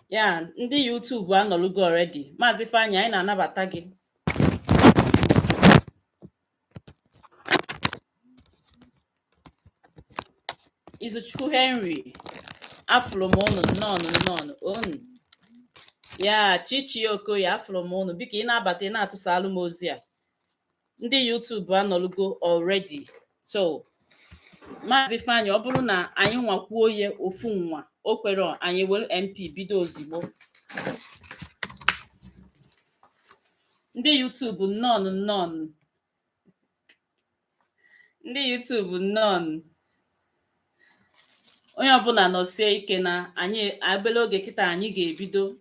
Ya ndị YouTube anọlugo already. Maazị Ifeanyị, anyị na-anabata gị. Izuchukwu Henry, afụrụ m ụnụ, nnọọnụ nnọọnụ onu. Ya Chichi Okoye, afụrụ m ụnụ. Biko ị na-abata, ị na-atụsalụ m ozi a. Ndị YouTube anọlugo already. So Maazị Ifeanyị, ọ bụrụ na anyị nwakwuo ya ofu nwa o kwere, anyị were MP bido ozigbo. Ndị YouTube nnọọnụ nnọọnụ. Ndị YouTube nnọọnụ. Onye ọbụla nọsie ike na anyị obere oge kịta anyị ga-ebido.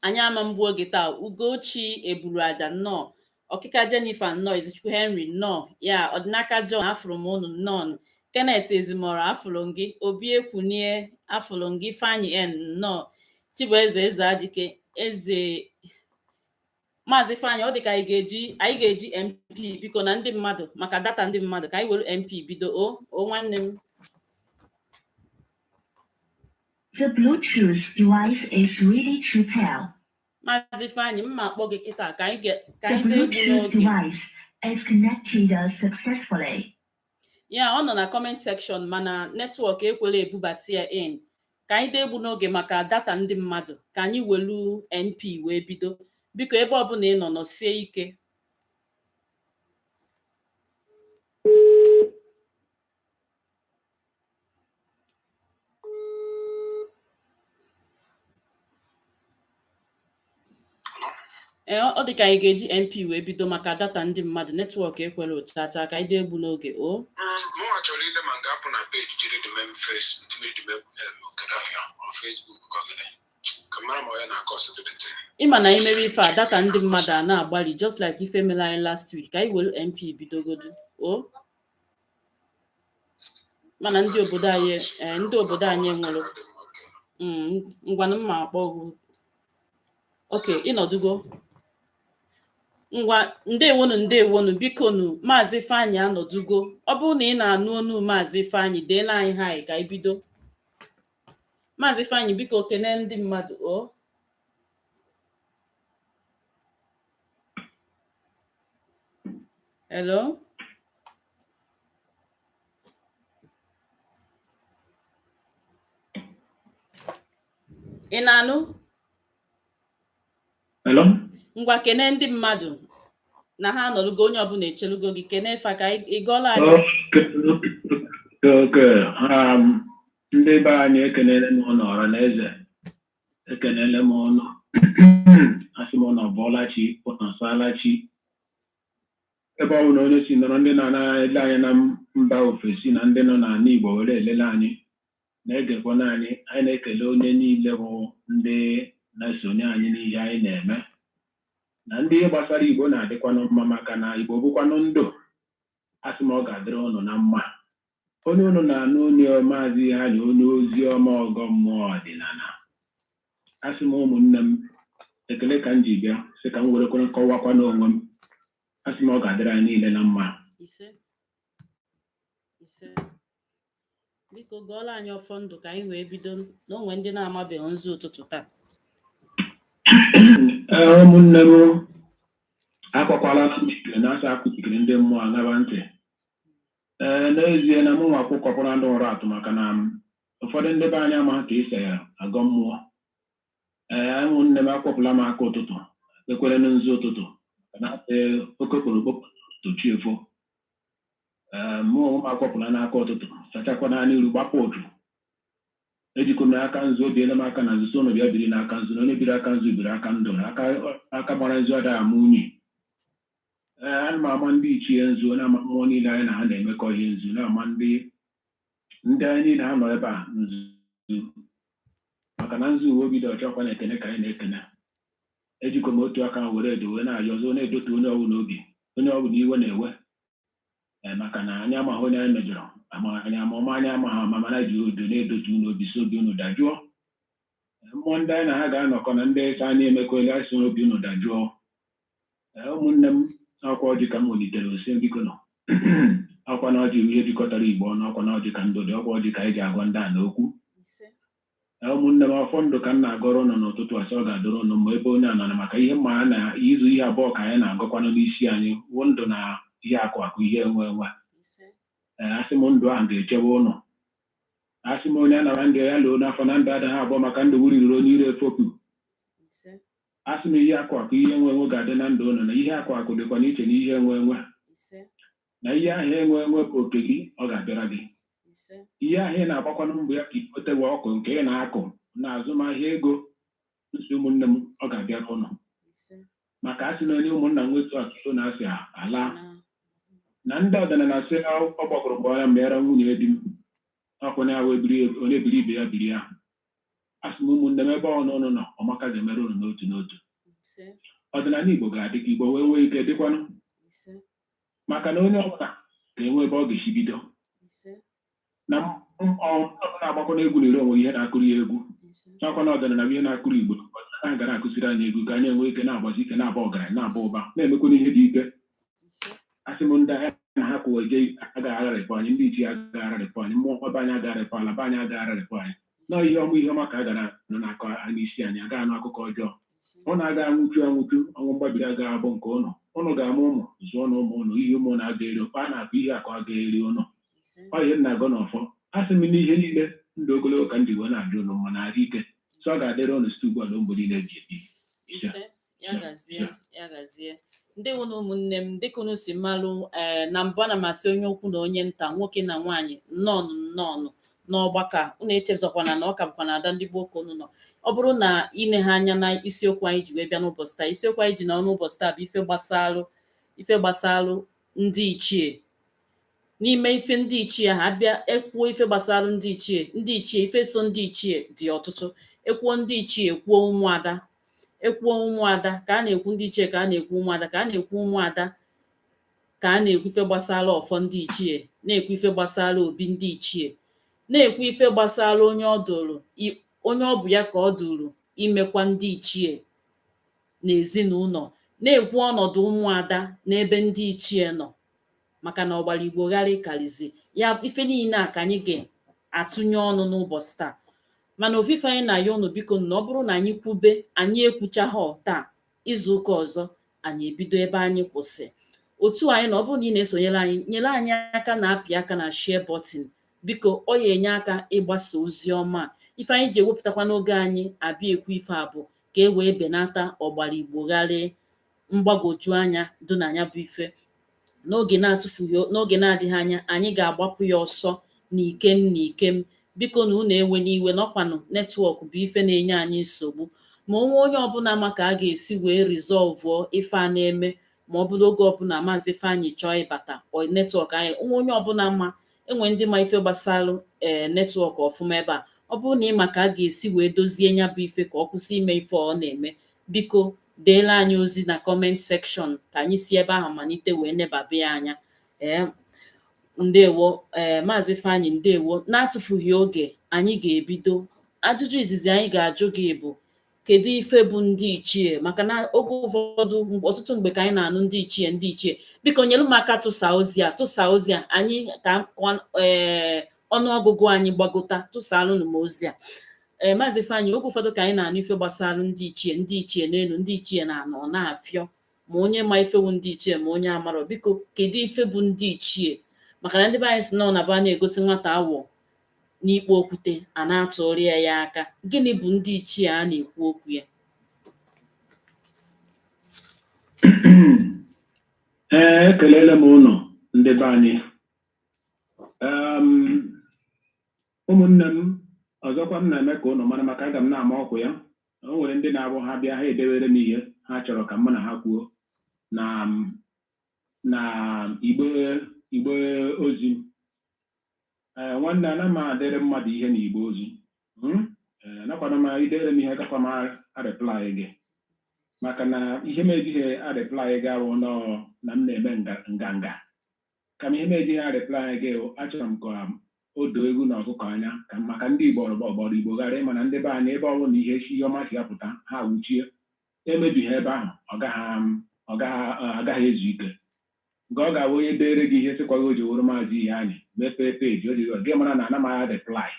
Anyị ama mgbu oge taa. Ugochi eburu aja nnọọ. Ọkịka Jennifer nnọọ. Izuchukwu Henry nnọọ. Ya Ọdịnaka John, afụrụ m ụnụ nnọọ. Kenneth Ezimora, afụrụ m gị. Obi Ekwunie, afụrụ m gị. Ifeanyị N nnọọ. Chibueze Eze Adike Eze. Maazị Ifeanyị, ọ dị ka anyị ga-eji MP, biko, na ndị mmadụ maka data ndị mmadụ, ka anyị were MP bido. O nwanne m. The Bluetooth device is ready to pair. Maazị Ifeanyị, mma akpọ gị kịta ka anyị ka The anyị na-egbu Bluetooth n'oge. device is connected successfully. Ya ọ nọ na comment section, mana network ekwela ebubata ya in. Ka anyị dee egbu n'oge maka data ndị mmadụ, ka anyị welu MP wee bido. Biko, ebe ọbụla ị nọ, nọsie ike. Ee, ọ dị ka anyị ga-eji MP wee bido maka data ndị mmadụ. Network ekwela ochacha. Ka anyị dee egbu n'oge o. Mụnwa chọrọ ile ma m ga-apụ na page jiri the main face, jiri the main kedu ahịa on Facebook, ka ọ gịnị ka mara ma onye na-akọ the thing. Ịma na anyị mere ife a, data ndị mmadụ a na-agbalị, just like ife mere anyị last week. Ka anyị were MP bidogodu o, mana ndị obodo anyị, ndị obodo anyị nwere ngwanụ mma akpọ gị. Oke ịnọdugo. Ngwa, ndewonu ndewonu. Bikonu, Maazị Ifeanyị anọdugo. Ọ bụrụ na ị na-anụ onu Maazị Ifeanyị, deela anyị hi ka anyị bido. Maazị Ifeanyị, biko kene ndị mmadụ o. Hello, ị na-anụ? Hello? Ngwa, kene ndị mmadụ na ha anọlugo. Onye ọbụla echelugo gị. Kene fa ka ị gọọla anyị. Okay. Ndị be anyị, ekenele m ụnụ. Ọra na eze, ekenele m ụnụ. Asị m ụnụ ọbọọla chi, ụnụ asaala chi, ebe ọ bụ na onye si nọrọ. Ndị na-ele anya na mba ofesi na ndị nọ n'ala Igbo were elele anyị, na-egekwana anyị, anyị na-ekele onye niile bụ ndị na-esonye anyị n'ihe anyị na-eme na ndị ihe gbasara Igbo na-adịkwanụ mma, maka na Igbo bụkwanụ ndụ. Asị m ọ ga-adịrị ụnụ na mma. Onye unu na-anụ onye Maazị Iheanyị, onye ozi ọma, ọgọ mmụọ ọdịnala. Asị m ụmụnne m, ekele ka m ji bịa, sị ka m werekwere kọwakwa n'onwe m. Asị m ọ ga-adịrị anyị niile na mma. Ise, ise. Biko gụọla anyị ọfọ ndụ ka anyị wee bido, na onwe ndị na-amabeghị nzu ụtụtụ taa. Ee, ụmụnne m, akwakwala m ikiri na asa akwụchikiri ndị mmụọ aṅaba ntị. Ee, n'ezie na mụ nwa kwụkọpụrụ ndị ụra atụ, maka na ụfọdụ ndị be anyị amaghị ka esi agọ mmụọ. Ee, ụmụnne m, akwọpụla m aka ụtụtụ, ekwere na nzu ụtụtụ na asị okokporokpo tochi efo. Ee, mụ onwe m akwọpụla n'aka ụtụtụ, sachakwa naanị iru, gbapụ ụtụ, ejikọ m aka nzu, obiela m aka na nzu, so unu bịa biri n'aka nzu, na onye biri aka nzu biri aka ndụ, na aka aka gbara nzu adịghị ama unyi. Ee, ana m ama ndị ichie nzu, na-ama mmụọ niile anyị na ha na-emekọ ihe nzu, na-ama ndị anyị niile ha nọ ebe a nzu, maka na nzu uwe obi dị ọcha. Ọkwa na ekene ka anyị na-ekene. Ejikọ m otu aka were edo wee na-ayọzọ, na-edotu onye ọbụla obi, onye ọbụla iwe na-ewe. Ee, maka na anyị amaghị onye anyị mejọrọ, ama anyị ama ọma, anyị amaghị ama, mana ji udo na-edotu unu obi, si obi unu dajụọ. Ee, mmụọ ndị anyị na ha ga-anọkọ na ndị ese anyị emekọela, asị obi unu dajụọ. Ee, ụmụnne m, ọkwa ọjị ka m welitere ose. Biko nọ, ọkwa na ọjị ihe jikọtara Igbo ọnụ, ọkwa na ọjị ka ndụ dị, ọkwa ọjị ka anyị ji agwa ndị a n'okwu. Ise. Ụmụnne m, afọ ndụ ka m na-agọrọ ụnụ n'ụtụtụ asị ọ ga-adọrọ ụnụ mma ebe onye a nọ, maka ihe mma na izu ihe 2 ka anyị na-agọkwanụ n'isi anyị wụ ndụ na ihe akụ akụ, ihe enwe enwe. Ise. Ee, asị m ndụ ahụ ga-echebe ụnụ. Asị m onye anara ndị ya loo n'afọ na ndụ adịghị abụọ, maka ndụ wuriri onye ire efopụ. Ise. Asị m ihe akụ akụ, ihe enwe enwe ga-adị na ndụ ụnụ, na ihe akụ akụ dịkwa n'iche na ihe enwe enwe. Ise. Na ihe ahụ enwe enwe bụ oke gị, ọ ga-abịara gị. Ise. Ihe ahụ ị na-agbakwanụ mbọ ya ka i nwetewe ọkụ nke ị na-akụ na azụmahịa ego nsi, ụmụnne m, ọ ga-abịara ụnụ. Ise. Maka asị na onye ụmụnna nwetu akụlo na-asị ala na na ndị ọdịnala sị ọ gbakọrọ mgbe ya mere nwunye di m ọkwa na wee biri onye biri ibe ya biri ya. Asị m ụmụnne m, ebe ọ n'ụnụ nọ, ọmaka ga-emere ụnụ n'otu n'otu. Ise. Ọdịnala Igbo ga-adị ka Igbo wee nwee ike dịkwanụ. Ise. Maka na onye ọbụla ga-enwe ebe ọ ga-esi bido. Ise. Na ọbụla agbakọ n'egwu na ere onwe ihe na-akụrụ ya egwu. Ise. N'ọkwa na ọdịnala bụ ihe na-akụrụ Igbo. Ọdịnala ga na-akụziri anyị egwu ka anyị enwee ike na-agbazi ike, na-aba ọgaranya, na-aba ụba, na-emekwana ihe dị ike. Ise. Asị m ndị agha na ha kwụwa eje agaghị agharịpụ anyị, ndị ichie agaghị agharịpụ anyị, mmụọ be anyị agaghị agharịpụ, ala be anyị agaghị agharịpụ anyị. Nọọ ihe ọma, ihe ọma ka a gara nọ na-akọ n'isi anyị, agaghị anụ akụkọ ọjọọ. Ise. Ụnụ agaghị anwụchu anwụchu, ọnwụ mgbabiri agaghị abụ nke ụnụ. Ụnụ ga-ama ụmụ zụọ na ụmụ ụnụ, ihe ụmụ na-aga eri a na-akụ, ihe akụ aga eri ụnụ. Ise. Ọ ihe m na-agọ n'ọfọ. Asị m n'ihe niile, ndụ ogologo ka m ji wee na-ajụ ụnụ mma na arụ ike, so ọ ga-adịrị ụnụ site ugbu a na mgbe niile ji ebi. Ise. Ya gazie, ya gazie. Ndewo na ụmụnne m, dịka unu si malụ, ee, na mbụ ana m asị onye ukwu na onye nta, nwoke na nwaanyị, nnọọnụ, nnọọnụ n'ọgbakọ a. Unu echezọkwana na ọ ka bụkwa na ada ndị gboo ka unu nọ. Ọ bụrụ na ine ha anya na isiokwu anyị ji wee bịa n'ụbọchị taa, isiokwu anyị ji na n'ụbọchị taa bụ ife gbasalụ ndị ichie. N'ime ife ndị ichie ha abịa ekwuo ife gbasara ndị ichie, ndị ichie, ife so ndị ichie dị ọtụtụ. Ekwuo ndị ichie, ekwuo ụmụada. Ekwuo ụmụada, ka a na-ekwu ndị ichie, ka a na-ekwu ụmụada, ka a na-ekwu ụmụada, ka a na-ekwu ife gbasara ọfọ ndị ichie, na-ekwu ife gbasara obi ndị ichie, na-ekwu ife gbasara onye ọ dụrụ, onye ọ bụ ya ka ọ dụrụ imekwa ndị ichie n'ezinụlọ, na-ekwu ọnọdụ ụmụada n'ebe ndị ichie nọ, maka na ọgbara Igbo ghara ịkalizi ya. Ife niile a ka anyị ga-atụnye ọnụ n'ụbọchị taa. Mana ofufe anyị na-ayọ ụnụ, biko, na ọ bụrụ na anyị kwube, anyị ekwuchaghọ taa, izu ụka ọzọ anyị ebido ebe anyị kwụsị. Otu anyị na ọ bụrụ na ị na-esonyere anyị, nyere anyị aka na apị aka na share button, biko. Ọ ya enye aka ịgbasa ozi ọma a. Ife anyị ji ewepụtakwa n'oge anyị abịa ekwu ife a bụ ka e wee benata ọgbara Igbo ghara mgbagwoju anya dị na ya bụ ife. N'oge na-atụfughị, n'oge na-adịghị anya, anyị ga-agbapụ ya ọsọ n'ikem n'ikem. Biko, na unu ewe n'iwe n'ọkwanụ network bụ ife na-enye anyị nsogbu. Ma onwe onye ọbụla ma ka a ga-esi wee resolve ife a na-eme, ma ọ bụrụ oge ọbụla Maazị Ifeanyị chọọ ịbata network anyị, onwe onye ọbụla ma enwe ndị ma ife gbasara ee network ọfụma ebe a, ọ bụrụ na ị ma ka a ga-esi wee dozie ya bụ ife ka ọ kwụsị ime ife ọ na-eme, biko deela anyị ozi na comment section ka anyị si ebe ahụ malite wee nebabe ya anya. Ee, ndewo. Ee, Maazị Ifeanyị, ndewo. Na-atụfughị oge, anyị ga-ebido. Ajụjụ izizi anyị ga-ajụ gị bụ, kedu ife bụ ndị ichie? Maka na oge ụfọdụ, ọtụtụ mgbe ka anyị na-anụ ndị ichie, ndị ichie. Biko nyere m aka tụsa ozi a, tụsa ozi a anyị ka ee ọnụọgụgụ anyị gbagota. Tụsalụnụ m ozi a. Ee, Maazị Ifeanyị, oge ụfọdụ ka anyị na-anụ ife gbasara ndị ichie, ndị ichie n'elu, ndị ichie na-anọ, ọ na-afịọ ma onye ma ifewu ndị ichie ma onye amarọ. Biko, kedu ife bụ ndị ichie? Maka na ndị be anyị si na ọ na-abụ a na-egosi nwata awọ n'ikpo okwute, a na-atụrụ ya ya aka. Gịnị bụ ndị ichie a na-ekwu okwu ya? Ee, ekelele m ụnụ, ndị be anyị. Ụmụnne m, ọzọkwa m na-eme ka ụnụ mara, maka aga m na-ama ọkụ ya, o nwere ndị na-abụ ha bịa, ha edewere m ihe ha chọrọ ka mụ na ha kwuo na igbe ozi m. Ee, nwanne, ana m adịrị mmadụ ihe na igbe ozi. Ee, anakwana m idere m ihe gakwa m areply gị, maka na ihe m ejighị areply gị awụ nọọ na m na-eme nganga. Kama ihe m ejighị areply gị wụ, achọrọ m ka o doo egwu na ọkụkọ anya, ka maka ndị Igbo ọgbọrọ Igbo ghara ịma na ndị be anyị, ebe ọ bụla ihe ihe ọma si apụta, ha wuchie emebighị ebe ahụ, ọ gaghị agaghị ezu ike. Nke ọ ga-abụ onye dere gị ihe sịkwaghị o ji wụrụ Maazị ihe anyị mepee peji o ji gị mara na ana m reply.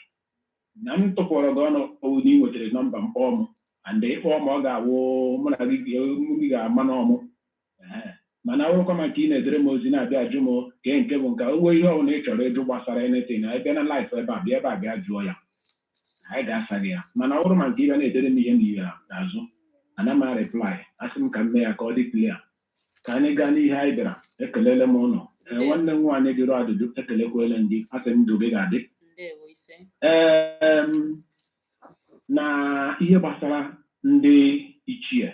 Na m tụpụrụ gị ọnụ owu na ị nwetara nọmba m, kpọọ m, and ịkpọọ m, ọ ga-awụ mụ na gị gị ga-ama n'ọmụ. Ee, mana awụrụkwa maka ị na-edere m ozi na-abịa ajụ m kee nke bụ nke onwe ihe ọbụla ị chọrọ ịjụ gbasara anything na ebe na live ebe a, bịa ebe a, bịa jụọ ya, anyị ga-asa gị ya. Mana ọ bụrụ ma nke ị bịa na-edere m ihe na ihe n'azụ, ana m reply. Asị m ka m mee ya ka ọ dị clear, ka anyị gaa n'ihe anyị bịara. Ekelele m ụnụ. Ee, nwanne m nwaanyị jụrụ ajụjụ, ekelekwele m gị. Asị m ndụ gị ga-adị. Ndewo, ise. Ee, na ihe gbasara ndị ichie,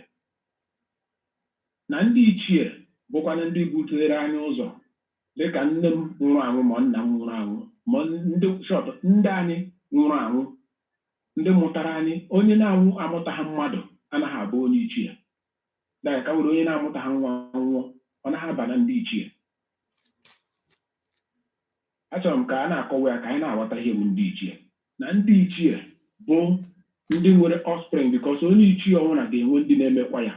na ndị ichie bụkwanụ ndị butere anyị ụzọ, dịka nne m nwụrụ anwụ, ma nna m nwụrụ anwụ, ma ndị short ndị anyị nwụrụ anwụ, ndị mụtara anyị. Onye na-anwụ amụtaghị mmadụ anaghị abụ onye ichie. Dịka ka were onye na-amụtaghị nwa nwụọ, ọ naghị aba na ndị ichie. Achọrọ m ka a na-akọwa ya ka anyị na-aghọta ihe bụ ndị ichie. Na ndị ichie bụ ndị nwere offspring, because onye ichie ọbụla ga-enwe ndị na-emekwa ya,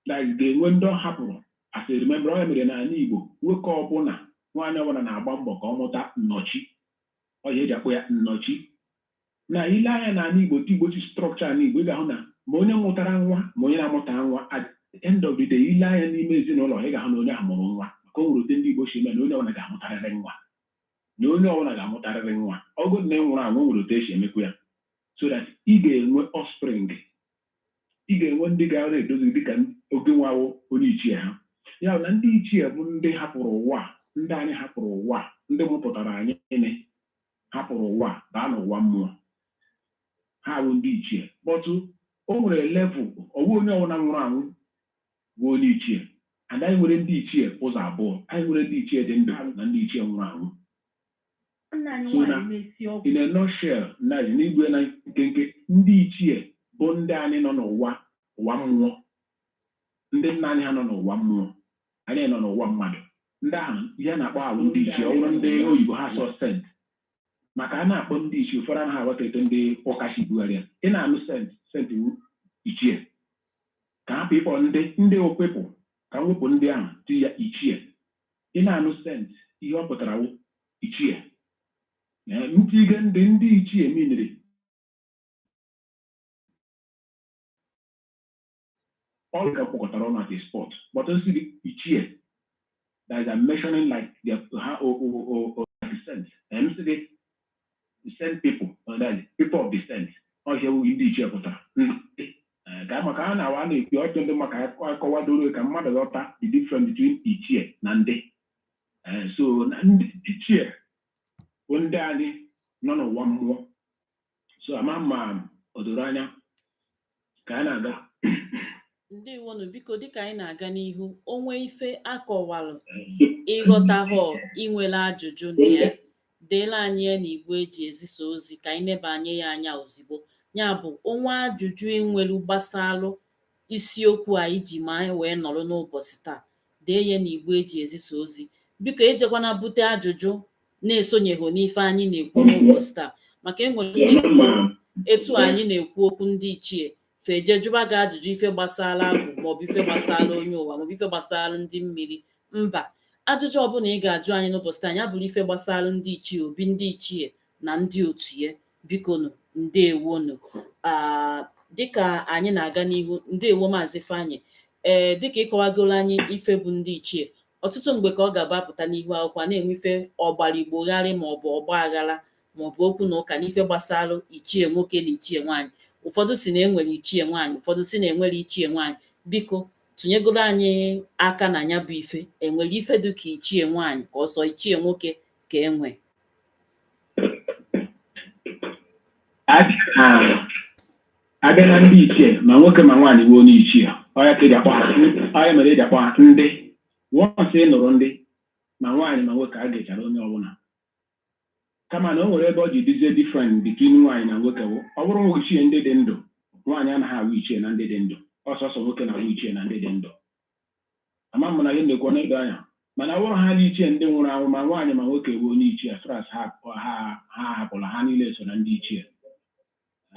like ga-enwe ndị ọ hapụrụ as a remember. Ọ ya mere n'ala Igbo, nwoke ọbụla, nwaanyị ọbụla na-agba mbọ ka ọ mụta nnọchi. Ọ ya eji akpọ ya nnọchi. Na ile anya n'ala Igbo, otu Igbo si structure ala Igbo, ị ga-ahụ na ma onye mụtara nwa ma onye na-amụta nwa, at the end of the day, ile anya n'ime ezinụlọ, ị ga-ahụ na onye ahụ mụrụ nwa, maka o nwere otu ndị Igbo si eme na onye ọbụla ga-amụtarịrị nwa, na onye ọbụla ga-amụtarịrị nwa. Ọgụ na ị nwụrụ anwụ, nwere otu esi emekwa ya so that ị ga-enwe offspring, ị ga-enwe ndị ga na-edozi dịka oge nwawo onye ichie ha. Ya bụ na ndị ichie bụ ndị hapụrụ ụwa, ndị anyị hapụrụ ụwa, ndị mụpụtara anyị nị hapụrụ ụwa baa n'ụwa mmụọ. Ha bụ ndị ichie. But o nwere level ọwụ onye ọbụla nwụrụ anwụ bụ onye ichie. And anyị nwere ndị ichie ụzọ abụọ: anyị nwere ndị ichie dị ndụ na ndị ichie nwụrụ anwụ. Nna anyị So na nwaanyị na-esi ọgwụ. In a nutshell, na n'igwe na nkenke, ndị ichie bụ ndị anyị nọ n'ụwa ụwa mmụọ, ndị nna anyị ha nọ n'ụwa mmụọ, anyị nọ n'ụwa mmadụ. Ndị ahụ ihe a na-akpọ ahụ ndị ichie. Ọ bụrụ ndị oyibo, ha sọ saint, maka a na-akpọ ndị ichie, ụfọdụ anaghị aghọta etu ndị ụka si bugharị ya. Ị na-anụ saint, saint wu ichie. Ka hapụ ịkpọ ndị okpepụ, ka m wepụ ndị ahụ ti ya ichie. Ị na-anụ saint, ihe ọ pụtara wụ ichie. Ee, ntige ndị ichie miniri all ka kpọkọtara ọnụ at a spot, but nsị gị ichie, that is, I'm mentioning like their ha o like saint. M sị gị saint people, or that is people of the saint. Ọhịa wu ndị ichie pụtara. Ee, ka maka a na-awa a na-ekwu ọchọ ndị maka akọwadoro ka mmadụ ghọta the difference between ichie na ndị. Ee, so na ndị ichie bụ ndị anyị nọ n'ụwa mmụọ. So ama ma o doro anya ka a na-aga. Ndewonu. Biko, dịka anyị na-aga n'ihu, onwe ife akọwalụ ịghọtaghọ, inwere ajụjụ na ya, deela anyị ya n'igwe eji ezisa ozi ka anyị neba anya ya anya ozigbo. Ya bụ, onwe ajụjụ inwelu gbasalụ isiokwu a iji ma anyị wee nọrọ n'ụbọchị taa, dee ya n'igwe eji ezisa ozi. Biko, ejekwana bute ajụjụ na-esonyeghị n'ife anyị na-ekwu n'ụbọchị taa, maka enwere ndị kwuru etu anyị na-ekwu okwu ndị ichie, feje jụba gị ajụjụ ife gbasara agwụ, maọbụ ife gbasara onye ụwa, maọbụ ife gbasara ndị mmiri. Mba, ajụjụ ọbụla ị ga-ajụ anyị n'ụbọchị taa, ya bụrụ ife gbasara ndị ichie, obi ndị ichie na ndị otu ya. Bikonu, ndewonu. Dịka anyị na-aga n'ihu, ndewo, Maazị Ifeanyị. Ee, dịka ịkọwagoro anyị ife bụ ndị ichie, ọtụtụ mgbe ka ọ ga-abụ apụta n'ihu akwụkwọ a na-enwe ife ọgbara igbogharị, maọbụ ọgba aghara, maọbụ okwu na ụka n'ife gbasara ichie nwoke na ichie nwaanyị. Ụfọdụ si na enwere ichie nwaanyị, ụfọdụ si na enwere ichie nwaanyị. Biko, tụnyegoro anyị aka na ya bụ ife. Enwere ife dịka ichie nwaanyị, ka ọsọ ichie nwoke ka enwe? Abịa na ndị ichie, ma nwoke ma nwaanyị bụ onye ichie. Ọ ya ka eji akpọ ha, ọ ya mere eji akpọ ha ndị. Once ị nụrụ ndị, ma nwaanyị ma nwoke, a ga-echara onye ọbụla. Kama na o nwere ebe ọ ji dizie different between nwaanyị na nwoke bụ ọ bụrụ nwa ichie ndị dị ndụ, nwaanyị anaghị awụ ichie na ndị dị ndụ. Ọsọsọ nwoke na-awụ ichie na ndị dị ndụ. Ama m na ihe na-ekwu n'edo anya. Mana ọ bụrụ ha dị ichie ndị nwụrụ anwụ, ma nwaanyị ma nwoke bụ onye ichie, as far as ha hapụrụ, ha niile so na ndị ichie.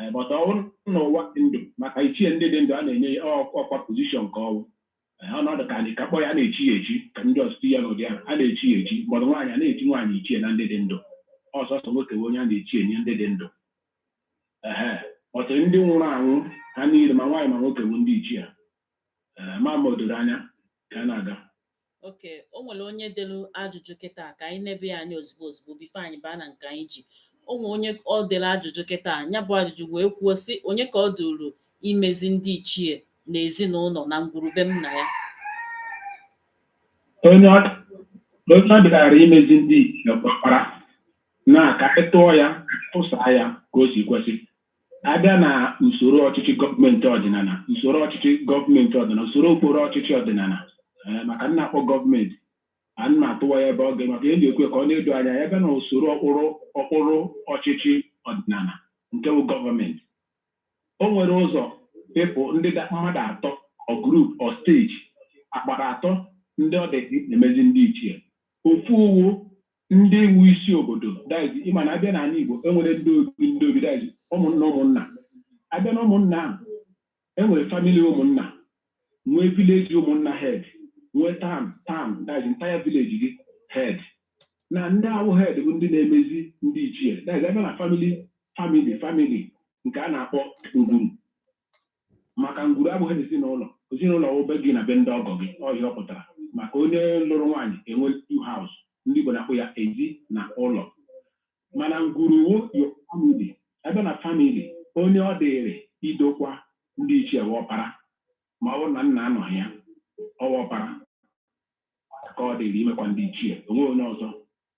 Ee, but ọ bụrụ na ụwa dị ndụ, maka ichie ndị dị ndụ, a na-enye ya ọkwa position ka ọwụ. Ee, ọnọdụ ka anyị ka kpọ ya, a na-echi ya echi, ka ndị ọzọ ya n'ụdị ahụ a na-echi ya echi. Gbọdụ nwaanyị, a na-echi nwaanyị ichie na ndị dị ndụ. Ọsọsọ nwoke bụ onye a na-echi enye ndị dị ndụ. Ehe, ọtụtụ ndị nwụrụ anwụ, ha niile, ma nwaanyị ma nwoke, bụ ndị ichie. Ee, ma o doro anya ka a na-aga. Oke o nwere onye delu ajụjụ kịta, ka anyị nebe ya anya ozugbo ozugbo before anyị baa na nke anyị ji. O nwere onye ọ dere ajụjụ kịta, ya bụ ajụjụ wee kwuo sị, onye ka ọ duru imezi ndị ichie na ezinụlọ na ngwurube m na ya? Onye ọ dịghara imezi ndị ichie, ọkpara na ka anyị tụọ ya, tụsaa ya ka o si kwesị. Abịa na usoro ọchịchị gọọmenti ọdịnala, usoro ọchịchị gọọmenti ọdịnala, usoro okporo ọchịchị ọdịnala, maka nna akpọ gọọmenti a na-atụwa ya ebe ọ ga, maka eji ekwe ka ọ na-edo anya ya. Ebe na usoro okpuru ọchịchị ọdịnala nke bụ gọọmenti, o nwere ụzọ ịpụ ndị mmadụ atọ, ọ group ọ stage agbara atọ ndị ọ dị na-emezi ndị ichie. Ofu uwu ndị iwu isi obodo daizi, ịma na abịa n'ala Igbo, enwere ndị obi, ndị obi daizi ụmụnna. Ụmụnna, abịa na ụmụnna ahụ, enwere family ụmụnna, nwee village ụmụnna head, nwee town daizi entire village gị head. Na ndị awụ head bụ ndị na-emezi ndị ichie daizi. Abịa na family nke a na-akpọ ngwuru, maka ngwuru abụghị ezinụlọ. Ezinụlọ wụ be gị na be ndị ọgọ gị. Ọhịa ọ pụtara maka onye lụrụ nwaanyị enwe two house, ndị Igbo na-akpọ ya ezi na ụlọ. Mana ngwuru wụ your family. Ebe na family, onye ọ dịrị idokwa ndị ichie wụ ọpara. Ma ọ bụrụ na nna anọghị ya, ọwa ọpara ka ọ dịrị imekwa ndị ichie. Onwe onye ọzọ,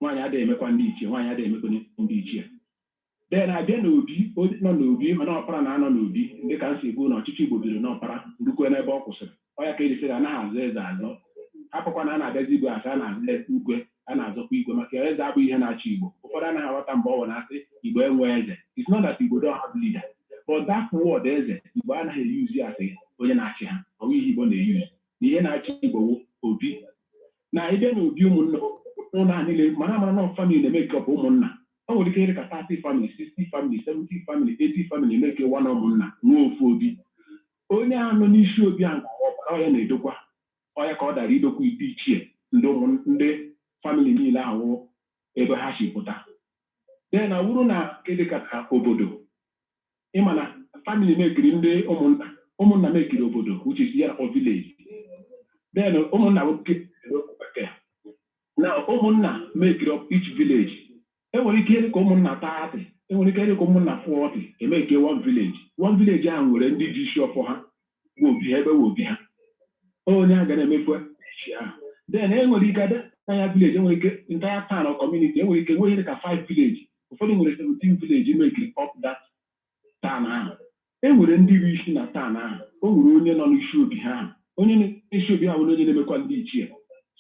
nwaanyị adịghị emekwa ndị ichie, nwaanyị adịghị emekwa ndị ichie. Then abịa n'obi, onye nọ n'obi, mana ọpara na-anọ n'obi. Dịka m si ekwu na ọchịchị Igbo bidoro n'ọpara rukwe n'ebe ọ kwụsịrị. Ọ ya ka eji sị na anaghị azụ eze azọ. Hapụkwa na a na-abịazi igwe asị a na-azụ igwe, a na-azọkwa igwe, maka eze abụghị ihe na-achị Igbo. Ụfọdụ anaghị aghọta mgbe ọ bụ na-asị Igbo enwe eze. It's not that Igbo don't have leader, but that word eze, Igbo anaghị eyuzi asị onye na-achị ha. Ọ bụ ihe Igbo na-eyuzi na ihe na-achị Igbo wụ obi. Na ịbịa na obi ụmụnna ụlọ ha niile, mara amara na family na-eme up ụmụnna. O nwere ike ịdị ka 30 family, 60 family, 70 family, 80 family make one ụmụnna, nwee ofu obi. Onye ahụ nọ n'isi obi ahụ, ọbara ya na-edokwa ọya ka ọ dara idokwa ite ichie ndị ụmụ ndị family niile ahụ ebe ha si pụta. Then na wuru na nke dịka ka obodo, ịma na family mekiri ndị ụmụnna, ụmụnna mekiri obodo, which is ya na village. Then ụmụnna bụ bekee na ụmụnna mekiri up each village. Enwere ike ịdị ka ụmụnna 30, enwere ike ịdị ka ụmụnna 40 emeke one village. One village ahụ nwere ndị ji isi ọfọ ha bụ obi ha, ebe wụ obi ha, onye a ga na-emefu echi ahụ. Then enwere ike abịa entire village, enwere ike entire town or community, enwere ike nwee ihe dị ka 5 village, ụfọdụ nwere 17 village mekiri up that town ahụ. E nwere ndị bụ isi na town ahụ. O nwere onye nọ n'isi obi ha ahụ, onye n'isi obi ha nwere onye na-emekwa ndị ichie.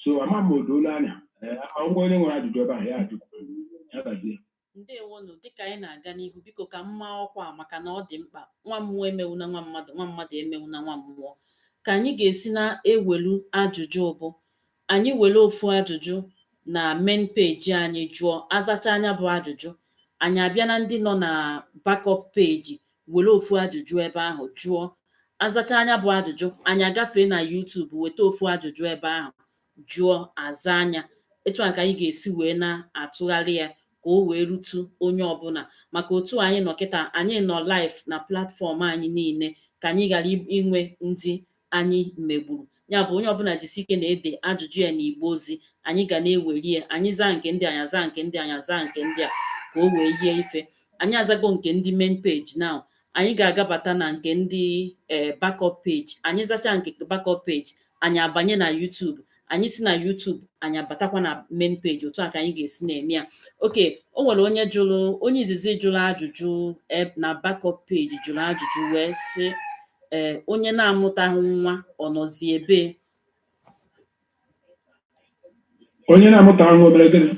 So ama m odoolu anya. Ee, ngwa, onye nwere ajụjụ ebe ahụ ya ajụ ya gazie. Ndewonu. Dịka anyị na-aga n'ihu, biko ka m maa ọkwa a maka na ọ dị mkpa. Nwa mmụọ emewuna nwa mmadụ, nwa mmadụ emewuna nwa mmụọ. Ka anyị ga-esi na-ewelu ajụjụ bụ anyị were ofu ajụjụ na main page anyị jụọ, azacha anya bụ ajụjụ, anyị abịa na ndị nọ na backup page were ofu ajụjụ ebe ahụ jụọ, azacha anya bụ ajụjụ, anyị agafee na YouTube weta ofu ajụjụ ebe ahụ jụọ, aza anya. Etu a ka anyị ga-esi wee na-atụgharị ya ka o wee rutu onye ọbụla, maka otu anyị nọ kịta, anyị nọ live na platform anyị niile, ka anyị ghara inwe ndị anyị megburu. Ya bụ, onye ọbụla jisi ike na-ede ajụjụ ya n'igbe ozi anyị ga na-eweli ya. Anyị zaa nke ndị, anyị azaa nke ndị, anyị azaa nke ndị a, ka o wee yie ife. Anyị azago nke ndị main page, now anyị ga-agabata na nke ndị backup page. Anyị zacha nke backup page, anyị abanye na YouTube. Anyị si na YouTube, anyị abatakwa na main page. Otu a ka anyị ga-esi na-eme ya. Oke o nwere onye jụrụ, onye izizi jụrụ ajụjụ na backup page, jụrụ ajụjụ wee sị, ee, onye na-amụtaghị nwa, ọ nọzi ebe? Onye na-amụta nwa obere gịnị?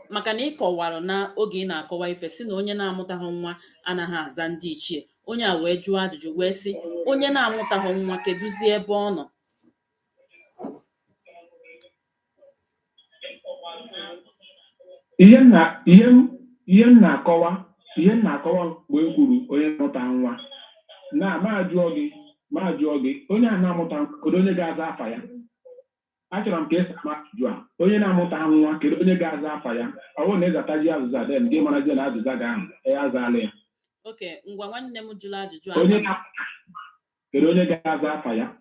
Maka na ị kọwara na oge ị na-akọwa ife si na onye na-amụtaghị nwa anaghị aza ndị ichie. Onye a wee jụọ ajụjụ wee sị, onye na-amụtaghị nwa, kedụzie ebe ọ nọ? Ihe m na ihe m ihe m na-akọwa, ihe m na-akọwa mgbe m kwuru onye na-amụta nwa na ma jụọ gị, onye a na-amụta, kedu onye ga-aza afa ya? Achọrọ m ka ị saa m ajụjụ a. Onye na-amụta nwa, kedu onye ga-aza afa ya? Ọ bụrụ na ị zataji azịza, then gị marazie na azịza gị ahụ ya azaala ya. Okay, ngwa, nwanne m jụrụ ajụjụ a. Onye kedu onye ga-aza afa ya?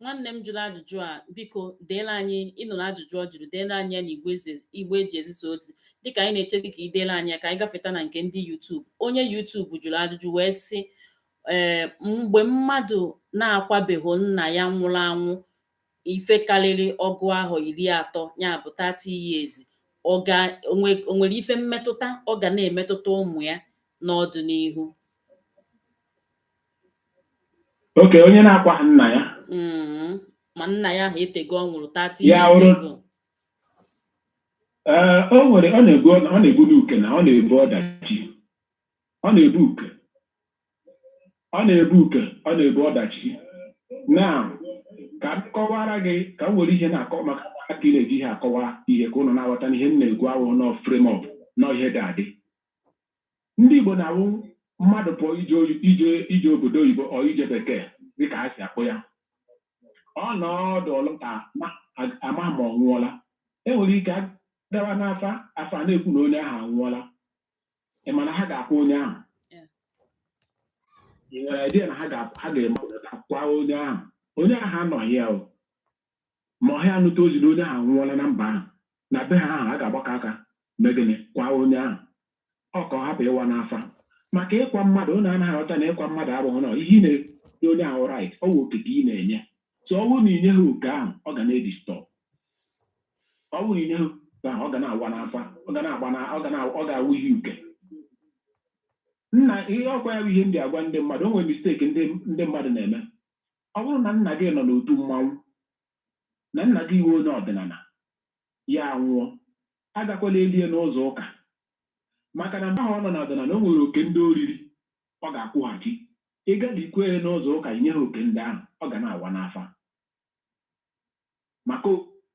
Nwanne m jụrụ ajụjụ a, biko deela anyị. Ịnụrụ ajụjụ ọ jụrụ, deela anyị ya n'igwe igwe eji ezisa ozi. Dịka anyị na-eche gị ka ị deela anyị ya, ka anyị gafeta na nke ndị YouTube. Onye YouTube jụrụ ajụjụ wee sị, ee, mgbe mmadụ na-akwabeghị nna ya nwụrụ anwụ ife karịrị ọgụ ahọ 30, ya bụ 30 years, ọ ga o nwere ife mmetụta ọ ga na-emetụta ụmụ ya n'ọdịnihu? Okay, onye na-akwa nna ya. Ma nna ya ahụ etego ọ nwụrụ, 30 Ya years ago. Ee, o nwere, ọ na-ebu n'uke na ọ na-ebu ọdachi. Ọ na-ebu uke, ọ na-ebu uke, ọ na-ebu ọdachi. Na ka m kọwara gị, ka m were ihe na-akọ maka aka ị na-eji ihe akọwa ihe ka ụnụ na-aghọta na ihe m na-ekwu awụ nọ frame up nọ ihe dị adị. Ndị Igbo na-awụ mmadụ pụọ ije ije obodo oyibo, ọ ije bekee dịka ha si akpọ ya, ọ nọ ọdụ ọlụta ama ma ọ nwụọla. Enwere ike gawa n'afa, afa na-ekwu na onye ahụ anwụọla. Ị ma na ha ga-akwa onye ahụ? Ị nwere idea na ha ga-eme akwa onye ahụ? Onye ahụ anọghị ya o, ma ọhịa anụta ozi na onye ahụ anwụọla na mba ahụ, na be ha ahụ, a ga-agbakọ aka mee gịnị? Kwa onye ahụ. Ọ ka ọ hapụ ịwa n'afa. Maka ịkwa mmadụ, ụnụ anaghị aghọta na ịkwa mmadụ abụghị na ihe ị na-enye onye ahụ right. Ọ wụ oke ka ị na-enye. So ọ bụrụ na inye ha oke ahụ, ọ ga na-edisturb. Ọ bụrụ na inye ha oke ahụ, ọ ga na-awa n'afa, ọ ga na-agba na ọ ga na ọ ga-awụ ihe uke nna. Ihe ọkwa ya bụ ihe ndị agwa ndị mmadụ. O nwere mistake ndị mmadụ na-eme. Ọ bụrụ na nna gị nọ n'otu mmanwụ, na nna gị iwe onye ọdịnala, ya anwụọ, agakwala elie n'ụzọ ụka, maka na mgbe ahụ ọ nọ n'ọdịnala, o nwere oke ndị oriri ọ ga-akwụghachi. Ị gaghị ikwe n'ụzọ ụka inye ha oke ndị ahụ, ọ ga na-awa n'afa maka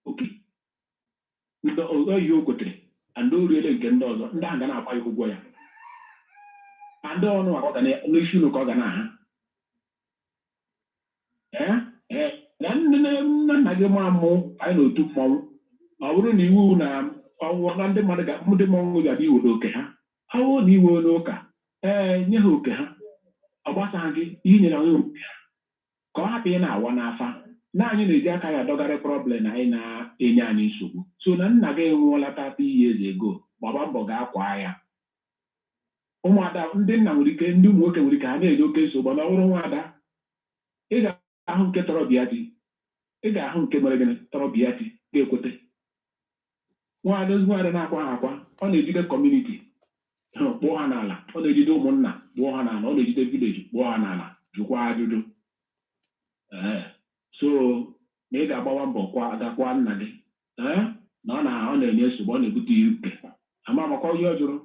oke ndị ihe o kwetere and o riele nke ndị ọzọ. Ndị ahụ ga na-akwa ya ụgwọ ya and ọnụ ọ ga n'isi unu ka ọ ga na-aha. Ee, na nne nne nna gị maa mmụọ anyị n'otu mmọnwụ, ọ bụrụ na iwu na ọnwụọ na ndị mmadụ ga ndị mmọnwụ ga-abịa iwere oke ha. Ọ bụrụ na iwe onye ụka, ee, nye ha oke ha. Ọ gbasaghị gị ihe nyere onye oke ha, ka ọ hapụ ị na-awa n'afa na anyị na-eji aka ya dọgarị problem anyị na-enye anyị nsogbu. So na nna gị nwụọla 30 years ago, gbaba mbọ ga-akwa ya. Ụmụada ndị nna nwere ike, ndị ụmụ nwoke nwere ike ha na-enye oke nsogbu, mana ọ bụrụ nwaada, ị ga-ahụ nke tọrọ bịa di, ị ga-ahụ nke mere gịnị tọrọ bịa di ga-ekwete. Nwaada, ezigbo nwaada na-akwa ha akwa, ọ na-ejide community kpụọ ha n'ala, ọ na-ejide ụmụnna kpụọ ha n'ala, ọ na-ejide village kpụọ ha n'ala, jụkwa ajụjụ. Ee, so na ị ga-agbawa mbọ kwa gakwa nna gị. Ee, na ọ na-enye nsogbu, ọ na-ebute ihe uke ama amakwa ihe ọ jụrụ.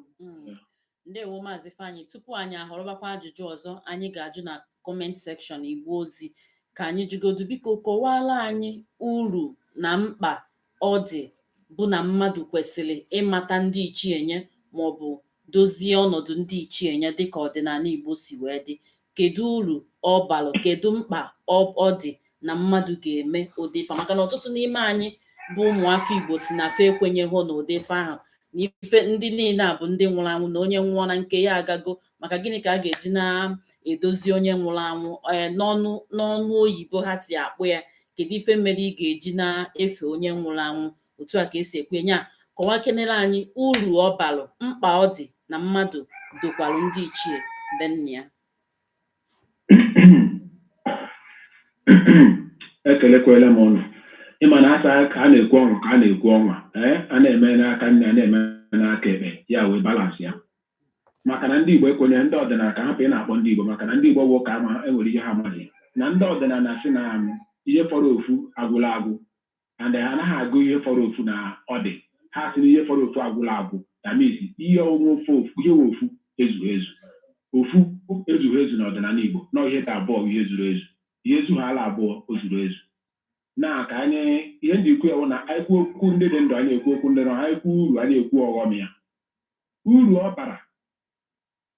Ndewo, Maazị Ifeanyị. Tupu anyị ahọrọbakwa ajụjụ ọzọ anyị ga-ajụ na comment section igwe ozi, ka anyị jụgodu, biko kọwara anyị uru na mkpa ọ dị bụ na mmadụ kwesịrị ịmata ndị ichie nye maọbụ dozie ọnọdụ ndị ichie nye dịka ọdịnala Igbo si wee dị. Kedu uru ọ balụ? Kedu mkpa ọ dị na mmadụ ga-eme ụdị ife a? Maka na ọtụtụ n'ime anyị bụ ụmụafọ Igbo si na fa ekwenyeghụ na ụdị ife ahụ, na ife ndị niile a bụ ndị nwụrụ anwụ, na onye nwụọ na nke ya agago. Maka gịnị ka a ga-eji na-edozi onye nwụrụ anwụ? Ee, n'ọnụ oyibo ha si akpụ ya, kedu ife mere ị ga-eji na-efe onye nwụrụ anwụ? Otu a ka esi ekwu nya. Kọwaa kenere anyị uru ọ balụ, mkpa ọ dị na mmadụ dokwalụ ndị ichie be nna ya. Ekelekwela m ụnụ. Ịma na asa ka a na-ekwu ọnwa, ka a na-ekwu ọnwa, ee, a na-eme n'aka nne, a na-eme n'aka ekpe ya, wee balance ya. Maka na ndị Igbo ekwenye ndị ọdịnala, ka hapụ ị na-akpọ ndị Igbo, maka na ndị Igbo bụ ka ama enwere ihe ha amaghị na ndị ọdịnala si na ihe fọrọ ofu agwụla agwụ, and ha anaghị agụ ihe fọrọ ofu na ọ dị ha sị na ihe fọrọ ofu agwụla agwụ. That means ihe onwe ofu ofu, ihe ofu ezughị ezu, ofu ezughị ezu n'ọdịnala Igbo. Nọ ihe dị abụọ bụ ihe zuru ezu, ihe ezughara abụọ o zuru ezu. Na ka anyị ihe ndị ikwu ya bụ na anyị kwuo okwu ndị dị ndụ, anyị ekwu okwu ndị nọ, anyị kwuo uru, anyị ekwu ọghọm ya. Uru ọ bara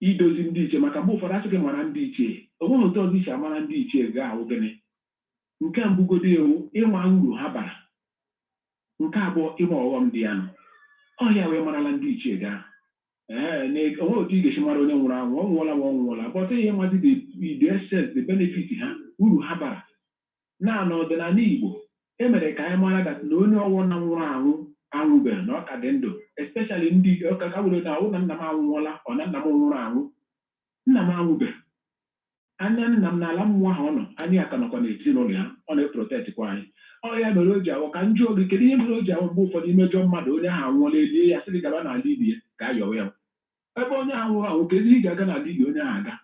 idozi ndị ichie, maka mgbe ụfọdụ asị gị mara ndị ichie, o nweghị otu ọzọ isi amara ndị ichie ga-ahụ gịnị. Nke mbụgodo ewu, ịma uru ha bara. Nke abụọ, ịma ọghọm dị ya nọ ọhịa wee marala ndị ichie gaa. Ee, onwe otu ị ga-esi mara onye nwụrụ anwụ, ọ nwụọla ma ọ nwụọla, but ihe mazi the essence, the benefit ha, uru ha bara na n'ọdịnala Igbo e mere ka anyị mara that na onye ọwụ na nwụrụ anwụ anwụbeghị, na ọ ka dị ndụ, especially ndị ọka ka were na ọwụ na nna m anwụọla, ọ na nna m nwụrụ anwụ, nna m anwụbeghị. Anya nna m n'ala mmụọ ahụ ọ nọ, anyị aka nọkwa n'ezinụlọ ya, ọ na-eprotectkwa anyị. Ọ ya mere o ji awụ ka njụ oge, kedu ihe mere o ji awụ mgbe ụfọdụ imejọ mmadụ, onye ahụ anwụọla, elie ya, sị gị gaba n'ala ili ya ka a yọwa ya ebe onye ahụ nwụrụ anwụ? Kedu ihe ị ga-aga n'ala ili onye ahụ aga?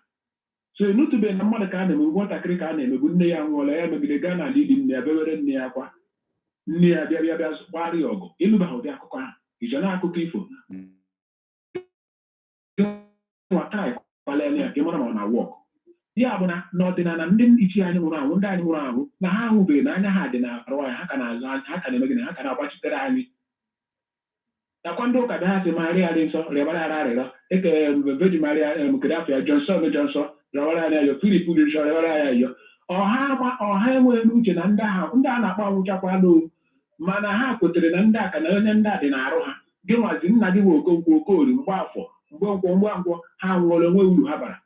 So enutụbeghị na mmadụ ka a na-emegbu, nwatakịrị ka a na-emegbu, nne ya nwụọla, ya megide gaa n'ala ili nne ya bewere nne ya akwa, nne ya bịa bịa bịa gbara ya ọgụ. Ịnụbaghị ụdị akụkọ ahụ? Ịchọ na akụkọ ifo nwata kwala ya ka ị mara ma ọ na work. Ya bụ na n'ọdịnala, ndị ichie anyị nwụrụ anwụ, ndị anyị nwụrụ anwụ, na ha ahụbeghị na anya ha dị na arụ anyị, ha ka na-azụ anyị, ha ka na-eme gịnị? Ha ka na-agbachitere anyị. Nakwa ndị ụka bịa, ha sị Maria dị nsọ rịọbara ara arịrịọ, eke Virgin Maria, kedu afọ ya, Johnson Johnson rịọbara ya ayọ, Philip dị nsọ rịọbara ya ayọ. Ọha ama ọha enweghị n'uche na ndị ahụ ndị a na-akpọ anwụchakwala o, mana ha kwetere na ndị a ka na onye ndị a dị na-arụ ha. Gị nwazi nna gị nwe Okonkwo, Okorie, Mgbaafọ, Mgbenkwọ, Mgbankwọ, ha nwụọla, onwe uru ha bara.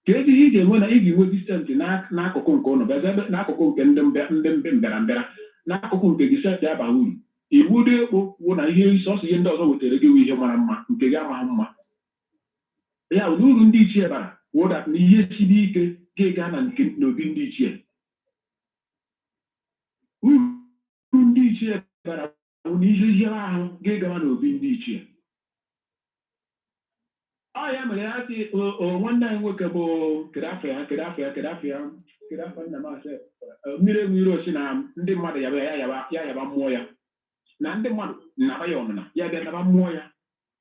Ka ezi ihe ị ga-enwe na ị ga-enwe decent n'akụkụ nke ụnụ, bịa ebe n'akụkụ nke ndị mbịara mbịara, n'akụkụ nke decent abaghị uru. Iwu dị ekpo wụ na ihe sọsọ ihe ndị ọzọ wetara gị wụ ihe mara mma, nke gị amaghị mma. Ya bụ na uru ndị ichie bara wụ that na ihe siri ike, gị gaa na nke n'obi ndị ichie. Uru ndị ichie bara bụ na ihe hiere ahụ, gị gawa n'obi ndị ichie. Ọ ya mere ya sị o nwanne anyị nwoke bụ, kedu afọ ya, kedu afọ ya, kedu afọ ya, kedu afọ nna m asị mmiri egwu iro si na ndị mmadụ yaba ya, yaba ya, yaba mmụọ ya, na ndị mmadụ naba ya ọnụna, ya bịa naba mmụọ ya.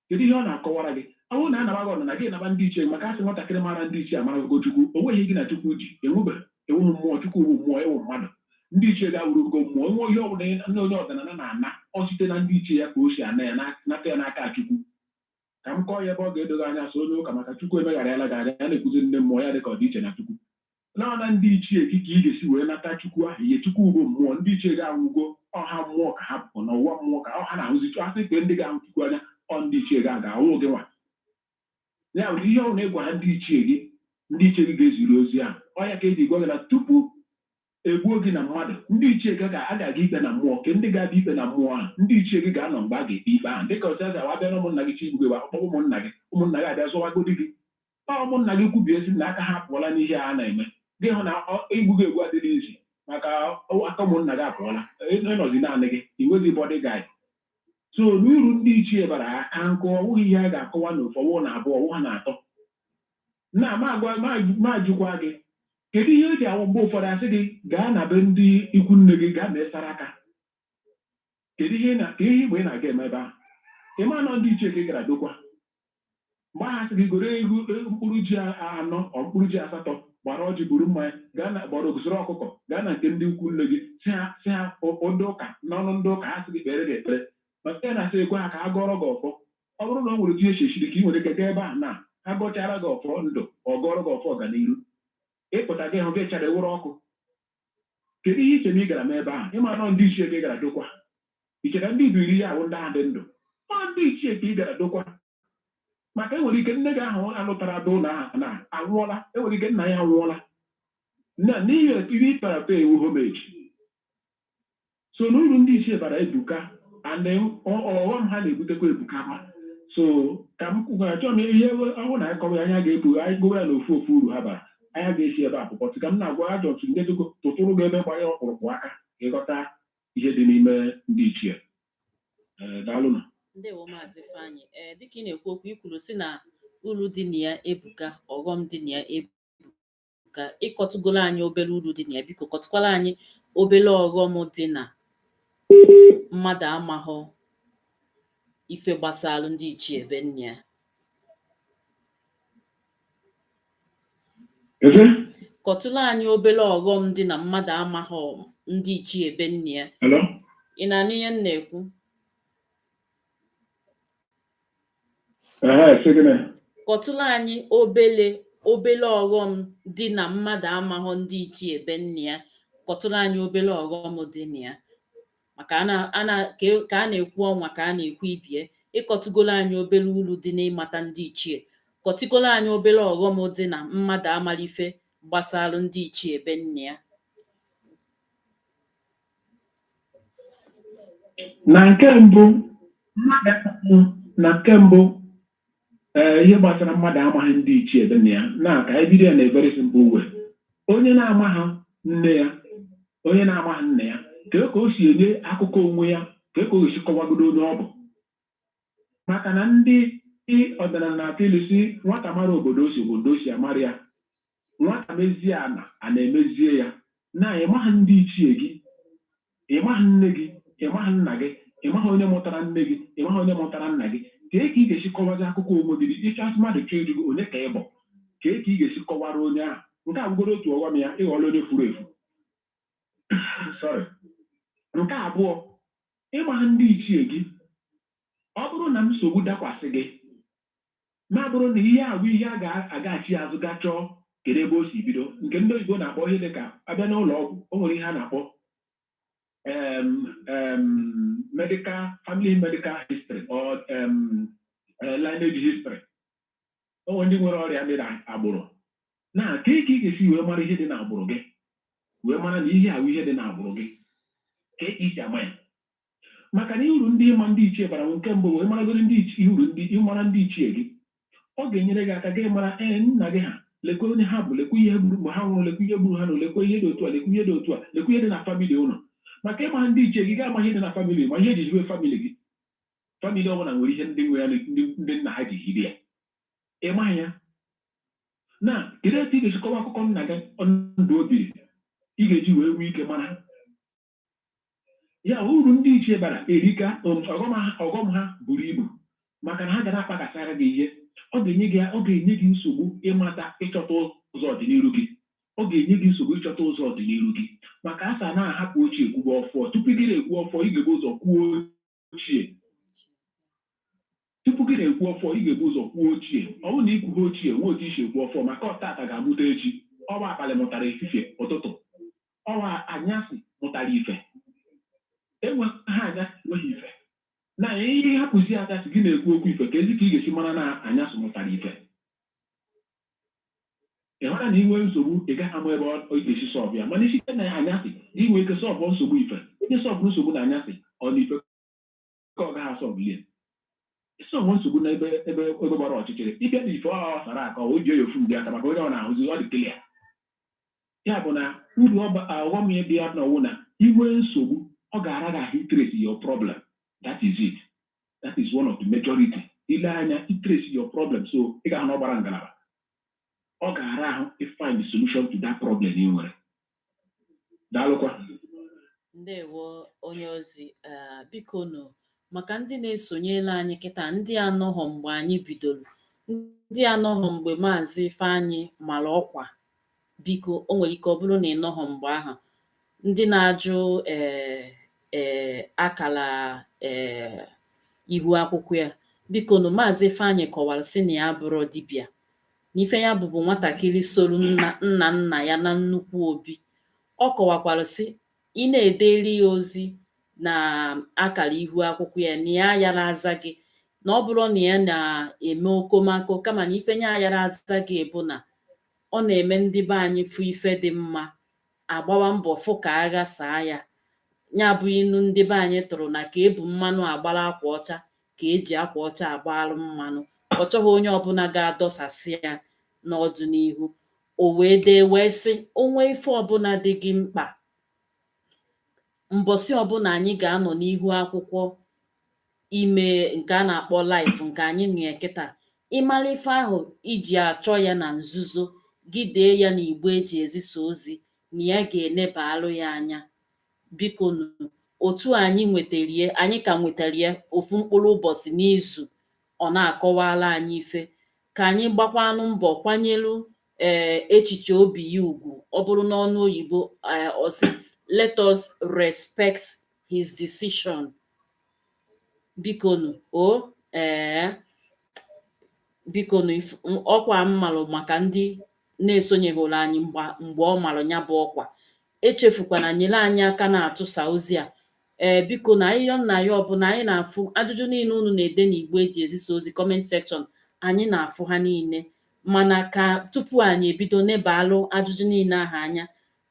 Kedu ihe ọ na-akọwara gị? Ọ bụrụ na a naba gị ọnụna, gị naba ndị ichie, maka asị nwatakịrị mara ndị ichie amarago Chukwu. O nweghị gị na Chukwu ji enwebeghị enweghị mmụọ. Chukwu bụ mmụọ, ewu mmadụ. Ndị ichie ga-awụrụ ugo mmụọ. Nwe ihe ọbụla ndị onye ọdịnala na-ana, ọ site na ndị ichie ya ka o si ana ya, nata ya n'aka Chukwu. Ka m kọọ ya ebe ọ ga-edoghị anya so onye ụka, maka Chukwu emegharịala gị anya, ya na-ekwuzi ndị mmụọ ya dị ka ọ dị iche na Chukwu. Na ndị ichie gị ka ị ga-esi wee nata Chukwu ahụ. Ihe Chukwu bụ mmụọ, ndị ichie ga-anwụgo, ọha mmụọ ka ha bụ n'ụwa mmụọ ka ọha na-ahụzi. Asị kpe ndị ga-ahụ Chukwu anya, ọ ndị ichie ga ga-ahụ gị nwa. Ya bụ ihe ọ na-egwa ha ndị ichie gị, ndị ichie gị ga-eziri ozi ahụ. Ọ ya ka eji gwa gị na tupu egbuo gị na mmadụ, ndị ichie gị ga a ga-aga ikpe na mmụọ. Ke ndị ga-abịa ikpe na mmụọ ahụ, ndị ichie gị ga-anọ mgbe a ga-ekpe ikpe ahụ. Dịka ọsị aza abịa na ụmụnna gị chi igbu gị, akpọ ụmụnna gị, ụmụnna gị abịa zọwagodi gị. Ọ ụmụnna gị kwubie sị na aka ha apụọla n'ihe a na-eme gị, hụ na igbu gị egbu adịghị izi, maka aka ụmụnna gị apụọla, ịnọzi naanị gị, ị nweghị bodyguard. So n'uru ndị ichie bara aka nkụ, ọ bụghị ihe a ga-akọwa n'ofu ọwụ na abụọ, ọwụ ha na atọ. Na ma jụkwa gị, kedu ihe o ji awụ mgbe ụfọdụ asị gị gaa na be ndị ikwu nne gị gaa mee saraka? Kedu ihe na ka ihe igbe ị na-aga eme ebe ahụ? Ị ma nọ ndị ichie ka ị gara dokwa mgbe ahụ, asị gị goro ego mkpụrụ ji anọ, ọ mkpụrụ ji asatọ, gbara ọjị, buru mmanya gaa na gbara ogosoro ọkụkọ, gaa na nke ndị ikwu nne gị, si ha ndị ụka n'ọnụ ndị ụka, ha sị gị kpere gị ekpere, maka ya na-asị gwa ha ka ha gọrọ gị ọfọ. Ọ bụrụ na o nwere otu ihe esi ka ị nwere ike gaa ebe ahụ na ha gọchara gị ọfọ ndụ, ọ gọrọ gị ọfọ ọganiru, ịpụta gị hụ gị chara ewuru ọkụ. Kedu ihe iche na ị gara mee ebe ahụ? Ịma nọ ndị ichie ka ị gara dokwa. I chere ndị ibiri ya ahụ ndị ahụ dị ndụ? Ọ ndị ichie ka ị gara dokwa, maka enwere ike nne gị ahụ alụtara be ụlọ ahụ na anwụọla, enwere ike nna ya anwụọla na n'ihi ihe ịpara pe ewu homage. So n'uru ndị ichie bara ebuka, and ọghọm ha na-ebutekwa ebuka kwa. So ka m kwuo, achọrọ m ihe ọhụụ na akọwa ya, anya ga-ebu anyị gụwa ya n'ofu ofu uru ha bara, anya ga-esi ebe a pụpọtụ. Ka m na-agwa ajọ otu ndị tụtụrụ gị ebe gbanye ọkpụrụkpụ aka ka ịghọta ihe dị n'ime ndị ichie. Ee, daalụnụ. Ndewo, Maazị Ifeanyị. Ee, dịka ị na-ekwu okwu, i kwuru sị na uru dị na ya ebuka, ọghọm dị na ya ebuka. Ịkọtụgolo anyị obere uru dị na ya, biko kọtụkwara anyị obere ọghọm dị na mmadụ amaghọ ife gbasalụ ndị ichie ebe nne ya. Eze? Kọtụrụ anyị obere ọghọm dị na mmadụ amaghọ ndị ichie ebe nne ya. Hello? Ị na-anụ ihe m na-ekwu? Ehe, sị gịnị? Kọtụrụ anyị obele obere ọghọm dị na mmadụ amaghọ ndị ichie ebe nne ya. Kọtụrụ anyị obere ọghọm dị na ya, maka a na ka a na-ekwu ọnwa ka a na-ekwu ibie. Ịkọtụgolo anyị obere uru dị n'ịmata ndị ichie, kọtụgolo anyị obere ọghọm dị na mmadụ amala ife gbasara ndị ichie be nna ya. Na nke mbụ, na nke mbụ, ee, ihe gbasara mmadụ amaghị ndị ichie be nna ya, na ka anyị bido ya na a very simple way. Onye na-amaghị nne ya, onye na-amaghị nna ya, ka ka o si enye akụkọ onwe ya, ka o si kọwagodo onye ọ bụ? Maka na ndị ọdịnala na-atụ ilu si, nwata mara obodo o si, obodo o si amara ya. Nwata mezie ana, a na-emezie ya. Na ịmaghị ndị ichie gị, ịmaghị nne gị, ịmaghị nna gị, ịmaghị onye mụtara nne gị, ịmaghị onye mụtara nna gị, kee ka ị ga-esi kọwazi akụkọ onwe gị? Ịchọ mmadụ chọọ ịjụ gị onye ka ị bụ, kee ka ị ga-esi kọwara onye ahụ? Nke a bụgoro otu ọghọm ya, ịghọọla onye furu efu. Sorry. Nke abụọ, ịmaghị ndị ichie gị, ọ bụrụ na nsogbu dakwasị gị, ma bụrụ na ihe a bụ ihe a ga-agachi azụ ga chọọ kedu ebe o si bido, nke ndị oyibo na-akpọ ihe dị ka abịa n'ụlọ ọgwụ, o nwere ihe a na-akpọ medical family medical history or lineage history. O nwere ndị nwere ọrịa dị n'agbụrụ. Na ka ị ga-esi wee mara ihe dị n'agbụrụ gị, wee mara na ihe a bụ ihe dị n'agbụrụ gị, ka ị si ama ya? Maka na uru ndị ịma ndị ichie bara bụ, nke mbụ, wee maragoro ndị ichie, uru ndị ịmara ndị ichie gị, ọ ga-enyere gị aka gị mara, ee, nna gị ha, lekwe onye ha bụ, lekwe ihe gburu mgbe ha nwụrụ, lekwe ihe gburu ha na lekwe ihe dị otu a, lekwe ihe dị otu a, lekwe ihe dị na family ụlọ. Maka ịma ndị ichie gị, ga-ama ihe dị na family, ma ihe eji hiwe family gị. Family ọbụla nwere ihe ndị nwe ya, ndị nna ha ji hibe ya. Ịmaghị ya, na kedu etu ị ga-esi kọwa akụkọ nna gị, ndụ o biri, ị ga-eji wee nwee ike mara ya? Uru ndị ichie bara erika. Ọghọm ha buru ibu, maka na ha ga na-akpakasara gị ihe. Ọ ga-enye gị nsogbu ịmata, ịchọta ụzọ ọdịnihu gị. Ọ ga-enye gị nsogbu ịchọta ụzọ ọdịnihu gị, maka asa na-ahapụ ochie kwuba ọfọ. Tupu gị na-ekwu ọfọ, ị ga-ebu ụzọ kwuo ochie. Tupu gị na-ekwu ọfọ, ị ga-ebu ụzọ kwuo ochie. Ọ bụrụ na ikwughị ochie, nwee otu isi ekwu ọfọ, maka ọtata ga-amụta echi. Ọwa abalị mụtara efifie ụtụtụ, ọwa anyasị mụtara ife. Enwe ha anyasị, enweghị ife. Na ihe hapụzi anyasị gị na-ekwu okwu ife, ka ezi ka ị ga-esi mara na anyasị mụtara ife? Ị hụra na ị nwee nsogbu, ị gaghị ama ebe ọ ga-esi solve ya. Mana site na anyasị, gị nwee ike solve nsogbu ife. Onye solve nsogbu na anyasị, ọ na ife ka ọ gaghị asolve ya. Solve nsogbu n'ebe ebe gbara ọchịchịrị, ịbịa na ife ọ sara aka, o ji ya ofu mgbe aka, maka onye ọ na-ahụzi, ọ dị clear. Ya bụ na uru ọghọm ya dị ya n'ọwụ na inwe nsogbu, ọ ga-ara gị ahụ trace your problem. That is it. That is one of the majority. Ile anya, trace your problem, so ị ga-ahụ na ọ gbara ngalaba, ọ ga-ara ahụ find the solution to that problem ị nwere. Daalụkwa. Ndewo, onye ozi. Ee, biko nụ, maka ndị na-esonyere anyị kịta, ndị anọghọ mgbe anyị bidoro, ndị anọghọ mgbe Maazị Ifeanyị mara ọkwa, biko, o nwere ike ọ bụrụ na ị nọghọ mgbe ahụ, ndị na-ajụ ee akara ihu akwụkwọ ya, biko nụ, Maazị Ifeanyị kọwara sị na ya bụrụ dibịa, na ife ya bụbu nwatakịrị soro nna nna nna ya na nnukwu obi. Ọ kọwakwara sị ị na-ederi ya ozi na akara ihu akwụkwọ ya, na ya yara aza gị, na ọ bụrụ na ya na-eme okomako, kama na ife ya yara aza gị bụ na ọ na-eme ndị be anyị fụ ife dị mma, agbawa mbọ fụ ka agha saa ya. Ya bụ inu ndị be anyị tụrụ na ka ebu mmanụ agbara akwa ọcha, ka eji akwa ọcha agbalụ mmanụ. Ọ chọghị onye ọbụla ga-adọsasị ya n'ọdịnihu. O wee dee wee sị, o nwee ife ọbụla dị gị mkpa, mbọsị ọbụla anyị ga-anọ n'ihu akwụkwọ ime nke a na-akpọ live, nke anyị nọ ya kịta, ịmara ife ahụ iji achọ ya na nzuzo gị, dee ya n'igbe eji ezisa ozi, na ya ga-enebalụ ya anya. Biko nụ, otu anyị nwetara ya, anyị ka nwetara ya ofu mkpụrụ ụbọchị n'izu, ọ na-akọwala anyị ife, ka anyị gbakwanụ mbọ kwanyelu echiche obi ya ugwu. Ọ bụrụ n'ọnụ oyibo, ọ sị, "Let us respect his decision." Bikonu o, bikonu, ọkwa mmalụ maka ndị na-esonyeghụrụ anyị mgbe ọ malụ ya bụ ọkwa, echefukwana nyere anyị aka na-atụsa ozi a. Ee, biko, na ayịyọ nna ya ọbụla anyị na-afụ ajụjụ niile unu na-ede n'igbe eji ezisa ozi, comment section, anyị na-afụ ha niile. Mana ka tupu anyị ebido nebalụ ajụjụ niile ahụ anya,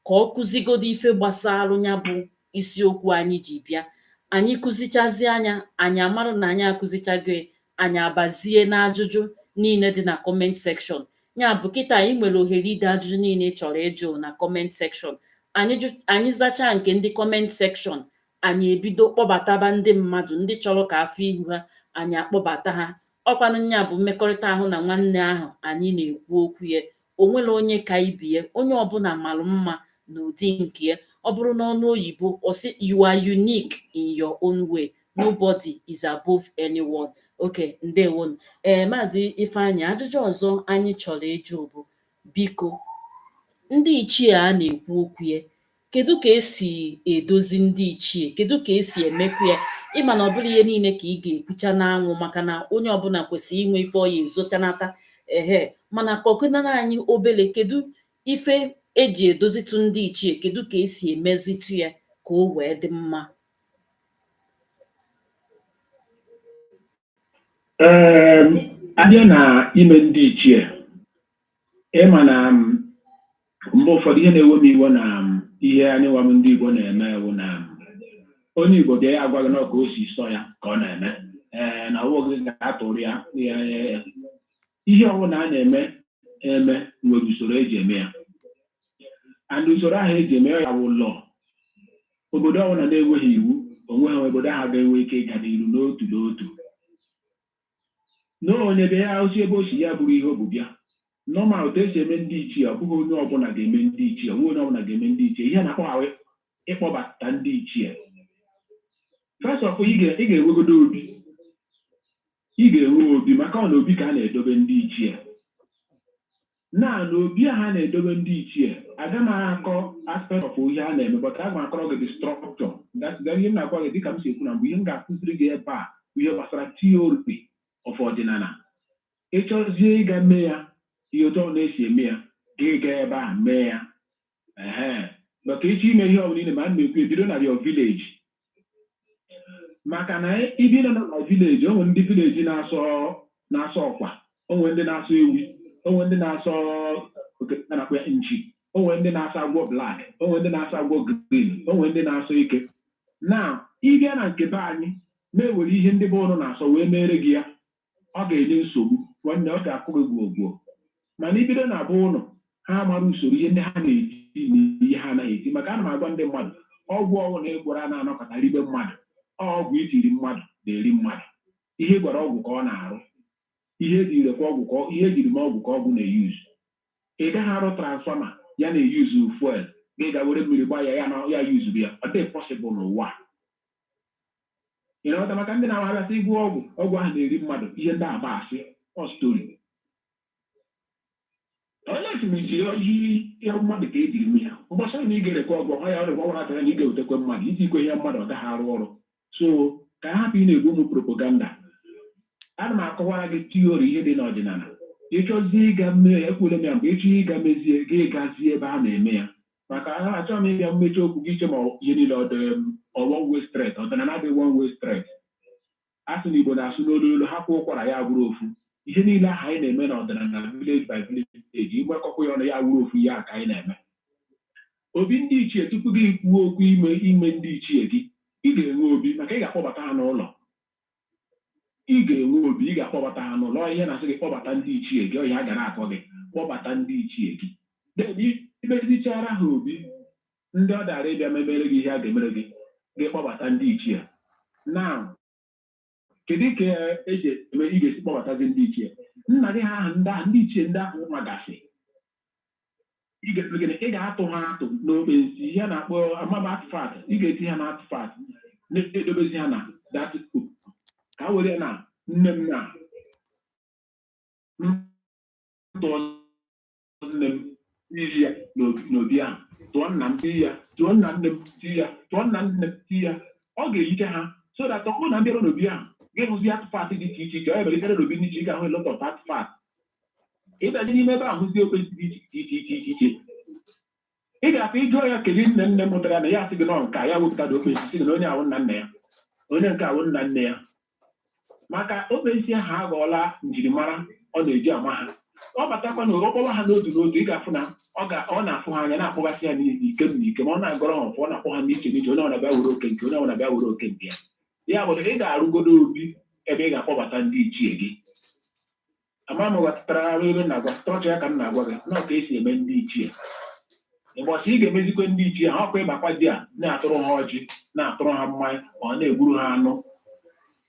ka ọ kụzigodo ife gbasalụ ya bụ isiokwu anyị ji bịa. Anyị kụzichazie anya, anyị amarụ na anyị akụzichago ya, anyị abazie n'ajụjụ niile dị na comment section. Ya bụ, kịta anyị nwere ohere ide ajụjụ niile ị chọrọ ịjụ na comment section. Anyị jụ, anyị zachaa nke ndị comment section, anyị ebido kpọbataba ndị mmadụ, ndị chọrọ ka afọ ihu ha, anyị akpọbata ha. Ọkwanụ nya bụ mmekọrịta ahụ na nwanne ahụ anyị na-ekwu okwu ya. O nwere onye ka ibie, onye ọbụla malụ mma n'ụdị nke ya. Ọ bụrụ n'ọnụ oyibo, ọ sị, "You are unique in your own way. Nobody is above anyone." Okay, ndewonu. Ee, Maazị Ifeanyị, ajụjụ ọzọ anyị chọrọ ịjụ bụ, biko, ndị ichie a na-ekwu okwu ya, kedu ka esi edozi ndị ichie? Kedu ka esi emekwu ya? Ịma na ọ bụrụ ihe niile ka ị ga-ekwucha n'anwụ, maka na onye ọbụla kwesịrị inwe ife ọ ya ezochanata ehe. Mana kọkụnara anyị obele, kedu ife eji edozitụ ndị ichie? Kedu ka esi emezitụ ya ka o wee dị mma? Ee, abịa na ime ndị ichie, ịma na mgbe ụfọdụ ihe na-ewe m iwe na ihe anyị nwa m ndị Igbo na-eme ewu na onye Igbo bịa, ya agwa gị na ọ ka o si sọ ya ka ọ na-eme. Ee, na ọwụ gị ga-atụrụ ya ihe ọbụla a na-eme eme nwere usoro eji eme ya, and usoro ahụ eji eme ya wụ law. Obodo ọbụla na-enweghị iwu, onweghị obodo ahụ ga-enwe ike ịga n'iru n'otu n'otu. Na onye bịa, ya osi ebe o si ya bụrụ ihe o bu bịa. Normal, otu esi eme ndị ichie, ọ bụghị onye ọbụla ga-eme ndị ichie, ọ bụghị onye ọbụla ga-eme ndị ichie. Ihe na-akpọ ahụ ịkpọbata ndị ichie, first of all, ị ga-enwegodo obi, ị ga-enwe obi, maka ọ na obi ka a na-edobe ndị ichie. Na obi a ha na-edobe ndị ichie, aga m akọ aspect of ihe a na-eme, but aga m akọrọ gị the structure. That's the ihe m na-agwa gị. Dịka m si ekwu na mgbe, ihe m ga-akụziri gị ebe a bụ ihe gbasara theory of ọdịnala. Ịchọzie ịga mee ya, ihe otu ọ na-esi eme ya, gị gaa ebe a mee ya. Ehe, maka ịchọ ime ihe ọbụla ị na-eme, a na-ekwu ebido na your village, maka na ibi nọ na village, o nwere ndị village na-asọ ọkwa, o nwere ndị na-asọ ewi, o nwere ndị na-asọ oke a na-akpọ ya nchi, o nwere ndị na-asọ agwọ black, o nwere ndị na-asọ agwọ green, o nwere ndị na-asọ ike. Na ịbịa na nke be anyị na-ewere ihe ndị be ụnụ na-asọ wee mere gị ya, ọ ga-enye nsogbu, nwanne, ọ ga-akụ gị gwogwo. Mana ibido na be ụnụ, ha mara usoro ihe ndị ha na-eti na ihe ha anaghị eti. Maka ana m agwa ndị mmadụ, ọgwụ ọgwụ na ịgwara na-anọkọta ribe mmadụ, ọgwụ itiri mmadụ na-eri mmadụ. Ihe ị gwara ọgwụ ka ọ na-arụ, ihe ejiri kwa ọgwụ ka ihe ejiri m ọgwụ ka ọgwụ na-eyuzu. Ị gaghị arụ transformer ya na-eyuzu fuel, gị ga were mmiri gbaa ya, ya na ya yuzuru ya. Ọ dịghị possible n'ụwa a. Ị na-aghọta? Maka ndị na-abịasị ịgwọ ọgwụ, ọgwụ ahụ na-eri mmadụ, ihe ndị agba asị, ọ story. Onye si m iji ihe mmadụ ka ejiri mee ya, mgbasa na ị ga-erekwa ọgwụ ọ ya ọrịa gwara aka ya na ị ga-ewetekwe mmadụ iji ikwe ihe mmadụ, ọ gaghị arụ ọrụ. So ka a hapụ ị na-egbu ụmụ propaganda. Ana m akọwara gị theory ihe dị n'ọdịnala. Ịchọzie ịga mee ya, ekwule m ya mgbe ịchọ ịga mezie gị, gazie ebe a na-eme ya. Maka achọghị m ịbịa mmechi okwu gị iche ma ihe niile ọ dị ọ one way street. Ọdịnala dị one way street. A sị na Igbo na-asụ n'olu olu, hapụ ụkwara ya bụrụ ofu. Ihe niile ahụ anyị na-eme n'ọdịnala, village by village, ịgbakọkwa ya ọnụ, ya wụrụ ofu ihe a ka anyị na-eme. Obi ndị ichie, tupu gị kwuo okwu ime ndị ichie gị, ị ga-enwe obi, maka ị ga-akpọbata ha n'ụlọ. Ị ga-enwe obi, ị ga-akpọbata ha n'ụlọ. Ihe na-asị gị kpọbata ndị ichie gị, ọhịa a ga na-akọ gị kpọbata ndị ichie gị. Then imezichara ha obi, ndị ọ dara ịbịa memere gị ihe a ga-emere gị, gị kpọbata ndị ichie. Now, kedu ka eji eme ị ga-esi kpọbatazi ndị ichie nna gị ha ahụ, ndị ahụ, ndị ichie ndị ahụ nwagasị? Ị ga-eme gịnị? Ị ga-atụ ha atụ n'okpe nsi, ihe a na-akpọ amaba artifact. Ị ga-eti ha na artifact, na-edobezi ha na that ka a were na nne m na tụọ nne m iri ya n'obi ahụ, tụọ nna m tii ya, tụọ nna nne m tii ya, tụọ nna nne m tii ya. Ọ ga-eyiche ha so that ọ bụrụ na mbịara n'obi ahụ, gị hụzi artifact dị iche iche. Ọ ya mere ịbịara n'obi ndị iche, ị ga-ahụ a lot of artifact. Ịbịazi n'ime ebe ahụ, hụzi okpesi dị iche iche iche iche iche. Ị ga-afụ, ịjụọ ya kedu nne nne mụtara na ya, asị gị nọ nke a, ya wepụtara okpesi, sị gị na onye awụ nna nna ya, onye nke awụ nna nne ya, maka okpesi ahụ aghọọla njirimara ọ na-eji ama ha. Ọ batakwa na ọ kpọwa ha n'otu n'otu, ị ga-afụ na ọ na-afụ ha anya, na-akpọgasị ya n'ikem n'ikem. Ọ na-agọrọ ha ọfọ, ọ na-akpọ ha n'iche n'iche. Onye ọbụla bịa were oke nke onye ọbụla bịa were oke nke ya. Ya bụ na ị ga-arụgodo obi ebe ị ga-akpọbata ndị ichie gị. Ama m ghọtara ebe m na-agwa structure ya ka m na-agwa gị nọọ ka esi eme ndị ichie. Ụbọchị ị ga-emezikwe ndị ichie ha, ọkwa ịbakwa di a na-atụrụ ha ọjị, na-atụrụ ha mmanya, ọ na-egburu ha anụ,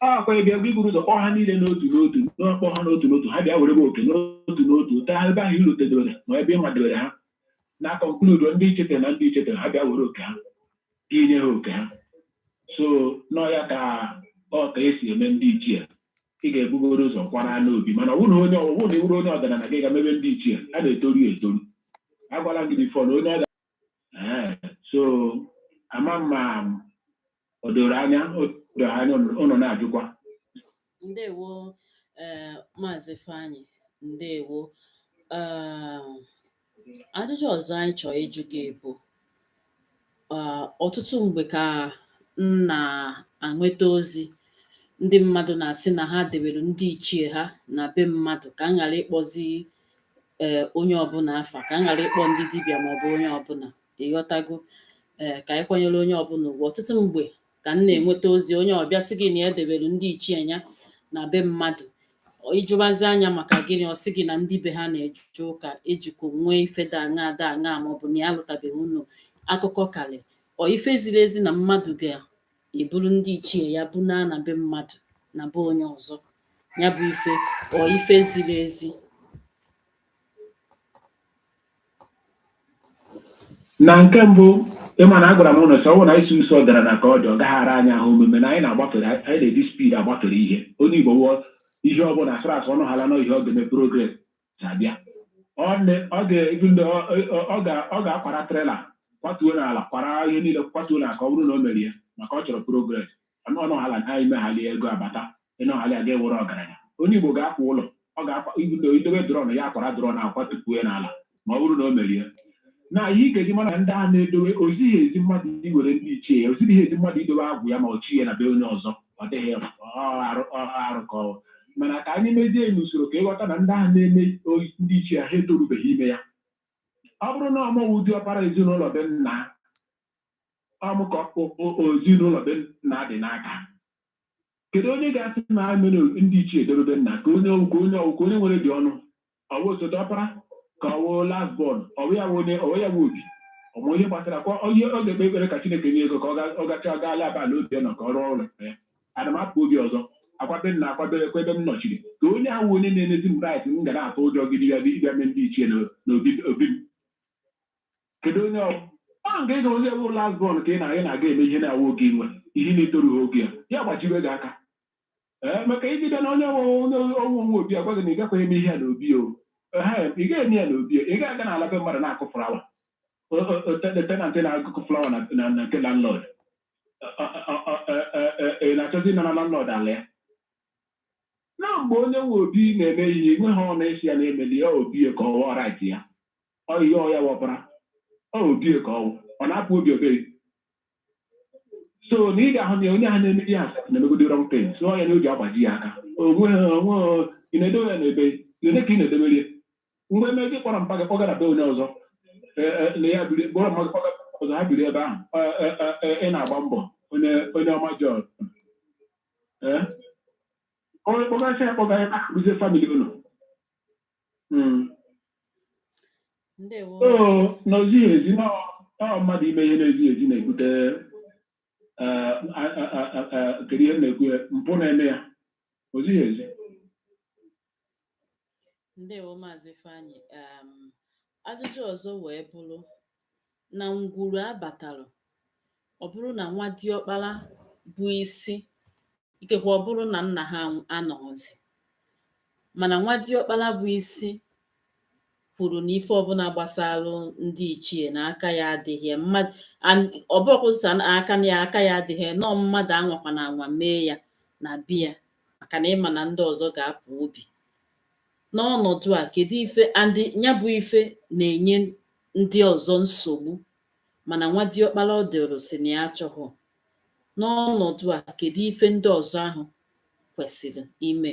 ọkwa ịbịa gị buru ụzọ kpọọ ha niile n'otu n'otu, n'ọkpọ ha n'otu n'otu, ha bịa were oke n'otu n'otu, taa ebe ahụ ilotedebere ma ebe ị madebere ha na conclude ndị ichetere na ndị ichetere, ha bịa were oke ha, gị nye ha oke ha. So nọọ ya ka ọ ka esi eme ndị ichie. Ị ga-ebugoro ụzọ kwara n'obi, mana ọ bụrụ na onye ọ bụrụ na ị bụrụ onye ọdịnala, gị ga-emebe ndị ichie a na-etoru ya etoru. Agwala m gị before na onye ọda. Ee, so ama m ma o doro anya, o doro anya ụnụ na-ajụkwa. Ndewo, ee, Maazị Ifeanyị, ndewo. Ee, ajụjụ ọzọ anyị chọrọ ịjụ gị bụ, ọtụtụ mgbe ka m na-anweta ozi ndị mmadụ na-asị na ha debere ndị ichie ha na be mmadụ, ka m ghara ịkpọzi ee onye ọbụla afa, ka m ghara ịkpọ ndị dibịa maọbụ onye ọbụla, ịghọtago? Ee, ka anyị kwanyere onye ọbụla ugwu. Ọtụtụ mgbe ka m na-enweta ozi, onye ọbịa sị gị na ya debere ndị ichie ya na be mmadụ. Ịjụbazi anya maka gịnị, ọ sị gị na ndị be ha na-eje ụka ejikwa nwee ife dị aṅaa dị aṅaa, maọbụ na ya alụtabeghị unu akụkọ kalị. Ọ ife ziri ezi na mmadụ ga-eburu ndị ichie ya bunaa na be mmadụ, na be onye ọzọ, ya bụ ife, ọ ife ziri ezi? Na nke mbụ, ịma na agwara m ụnụ sị ọ bụrụ na isi ụsọ dara na ka ọ dị, ọ gaghị ara anya ahụ omume na anyị na-agbafere, anyị na-eji speed agbafere ihe. Onye Igbo wụọ ihe ọ bụla asụrụ asụ ọnụ hala na ihe ọ ga-eme, progress abịa. Ọ ga-akwara trailer kwatuo n'ala, kwara ihe niile kwatuo n'ala, ka ọ bụrụ na o mere ya maka ọ chọrọ progress. Ọnụ hala na anyị meghali ego abata, ịnọghali aga ewere ọgaranya. Onye Igbo ga-akwa ụlọ, ọ ga-akwa ibido idobe drone ya, akwara drone akwatupuo ya n'ala ma ọ bụrụ na o merie na ihe. Ị ga-eji mara na ndị a na-edowe, ozighị ezi mmadụ iwere ndị ichie ya, ozighị ezi mmadụ idobe agwụ ya ma ọ chi ya na be onye ọzọ. Ọ dịghị ọ arụ ọ arụ ka ọ mana ka anyị mezie ya n'usoro ka ịghọta na ndị ahụ na-eme ndị ichie ha etorubeghị ime ya. Ọ bụrụ na ọmụwụ dị ọkpara ezinụlọ be nna ọmụ, ka ezinụlọ be nna dị n'aka, kedu onye ga-asị na ha mere ndị ichie edobe be nna? Ka onye ọwụ, ka onye ọwụ, ka onye nwere dị ọnụ, ọ bụ osote ọkpara, ka ọ wụ last born, ọ bụ ya bụ onye, ọ bụ ya bụ obi ọmụ ihe gbasara kwa onye ọ ga-ekpe ekpere ka Chineke nye ego ka ọ gacha gaa ala ala obi nọ, ka ọ rụọ ụlọ ya. Ana m apụ obi ọzọ akwabe nna akwabe ekwe ebe m nọchiri, ka onye ahụ onye na-enezi m right, m ga na-atụ ụjọ gị bịa ịbịa mee ndị ichie n'obi obi m. Kedu onye ọ ọ nke ị ga-ozi ewu last born, ka ị na ị na-aga eme ihe na-awụ oge inwe ihe na-etorughị oge ya, ya gbachiwe gị aka. Ee, maka ijide na onye onwe onwe onwe obi agwa gị na ị gakwa eme ihe a n'obi o. Ehe, ị gaghị eme ya n'obi o. Ị gaghị aga n'ala be mmadụ na-akụ flower, tenant na-akụ flower na nke landlord. Ị na-achọzi ịna na landlord ala ya na mgbe onye nwe obi na-eme ihe, enweghị ọnụ isi ya na-emeli ya obi ya ka ọ wụọ right ya. Ọ ihe ọ ya wọpụra ọ obi ya ka ọ wụ, ọ na-apụ obi obe. So na ị ga-ahụ na onye ahụ na-eme ihe asatọ na-emegodi wrong thing, so ọ ya na o ji agbaji ya aka onwe onwe. Ị na-edowe ya n'ebe ole ka ị na-edebere ya? Mgbe eme gị kpọrọ mpa gị kpọgara be onye ọzọ, na ya biri kpọrọ mma gị kpọgara ọzọ, ha biri ebe ahụ. Ị na-agba mbọ onye onye ọma Jọn, ee, onye kpọgasị ya kpọga ya akụzie family unu. Ndewo. So na ozighị ezi na ọ mmadụ ime ihe na-ezighị ezi na-ebute kedu ihe m na-ekwu ya, mpụ na-eme ya, ozighị ezi. Ndewo, Maazị Ifeanyị. Ajụjụ ọzọ wee bụrụ na ngwuru abatalụ, ọ bụrụ na nwa diọkpara bụ isi, ikekwe ọ bụrụ na nna ha anọghọzi, mana nwa diọkpara bụ isi kwuru na ife ọbụla gbasalụ ndị ichie na aka ya adịghị ya mmadụ ọ bụrụkwa na aka ya aka ya adịghị ya, nọọ mmadụ anwakwana anwa mee ya na biya, maka na ịma na ndị ọzọ ga-apụ obi n'ọnọdụ a. Kedu ife and ya bụ ife na-enye Ndị ọzọ nsogbu, mana nwa diọkpara ọ dịrụ si na ya achọghọ. N'ọnọdụ a, kedu ife ndị ọzọ ahụ kwesịrị ime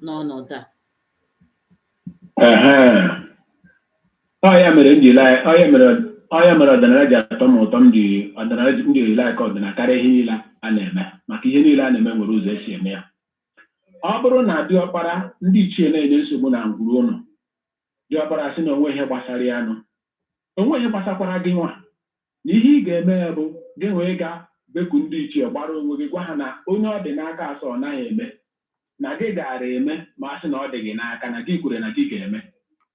n'ọnọdụ a? Ehe. Ọ ya mere m ji like, ọ ya mere ọdịnala ji atọ m ụtọ. M ji ọdịnala, m ji like ọdịnala karịa ihe niile a na-eme, maka ihe niile a na-eme nwere ụzọ esi eme ya. Ọ bụrụ na diọkpara ndị ichie na-enye nsogbu na ngwuru ụlọ, diọkpara sị na onwe ihe gbasara ya nụ, onwe ihe gbasakwara gị nwa, na ihe ị ga-eme ya bụ gị nwee ga beku ndị ichie, gbara onwe gị, gwa ha na onye ọ dị n'aka asọ ọ naghị eme, na gị gaara eme ma a sị na ọ dị gị n'aka, na gị kwere na gị ga-eme.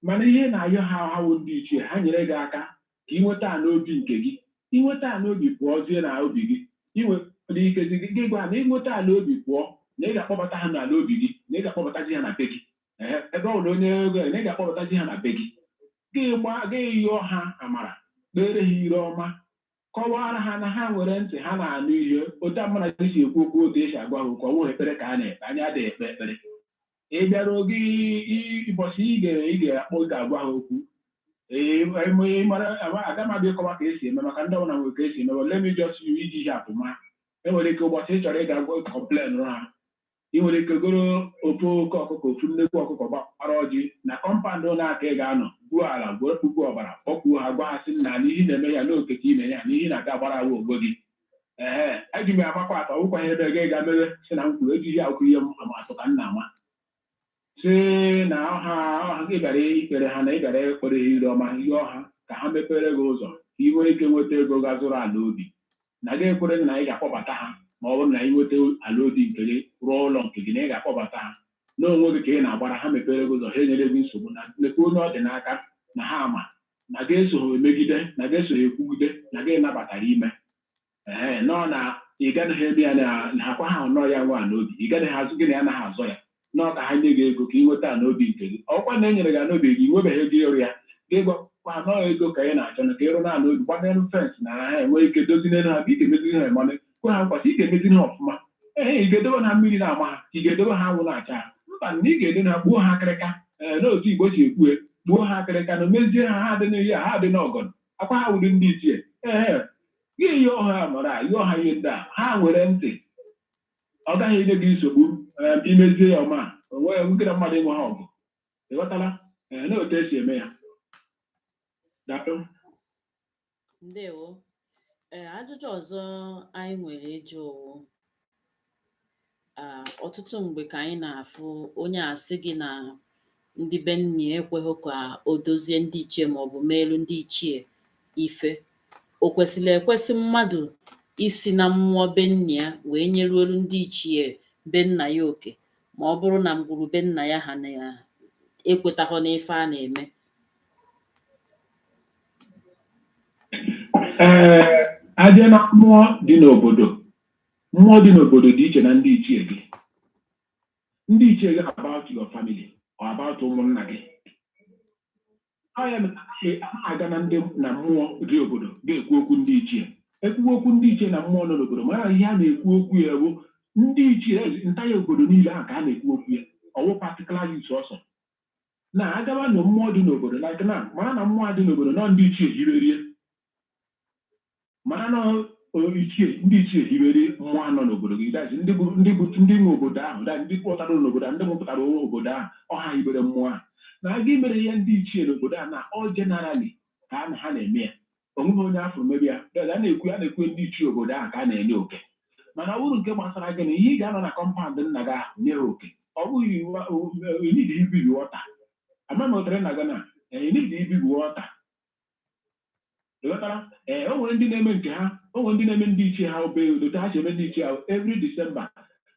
Mana ihe na-ayọ ha, hawụ ndị ichie, ha nyere gị aka ka ị nweta n'obi nke gị. Inweta n'obi pụọzie na obi gị, ị nwere ike gị gwa na ịnweta ala obi pụọ, na ị ga-akpọbata ha n'ala obi gị, na ị ga-akpọbatazi ha na be gị. Ee, ebe ọ bụla onye ego, na ị ga-akpọbatazi ha na be gị, gị gba, gị yọọ ha amara, kpere ha ire ọma, kọwara ha na ha nwere ntị, ha na-anụ ihe. Otu a mụ na gị si ekwu okwu, otu esi agwa ha okwu, ọ bụghị ekpere ka a na-ekpe. Anyị adịghị ekpe ekpere. Ị bịara oge ụbọchị ị ga-akpọ, ị ga-agwa ha okwu. Ee, mara aga m abịa ịkọwa ka esi eme, maka ndị ọbụla nwere ka esi eme. But let me just use iji ihe atụma. Enwere ike ụbọchị ị chọrọ ịga gwa complain ha, ị nwere ike goro ofu oke ọkụkọ, ofu nnekwu ọkụkọ, gbara ọjị na compound ụlọ aka ị ga-anọ gbuo ala, gbuo puku ọbara, kpọkwuo ha, gwa ha sị na n'ihi na-eme ya n'oke ka ị na-enye ha, n'ihi na-aga agbara awa onwe gị. Ee, eji m ya amakwa atọ, ọgwụkwa ihe ebe gị ga mere sị na m kwuru ejighị akwụkwọ ihe atụ ka m na-ama sị na ọha ọha gị bịara ikpere ha, na ị bịara ekpere ha ire ọma, ihe ọha ka ha mepere gị ụzọ ka ị nwee ike nweta ego ga zụrụ ala obi, na gị ekwere na ị ga-akpọbata ha ma ọ bụrụ na ị nweta ala obi nke gị, rụọ ụlọ nke gị, na ị ga-akpọbata ha n'onwe gị, ka ị na-agbara ha mepere gị ụzọ, ha enyere gị nsogbu, na lekwa onye ọ dị n'aka, na ha ama na ga-eso ha emegide, na ga-eso ha ekwugide, na gị nabatara ime. Ee, nọ na ị gaghị eme ya na akwa ha nọ ya nwa n'obi, ị gaghị azụ gị na ya anaghị azọ ya nọ, ka ha nye gị ego ka ị nweta n'obi nke gị. Ọkwa na enyere gị n'obi gị, nwebeghị ego ịrụ ya, gị gwakwa nọọ ego ka ị na-achọ na ka ịrụ na n'obi, gbadelu fence na ha enwee ike dozi n'elu ha, ị ga-emeziri ha emane, kwe ha nkwasị ị ga-emeziri ha ọfụma. Ee, ị ga-edobe ha mmiri na-ama ha, ị ga-edobe ha anwụ na-acha ha? Mba, na ị ga-edo ha, gbuo ha akịrịka. Ee, n'otu Igbo si ekwu, gbuo ha akịrịka na mezie ha, ha dị n'ihe ha dị n'ọgọdọ akwa ha wuru ndị ichie. Ee, gị yọọ ha amara, yọọ ha ihe ndị a, ha nwere ntị, ọ gaghị enye gị nsogbu. Imezie ya ọma, onwe nkịta mmadụ ịnwe ha ọgụ. Ịghọtala? Ee, na otu esi eme ya. Daalụ. Ndewo. Ee, ajụjụ ọzọ anyị nwere ịjụ wụ, ọtụtụ mgbe ka anyị na-afụ onye a sị gị na ndị be nna ya ekweghị ka o dozie ndị ichie maọbụ meelu ndị ichie ife. O kwesịrị ekwesị mmadụ isi na mmụọ be nna ya wee nyeruolu ndị ichie be nna ya oke, ma ọ bụrụ na ngwuru be nna ya ha na ekwetaghọ n'ife a na-eme? Ee, abịa na mmụọ dị n'obodo, mmụọ dị n'obodo dị iche na ndị ichie gị. Ndị ichie gị about your family or about ụmụnna gị. Ọ ya mere anaghị aga na ndị na mmụọ dị obodo ga-ekwu okwu ndị ichie. Ekwuwe okwu ndị ichie na mmụọ nọ n'obodo, mara ihe a na-ekwu okwu ya bụ ndị ichie ntaya obodo niile ahụ ka a na-ekwu okwu ya, ọwụ particular use ọsọ na agaba na mmụọ dị n'obodo. Like na mara na mmụọ dị n'obodo nọ ndị ichie hiberie, mara na ichie, ndị ichie hibere mmụọ nọ n'obodo gị. That's ndị bụ ndị nwe obodo ahụ, that's ndị pụtara n'obodo ahụ, ndị mụpụtara onwe obodo ahụ, ọha hibere mmụọ ahụ na gị mere ihe ndị ichie n'obodo a na ọ generally ka a na ha na-eme ya. Onweghị onye afọ mebi ya. That's a na-ekwu ndị ichie obodo ahụ ka a na-enye oke. Mana ọ bụrụ nke gbasara gị na ihe ị ga-anọ na compound nna gị ahụ nye ha oke, ọ bụghị iwu ibibi wọta ama m otere nna gị na enidi ibibi wọta. Ịghọtara? Ee, o nwere ndị na-eme nke ha, o nwere ndị na-eme ndị ichie ha obe otu ha si eme ndị ichie ha. Every December,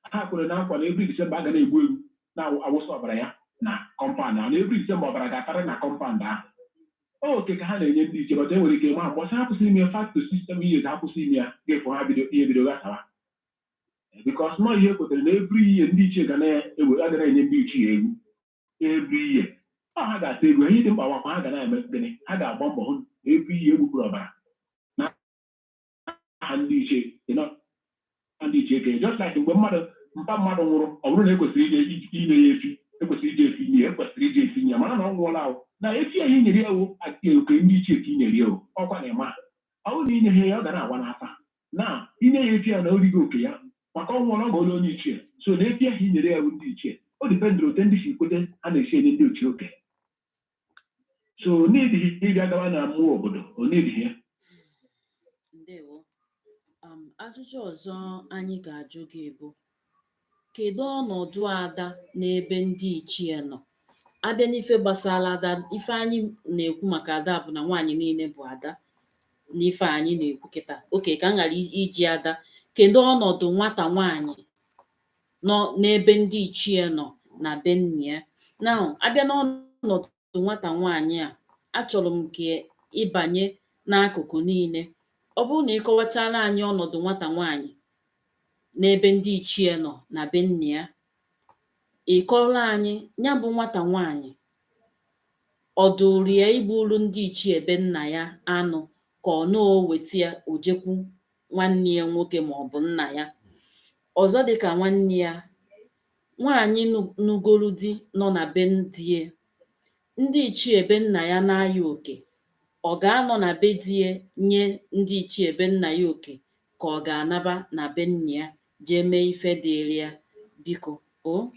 ha kwere na akwa na every December a ga na-egbu ewu na-awụsa ọbara ya na compound ahụ, na every December ọbara ga-atarị na compound ahụ. Oke ka ha na-enye ndị ichie. Bata, enwere ike ma mgbọsị ha kwụsị ime 5 to 6 7 years, ha kwụsị ime ya, ga-efu ha bido ihe bido ghasawa, because nọ ihe kwetere na every year ndị ichie ga na-ewe, a ga na-enye ndị ichie ewu every year. Ọ ha ga-ata egwu ihe dị mkpa wakwa, ha ga na-eme gịnị? Ha ga-agba mbọ hụ na every year egbupụrụ ọbara na aha ndị ichie dị na ndị ichie kenye. Just like mgbe mmadụ, mpa mmadụ nwụrụ, ọ bụrụ na ekwesịrị ije inye ya efi, ekwesịrị ije efi nye ya, ekwesịrị ije efi nye ya, mana na ọ nwụọla ahụ. Na efi ahụ i nyere ya wụ oke ndị ichie ka i nyere ya o, ọkwa na ịma. Ọ bụrụ na inye ha ya, ọ ga na-agwa n'afa. Na inye ya efi ya na origo oke ya, maka ọ nwụrụ, ọ ga onye ichie. So na efi ahụ i nyere ya wụ ndị ichie. O dependịrị ote ndị si kwete a na-esi enye ndị ochie oke. So n'idighị ịbịa gawa na mmụọ obodo, o n'idighị ya. Ndewo. Ajụjụ ọzọ anyị ga-ajụ gị bụ, kedu ọnọdụ ada n'ebe ndị ichie nọ? Abịa n'ife gbasara ada, ife anyị na-ekwu maka ada bụ na nwaanyị niile bụ ada n'ife anyị na-ekwu kịta. Oke ka m ghara iji ada, kedu ọnọdụ nwata nwaanyị nọ n'ebe ndị ichie nọ na be nna ya? Now, abịa n'ọnọdụ nwata nwaanyị a, achọrọ m ka ịbanye n'akụkụ niile. Ọ bụrụ na ị kọwachara anyị ọnọdụ nwata nwaanyị n'ebe ndị ichie nọ na be nna ya, ị kọrọ anyị ya bụ nwata nwaanyị, ọ dụrụ ya igburu ndị ichie be nna ya anụ, ka ọ na o weta ya ojekwu nwanne ya nwoke maọbụ nna ya ọzọ, dịka nwanne ya nwaanyị nugolu di nọ na be di ya, ndị ichie be nna ya na-aya oke, ọ ga-anọ na be di ya nye ndị ichie be nna ya oke, ka ọ ga-anaba na be nna ya jee mee ife dịịrị ya? Biko o.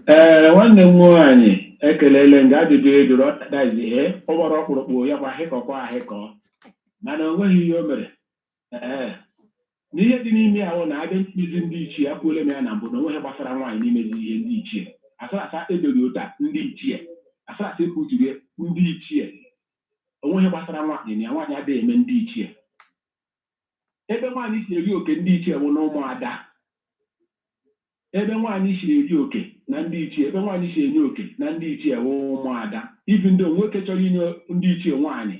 Ee, nwanne m nwaanyị, ekelele m gị. Ajụjụ ị jụrụ dazi ee, ọ gbara ọkpụrụkpụ ya kwa ahịkọkwa ahịkọ, mana o nweghị ihe o mere. Ee, n'ihe dị n'ime ya wụ na abịa mkpezi ndị ichie, akwuola m ya na mbụ na onweghị gbasara nwaanyị n'imezi ihe ndị ichie. Asarasa edoghị otu a, ndị ichie asarasa ekwuturu ndị ichie, onweghị gbasara nwaanyị na ya. Nwaanyị adịghị eme ndị ichie. Ebe nwaanyị si eri oke ndị ichie bụ na ụmụada. Ebe nwaanyị si eri oke na ndị ichie, ebe nwaanyị si enye oke na ndị ichie wụ ụmụada. Ibi ndị nwoke chọrọ inye ndị ichie nwaanyị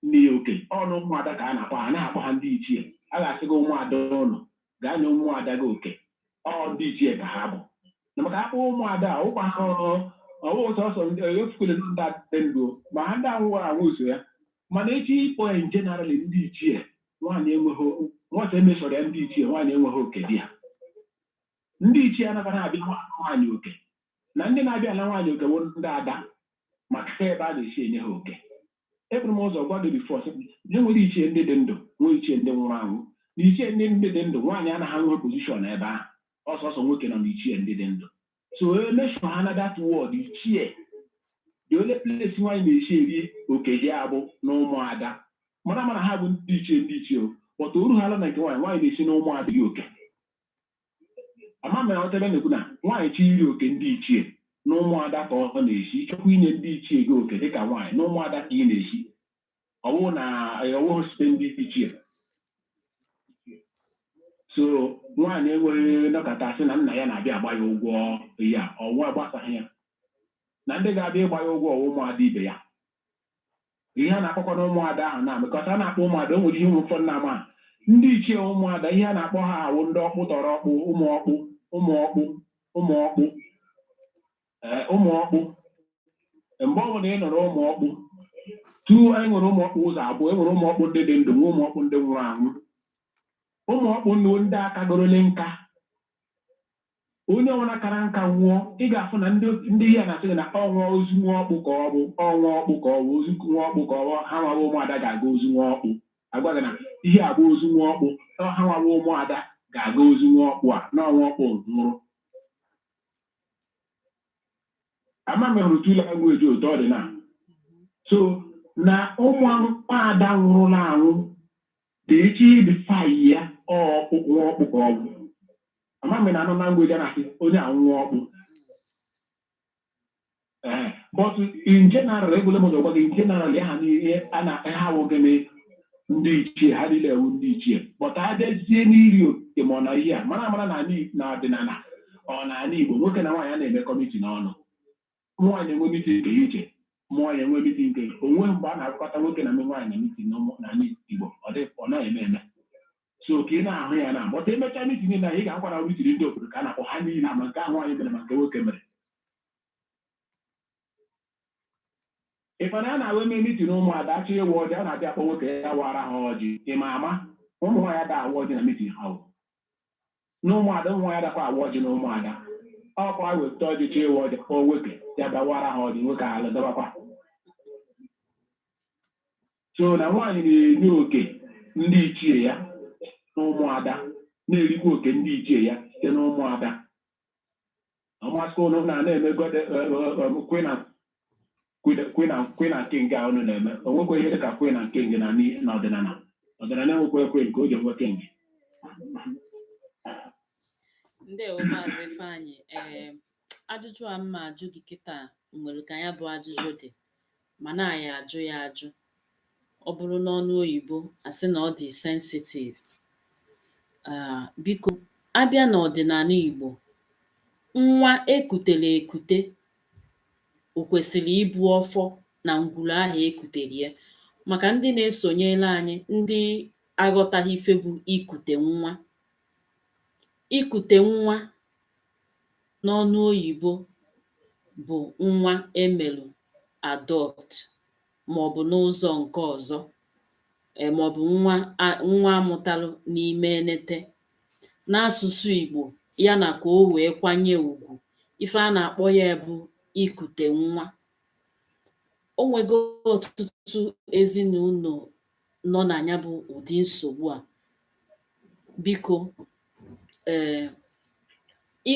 nne ya oke ọnụ, ụmụada ka a na-akpọ ha, na-akpọ ha ndị ichie. A ga-asị gị, ụmụada ụnụ gaa nye ụmụada gị oke. Ọ ndị ichie ka ha bụ na maka akpọ ụmụada a ụkwa ha ọwụ sọsọ ndị efukwele ndị dị ndụ, ma ha ndị anwụghị anwụ so ya. Mana echi ịkpọ ya in general ndị ichie, nwaanyị enweghị nwata emesọrọ ya ndị ichie, nwaanyị enweghị oke dị ya. Ndị ichie anaghị abịa nwaanyị oke, na ndị na-abịa ala nwaanyị oke bụ ndị ada, maka ebe a na-esi enye ha oke. Eburu m ụzọ gwa gị before sị na enwere ichie ndị dị ndụ, nwee ichie ndị nwụrụ anwụ. Na ichie ndị dị ndụ, nwaanyị anaghị enwe position ebe ahụ, ọsọsọ nwoke nọ n'ichie ndị dị ndụ. So emeshọ ha na that word ichie, the only place nwaanyị na-esi eri oke ya bụ na ụmụada. Mara mana ha bụ ndị ichie, ndị ichie o, but oru ha ala na nke nwaanyị, nwaanyị na-esi na ụmụada eri oke. Ama m aghọta ebe na-ekwu na nwaanyị chi iri oke ndị ichie, na ụmụada ka ọ na-esi. Ịchọkwa inye ndị ichie gị oke dịka nwaanyị, na ụmụada ka ị na-esi, ọwụ na ọwụghị site ndị ichie. So nwaanyị enweghị nọkọta sị na nna ya na-abịa agba ya ụgwọ ya, ọnwa agbasaghị ya na ndị ga-abịa ịgba ya ụgwọ ọwụ ụmụada ibe ya. Ihe a na-akpọkwa na ụmụada ahụ na because a na-akpọ ụmụada, o nwere ihe ụmụ ụfọdụ na-ama. Ndị ichie ụmụada, ihe a na-akpọ ha awụ ndị ọkpụ tọrọ ọkpụ, ụmụ ọkpụ, ụmụ ọkpụ, ụmụ ọkpụ, ee, ụmụ ọkpụ. Mgbe ọbụla ị nụrụ ụmụ ọkpụ tu, e nwere ụmụ ọkpụ ụzọ abụọ. E nwere ụmụ ọkpụ ndị dị ndụ, nwee ụmụ ọkpụ ndị nwụrụ anwụ. Ụmụ ọkpụ ndị ndị akagorole nka, onye ọbụla kara nka nwụọ, ị ga-afụ na ndị ihe a na-asị gị na ọnwa ozu nwa ọkpụ ka ọ bụ, ọnwa ọkpụ ka ọ bụ, ozu nwa ọkpụ ka ọ bụ. Ha nwawa ụmụada ga-aga ozu nwa ọkpụ. Agwa gị na ihe a bụ ozu nwa ọkpụ, ọ ha nwawa ụmụada ga-aga ozu nwa ọkpụ a na ọnwa ọkpụ nwụrụ. Ama m hụrụ two language otu ọ dị na so na ụmụ ada nwụrụla anwụ dị echi ịdịfai ya ọkpụ nwa ọkpụ ka ọ bụ. Ama m na anụ language a na-asị onye a nwa ọkpụ. Ee, but in general, egwule m ụzọ gwa gị, in general ha niile a na ha wụ gịnị? Ndị ichie. Ha niile ewu ndị ichie, but abịazie n'iri oke ma ọ na ihe a mara amara na na ọdịnala ọ na ala Igbo, nwoke na nwaanyị a na-emekọ meeting ọnụ. Nwaanyị enwe meeting nke ya iche, nwaanyị enwe meeting nke onwe. Mgbe a na-akọta nwoke na nwaanyị na meeting n'ala Igbo, ọ dị ọ naghị eme eme. So ka ị na-ahụ ya na but emechaa meeting niile, ị ga-akwara meeting ndị obodo ka a na-akpọ ha niile, ma nke ahụ nwaanyị mere ma nke nwoke mere. Ịfana a na-awe eme meeting ụmụada achọ ịwa ọjị, a na-abịa akpọ nwoke ya wara ha ọjị. Ị ma ama ụmụ nwaanyị ada awa ọjị na meeting ha o. Na ụmụada, ụmụ nwaanyị adakwa awa ọjị na ụmụada. Ọkwa weta ọjị chọ ịwa ọjị, kpọọ nwoke ya bịawara ha ọjị, nwoke ahụ gabakwa. So na nwaanyị na-enye oke ndị ichie ya na ụmụada, na-erikwa oke ndị ichie ya site na ụmụada. Ọmasị ụnụ na na-eme queen and queen and queen and king a unu na-eme, o nwekwa ihe dịka queen and king na n'ọdịnala. Ọdịnala enwekwa queen ka o ji enwe king. Ndewo, Maazị Ifeanyị. Ee, ajụjụ a mma ajụ gị kịta nwere ka ya bụ ajụjụ dị, mana anyị ajụ ya ajụ. Ọ bụrụ n'ọnụ oyibo, asị na ọ dị sensitive. Biko, abịa n'ọdịnala Igbo, nwa ekutere ekute, o kwesịrị ibu ọfọ na ngwuru ahụ ekutere ya? Maka ndị na-esonyere anyị, ndị aghọtaghị ife bụ ikute nwa. Ikute nwa n'ọnụ oyibo bụ nwa emelụ adopt, maọbụ n'ụzọ nke ọzọ, maọbụ nwa amụtalụ n'ime enete. N'asụsụ Igbo ya na ka o wee kwanye ùgwù, ife a na-akpọ ya bụ ikute nwa. O nwego ọtụtụ ezinụlọ nọ na ya bụ ụdị nsogbu a. Biko, ee,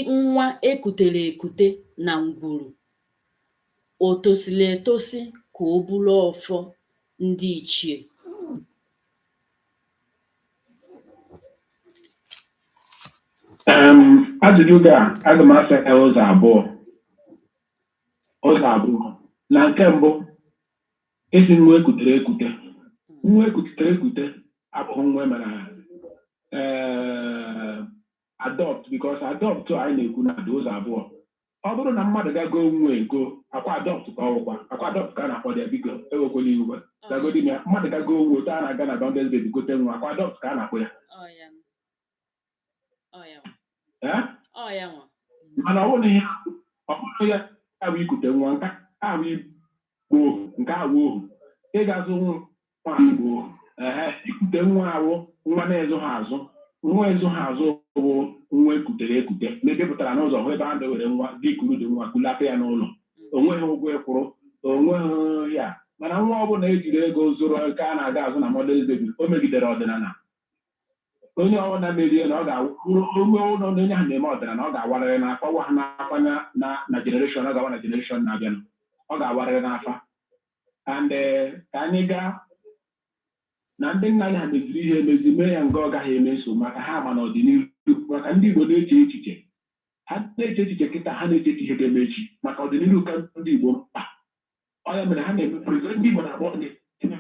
nwa ekutere ekute na ngwuru, o tosili etosi ka o buru ọfọ ndị ichie? Ajụjụ gị a, aga m asa ya ụzọ abụọ. Ụzọ abụọ. Na nke mbụ, esi nwa ekutere ekute. Nwa ekutere ekute abụghị nwa emere adopt, because adopt anyị na-ekwu na dị ụzọ abụọ. Ọ bụrụ na mmadụ gago nwa ego, akwa adopt ka ọ wụkwa, akwa adopt ka a na-akpọ ya. Biko, ewekwela iwe, gagodi ya. Mmadụ gago nwa otu a na-aga na Boundless Baby gote nwa, akwa adopt ka a na-akpọ ya. Ọ ya, ọ ya nwa. Eh? Ọ ya nwa. Mana ọ bụrụ na ihe ọ bụrụ ya bụ ikute nwa, nke a bụ igbo ohu, nke a bụ ohu. Ịga zụ nwa bụ ohu. Ehe, ikute nwa awụ nwa na-ezụ ha azụ. Nwa ezụ ha azụ bụ nwa ekutere ekute mebepụtara n'ụzọ, hụ ebe a na-ewere nwa gị, kuru dị nwa kulata ya n'ụlọ. Onweghị ụgwọ ịkwụrụ, onweghị ya. Mana nwa ọbụla ejiri ego zụrụ, nke a na-aga azụ na Mother's Baby, o megidere ọdịnala. Onye ọbụla merie na ọ ga-awụ onye ụlọ na onye ahụ na-eme ọdịnala, ọ ga-awarịrị n'afa wa ha n'afa na generation, ọ ga-awa na generation na-abịanụ, ọ ga-awarịrị n'afa. And ka anyị gaa na ndị nna anyị ha meziri ihe emezi, mee ya nga ọ gaghị eme nso, maka ha ma n'ọdịnihu, maka ndị Igbo na-eche echiche. Ha na-eche echiche kịta, ha na-eche echiche ihe ga-eme echi, maka ọdịnihu ka ndị Igbo mkpa. Ọ ya mere ha na-eme ndị Igbo na-akpọ na-eme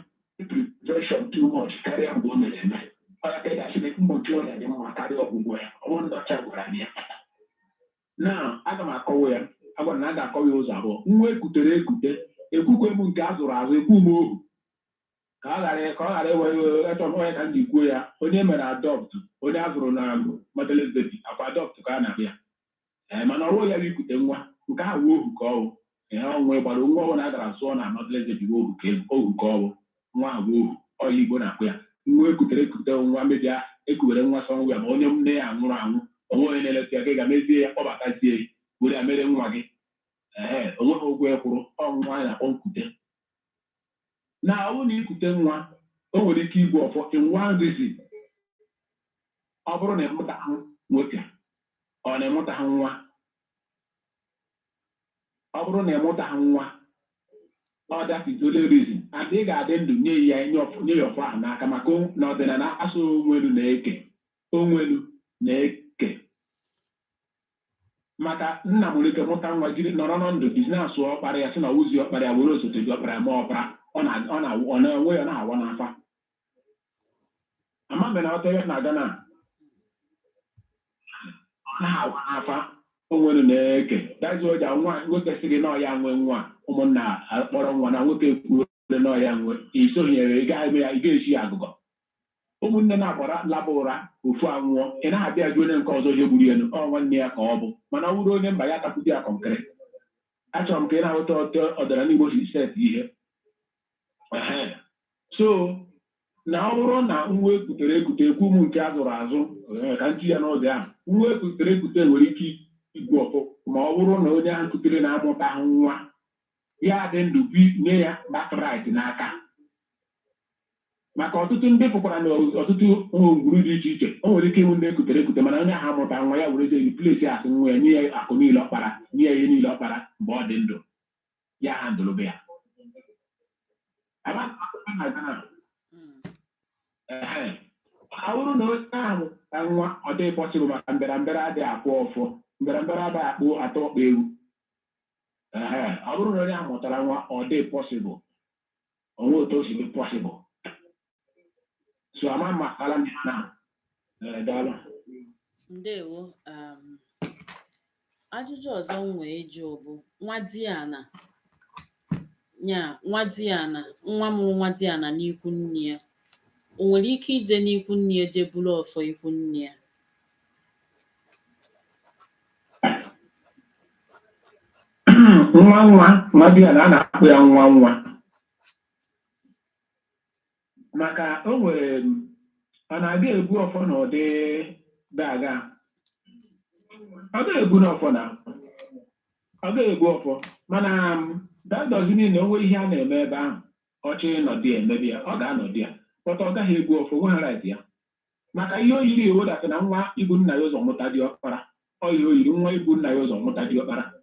prevention too much karịa mgbe o mere eme. Ọ ya ka ị ga-asị na mgbochi ọrịa dị mma karịa ọgwụgwọ ya. Ọ bụrụ ndị ọcha gwara m ya na aga m akọwa ya, agwara na a ga-akọwa ya ụzọ abụọ. Nwa ekutere ekute, ekwukwe m nke a zụrụ azụ, ekwu m ohu, ka ọ ghara iwe iwe. Achọrọ m onye ka m ji kwuo ya. Onye mere adopt, onye a zụrụ na Motherless Baby, akwa adopt ka a na-akpọ ya. Ee, mana ọrụ ya bụ ikute nwa, nke ahụ wụ ohu ka ọ wụ. Ee, ọnwa gbara nwa ọbụla a gara zụọ na Motherless Baby bụ ohu ka ohu ka ọ wụ. Nwa ahụ bụ ohu ọya Igbo na-akpọ ya. Nwa ekutere ekute, nwa mebia ekuwere nwa sọ ya, ma onye nne ya nwụrụ anwụ, onwe onye na-eleta ya, gị ga mezie ya, kpọbatazie ya, were ya mere nwa gị. Ee, onweghị ụgwọ ịkwụrụ. Ọ nwa anyị na-akpọ nkute. Na ọ bụrụ na ikute nwa, o nwere ike igbu ọfọ in one reason. Ọ bụrụ na ịmụtaghị nwoke, ọ na ịmụtaghị nwa, ọ bụrụ na ịmụtaghị nwa, ọ that is the only reason. And ị ga-adị ndụ nye ya nye ya ọfọ ahụ n'aka, maka na ọdịnala asụ onwelu na-eke, onwelu na-eke. Maka nna nwere ike mụta nwa, jiri nọrọ na ndụ business, ọkpara ya sị na ọwụzi ọkpara ya, were osote gị ọkpara ya ma ọkpara ọ na ọ na ọ na-enwe ya na-awa n'afa. Ama m na ọtọ ya na-aga na ọ na-awa n'afa. Onwere na-eke dazi oja nwa nwoke sị gị na ọ ya nwe nwa, ụmụnna akpọrọ nwa na nwoke kwuo na ọ ya nwe, isohinyere, ị gaghị eme ya, ị ga-esi ya agụgọ. Ụmụnne na-agbara laba ụra, ofu anwụọ, ị na-abịa jụ onye nke ọzọ ihe gburu elu. Ọ nwanne ya ka ọ bụ, mana ọ bụrụ onye mba ya takwute ya kọnkịrị. Achọrọ m ka ị na-aghọta ọtọ ọdịnala Igbo si set ihe. Ehe. So na ọ bụrụ na nwa ekutere ekute, ekwu m nke a zụrụ azụ, ka ntị ya n'ụzọ ahụ, nwa ekutere ekute nwere ike Igwu ọfọ ma ọ bụrụ na onye ahụ kutere na-amụta nwa ya dị ndụ bi nye ya that right n'aka, maka ọtụtụ ndị pụkwara na ọtụtụ ngwuru dị iche iche. O nwere ike ịnwe ndị ekutere ekute, mana onye ahụ amụta nwa, ya were replace asị nwa ya, nye ya akụ niile ọkpara, nye ya ihe niile ọkpara mgbe ọ dị ndụ, ya ha ndụrụbe ya. Ama- na Ghana. Ehe. Ọ bụrụ na onye ahụ mụta nwa, ọ dịghị possible, maka mbịarambịara adịghị akwụ ọfọ, mbịarambịara adịghị akpụ atọ ọkpa ewu. Ehe. Ọ bụrụ na onye ahụ mụtara nwa, ọ dịghị possible, onwe otu o si dị possible. So ama m ala m ya na. Ee, daalụ. Ndewo. Ajụjụ ọzọ m nwee ịjụ bụ nwa diana nya nwa diana, nwa mụrụ nwa diana n'ikwu nne ya, o nwere ike ije n'ikwu nne ya jee buru ọfọ ikwu nne ya? Nwa nwa nwa di ya na a na-akpụ ya nwa nwa, maka o nwere ọ na-aga ebu ọfọ n'ụdị ga-aga, ọ ga-ebu n'ọfọ na ọ ga-ebu ọfọ, mana that doesn't mean na o nwee ihe a na-eme ebe ahụ, ọchị ịnọdụ ya emebi ya, ọ ga-anọdụ ya, but ọ gaghị ebu ọfọ nwe ha right ya, maka ihe o yiri iwu that na nwa ibu nna ya ụzọ mụta dị ọkpara. Ọ ihe o yiri nwa ibu nna ya ụzọ mụta dị ọkpara.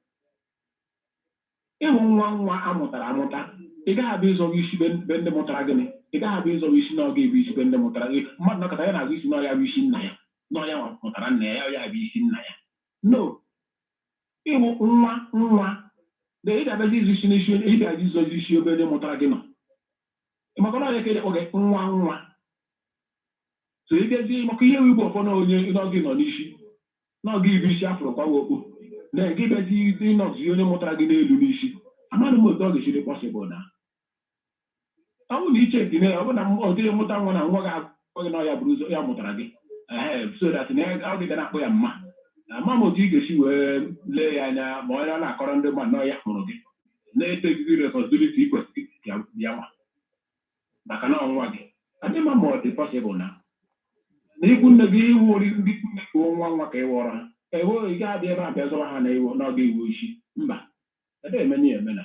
Ịhụ nwa nwa amụtara amụta, ị gaghị abịa ịzọwa isi be ndị mụtara gịnị, ị gaghị abịa ịzọwa isi na ọ ga-ebu isi be ndị mụtara gị. Mmadụ nọkọta ya na-azụ isi na ọ ya bụ isi nna ya, na ọ ya nwa mụtara nna ya, ya bụ isi nna ya. No, ịhụ nwa nwa na ị ga-abịazi ịzụ isi n'isi, ị ga-abịa ịzọzi isi ebe onye mụtara gị nọ, maka na ọ ya ka eji akpọ gị nwa nwa. So ị bịazie maka ihe igbu ọfọ na onye n'oge nọ n'isi n'oge ibu isi afụrụ kwawa okpu na gị bịazi ịnọzi onye mụtara gị n'elu n'isi, amaghị m otu ọ ga-esi dị possible. Na ọ bụrụ na iche gị na ọ bụ na ọ dịghị mụta nwa na nwa ga-akpọ gị na ọ ya bụrụ ụzọ ya mụtara gị, ee, so that na ọ gị ga na-akpọ ya mma. Ama m otu ị ga-esi wee lee ya anya ma onye ọ na-akọrọ ndị mmadụ na ọ ya hụrụ gị na-eteghị responsibility ị kwesịrị ya ya nwa, maka na ọnwa gị adị mma. Ma ọ dị possible na ikwu nne gị iwu ori ndị ikwu nne gị nwa nwa ka ị wọrọ ha ewo, ị ga-abịa ebe a bịa zọwa ha na iwu n'ọga iwu isi mba ebe eme na eme na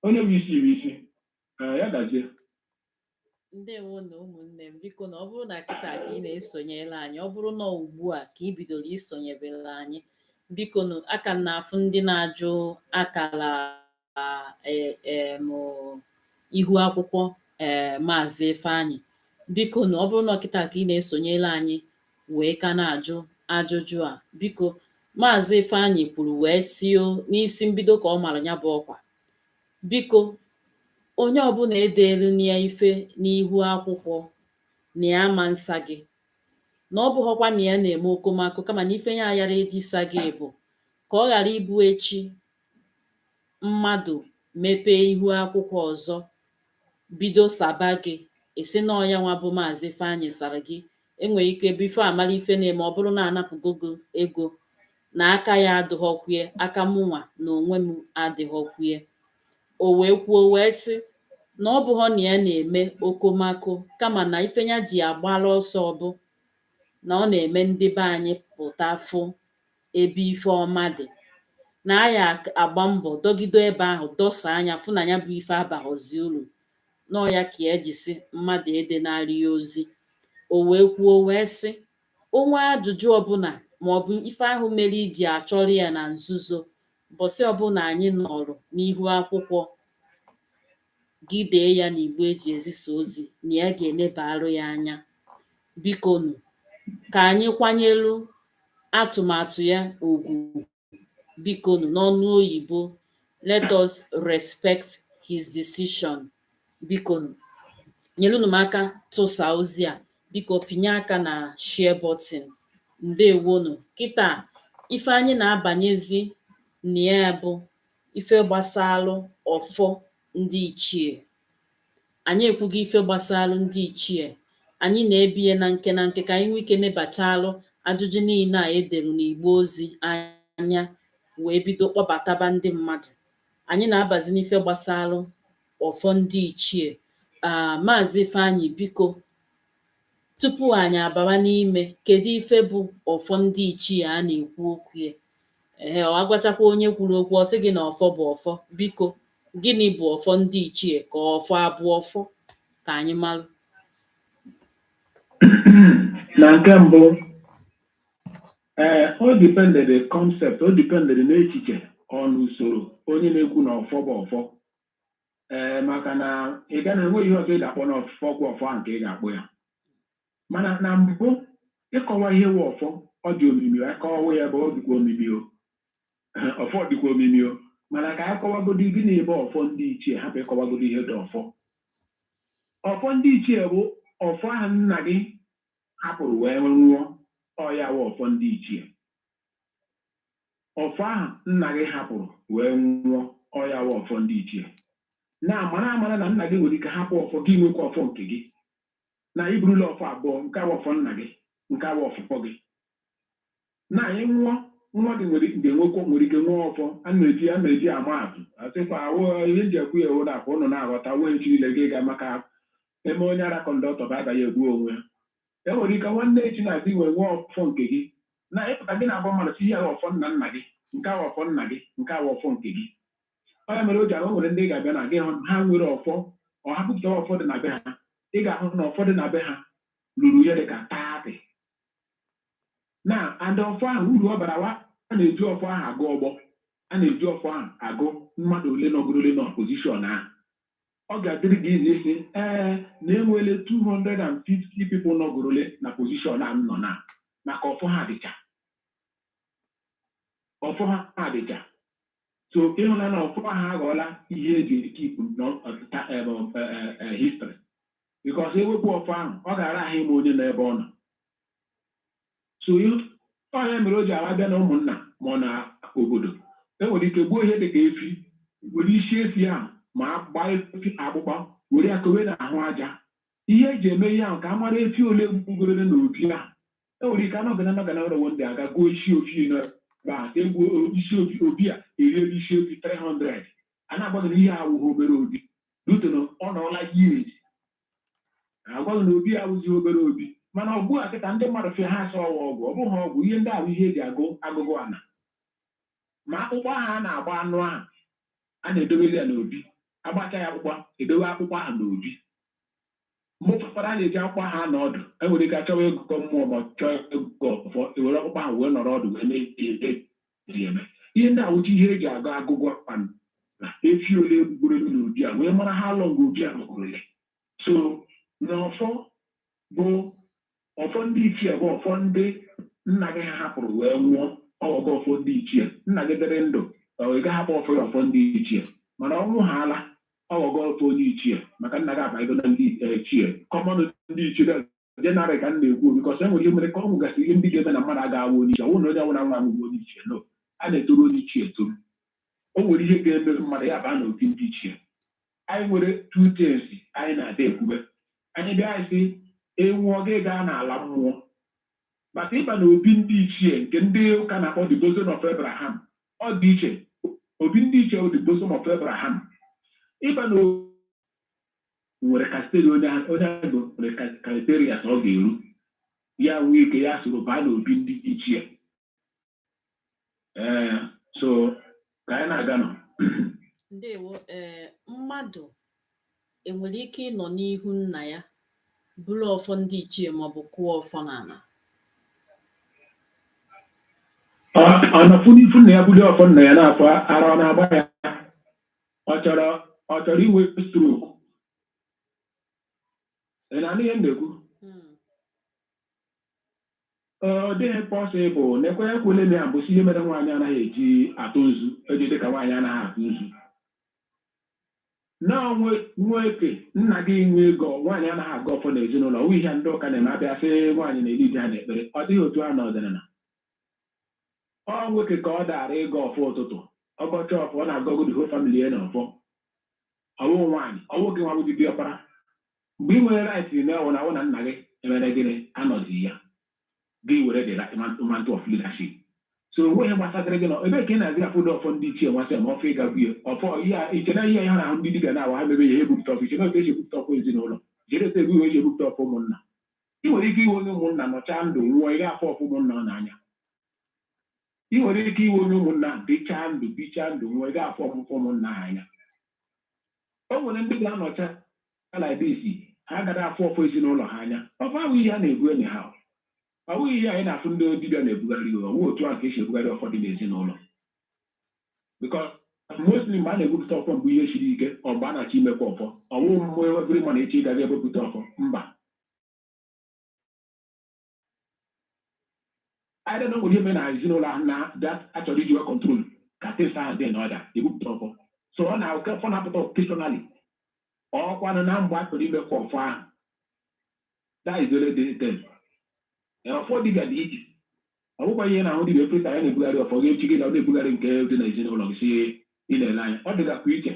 onye bụ isi bụ isi. Ee, ya gazie. Ndewo na ụmụnne m. Biko, na ọ bụrụ na kịta ka ị na-esonyere anyị, ọ bụrụ na ugbu a ka ị bidoro isonyebere anyị, biko nụ, aka m na-afụ ndị na-ajụ akara ihu akwụkwọ ee Maazị Ifeanyị. Biko nụ, ọ bụrụ na kịta ka ị na-esonyere anyị wee ka na-ajụ ajụjụ a, biko, Maazị Ifeanyị kwuru wee sio n'isi mbido ka ọ mara ya bụ ọkwa. Biko, onye ọbụla edeelu ya ife n'ihu akwụkwọ na ya ama nsa gị, na ọ bụghọkwa na ya na-eme okomako, kama na ife ya ayara eji sa gị bụ ka ọ ghara ịbụ echi mmadụ mepee ihu akwụkwọ ọzọ bido saba gị, esi na ọya nwa bụ Maazị Ifeanyị sara gị. Enwere ike before amara ife na-eme, ọ bụrụ na anapụgo gị ego na aka ya adịghọkwue, aka mụnwa na onwe m adịghọkwue. O wee kwuo wee sị na ọ bụghọ na ya na-eme okomako, kama na ife ya ji agbara ọsọ bụ na ọ na-eme ndị be anyị pụta fụ ebe ife ọma dị na aya agba mbọ dọgide ebe ahụ dọsa anya fụ na ya bụ ife abaghọzi uru nọọ ya ka eji sị mmadụ edenarị ya ozi. O wee kwuo wee sị onwe ajụjụ ọbụla maọbụ ife ahụ mere iji achọrọ ya na nzuzo, mbọsị ọbụla anyị nọrọ n'ihu akwụkwọ gị dee ya n'igbe eji ezisa ozi na ya ga-enebarụ ya anya. Bikonu, ka anyị kwanyelu atụmatụ ya ugwu. Bikonu, n'ọnụ oyibo, let us respect his decision. Bikonu, nyelunu m aka tụsa ozi a. Biko, pinye aka na share button. Ndewonu. Kịta ife anyị na-abanyezi na ya bụ ife gbasalụ ọfọ ndị ichie. Anyị ekwugo ife gbasalụ ndị ichie, anyị na-ebie na nke na nke ka anyị nwee ike nebachalụ ajụjụ niile a ederu n'igbe ozi anya wee bido kpọbataba ndị mmadụ. Anyị na-abazi n'ife gbasalụ ọfọ ndị ichie. A Maazị Ifeanyị, biko, tupu anyị abawa n'ime, kedu ife bụ ọfọ ndị ichie a na-ekwu okwu ya? Ee, ọ agwachakwa onye kwuru okwu, ọ sị gị na ọfọ bụ ọfọ. Biko, gịnị bụ ọfọ ndị ichie, ka ọfọ abụ ọfọ, ka anyị malụ? Na nke mbụ, ee, o depended concept, o depended n'echiche ọ n'usoro onye na-ekwu na ọfọ bụ ọfọ. Ee, maka na ị ga na-enwe ihe ọzọ ị ga-akpọ na ọfọ kwa ọfọ ahụ nke ị ga-akpọ ya. Mana na mbụ, ịkọwa ihe wụ ọfọ, ọ dị omimi. Akọwa ya bụ ọ dịkwa omimi o. Ọfọ dịkwa omimi o. Mana ka akọwagodi gịnị bụ ọfọ ndị ichie, hapụ ịkọwagodi ihe dị ọfọ. Ọfọ ndị ichie bụ ọfọ ahụ nna gị hapụrụ wee nwụọ. Ọ ya wụ ọfọ ndị ichie. Ọfọ ahụ nna gị hapụrụ wee nwụọ, ọ ya wụ ọfọ ndị ichie. Na amara amara na nna gị nwere ike hapụ ọfọ gị, nwekwa ọfọ nke gị, na iburula ọfọ abụọ: nke awụ ọfọ nna gị, nke awụ ọfọ gị. Na anyị nwụọ, nwa gị nwere ga-enwekwa, nwere ike nwee ọfọ. A na-eji ama atụ, asịkwa awụ ihe eji ekwu ya ewu na akwa ụnụ na-aghọta wee echi niile gị ga maka eme onye ara conductor bụ agaghị egbu onwe ya. E nwere ike nwanne echi na-adị nwee nwee ọfọ nke gị, na ịpụta gị na-agba mmadụ si ihe ọfọ nna nna gị, nke awụ ọfọ nna gị, nke awụ ọfọ nke gị. Ọ ya mere o ji ahụ nwere ndị ga-abịa na gị hụ ha nwere ọfọ, ọ ha bupụtara ọfọ dị na be ha, ị ga-ahụ na ọfọ dị na be ha ruru ihe dị ka 30 na and ọfọ ahụ, uru ọ bara wa, a na-eji ọfọ ahụ agụ ọgbọ, a na-eji ọfọ ahụ agụ mmadụ ole nọgoro ole nọ position ahụ. Ọ ga-adịrị gị izi isi, ee, na enwele 250 people nọgorole na position a m nọ na, maka ọfọ ha dịcha, ọfọ ha dịcha. So ịhụla na ọfọ ha aghọọla ihe eji keep history, because ewepụ ọfọ ahụ, ọ ga-ara ahụ ime onye nọ ebe ọ nọ. So ọ ya mere o ji abịa na ụmụnna ma ọ na obodo, enwere ike gbuo ihe dịka efi, were isi efi ahụ ma gbaa efi akpụkpọ, were ya kowe n'ahụ aja. Ihe eji eme ihe ahụ, ka a mara efi ole gbugoro n'obi ahụ. Enwere ike anọgana anọgana nwere ndị aga gụọ isi ofi nọ ebe ahụ, egbuo isi ofi, obi a eriela isi ofi 300. A na-agwa gị na ihe awụghị obere obi ruto na ọ nọọla years. Agwaghị na obi awụzi obere obi, mana ọgwụ a kịta ndị mmadụ fịa ha asọ ọwa ọgwụ, ọ bụghị ọgwụ. Ihe ndị ahụ, ihe eji agụ agụgụ ana ma akpụkpọ ahụ a na-agba anụ ahụ, a na-edobere ya n'obi. Agbacha ya akpụkpọ, edowe akpụkpọ ahụ n'obi. Mgbe ụfọdụ a na-eji akpụkpọ ahụ anọ ọdụ. Enwere ike achọwa ịgụkọ mmụọ ma chọọ ịgụkọ ọfọ, ewere akpụkpọ ahụ wee nọrọ ọdụ wee mee ihe eji eme ihe ndị awụcha, ihe eji agụ agụgụ na efi ole egbugoro n'obi a, wee mara ha long obi a nọgorole. So na ọfọ bụ ọfọ ndị ichie bụ ọfọ ndị nna gị ha hapụrụ wee nwụọ. Ọghọgo ọfọ ndị ichie. Nna gị dịrị ndụ, ọ ị gaghị akpọ ọfọ ya ọfọ ndị ichie, mana ọnwụ ha ala, ọghọgo ọfọ onye ichie, maka nna gị abanyego na ndị ichie common. Ndị ichie general ka m na-ekwu, because e nwere ihe mere ka ọ nwụgasị ihe ndị ga-eme na mmadụ aga awụ onye ichie. Ọ bụrụ na onye ọbụla nwa amụghị onye ichie, no, a na-etoru onye ichie etoru. O nwere ihe ga-eme mmadụ ya baa n'obi ndị ichie. Anyị nwere two things anyị na-ada ekwube. Anyị bịa, anyị sị ewu ọ gị gaa n'ala mmụọ, maka ịba n'obi ndị ichie nke ndị ụka na-akpọ the bosom of Abraham. Ọ dị iche. Obi ndị ichie bụ the bosom of Abraham. Ịba na nwere criteria, onye ahụ nwere criteria ọ ga-eru ya nwee ike ya soro baa n'obi ndị ichie. Ee, so ka anyị na-aga nọ. Ndewo. Ee, mmadụ enwere ike ịnọ n'ihu nna ya bụrụ ọfọ ndị ichie maọbụ kụọ ọfọ n'ala? Ọ nọfụ n'ifu nna ya bulie ọfọ nna ya na-afọ ara, ọ na-agba ya, ọ chọrọ inwe stroke. Ị na-anụ ihe m na-ekwu? Hmm. Ọ dịghị possible. Na-ekwe ekwele m ya mbụ si ihe mere nwaanyị anaghị eji atụ nzu, eji dịka nwaanyị anaghị atụ nzu na nweke nna gị nwe ego. Nwaanyị anaghị aga ọfọ n'ezinụlọ. Ọ ihe ndị ụka na-eme, abịa sị nwaanyị na-eri di ha n'ekpere. Ọ dịghị otu a n'ọdịnala. Ọ nwoke ka ọ dara ịga ọfọ ụtụtụ, ọgọcha ọfọ, ọ na-agọgụ the whole family ya na ọfọ. Ọwụ nwaanyị, ọwụ gị nwa bụ di ọkpara, mgbe ị nwere right na ọwụ na awụ na nna gị emere gịnị anọzi ya, gị were the right mantle of leadership. So onwe ihe gbasatara gị nọ ebe ka ị na-aga afụdo ọfọ ndị ichie nwasị ma ọfọ ịga bie ọfọ ihe a. Iche na ihe ihe na-ahụ ndị dibịa na-awa ha mebe ihe ebupụta ọfọ. Iche na otu esi ebupụta ọfọ ezinụlọ, jere etu ebu esi ebupụta ọfọ ụmụnna. Ị nwere ike iwe onye ụmụnna nọchaa ndụ nwụọ, ị ga-afọ ọfọ ụmụnna ọ n'anya. Ị nwere ike iwe onye ụmụnna dịchaa ndụ, bichaa ndụ, nwee ga-afụ ọfụfụ ụmụnna ha anya. O nwere ndị ga-anọcha like this, ha gara afụ ọfụ ezinụlọ ha anya. Ọfụ ahụ ihe a na-ebu enyi ha, ọ bụghị ihe anyị na-afụ ndị dibịa na-ebugharị. Ọ bụghị otu ahụ ka esi ebugharị ọfọ dị n'ezinụlọ, because mostly mgbe a na-ebupụta ọfọ, mgbe ihe siri ike, ọ mgbe a na-achọ imekwa ọfọ. Ọwụ mmụọ every man echi gaga ebupụta ọfọ, mba. I don't know nwere ihe mere na ezinụlọ ahụ na that achọrọ iji wee control ka things ahụ dị n'ọda ebupụta ọfọ. So ọ na ọfọ na-apụta occasionally, ọkwanụ na mgbe a chọrọ imekwa ọfọ ahụ. That is the only thing. Ọfọ dibịa dị iche. Ọ bụkwa ihe na-ahụ dibịa efesa ya na-ebugharị ọfọ gị echi, gị na ọ na-ebugharị nke dị n'ezinụlọ gị si ị na-ele anya, ọ dịgakwa iche.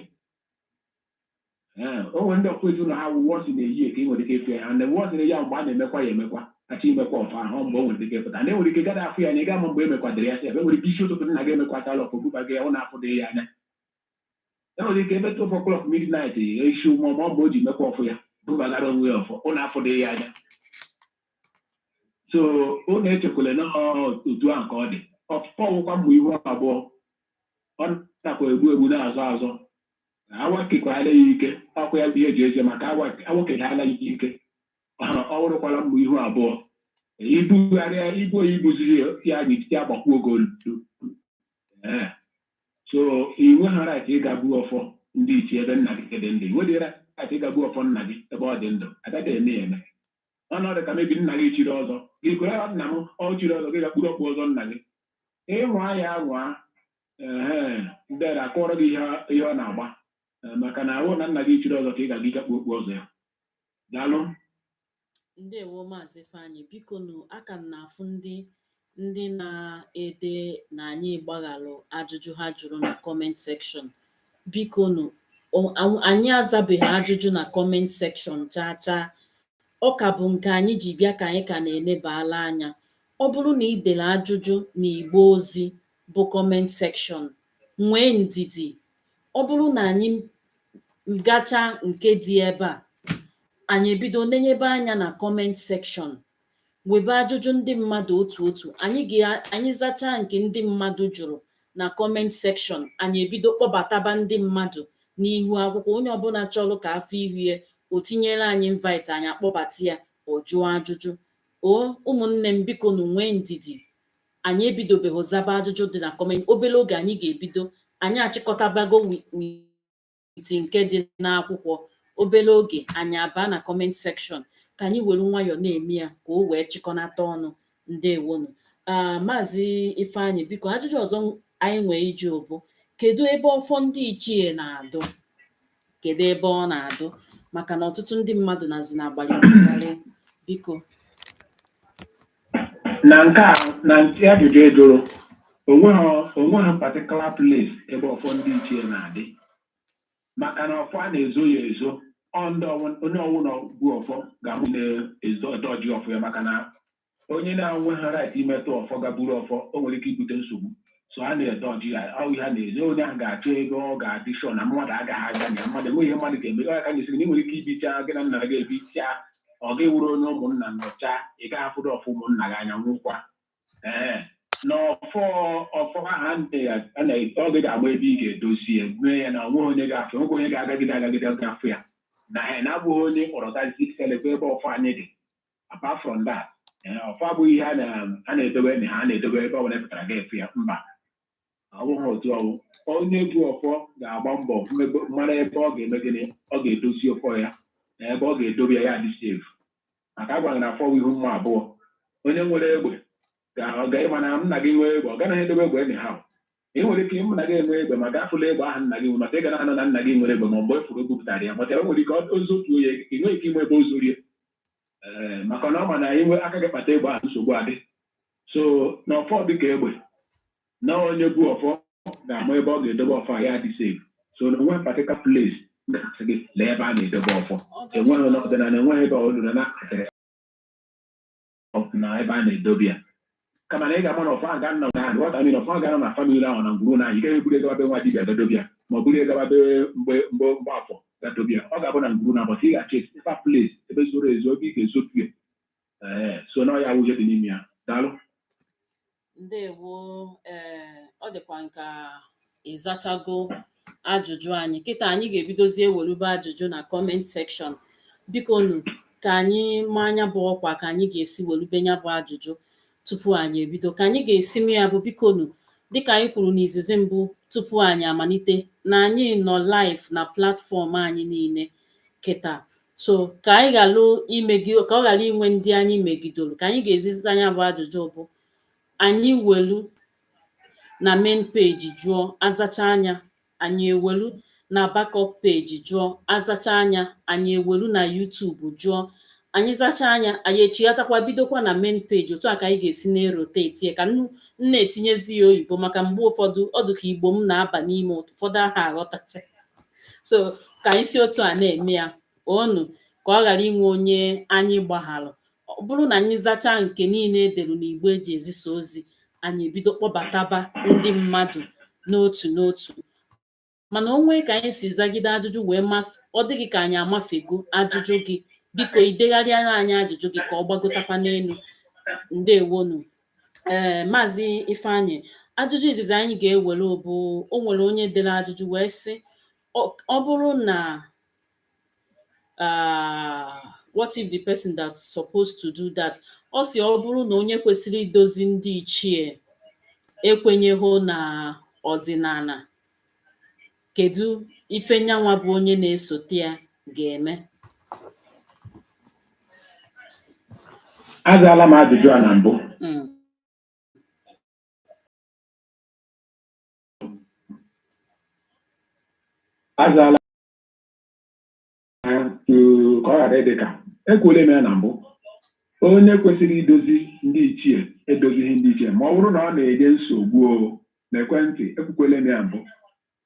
Ee, o nwere ndị ọfọ ezinụlọ ha wụ once in a year ka ị nwere ike efe ya, and once in a year mgbe a na-emekwa ya emekwa, achọ imekwa ọfọ ahụ, mgbe o nwere ike ịpụta na enwere ike gada afụ ya na ị ga ama mgbe emekwadịrị ya sef. Enwere ike isi ụtụtụ nna gị emekwatala ọfọ buba gị ya, ọ na-afụ dị ya anya. Enwere ike ebe 12 o'clock midnight isi ụmụ ma ọ mgbe o ji mekwa ọfụ ya bubagara onwe ya ọfọ, ọ na-afụ dị ya anya. So unu echekwala na otu ahụ ka ọ dị. Ọfọ wụkwa mmụ ihu abụọ, ọ nakwa egbu egbu na-azọ azọ. Awakekwala ya ike, ọkwa ya bụ ihe eji eje maka awakeghala ya ike. Ọ wụrụkwala mmụ ihu abụọ, ibugharịa ibu oyi buziri ya n'etiti agbakwuo oge olu. Ee, so ị nweghị right ịga buo ọfọ ndị ichie ebe nna gị dị ndụ. Ị nweghị right ịga buo ọfọ nna gị ebe ọ dị ndụ. Agaghị eme ya eme. Ọnọdụ ka mebi nna gị chiri ọzọ, gị kwere nna m ọ chiri ọzọ, gị ga-kpuru ọkpụ ọzọ nna gị ịnwa ya anwa. Ehe, ndị a akọrọ gị ihe ọ na-agba maka na ahụ na nna gị chiri ọzọ ka ị ga-aga ịgakpu okpu ọzọ ya. Daalụ. Ndewo, Maazị Ifeanyị. Biko nụ, aka m na-afụ ndị na-ede na anyị gbaghalụ ajụjụ ha jụrụ na comment section. Biko nụ, anyị azabeghị ajụjụ na comment section chaa chaa. Ọ ka bụ nke anyị ji bịa ka anyị ka na-enebala anya. Ọ bụrụ na ị dere ajụjụ na igbe ozi bụ comment section, nwee ndidi. Ọ bụrụ na anyị gachaa nke dị ebe a, anyị ebido nenyebe anya na comment section, webe ajụjụ ndị mmadụ otu otu. Anyị ga anyị zachaa nke ndị mmadụ jụrụ na comment section, anyị ebido kpọbataba ndị mmadụ n'ihu akwụkwọ. Onye ọbụla chọrọ ka afọ ihu ya, o tinyere anyị invite, anyị akpọbata ya, ọ jụọ ajụjụ. O ụmụnne m, biko nụ, nwee ndidi. Anyị ebidobeghị zaba ajụjụ dị na comment. Obere oge anyị ga-ebido. Anyị achịkọtabago with nke dị n'akwụkwọ. Obere oge anyị abaa na comment section, ka anyị were nwayọọ na-eme ya ka o wee chịkọnata ọnụ. Ndewonu. Maazị Ifeanyị, biko, ajụjụ ọzọ anyị nwee iji bụ, kedu ebe ọfọ ndị ichie na-adụ? Kedu ebe ọ na-adụ? Maka na ọtụtụ ndị mmadụ nazi na-agbalị mbugharị. Biko. Na nke a, na nke ajụjụ ị jụrụ, onweghị particular place ebe ọfọ ndị ichie na-adị, maka na ọfọ a na-ezo ya ezo. Ọ ndị onye ọwụna bụ ọfọ ga-ahụ na-ezo dọji ọfọ ya, maka na onye na-enweghị right imetụ ọfọ gaburu ọfọ, o nwere ike ibute nsogbu. So a na-edọji ya. Ọ ihe a na-ezo, onye ahụ ga-achọ ebe ọ ga-adị sure na mmadụ agaghị aga na ya, mmadụ enweghị ihe mmadụ ga-eme. Ọ ya ka nyesịrị na ị nwere ike ibicha gị na nna gị ebicha, ọ gị wụrụ onye ụmụnna nọcha, ị gaghị afụdo ọfọ ụmụnna gị anya nwụkwa. Ee, na ọfọ ahụ ọ gị ga-agba ebe ị ga-edozi ya, mee ya na onweghị onye ga-afụ, onweghị onye ga-agagide agagide gafụ ya na ha na-abụghị onye kpọrọ gazi selekwa ebe ọfọ anyị dị. Apart from that, ọfọ abụghị ihe a na-edobe na ha na-edobe ebe ọ bụla pụtara ga-efu ya. Mba, ọ bụghị otu ọwụ. Onye bụ ọfọ ga-agba mbọ mara ebe ọ ga-eme gịnị, ọ ga-edozi ọfọ ya na ebe ọ ga-edobe ya, ya dị safe, maka a gwara na afọ ihu mma abụọ. Onye nwere egbe ga ịma na nna gị nwee egbe, ọ ganaghị edobe egbe anyhow. Ị nwere ike nna gị enwe egbe ma gafụla egbe ahụ nna gị nwe, maka ị ga na-anọ na nna gị nwere egbe, ma mgbe efuru ebupụtara ya, maka e nwere ike ozotuo ya, ị nweghị ike inwe ebe o zorie. Ee, maka na ọ ma na inwe aka gị kpata egbe ahụ, nsogbu adị. So na ọfọ dị ka egbe, na onye bụ ọfọ ga-ama ebe ọ ga-edobe ọfọ a, ya dị safe. So na onwe particular place ga-asị gị lee ebe a na-edobe ọfọ, enweghị n'ọdịnala, enweghị ebe ọ na na na ebe a na-edobe ya. Kama na ị ga-ama na ọfọ a ga-anọ na ghọta mmiri, ọfọ ga-anọ na family ahụ na ngwuru na anyị gaghị eburu gawa be nwa dibịa gadobe ya, ma ọ bụrụ gawa be mgbe mgbe afọ gadobe ya. Ọ ga-abụ na ngwuru na bọtụ ị ga-achọ safe place, ebe zoro ezo, ebe ị ga-ezotu ya. Ee, so na ọ ya wụ ihe dị n'ime ya. Daalụ. Ndewo. Ee, ọ dịkwa nka ịzachago ajụjụ anyị. Kịta anyị ga-ebidozi ewelube ajụjụ na comment section. Biko nu, ka anyị maa anya bụ ọkwa ka anyị ga-esi welube ya bụ ajụjụ tupu anyị ebido. Ka anyị ga-esi mee ya bụ, biko nu, dịka anyị kwuru n'izizi mbụ tupu anyị amalite, na anyị nọ live na platform anyị niile kịta. So ka anyị ghalụ imegi, ka ọ ghara inwe ndị anyị megidoro, ka anyị ga-ezizi anya bụ ajụjụ bụ anyị welu na main page jụọ, azacha anya, anyị ewelu na backup page jụọ, azacha anya, anyị ewelu na YouTube jụọ, anyị zacha anya, anyị echighatakwa bidokwa na main page. Otu a ka anyị ga-esi na-erotate ya, ka m na-etinyezi ya oyibo, maka mgbe ụfọdụ ọ dị ka Igbo m na-aba n'ime, ụfọdụ aha aghọtacha. So ka anyị si otu a na-eme ya onu, ka ọ ghara inwe onye anyị gbagharụ. Ọ bụrụ na anyị zachaa nke niile edere n'igbe eji ezisa ozi, anyị ebido kpọbataba ndị mmadụ n'otu n'otu. Mana o nwee ka anyị si zagide ajụjụ wee ọ dịghị ka anyị amafego ajụjụ gị, biko idegharịara anyị ajụjụ gị ka ọ gbagotakwa n'elu. Ndewonu. Ee, Maazị Ifeanyị, ajụjụ izizi anyị ga-ewere bụ, o nwere onye dere ajụjụ wee sị, ọ bụrụ na what if the person that's supposed to do that, ọ sị ọ bụrụ na onye kwesịrị idozi ndị ichie ekwenyeghị na ọdịnala, kedu ife nyanwa bụ onye na-esote ya ga-eme? Azaala m ajụjụ a na mbụ. Azaala ka ọ ghara ịdị ka ekwuola m ya na mbụ. Onye kwesịrị idozi ndị ichie edozighị ndị ichie, ma ọ bụrụ na ọ na-enye nsogbu o n'ekwentị, ekwukwele m ya mbụ,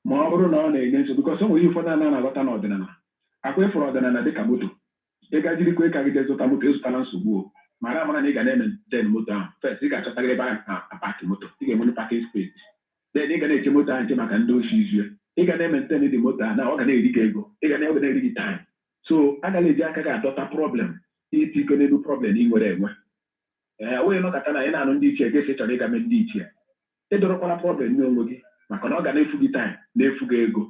ma ọ bụrụ na ọ na-enye nsogbu, because o nwere ihe ụfọdụ anaghị aghọta n'ọdịnala. Akwa ịfụrụ ọdịnala dịka moto, ị ga jirikwa ịka gị jee zụta moto, ịzụtala nsogbu o. Mara amara na ị ga na-emaintain moto ahụ. First, ị ga-achọtarịrị ebe ahụ na-apark moto, ị ga-enwe parking space. Then ị ga na-eche moto ahụ nche maka ndị oshi izu. Ị ga na-emaintain dị moto ahụ na ọ ga na-eri gị ego, ị ga na ọ ga na-eri gị time. So agaghị eji aka gị adọta problem, iti ike n'elu problem ị nwere enwe. Ee, onye nọkọta na ị na-anụ ndị ichie gị sị chọrọ ịga mee ndị ichie, ịdọrọkwala problem nye onwe gị, maka na ọ ga na-efu gị time, na-efu gị ego,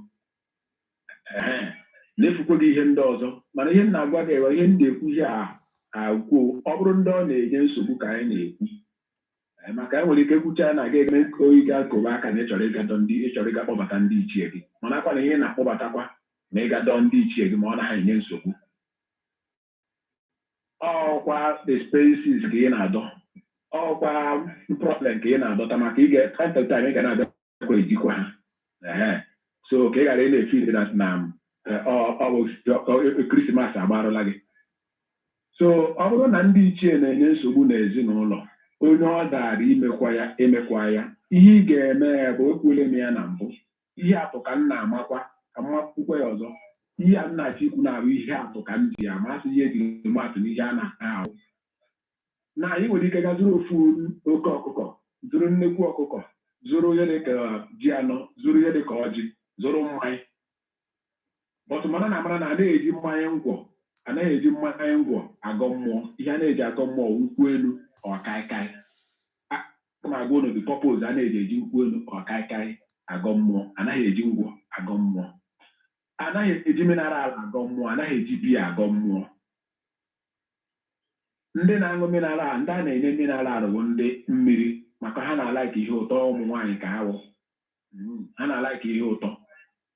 ee, na-efukwa gị ihe ndị ọzọ. Mana ihe m na-agwa gị, ewe ihe m na-ekwu, ihe a akwuo, ọ bụrụ ndị ọ na-enye nsogbu ka anyị na-ekwu. Ee, maka e nwere ike kwucha na gị eme oyi ga kowe aka na ịchọrọ ịga dọ ndị, ịchọrọ ịga kpọbata ndị ichie gị, mana akwa na ihe na-akpọbatakwa na ịga dọọ ndị ichie gị, ma ọ naghị enye nsogbu, ọkwa expenses ka ị na-adọ, ọkwa problem ka ị na-adọta, maka ị ga time to time ị ga na-abịakwa ejikwa ha. Ee, so ka ị ghara ị na-efeel that na ọ bụ Christmas agbarụla gị. So ọ bụrụ na ndị ichie na-enye nsogbu n'ezinụlọ, onye ọ dara imekwa ya, emekwa ya. Ihe ị ga-eme ya bụ, ekwuole m ya na mbụ, ihe atụ ka m na-amakwa, ka m makwukwa ya ọzọ. Ihe a m na-achọ ikwu na-abụ ihe atụ ka m ji amasị, ihe ejiri matụ n'ihe a na-ahụ na anyị nwere ike ga zụrụ ofu oke ọkụkọ, zụrụ nnekwu ọkụkọ, zụrụ ihe dịka ji anọ, zụrụ ihe dịka ọjị, zụrụ mmanya. But mara na amara na anaghị eji mmanya ngwọ, anaghị eji mmanya ngwọ agọ mmụọ. Ihe a na-eji agọ mmụọ wụ nkwụ elu ọ kaikai. A ma agwa unu the purpose a na-eji eji nkwụ elu ọ kaikai agọ mmụọ. Anaghị eji ngwọ agọ mmụọ, anaghị eji mineral agọ mmụọ, anaghị eji biya agọ mmụọ. Ndị na-aṅụ mineral, ndị a na-enye mineral bụ ndị mmiri, maka ha na-alike ihe ụtọ. Ụmụ nwaanyị ka ha wụ. Ha na-alike ihe ụtọ.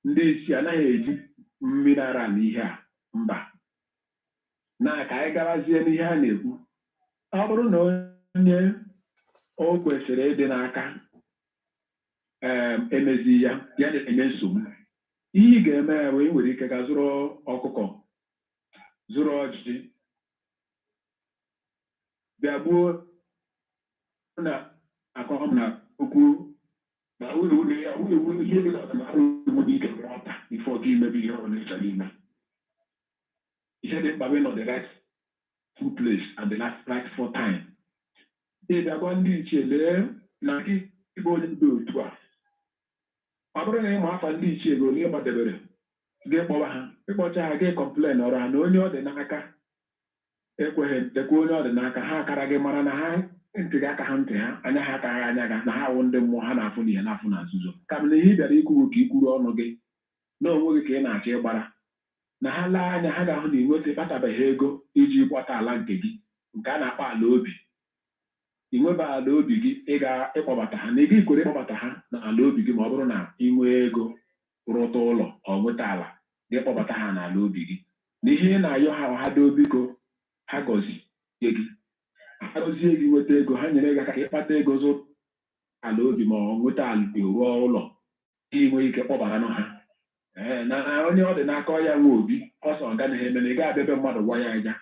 Ndị isi anaghị eji mineral na ihe a, mba. Na ka anyị gabazie n'ihe a na-ekwu, ọ bụrụ na onye o kwesịrị ịdị n'aka ee emezi ya, ya na-enye nsogbu, ihe ị ga-eme ya bụ, ị nwere ike ga zụrụ ọkụkọ, zụrụ ọjị, bịa gbuo na akọ na okwu na ụlọ ụlọ ya ụlọ ụlọ ihe dị na ụlọ dị ike nghọta ife ọga imebe ihe ọbụla ị chọrọ ime. Ihe dị mkpa bụ ịnọ the right full place at the last rightful time. Ị bịa gwa ndị ichie, lee na gị ịbụ onye dị otu a. Ọ bụrụ na ịma afa ndị ichie gị ole ịgbadebere gị, kpọwa ha. Ịkpọcha ha, gị complain ọrụ ha na onye ọ dị n'aka ekweghị, ekwe onye ọ dị n'aka ha akara gị mara na ha Ntị gị aka ha ntị ha, anya ha akaghị anya gị, na ha awụ ndị mmụọ, ha na-afụ n'ihe na-afụ na nzuzo. Kama na ihe ị bịara ikwuru ka ikwuru ọnụ gị na onwe gị ka ị na-achọ ịgbara na ha lee anya, ha ga-ahụ na ị nweta ịkpatabeghị ego iji gbata ala nke gị, nke a na-akpọ ala obi. Ị nweba ala obi gị, ị ga-ịkpọbata ha na ị gị kwere ịkpọbata ha na ala obi gị. Ma ọ bụrụ na ị nwee ego rụta ụlọ, ọ nweta ala gị, kpọbata ha n'ala obi gị. Na ihe ị na-ayọ ha, ha doo, biko, ha gọzie gị, ha gọzie gị, nweta ego, ha nyere gị aka ka ịkpata ego zụ ala obi ma ọ nweta ala rụọ ụlọ, ị nwee ike kpọbaranụ ha. Ee, na onye ọ dị n'aka ya nwe obi ọsọ ọ ganaghị eme na ị ga-abịa ebe mmadụ gwa ya aja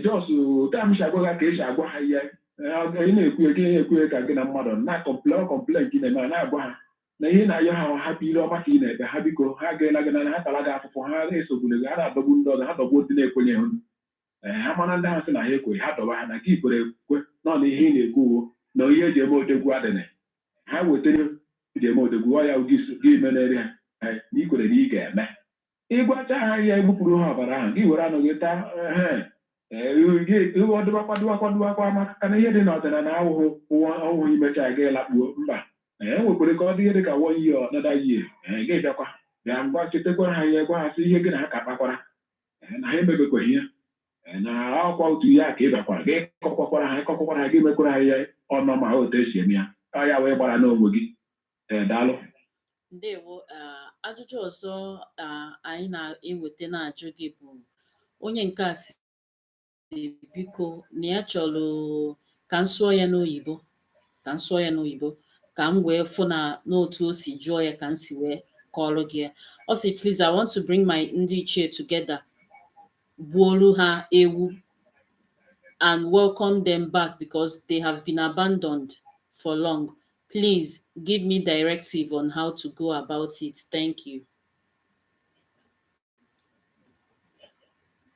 jos taa m si agwa ha ka esi agwa ha ihe. Ị na-ekwu gị na-ekwu ka gị na mmadụ na-complain complain ka ị na-eme, a na-agwa ha na ihe na-ayọ ha, hapụ ile ọma ka ị na-ekpe ha, biko, ha ga-ela gị n'anya, ha tara gị afụfụ, ha esogburu gị, ha na-adọgbu ndị ọzọ, ha dọgbuo ndị na-ekwenyeghị. Ee, ha mara ndị ahụ sị na ha ekweghị, ha dọba ha na gị kwere ekwe nọ na ihe ị na-ekwu uwo na ihe eji eme odegwu adịnị ha wetara ihe eji eme odegwu ọ ya gị menere ha. Ee, na ikwere na ị ga-eme ịgwacha ha ihe, egbupụrụ ha ọbara ahụ, gị were anụ gị taa. Ee, ọdụbakwa dụbakwa dụbakwa, maka na ihe dị n'ọdịnala awụhụ ụwa ọhụụ imecha gị lakpuo mba. Ee, nwekwere ka ọ dị ihe dị ka one year, another year. Ee, gị bịakwa bịa ngwa chetakwara ha ihe, gwa ha sị ihe gị na ha ka kpakwara. Ee, na ha emebekwaghị ihe. Ee, na ọkwa otu ihe a ka ị bịakwara gị kọkwakwara ha, kọkwakwara ha, gị mekwara ha ihe ọnọ ma ha otu esi eme ya, ọ ya wee gbara n'onwe gị. Ee, daalụ. Ndewo. Ajụjụ ọzọ anyị na-eweta na-ajụ gị bụ onye nke a si biko na ya chọrọ ka m sụọ ya n'oyibo, ka m sụọ ya n'oyibo, ka m wee fụ na n'otu o si jụọ ya ka m si wee kọọrọ gị ya. Ọ sị, "Please, I want to bring my ndị ichie together, gbuolu ha ewu and welcome them back because they have been abandoned for long. Please give me directive on how to go about it. Thank you."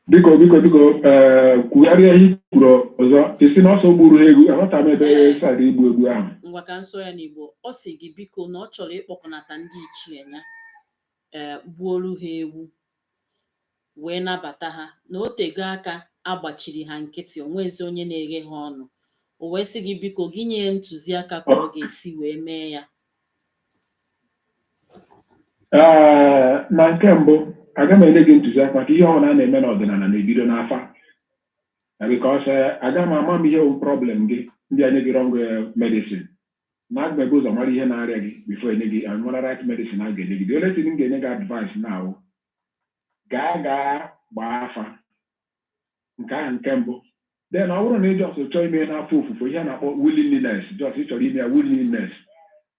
Biko, biko, biko, ee, kwugharịa ihe i kwuru ọzọ. Isi na ọsọ gburu ha egwu, aghọta m ebe side igbu egbu ahụ. Ngwa, ka m sụọ ya n'Igbo. Ọ sị gị biko na ọ chọrọ ịkpọkọnata ndị ichie ya, ee, gbuolu ha ewu wee nabata ha, na o tego aka agbachiri ha nkịtị, onwezi onye na-eghe ha ọnụ. O wee sị gị biko, gị nye ya ntụziaka ka ọ ga-esi wee mee ya. Ee, na nke mbụ, aga m enye gị ntụziaka maka ihe ọbụla a na-eme n'ọdịnala na-ebido n'afa na because aga m ama m ihe bụ problem gị, ndị enye gị wrong medicine, na aga m ebu ụzọ mara ihe na-arịa gị before enye gị mara right medicine a ga-enye gị. The only thing m ga-enye gị advice na awụ gaa gaa gbaa afa, nke ahụ nke mbụ. Then ọ bụrụ na ị just chọọ ime n'afọ ofufo, ihe a na-akpọ willingness, just ị chọrọ ime ya willingness,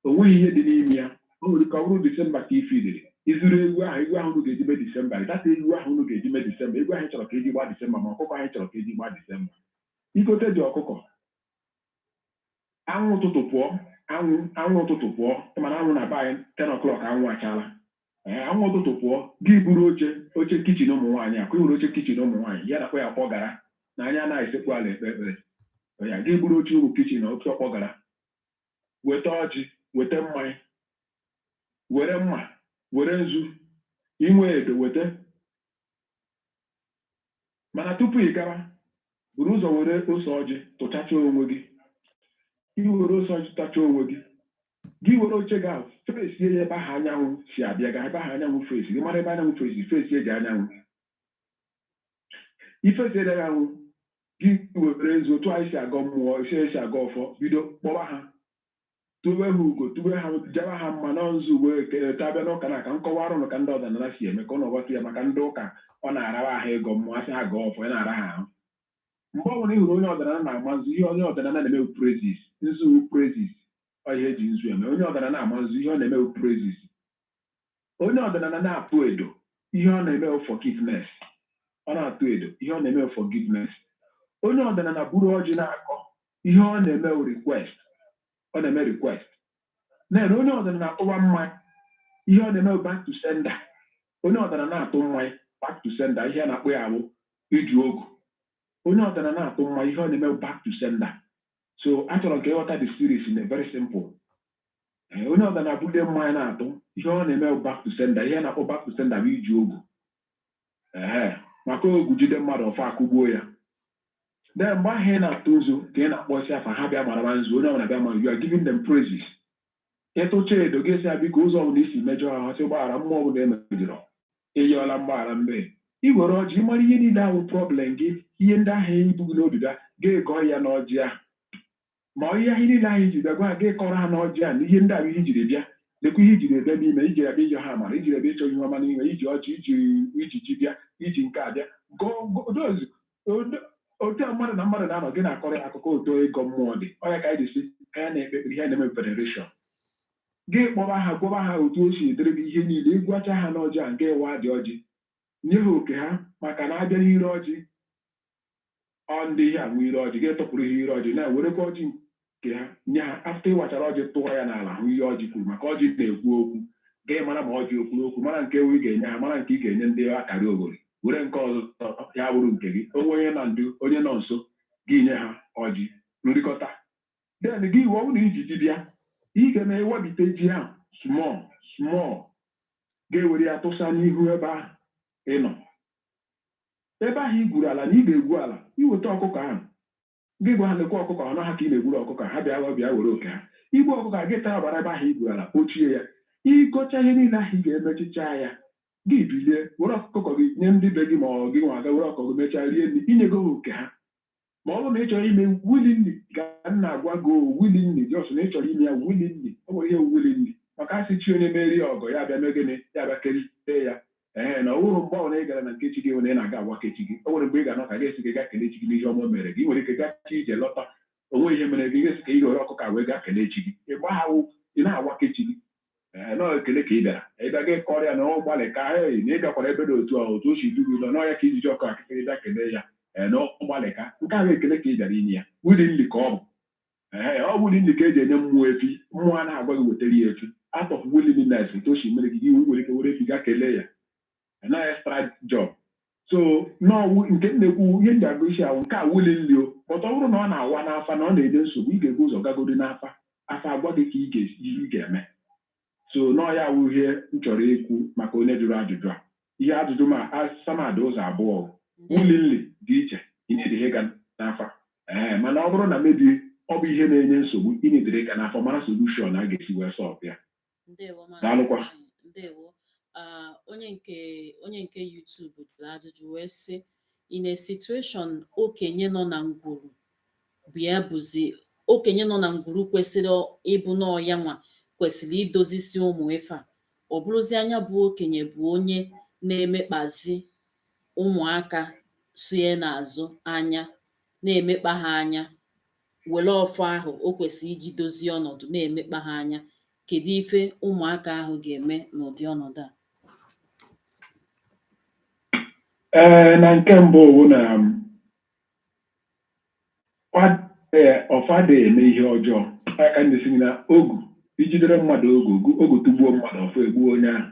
o nweghị ihe dị n'ime ya. O nwere ike ọ bụrụ Disemba ka ifidiri izuru egwu ahụ, egwu ahụ unu ga-eji mee Disemba, data egwu ahụ unu ga-eji mee Disemba, egwu ahụ chọrọ ka eji gbaa Disemba, ma ọkụkọ anyị chọrọ ka eji gbaa Disemba, igote dị ọkụkọ, anwụ ụtụtụ pụọ, anwụ anwụ ụtụtụ pụọ, mana anwụ na be anyị 10 o'clock anwụ achala. Ee, anwụ ụtụtụ pụọ, gị buru oche, oche kitchen ụmụ nwaanyị akụ iwere oche kitchen ụmụ nwaanyị ya na-akpọ ya kpọgara, na anyị anaghị esekpu ala ekpe ekpere ya. Gị buru oche ụmụ kitchen na oche ọkpọgara, weta ọjị, weta mmanya, were mma, were nzu, inwe edo weta. Mana tupu ị gawa, buru ụzọ were ose ọjị tụchacha onwe gị. Iwere ose ọjị tụchacha onwe gị, gị were oche gị ahụ fesie ya ebe ahụ anyanwụ si abịa ga ebe ahụ anyanwụ fesi gị, mara ebe anyanwụ fesi, fesi eji anyanwụ ifesi ede anyanwụ. Gị were nzu, otu anyị si agọ mmụọ, esi esi agọ ọfọ, bido kpọba ha, tụwe ha ugo, tụwe ha, jaba ha mma na nzu uwe tabịa n'ụka na ka nkọwa ụnụ ka ndị ọdịnala si eme, ka ụnụ ghọta ya. Maka ndị ụka, ọ na-arawa ahụ ịgọ mmụọ, asị ha gọọ ọfọ, ya na-ara ha ahụ. Mgbe ọ bụla ị hụrụ onye ọdịnala na-ama nzu, ihe onye ọdịnala na-eme bụ praises. Nzu bụ praises, ọ ihe eji nzu eme. Onye ọdịnala na-ama nzu, ihe ọ na-eme bụ praises. Onye ọdịnala na-atụ edo, ihe ọ na-eme bụ forgiveness. Ọ na-atụ edo, ihe ọ na-eme bụ forgiveness. Onye ọdịnala buru ọjị na-akọ, ihe ọ na-eme bụ request, ọ na-eme request. Na onye ọdịnala na-atụwa mmanya, ihe ọ na-eme bụ back to sender. Onye ọdịnala na-atụ mmanya, back to sender, ihe a na-akpọ ya bụ iju ogu. Onye ọdịnala na-atụ mmanya, ihe ọ na-eme bụ back to sender. So achọrọ ka ịghọta the series in a very simple. Ee, onye ọdịnala bulie mmanya na-atụ, ihe ọ na-eme bụ back to sender. Ihe a na-akpọ back to sender bụ iji ogu. Ee, maka ogu jide mmadụ, ọfọ akụgbuo ya. Then mgbe ahụ ị na-atụ nzu ka ị na-akpọsi afa ha bịa maraba nzu, onye ọbụla bịa ma, you are giving them praises. Ịtụcha edo gị, sị ya, biko, ụzọ ọbụla isi mejọ ha, sị gbaghara mmụọ ọbụla emejọrọ, ịyọọla mgbaghara mmehie. I were ọjị, ịmara ihe niile ahụ problem gị, ihe ndị ahụ ibughị n'obi bịa, ga-egọ ya n'ọjị ahụ. Ma ihe ahụ niile ahụ iji bịa gwa ha, gị kọrọ ha n'ọjị a na ihe ndị ahụ ihe ijiri bịa, lekwa ihe ijiri bịa n'ime, ijiri bịa ịyọ ha amara, ijiri bịa ịchọ ihe ọma n'ime, iji ọjị, iji ijiji bịa, iji nke a bịa gọọ dozu. Otu a mmadụ na mmadụ na-anọ, gị na-akọrọ ya akụkọ otu ịgọ mmụọ dị. Ọ ya ka anyị ji si ka ya na-ekpe ekpere, ihe na-eme veneration. Gị kpọba ha, gwọba ha otu o si edere gị ihe niile. Ịgwacha ha n'ọjị a nke ịwa dị ọjị, nye ha oke ha, maka na abịa n'ire ọjị, ọ ndị ihe a nwe ire ọjị, ga-etọpụrụ ha ire ọjị, na-ewerekwa ọjị nke ha nye ha. After ịwachara ọjị, tụọ ya n'ala, hụ ihe ọjị kwuru, maka ọjị na-ekwu okwu. Gị mara ma ọjị okwuru okwu, mara nke ewu ị ga-enye ha, mara nke ị ga-enye ndị akara oghori, were nke ọzọ ya bụrụ nke gị. Onwe onye na ndu, onye nọ nso, gị nye ha ọjị nrikọta. Then gị wee ọ bụrụ na ijiji bịa, ị ga na-ewebite ji ahụ small small, ga-ewere ya tụsa n'ihu ebe ahụ ị nọ, ebe ahụ i gwuru ala na ị ga-egwu ala. Iweta ọkụkọ ahụ, gị gwa ha, lekwa ọkụkọ ọnụ ha ka ị na-egburu ọkụkọ ha, bịa bịa were oke ha. Igbu ọkụkọ a, gị taa ọbara ebe ahụ i gwuru ala, kpochie ya. Ịgọcha ihe niile ahụ ị ga-emechicha ya, gị bilie were ọkụkọ gị nye ndị be gị, ma ọ gị nwa aga were ọkụkọ gị mechaa rie nri, inyego ha oke ha. Ma ọ bụrụ na ị chọrọ ime willingly, ka m na-agwa gị, willingly, just na ị chọrọ ime ya willingly, ọ nwere ihe willingly, maka asị chi onye merie ọgọ ya bịa mee gịnị, ya bịa kelee ya. Ee, na ọ bụrụ mgbe ọbụla ị gara na nkechi gị na ị na-aga agwa kechi gị, o nwere mgbe ị ga-anọ ka ga-esi gị gaa kelee chi gị n'ihe ọma o mere gị. Ị nwere ike gachi ije lọta, onwe ihe mere gị, ga-esi ka ị were ọkụkọ wee gaa kelee chi gị. Ị gbaghawo, ị na-agwa kechi gị. Ee, nọọ ekele ka ị bịara ị bịa gị kọrọ ya na ọ gbalị ka ee na ị gakwara ebe dị otu a, otu o si du gị ụlọ n'ọya, ka ijiji ọkụ akịkịrị bịa kelee ya. Ee, na ọ gbalị ka nke ahụ ekele ka ị bịara inye ya willingly ka ọ bụ. Ee, ọ willingly ka eji enye mmụọ efi. Mmụọ a na-agwa gị wetara ya efi out of willingness, otu o si mere gị, gị nwere ike were efi gaa kelee ya na extra job. So n'ọwụ nke m na-ekwu, ihe m ji agụ isi ahụ nke a willingly o. But ọ bụrụ na ọ na-awa n'afa na ọ na-enye nsogbu, ị ga-ebu ụzọ gagodi n'afa, afa agwa gị ka ị ga-esi ihe ị ga-eme. So nọọ ya wụ ihe m chọrọ ikwu maka onye jụrụ ajụjụ a. Ihe ajụjụ ma asamadị ụzọ abụọ, willingly dị iche, ị need ịga n'afa. Ee, mana ọ bụrụ na mebi ọ bụ ihe na-enye nsogbu, ị need ịga n'afa mara solution a ga-esi wee solve ya. Ndewo, Maazị Daalụkwa. Ifeanyị, ndewo. Ah, onye nke YouTube jụrụ ajụjụ wee sị, in a situation okenye nọ na ngwuru bụ ya bụzi okenye nọ na ngwuru, kwesịrị ịbụ nọọ ya nwa kwesịrị idozisi ụmụ ife a, ọ bụrụzi anya bụ okenye bụ onye na-emekpazi ụmụaka sie n'azụ anya, na-emekpa ha anya, were ọfọ ahụ o kwesịrị iji dozie ọnọdụ na-emekpa ha anya, kedu ife ụmụaka ahụ ga-eme n'ụdị ọnọdụ a? Ee, na nke mbụ wụ na ọfọ adịghị eme ihe ọjọọ. Aka ndị si na ogu ijidere mmadụ ogu, ogu tugbuo mmadụ, ọfọ egbuo onye ahụ.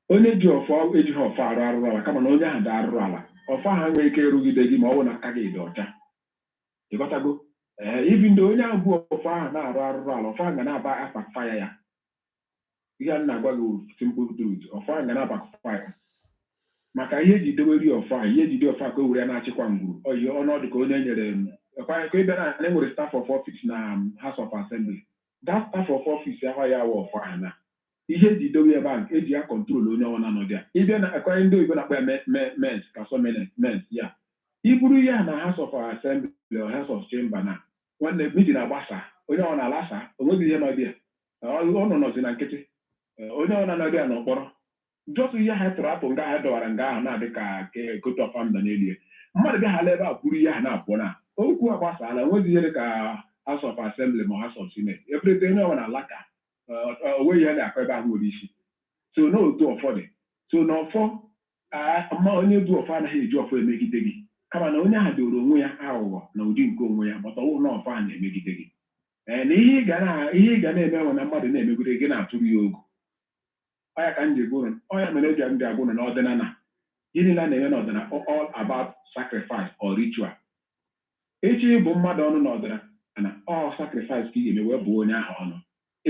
Onye ji ọfọ ejighị ọfọ arụ arụrụ ala, kama na onye ahụ dị arụrụ ala, ọfọ ahụ enweghị ike ịrụgide gị ma ọ bụ na aka gị dị ọcha. Ịghọtago? Ee, ibi ndị onye ahụ bụ ọfọ ahụ na-arụ arụrụ ala, ọfọ ahụ ga na-aba backfire ya. Ihe a na-agwa gị bụ simple truth. Ọfọ ahụ ga na-backfire, maka ihe eji deweri ọfọ ahụ, ihe ejide ọfọ a ka o were ya na-achịkwa ngwuru oyi ọnọdụ ka onye nyere m ka ị bịara na enwere staff of office na House of Assembly. That staff of office ahụ ya wụ ọfọ ahụ na ihe eji dowe ebe ahụ, eji ya control onye ọbụla nọ dị ya. Ịbịa na akwa ndị oyibo na-akpọ ya mens ka so mens ya iburu ya na House of Assembly or House of Chamber na nwanne meeting agbasa, onye ọ na-alasa, onweghị ihe nọ dị ya, ọ nọ nọzi na nkịtị. Onye ọ na-anọdị ya n'ụkpọrọ jọsụ ihe ha tụrụ atụ nga ha dọwara nga ahụ na-adị ka nke coat of arms n'elu ya. Mmadụ bịa hala ebe a buru ihe ahụ na-apụ na okwu agbasala, onweghị ihe dị ka House of Assembly ma House of Senate eberete, onye ọbụla alaka, onweghị ihe na-akọ ebe ahụ nwere isi. So n'otu ọfọ dị, so n'ọfọ ma onye bụ ọfọ anaghị eji ọfọ emegide gị, kama na onye ahụ doro onwe ya aghụghọ na ụdị nke onwe ya gbata ọwụ na ọfọ ahụ na-emegide gị. Ee, na ihe ị ga na-eme nwe na mmadụ na-emegide gị, na-atụrụ ya ogu. Ọya ka m ji gwa unu, ọya mere eji m ji agwa unu n'ọdịnala, gịnị na na-eme n'ọdịnala, all about sacrifice or ritual. Echi ịbụ mmadụ ọnụ n'ọdịnala, ọ sacrifice ka ị ga-eme wee bụọ onye ahụ ọnụ.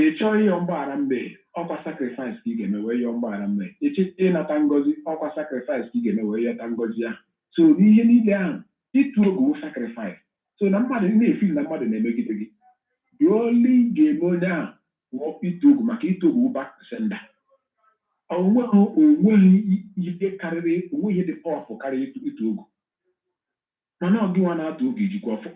Ị chọọ ịyọ mgbaghara mmehie, ọkwa sacrifice ka ị ga-eme wee yọọ mgbaghara mmehie. Echi ịnata ngọzi, ọkwa sacrifice ka ị ga-eme wee yọta ngọzi ahụ. So n'ihe niile ahụ. Ịtụ ogu wụ sacrifice. So na mmadụ na-efeel na mmadụ na-emegide gị, the only ga-eme onye ahụ wụ ịtụ ogu, maka ịtụ ogu wụ back to sender. Onweghị ihe karịrị, onweghị ihe dị powerful karịa ịtụ ogu. Mana ọ gị nwa na-atụ ogu, ijikwa ọfọ.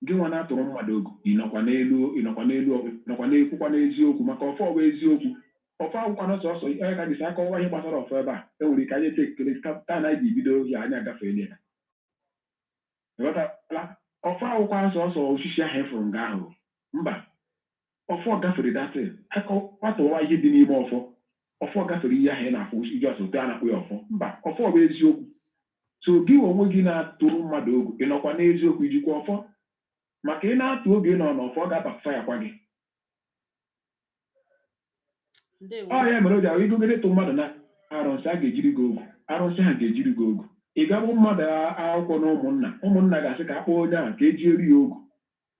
Gị nwa na-atụrụ mmadụ ogu, ị nọkwa n'elu, ị nọkwa n'elu, ị nọkwa na-ekwukwa n'eziokwu, maka ọfọ bụ eziokwu. Ọfọ akwụkwa sọsọ onye ka jisi akọwa ihe gbasara ọfọ ebe a. Enwere ike anyị ete ekele taa na anyị ji bido ya, anyị agafeela ya. Ịghọtala? Ọfọ akwụkwọ sọsọ osisi ahụ ịfụrụ nga ahụ, mba. Ọfọ gafere datin akọwatụwa ihe dị n'ime ọfọ. Ọfọ gafere ihe ahụ ị na-afụ iji ọsọ otu a na-akpụ ya ọfọ. Mba, ọfọ bụ eziokwu. So gị onwe gị na-atụrụ mmadụ ogu, ị nọkwa n'eziokwu, ijikwa ọfọ? Maka ị na-atụ oge ị nọ n'ọfọ, ọ ga-abafa ya kwa gị. Ndewo. Ọ ya mere o ji ahụ igogide tụ mmadụ na arụsị, a ga-ejiri gị ogu, arụsị ha ga-ejiri gị ogu. Ị gabụ mmadụ akwụkwọ na ụmụnna, ụmụnna ga-asị ka akpọọ onye ahụ ka eji eri ya ogu.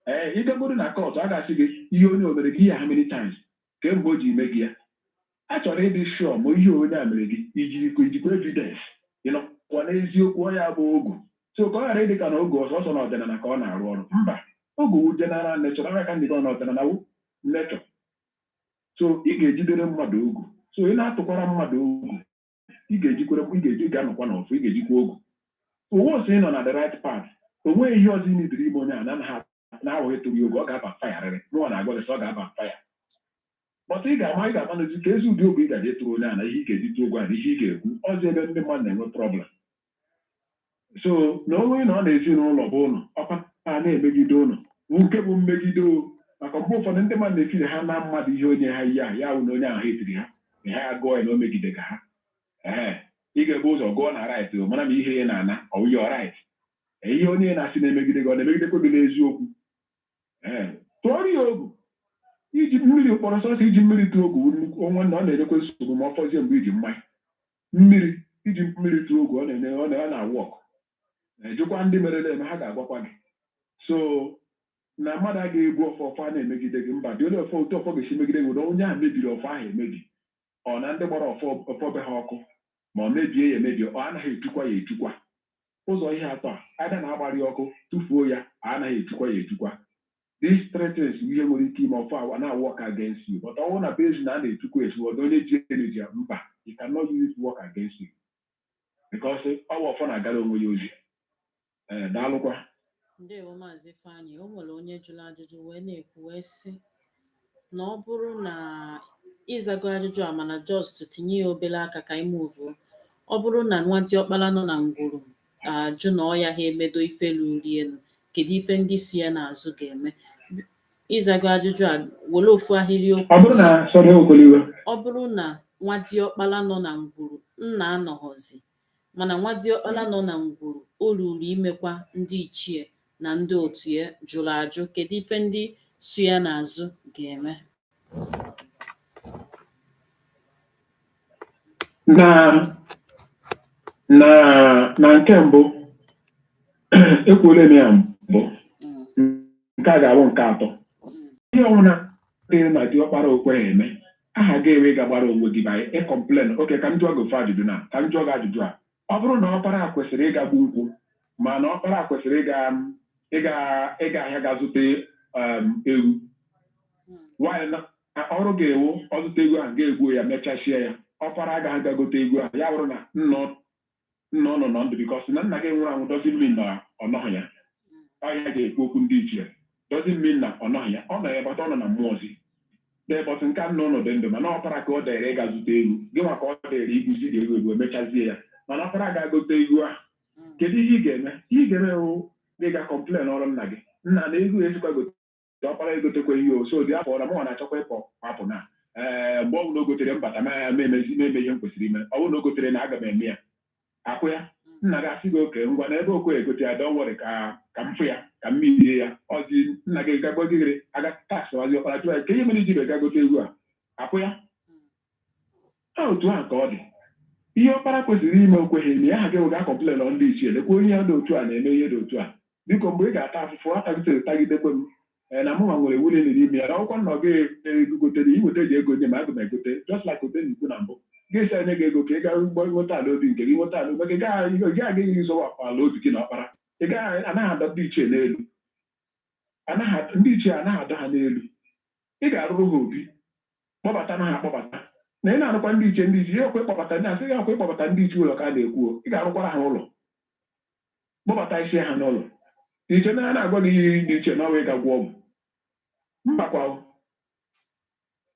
Ee, ịgagodo na court, a ga-asị gị ihe onye o mere gị ihe, how many times, kemgbe o ji ime gị ya. A chọrọ ịdị sure ma ihe onye a mere gị, ijirikwa ijikwa evidence, ị nọkwa n'eziokwu. Ọ ya bụ ogu. So ka ọ ghara ịdị ka na ogu ọsọsọ na ọdịnala ka ọ na-arụ ọrụ, mba. Ogu wu general nature aka ka ndị na ọdịnala wu nature. So ị ga-ejidere mmadụ ogu. So ị na-atụkwara mmadụ ogu, ị ga-ejikwere, ị ga-eji ga-anọkwa n'ọfụ, ị ga-ejikwa ogu. Once ị nọ na the right path, o nweghị ihe ọzọ ị nidiri ime onye a na anaghị na-awụghị tụrụ ya ogu, ọ ga-aba fayarịrị. Mụnwa na-agwa gị sị ọ ga-aba faya. But ị ga-ama n'ozi ka ezi ụdị ogu ị gaji tụrụ onye a na ihe ị ga-eji tụọ ogu a na ihe ị ga-ekwu ọzọ ebe ndị mmadụ na-enwe problem. So na onwe na ọ na-ezinụlọ bụ ụlọ ọkpata na-emegide ụlọ nke bụ mmegide o, maka mgbe ụfọdụ ndị mmadụ na-efiri ha na mmadụ ihe onye ha ihe ahụ ya wụ na onye ahụ ha etiri ha na ha agụọ ya na o megide ka ha. Ee, ị ga-ebu ụzọ gụọ na right o, mara ma ihe ya na-ana ọ wụ right. Ihe onye na-asị na-emegide gị, ọ na-emegidekwa gị n'eziokwu? Ee, tụọrọ ya ogu. Iji mmiri kpọrọ sọsọ, iji mmiri tụọ ogu onwe na ọ na-enyekwa nsogbu, ma ọ fọzie mgbe iji mmanya mmiri. Iji mmiri tụọ ogu, ọ na-enye, ọ na-awụ ọkụ. Ejikwa ndị merela eme, ha ga-agwakwa gị. So na mmadụ agaghị egbu ọfọ, ọfọ a na-emegide gị, mba. Dị onye ọfọ, otu ọfọ ga-esi megide gị, na onye ahụ mebiri ọfọ ahụ emebi, ọ na ndị gbara ọfọ ọfọ be ha ọkụ, ma ọ mebie ya emebie, ọ anaghị etukwa ya etukwa. Ụzọ ihe atọ a ada na-agbara ya ọkụ, tụfuo ya, anaghị etukwa ya etukwa. These three things bụ ihe nwere ike ime ọfọ a na work against you. But ọnwụ na base na a na-etukwa etu ọdụ onye ji energy ya, mba, you cannot use it to work against you, because ọwa ọfọ na-agara onwe ya ozi. Ee, daalụkwa. Ndewo, Maazị Ifeanyị. O nwere onye jụrụ ajụjụ wee na-ekwu wee sị na ọ bụrụ na ịzago ajụjụ a, mana just tinye ya obere aka ka anyị move. Ọ bụrụ na nwa diọkpara nọ na ngwuru ajụ na ọ ya ha emedo ife luri elu, kedu ife ndị si ya n'azụ ga-eme? Ịzago ajụjụ a, were ofu ahịrịokwu. Ọ bụrụ na, sorry, okoliwe. Ọ bụrụ na nwa diọkpara nọ na ngwuru, nna anọghọzi, mana nwa diọkpara nọ na ngwuru o ruru imekwa ndị ichie na ndị otu ya jụrụ ajụ, kedu ife ndị so ya n'azụ ga-eme? Na nke mbụ, ekwuola m ya mbụ. Nke a ga-abụ nke atọ. Ihe ọbụla dị na diọkpara okweghị eme, aha ga-ewe ga gbara onwe gị ba ịcomplain. Oke, ka m jụọ gị ofe ajụjụ, na ka m jụọ gị ajụjụ a: ọ bụrụ na ọkpara kwesịrị ịga gbu nkwụ, ma na ọkpara kwesịrị ịga ahịa ga zụta ewu, nwaanyị na ọrụ ga-ewu ọzụta ego ahụ, ga-egbuo ya, mechachie ya, ọkpara agaghị aga gote ego ahụ, ya bụrụ na nna ọ nọ nọ ndụ, because na nna gị nwụrụ anwụ doesn't mean na ọ nọghị ya. Ọ ya ga-ekwu okwu ndị ichie doesn't mean na ọ nọghị ya. Ọ nọ ya, bata ọ nọ na mmụọ ozi dee bọtụ nke nna ụnụ dị ndụ. Mana ọkpara ka ọ dere ịga zụta ego, gị nwa ka ọ dere iguzi dị ego ego emechazie ya, mana ọkpara ga-agote ego ahụ, kedu ihe ị ga-eme? Ihe ị ga-eme wụ ị ga complain ọrụ nna gị, nna na ego esikwa gote, ọkpara egotekwa ihe o so dị afọ na mụnwa na-achọkwa ịpụ apụ na ee, mgbe ọ bụla o gotere mbata, ma ya emezi na-eme ihe m kwesịrị ime. Ọ bụrụ na o gotere na aga m eme ya akwụ ya, nna gị asị gị oke, ngwa, na ebe okwe egote ya, don't worry, ka m fụ ya, ka m mirie ya ọzi. Nna gị gagogịrị aga tax wazi ọkpara, jụọ ya ka ihe mere iji ga gote ego a akwụ ya. A otu ahụ ka ọ dị. Ihe ọkpara kwesịrị ime okweghị eme ya, aha gị ga complain ndị ichie, lekwa onye ya dị otu a na-eme ihe dị otu a, biko mgbe ị ga-ata afụfụ atagidere tagidekwe m. Ee, na mụnwa nwere wuli n'ime ya na akwụkwọ nna ọ gaghị egotere iweta ji ego nye m, aga m egote, just like ote n'ikwu na mbụ. Ga-esi anye gị ego ka ị gaa ugbo nweta ala obi nke gị, nweta ala obi. Ị gaghị agaghị ịzọwa ala obi gị na ọkpara. Ị gaghị anaghị adọ ndị ichie n'elu, anaghị ndị ichie anaghị adọ ha n'elu. Ị ga-arụrụ ha obi, kpọbata na ha akpọbata na ị na-arụkwa ndị ichie, ndị ichie ọkwa ịkpọbata ndị asị gị ọkwa ịkpọbata ndị ichie ụlọ ka a na-ekwu o. Ị ga-arụkwara ha ụlọ, kpọbata isi ha n'ụlọ iche na a na-agwa gị ihe ndị ichie na ọwa ịga gwọ ọgwụ mbakwa o.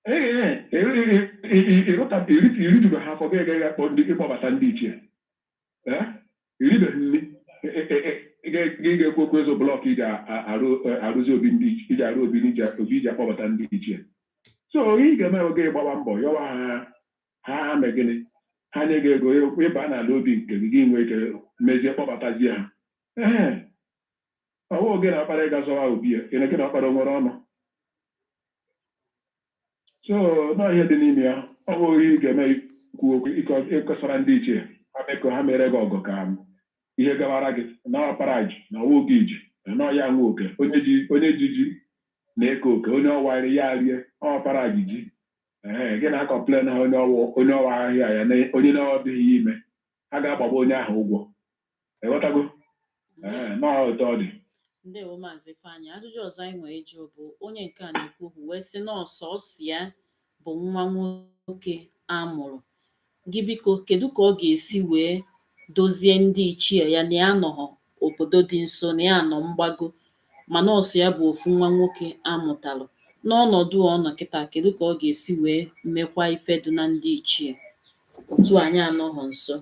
Ee, irijuru ha afọ, gị agaghị akpọ ndị ịkpọbata ndị ichie. Ee, iribeghị nri, gị ga-ekwu okwu ịzụ block iji arụzi obi ndị iji arụ obi obi iji akpọbata ndị ichie. So ihe ị ga-eme oge gbawa mbọ yọwa ha, ha mee gịnị, ha nye gị ego ịba n'ala obi nke gị, gị nwee ike mezie kpọbatazie ha. Ee, ọwụ oge na ọkpara ịga zọwa obi ya, ị na gị na ọkpara o nwere ọnụ. So nọọ ihe dị n'ime ya, ọ bụ ihe ị ga-eme, ikwu okwu ịkọsara ndị ichie ha mee ka ha mere gị ọgọ ka ihe gawara gị na ọkpara ji na ọwụ gị ji na ọ ya nwe oke. Onye ji, onye ji ji na-eke oke, onye ọwarị ya rie ọkpara ji ji. Ee, gị na-acomplain ha, onye ọwụ, onye ọwa ahịa ya na onye na-ọdịghị ime, ha ga-agbagba onye ahụ ụgwọ. Ịghọtago? Ee, nọọ otu ọ dị. Ndewo, Maazị Ifeanyị. Ajụjụ ọzọ anyị nwere ịjụ bụ onye nke a na-ekwu okwu wee sị na ọsọsọ ya bụ nwa nwoke a mụrụ gị. Biko, kedu ka ọ ga-esi wee dozie ndị ichie ya na ya nọghọ obodo dị nso, na ya nọ mgbago, mana ọsọ ya bụ ofu nwa nwoke amụtalụ n'ọnọdụ ọ nọ kịta? Kedu ka ọ ga-esi wee mekwa ife dị na ndị ichie otu anyị anọghọ nso?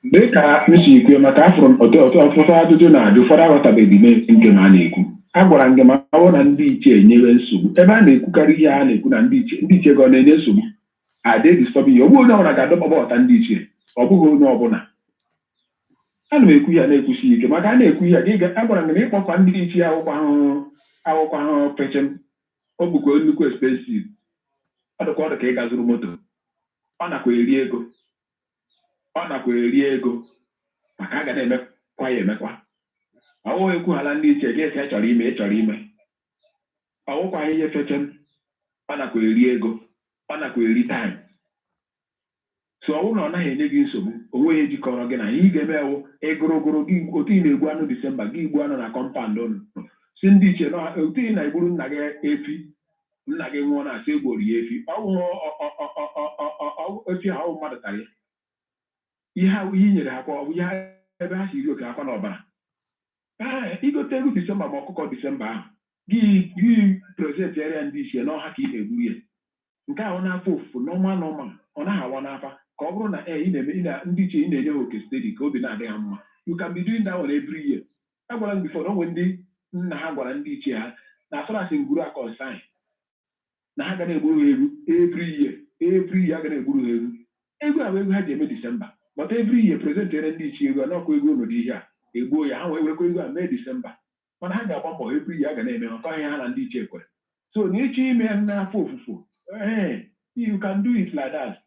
Dịka m si kwuo, maka afụrụ m ọtụtụ ajụjụ na-ajụ, ụfọdụ aghọtabeghị m nke ma a na-ekwu. A gwara m gị, ma ọ bụrụ na ndị ichie enyewe nsogbu, ebe a na-ekwukarị ihe a na-ekwu na ndị ichie, ndị ichie gị ọ na-enye nsogbu, adị disturb ya. Ọ bụghị onye ọbụla ga-adọkpọbọta ndị ichie, ọ bụghị onye ọbụla. Ana m ekwu ya na-ekwusi ike, maka a na-ekwu ya gị a gwara m gị na ịkpọkwa ndị ichie akwụkwọ ahụhụ, akwụkwọ ahụhụ pechem, ọ bụkwa nnukwu expensive. Ọ dịkwa ọdụ ka ị ga zụrụ moto. Ọ nakwa eri ego, ọ nakwa eri ego, maka a ga na-emekwa ya emekwa. Ọwụ ekwughala ndị ichie gị esi chọrọ ime, ị chọrọ ime, ọwụkwa ihe fechem. Ọ nakwa eri ego, ọ nakwa eri time. So ọ bụrụ na ọ naghị enye gị nsogbu, o nweghị jikọrọ gị na ihe ị ga-eme ewu ịgụrụgụrụ gị otu ị na-egbu anụ Disemba, gị gbuo anụ na compound ụnụ, si ndị ichie na otu ị na-egburu nna gị efi, nna gị nwụọ na asị egboro ya efi, ọwụ efi ahụ ọwụ mmadụ tara ya. Ihe ihe i nyere ha kwa, ọ bụ ihe ebe ha si iri oke akwa n'ọbara. Ee, igote egwu Disemba ma ọkụkọ Disemba ahụ, gị gị present ya ndị ichie n'ọha ka ị na-egburu ya. Nke ahụ n'afọ ofufo normal normal, ọ naghị awa n'afa ka ọ bụrụ na ee, ị na-eme ndị ichie, ị na-enye ha oke steady ka obi na-adị ha mma. You can be doing that one every year. Agwara m before na onwe ndị nna ha gwara ndị ichie ha na as far as ngwuru a concern, na ha ga na-egburu ha egwu every year. Every year a ga na-egburu ha egwu. Ego a bụ ego ha ji eme Disemba, but every year present ere ndị ichie ego n'ọkụ, ego ụnụ dị ihe a, egbuo ya, ha wee werekwa ego a mee Disemba. Mana ha ga-agba mbọ every year a ga na-eme maka ihe ha na ndị ichie kwere. So na ịchọ ime ya n'afọ ofufo, ee, you can do it like that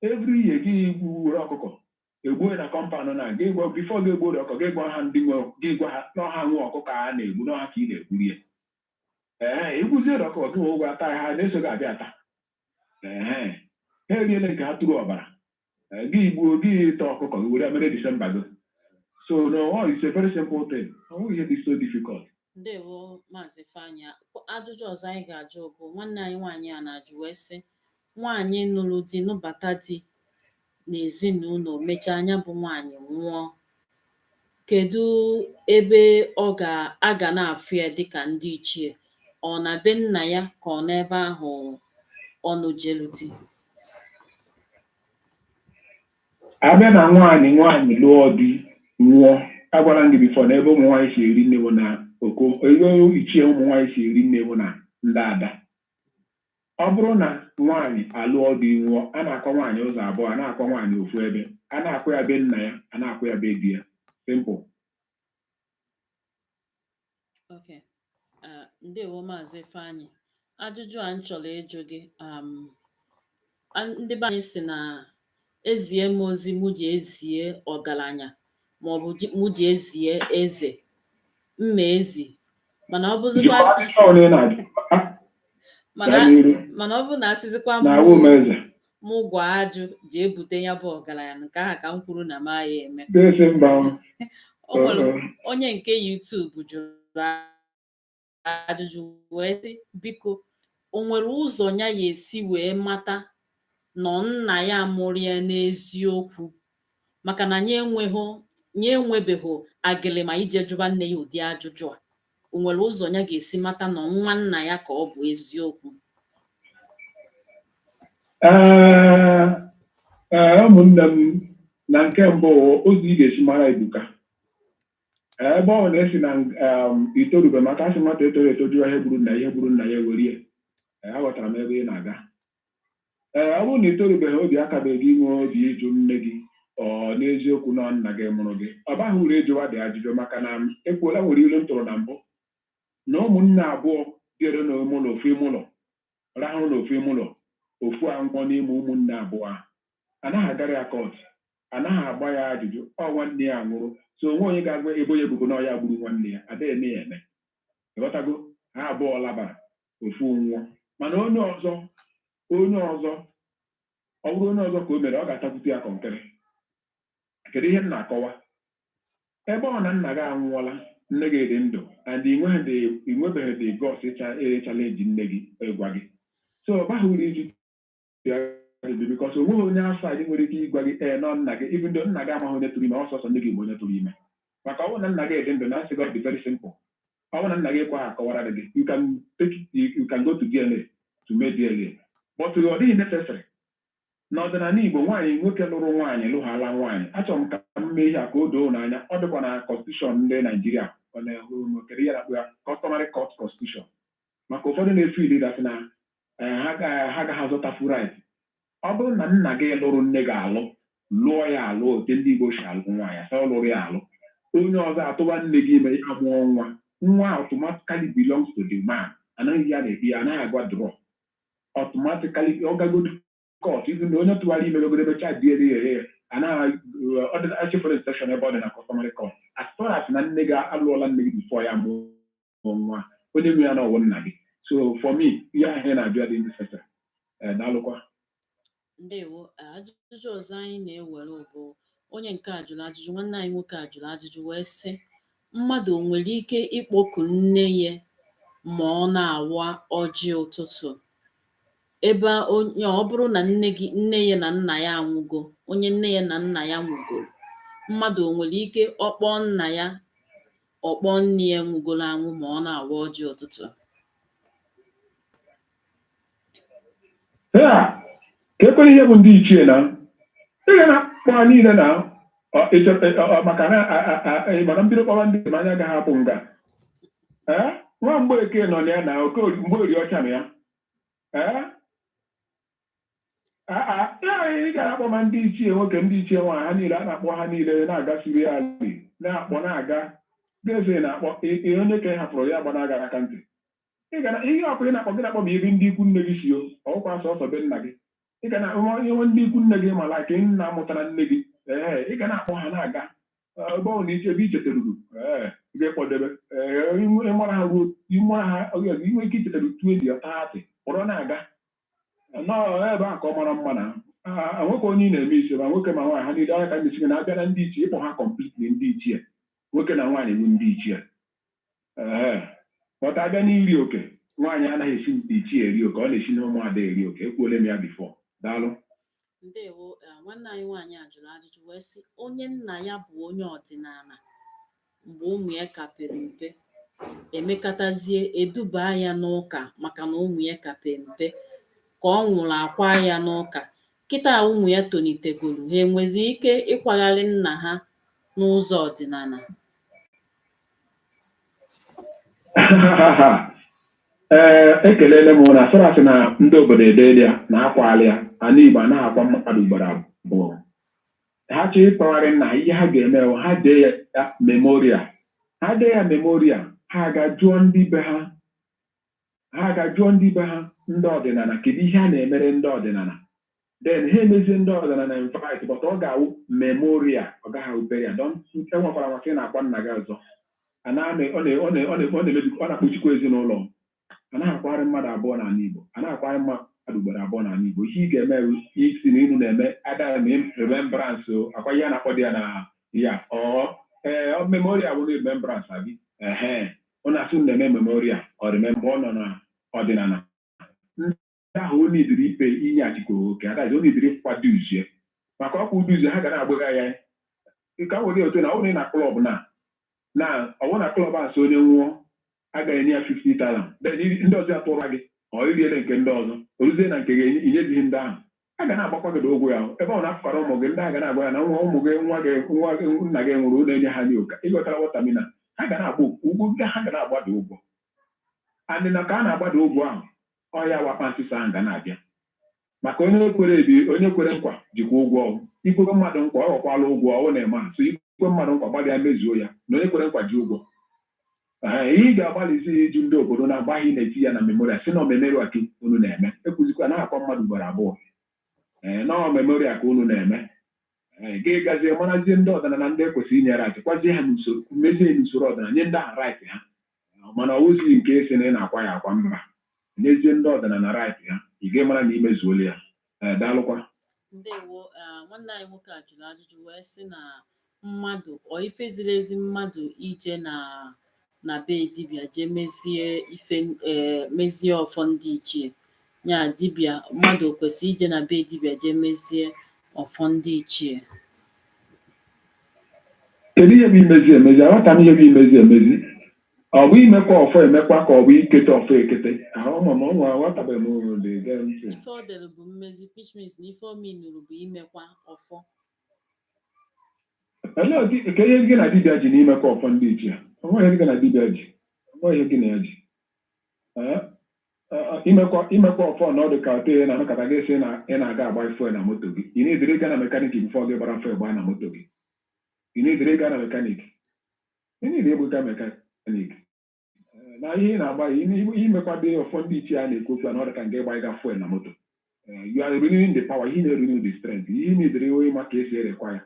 every year. Gị were ọkụkọ egbuo ya na compound na gị gwa before gị egbuo ọkụkọ, gị gwa ha ndị nwe, gị gwa ha n'ọha nwe ọkụkọ a na-egbu n'ọha ka ị na-egburi ya. Ee, igbuziere ọkụkọ gị nwe ụgwọ ata ya, ha na-eso gị abịa ata. Ee, ha eriela nke ha tụrụ ọbara. Ee, gị gbuo, gị taa ọkụkọ gị were mere Disemba gị. So no, oh, it's a very simple thing. Ọ nweghị ihe dị so difficult. Ndewo, Maazị Ifeanyị. Ajụjụ ọzọ anyị ga-ajụ bụ nwanne anyị nwaanyị a na-ajụ wee sị, nwaanyị nụrụ di, nụbata di n'ezinụlọ, mechaa anya bụ nwaanyị nwụọ, kedu ebe ọ ga-aga na-afụ ya dịka ndị ichie? Ọ na be nna ya ka ọ n'ebe ahụ ọ nụjelu di? Abịa na nwaanyị, nwaanyị lụọ di nwụọ, agwara m gị before na ebe ụmụ nwaanyị si eri nne bụ na oko ebe ichie ụmụ nwaanyị si eri nne bụ na ndị ada. Ọ bụrụ na nwaanyị alụọ di nwụọ, a na-akwa nwaanyị ụzọ abụọ. A na-akwa nwaanyị ofu ebe, a na-akwa ya be nna ya, a na-akwa ya be di ya. Simple. Okay. Ndewo, Maazị Ifeanyị. Ajụjụ a m chọrọ ịjụ gị, ndị be anyị si na ezie m ozi mụ ji ezie ọgaranya maọbụ mụ ji ezie eze mma ezi, mana ọ bụzikwa Jụkwa ajụjụ ọbụla ị na-ajụ. Mana Gaa n'iru. Mana ọ bụrụ na asịzikwa m Na awụ m eze. Mụ gwa ajụ jee bute ya bụ ọgaranya, nke ahụ ka m kwuru na m agha eme. Desi mba. O nwere onye nke YouTube jụrụ ajụjụ wee sị, biko, o nwere ụzọ ya ya esi wee mata nọ nna ya mụrụ ya n'eziokwu, maka na ya enweghị, ya enwebeghị agịlịma ije jụba nne ya ụdị ajụjụ a? O nwere ụzọ ya ga-esi mata nọ nwa nna ya ka ọ bụ eziokwu? Ee, ụmụnne m, na nke mbụ, ụzọ ị ga-esi mara ebuka. Ebe ọ na-esi na itorube, maka asị nwata etoro eto jụọ ihe gburu nna, ihe gburu nna ya ewere ya. Aghọtara m ebe ị na-aga. Ee, ọ bụrụ na itorubeghị, obi akabeghị inwe obi ịjụ nne gị ọ n'eziokwu na nna gị mụrụ gị, ọ baghị uru ịjụwa dị ajụjụ, maka na ekwuola, nwere ilu m tụrụ na mbụ na ụmụnne abụọ dịrị n'ime ụlọ, ofu ime ụlọ, rahụrụ n'ofu ime ụlọ, ofu anwụọ n'ime ụmụnne abụọ ahụ, anaghị agara ya court, anaghị agba ya ajụjụ. Ọ nwanne ya nwụrụ, so onwe onye ga-agwa ebo ya ebubo na ọ ya gburu nwanne ya, ada eme ya eme. Ịghọtago? Ha abụọ labara, ofu nwụọ, mana onye ọzọ, ọ bụrụ onye ọzọ ka o mere, ọ ga-atakwute ya kọnkịrị. Kedu ihe m na-akọwa ebe ọ na nna gị anwụọla, nne gị dị ndụ, and ị nwebeghị the guts ịcha challenge nne gị ịgwa gị? So ọ baghị uru iji ya ajụjụ, because o nweghị onye outside nwere ike ịgwa gị ee nọ nna gị, even though nna gị amaghị onye tụrụ ime. Ọsọsọ nne gị bụ onye tụrụ ime, maka ọ bụrụ na nna gị dị ndụ na asị gị, ọ dị very simple. Ọ bụrụ na nna gị ekweghị akọwara gị, you can go to DNA to make DNA, but ọ dịghị necessary. N'ọdịnala Igbo, nwaanyị, nwoke lụrụ nwaanyị lụghala nwaanyị, achọrọ m ka m mee ihe a ka o doo n'anya. Ọ dịkwa na constitution ndị Naijiria, ọ na-ehụ kedu ihe na-akpọ ya, customary court constitution, maka ụfọdụ na-efu ili that na ha agaghị azụtafu right. Ọ bụrụ na nna gị lụrụ nne gị alụ, lụọ ya alụ ote ndị Igbo si alụ nwaanyị, asa ọ lụrụ ya alụ, onye ọzọ atụba nne gị ime, ya mụọ nwa, nwa automatically belongs to the man. Anaghị ya na-ekpe ya, anaghị agwa draw. Automatically, ọ gagodo court, even na onye tụwara ime gogodo ebe cha DNA ya anaghị ọ dị echefere instruction ebe ọ dị na customary court. As far as na nne gị alụọla nne gị before ya mụọ nwa, onye nwe ya na ọwụ nna gị. So for me, ihe ahụ ị na-ajụ adịghị necessary. Daalụkwa. Ndewo. Ajụjụ ọzọ anyị na-ewere bụ onye nke a jụrụ ajụjụ, nwanne anyị nwoke a jụrụ ajụjụ wee sị, mmadụ o nwere ike ịkpọku nne ya ma ọ na-awa ọjị ụtụtụ, ebe onye ọ bụrụ na nne gị, nne ya na nna ya anwụgo, onye nne ya na nna ya nwụgoro, mmadụ o nwere ike ọkpọọ nna ya, ọkpọọ nne ya nwụgoro anwụ ma ọ na-awa ọjị ụtụtụ? Ya ka ekwere ihe bụ ndị ichie na ị ga na-akpọ ha niile na maka na mana mbido kpọwa ndị ma anya agaghị apụ nga. Ee, nwa Mgbeke nọ na ya na Mgbeorie ọcha na ya. Ee, ya ị ga-akpọ ma ndị ichie nwoke, ndị ichie nwaanyị, ha niile a na-akpọ ha niile na-agasiri ya ali na-akpọ na-aga eze na-akpọ onye ka ị hapụrụ ya gbanaga aka ntị. Ị ga na ihe ọkụ ị na-akpọ gị na-akpọ ma ebe ndị ikwu nne gị si o ọkwa sọsọ be nna gị. Ị ga na ihe ndị ikwu nne gị ma like nna mụtara nne gị. Ee, ị ga na-akpọ ha na-aga ebe ọ na iche ebe i chetaruru. Ee, ị ga-ekpọdebe. Ee, ịmara ha ruo, ịmara ha inwe ike ichetaru 20 or 30, kpọrọ na-aga nọọ ebe a ka ọ mara mma na nwoke onye ị na-eme isi, ma nwoke ma nwaanyị, ha niile anya ka ndị ichie na-abịa na ndị ichie, ịkpọ ha completely ndị ichie nwoke na nwaanyị bụ ndị ichie. Ee, but abịa n'iri oke, nwaanyị anaghị esi ndị ichie eri oke, ọ na-esi na ụmụada eri oke. Ekwuole m ya before. Daalụ. Ndewo. Nwanne anyị nwaanyị a jụrụ ajụjụ wee sị, onye nna ya bụ onye ọdịnala mgbe ụmụ ya ka pere mpe, emekatazie eduba ya n'ụka maka na ụmụ ya ka pere mpe, ka ọ nwụrụ akwa ya n'ụka, kịta ụmụ ya tonitegoro, ha enwezi ike ịkwagharị nna ha n'ụzọ ọdịnala? Ee, ekelele m na asọrasị na ndị obodo edeela ya na akwala ya. Ana Igbo anaghị akwa mmadụ ugboro abụọ. Ha chọọ ịkpọgharị nna ha, ihe ha ga-eme bụ ha dee ya memorial. Ha dee ya memorial, ha ga jụọ ndị be ha, ha ga jụọ ndị be ha, ndị ọdịnala, kedu ihe a na-emere ndị ọdịnala. Then ha emezie ndị ọdịnala invite, but ọ ga-awụ memorial, ọ gaghị awụ burial. Don enwekwara maka ị na-akwa nna gị ọzọ, ọ na-emebi, ọ na-akpụchikwa ezinụlọ. Anaghị akwagharị mmadụ abụọ n'ala Igbo, anaghị akwagharị mmadụ ugboro abụọ n'ala Igbo. Ihe ị ga-eme bụ isi na inu na-eme ada remembrance o akwa ihe a na-akpọ dị ya na ya ọ ee ọ memorial bụ remembrance abi ehe ọ na-asị unu na-eme memorial ọ remember ọ nọ na ọdịnala ndị ahụ o nidiri ikpe inyeghachikwa oke adazi o nidiri ịkwado uzie maka ọkwa uduzie ha ga na-agbagha ya nke ahụ dị otu na ọ bụrụ na club na ọwụ na club a sị onye nwụọ a ga-enye ya 50,000, then ndị ọzọ atụrụ gị ọ iriele nke ndị ọzọ oruzie na nke gị inyezighị ndị ahụ a ga na-agbakwa gị ụgwọ ya ebe ọ na-afụkara ụmụ gị ndị a ga na-agwa ya na nwa ụmụ gị nwa gị nwa gị nna gị nwụrụ na-enye ha nye ụka ịghọtara wọtamina ha ga na-agba ụgwọ ndị ha ga na-agbada ụgwọ andị na ka a na-agbada ụgwọ ahụ ọya wakpa nsịsa ahụ ga na-abịa maka onye kwere ebi onye kwere nkwa jikwa ụgwọ ọgwụ ikwekwe mmadụ nkwa ọ ghọkwala ụgwọ ọ na-eme ha so ikwe mmadụ nkwa gbalịa mezuo ya na onye kwere nkwa ji ụgwọ. Ee, ihe ị ga-agbalịzi iju ndị obodo na-agbaghị na-eti ya na memorial si na memorial ka unu na-eme ekwuzikwa na-akwa mmadụ ugboro abụọ ee na memorial ka unu na-eme. Ee, gị gazie marazie ndị ọdịnala na ndị ekwesịrị inye right kwazie ha n'usoro mezie n'usoro ọdịnala nye ndị ahụ right ha mana ọ wụzighị nke esi na ị na-akwa ya akwa mba nyezie ndị ọdịnala right ha ị ga-mara na imezuola ya. Ee, daalụkwa. Ndewo. Nwanne anyị nwoke a jụrụ ajụjụ wee sị na mmadụ ọ ife ziri ezi mmadụ ije na be dibịa jee mezie ife mezie ọfọ ndị ichie ya dibịa mmadụ o kwesịrị ije na be dibịa jee mezie ọfọ ndị ichie? Kedu ihe bụ imezi emezi? Aghọta m ihe bụ imezi emezi. Ọ bụ imekwa ọfọ emekwa ka ọ bụ ikete ọfọ ekete ahụ ma ma ọ aghọtabeghị m uru dị gee ntị. Ife ọ dere bụ mmezi, which means na ife o minuru bụ imekwa ọfọ. Olee otu ka ihe gị na dibịa ji n'imekwa ọfọ ndị ichie? Onweghị ihe gị na dibịa ji, onweghị ihe gị na ya ji. Ee, imekwa ọfọ na ọ dị ka otu ihe na-anakọta gị sị na ị na-aga agba fuel na moto gị ị na-edere ịga na mechanic before gị gbara fuel gbaa na moto gị ị na-edere ịga na mechanic ị na-edere ịga mechanic. Ee, na ihe ị na-agba imekwa dị ọfọ ndị ichie a na-ekwu okwu a na ọ dị ka nke ịgba ịga fuel na moto. Ee, you are renewing the power, ihe na-renew the strength, ihe na-edere ịma ka esi erekwa ya.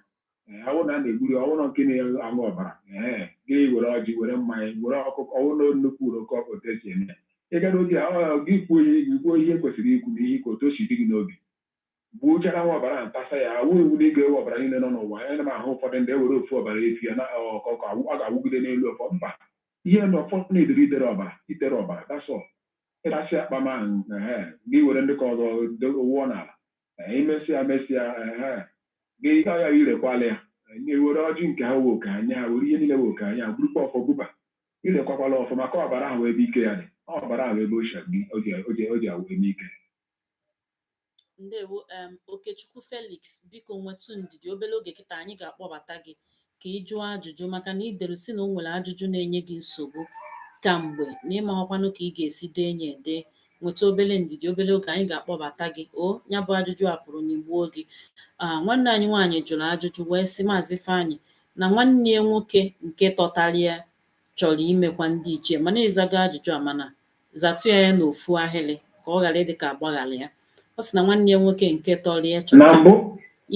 Ee, ọwụ na a na-egburi ọwụ na nke na-aṅụ ọbara ee gị were ọjị were mmanya were ọkụkọ ọwụ na nnukwu ure oke otu esi eme ya ị gara oge a gị kwuo ihe gị kwuo ihe kwesịrị ikwu na ihe ka otu o si dị gị n'obi gbuchara nwa ọbara ntasa ya awụ iwu na ị ga-ewe ọbara niile nọ n'ụwa ya na m ahụ ụfọdụ ndị ewere ofu ọbara efi ya na ọkụkọ a ga-awụgide n'elu ọfọ mba ihe na ọfọ na-edere idere ọbara itere ọbara dasọ ịtasị akpa ma ee gị were ndị ka ọzọ wụọ n'ala. Ee, imesịa mesịa ee gị ya irekwala ya nye were ọjị nke ha wee oke ha nye ha were ihe niile wee oke ha nye ha burukwa ọfọ buba irekwakwala ọfọ maka ọbara ahụ ebe ike ya dị ọbara ahụ ebe o si o ji awụ eme ike. Ndewo. Okechukwu Felix, biko nwetụ ndidi obere oge kịta anyị ga-akpọbata gị ka ị jụọ ajụjụ maka na ị dere sị na o nwere ajụjụ na-enye gị nsogbu kamgbe na ịmaghọkwanụ ka ị ga-esi dee ya ede. Nweta obere ndidi obere oge anyị ga-akpọbata gị o ya bụ ajụjụ a pụrụ nyigbuo gị. Nwanne anyị nwaanyị jụrụ ajụjụ wee sị Maazị Ifeanyị na nwanne ya nwoke nke tọtara ya chọrọ imekwa ndị ichie mana ịzago ajụjụ a mana zatụ ya n'ofu ahịrị ka ọ ghara ịdị ka agbaghara ya. Ọ sị na nwanne ya nwoke nke tọrọ ya Na chọrọ mbụ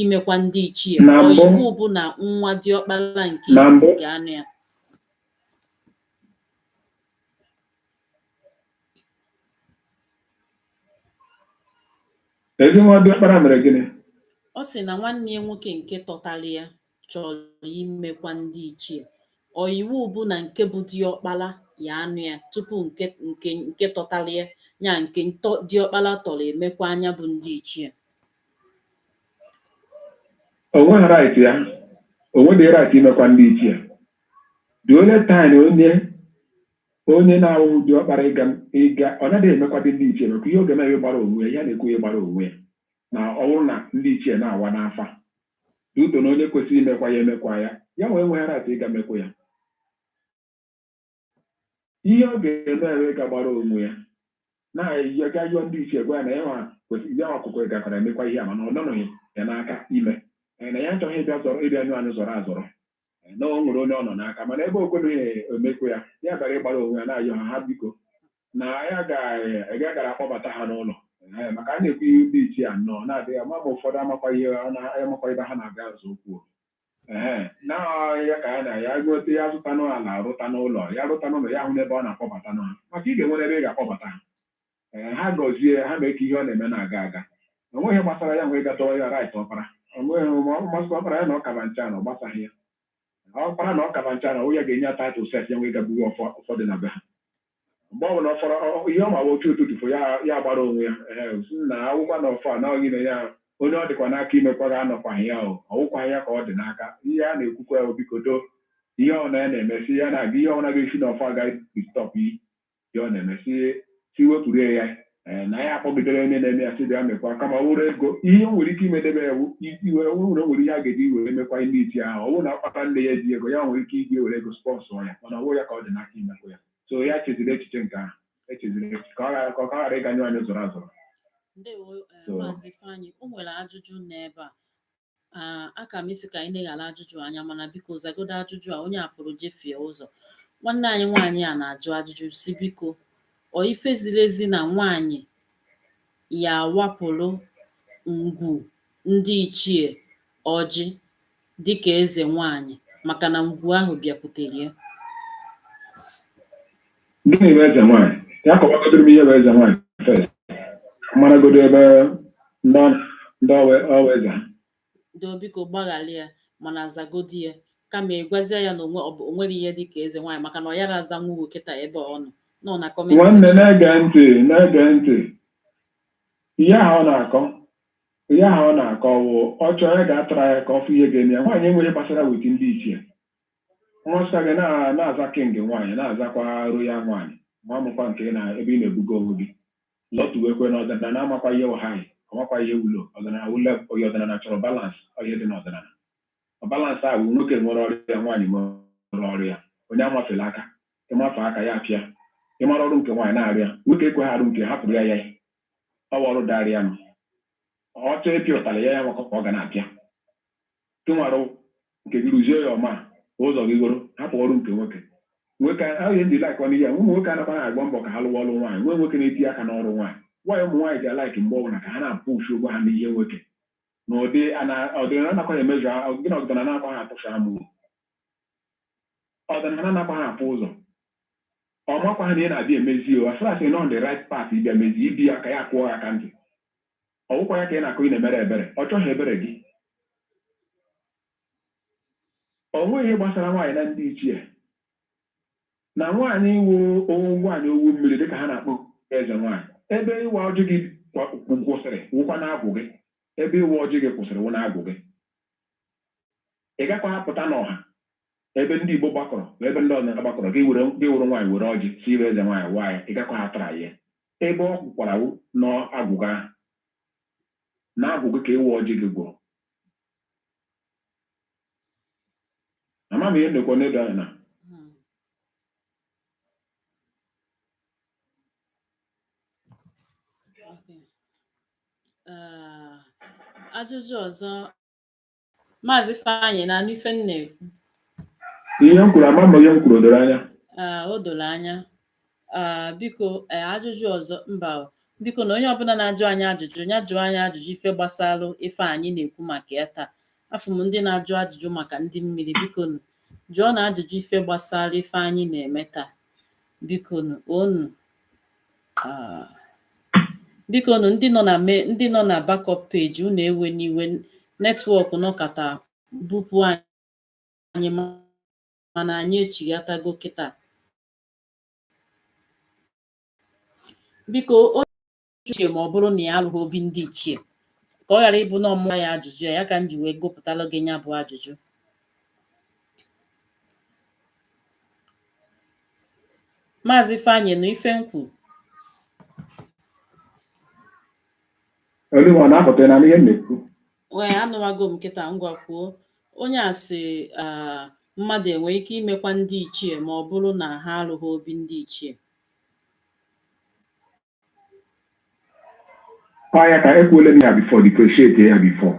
imekwa ndị ichie na ọ mbụ iwu bụ na nwa diọkpara nke na izizi mbụ ga-anụ ya. Ezi nwa diọkpara mere gịnị? Ọ sị na nwanne ya nwoke nke tọtara ya chọrọ imekwa ndị ichie ọ iwu bụ na nke bụ diọkpara ya anụ ya tupu nke tọtara ya ya nke diọkpara tọrọ emekwa anya bụ ndị ichie. O nweghị right ya, o nweghị right imekwa ndị ichie. The only time onye na-awụ diọkpara ịga ọ naghị emekwadị ndị ichie maka ihe oge mere gbara onwe ya ya na-ekwu ihe gbara onwe ya na ọ bụrụ na ndị ichie na-awa n'afa duto na onye kwesịrị imekwa ya emekwa ya ya nwee nweghị right ịga mekwa ya. Ihe ọ ga-eme eme ịga gbara onwe ya na ga yọọ ndị ichie gwa ya na ya nwa kwesịrị ya nwa ọkụkọ gakwara emekwa ihe a mana ọ nọnọghị ya n'aka ime. Ee, na ya achọghị ịbịa zọrọ ịbịa nyụ anyụ zọrọ azọrọ. Ee, na o nwere onye ọ nọ n'aka mana ebe o kweghị emekwa ya ya bịara ịgbara onwe ya na-ayọ ha ha biko na ya ga gara akpọbata ha n'ụlọ. Ee, maka a na-ekwu ihe ndị ichie a nnọọ na-adịghị ama ma ụfọdụ amakwa ihe amakwa ebe ha na-aga azụ okwu. Ee, na ya ka ya na ya gote ya zụta n'ala, rụta n'ụlọ ya, rụta n'ụlọ ya, hụ n'ebe ọ na-akpọbata ha, maka ị ga-enwere ebe ị ga-akpọbata ha. Ee, ha gọzie ha, mee ka ihe ọ na-eme na-aga aga. O nweghị gbasara ya nwee gatọrọ ya right. Ọkpara onweghị ma ọ masịkwa ọkpara ya na ọ kaba ncha na ọ gbasaghị ya. Ọkpara na ọ kaba ncha na onye ga-enye ya title sef ya nwee gabuwe ụfọdụ na be ha. Mgbe ọ bụla ọ fọrọ ihe ọ ma otu ụtụtụ fo ya, ya gbara onwe ya. Ee, sị na akwụkwọ na ọfọ a na ọghị na ya onye ọ dịkwa n'aka imekwa ga-anọkwaghị ya, o ọwụkwaghị ya ka ọ dị n'aka. Ihe a na-ekwukwa ya, biko do ihe ọ na ya na-emesi ya na-aga, ihe ọ na ga-esi n'ọfọ agaghị stop ihe ọ na-emesi, si wepụrụ ya. Ee, na ya akpọgidere onye na-eme ya, sị bịa mekwa, kama ọ wụrụ ego ihe o nwere ike imedebe ya wu iwe. Ọ bụrụ na o nwere ihe a ga-eji were mekwa ime iti ahụ, ọ bụrụ na ọkpata nne ya ji ego ya nwere ike iji were ego sponsor ya, mana ọ bụrụ ya ka ọ dị n'aka imekwa ya. So ya cheziri echiche nke ahụ, echeziri echiche ka ọ ghara ịganyụ anyị zọrọ azọrọ. Ndewo. So Maazị Ifeanyị, o nwere ajụjụ n'ebe a. Aka m isi ka anyị leghara ajụjụ anya, mana biko zagodo ajụjụ a. Onye a pụrụ jefie ụzọ. Nwanne anyị nwaanyị a na-ajụ ajụjụ si, biko, ọ ife ziri ezi na nwaanyị ya awapụrụ ngwu ndị ichie ọjị dịka eze nwaanyị, maka na ngwu ahụ bịakwutere ya? Gịnị bụ eze nwaanyị? Ya kọwagodoro m ihe bụ eze nwaanyị first, maragodo ebe ndị ọwa eze ha. Do, biko gbaghalị ya, mana zagodi ya, kama ị gwazie ya na onwe ọ bụ o nwere ihe dịka eze nwaanyị, maka na ọ yara aza nwuwo kịta ebe ọ nọ nọ na comment Nwanne, section. Na-ege ntị, na-ege ntị. Ihe ahụ ọ na-akọ, ihe ahụ ọ na-akọ wụ ọ chọọ ya ga-atara ya ka ọ fụ ihe ga-eme ya. Nwaanyị enweghị gbasara with ndị ichie. Nwasa gị na-aza king nwaanyị, na-azakwa royal nwaanyị, ma amụkwa nke na ebe ị na-ebugo onwe gị lọtuwekwe na ọdịnala, amakwa ihe high, ọmakwa ihe wulo ọdịnala wule onye. Ọdịnala chọrọ balance. Ihe dị n'ọdịnala, balance a bụ nwoke nwere ọrụ ya, nwaanyị nwere ọrụ ya. Onye amafela aka, ịmafe aka ya apịa. Ịmara ọrụ nke nwaanyị na-arịa, nwoke ekweghị arụ nke hapụrụ ya. Ya ọ bụ ọrụ darị ya nụ. Ọ chọọ ịpịa ụtalị ya, ya nwakọ ka ọ ga na-apịa. Tụnwarụ nke gị rụzie ya ọma ụzọ gị goro, hapụ ọrụ nke nwoke. Nwoke ahụ ndị like ọnụ ya, ụmụ nwoke anakwa agba mbọ ka ha lụwa ọrụ nwaanyị. Nwee nwoke na-etinye aka n'ọrụ nwaanyị. Nwaanyị, ụmụ nwaanyị ji a-like mgbe ọbụla ka ha na-apụ uchu ụgwọ ha n'ihe nwoke na ụdị ọdịnala anakwa emezu gị na ọdịnala anakwa ha atụfu amụ. Ọdịnala anakwa ha apụ ụzọ. Ọ makwa ha na ị na-abịa emezi o asịrị asị nọ the right path ịbịa mezi ibi ya ka ya kwụọ ya aka ntị. Ọwụkwa ya ka ị na-akụ, ị na-emere ebere. Ọ chọghị ebere gị. O nweghị ihe gbasara nwaanyị na ndị ichie na nwaanyị iwu owu nwaanyị owu mmiri dịka ha na-akpọ eze nwaanyị. Ebe ịwa ọjị gị kwụsịrị wụkwa na-agwụ gị. Ebe ịwa ọjị gị kwụsịrị wụ na-agwụ gị. Ị gakwa apụta n'ọha ebe ndị Igbo gbakọrọ na ebe ndị ọdịnala gbakọrọ gị were gị were nwaanyị were ọjị si iwe eze nwaanyị waa ya. Ị gakwa atara ya ebe ọ kwụkwara wụ n'agwụ gị ahụ, na-agwụ gị ka ịwa ọjị gị gwụrụ. Ama m ihe ndekwa n'edo anya na Okay. Ajụjụ ọzọ, Maazị Ifeanyị, na anụ ife m na-ekwu? Ihe m kwuru, ama m ihe m kwuru o doro anya. O doro anya. Biko, ajụjụ ọzọ mba o. Biko, na onye ọbụla na-ajụ anyị ajụjụ ya jụọ anyị ajụjụ ife gbasalụ ife anyị na-ekwu maka ya taa. Afụ m ndị na-ajụ ajụjụ maka ndị mmiri. Biko nụ, jụọ na ajụjụ ife gbasara ife anyị na-eme taa. Biko nụ onu. Biko nụ, ndị nọ na backup page, unu ewe n'iwe, network nọkata bupụ anyị, mana anyị echighatago kịta. Biko, onye ichie, ma ọ bụrụ na ya alụghị obi ndị ichie, ka ọ ghara ịbụ na ọmụma ya ajụjụ ya, ya ka m ji wee gụpụtalụ gị ya bụ ajụjụ. Maazị Ifeanyị, nụ ife m kwu? Olu ọ na-apụta na ihe m na-ekwu? Wee anụwago m kịta. Ngwa, kwuo. Onye a sị, mmadụ enwee ike imekwa ndị ichie ma ọ bụrụ na ha alụghị obi ndị ichie? Ọ ya ka ekwuola m ya before, differentiate ya before.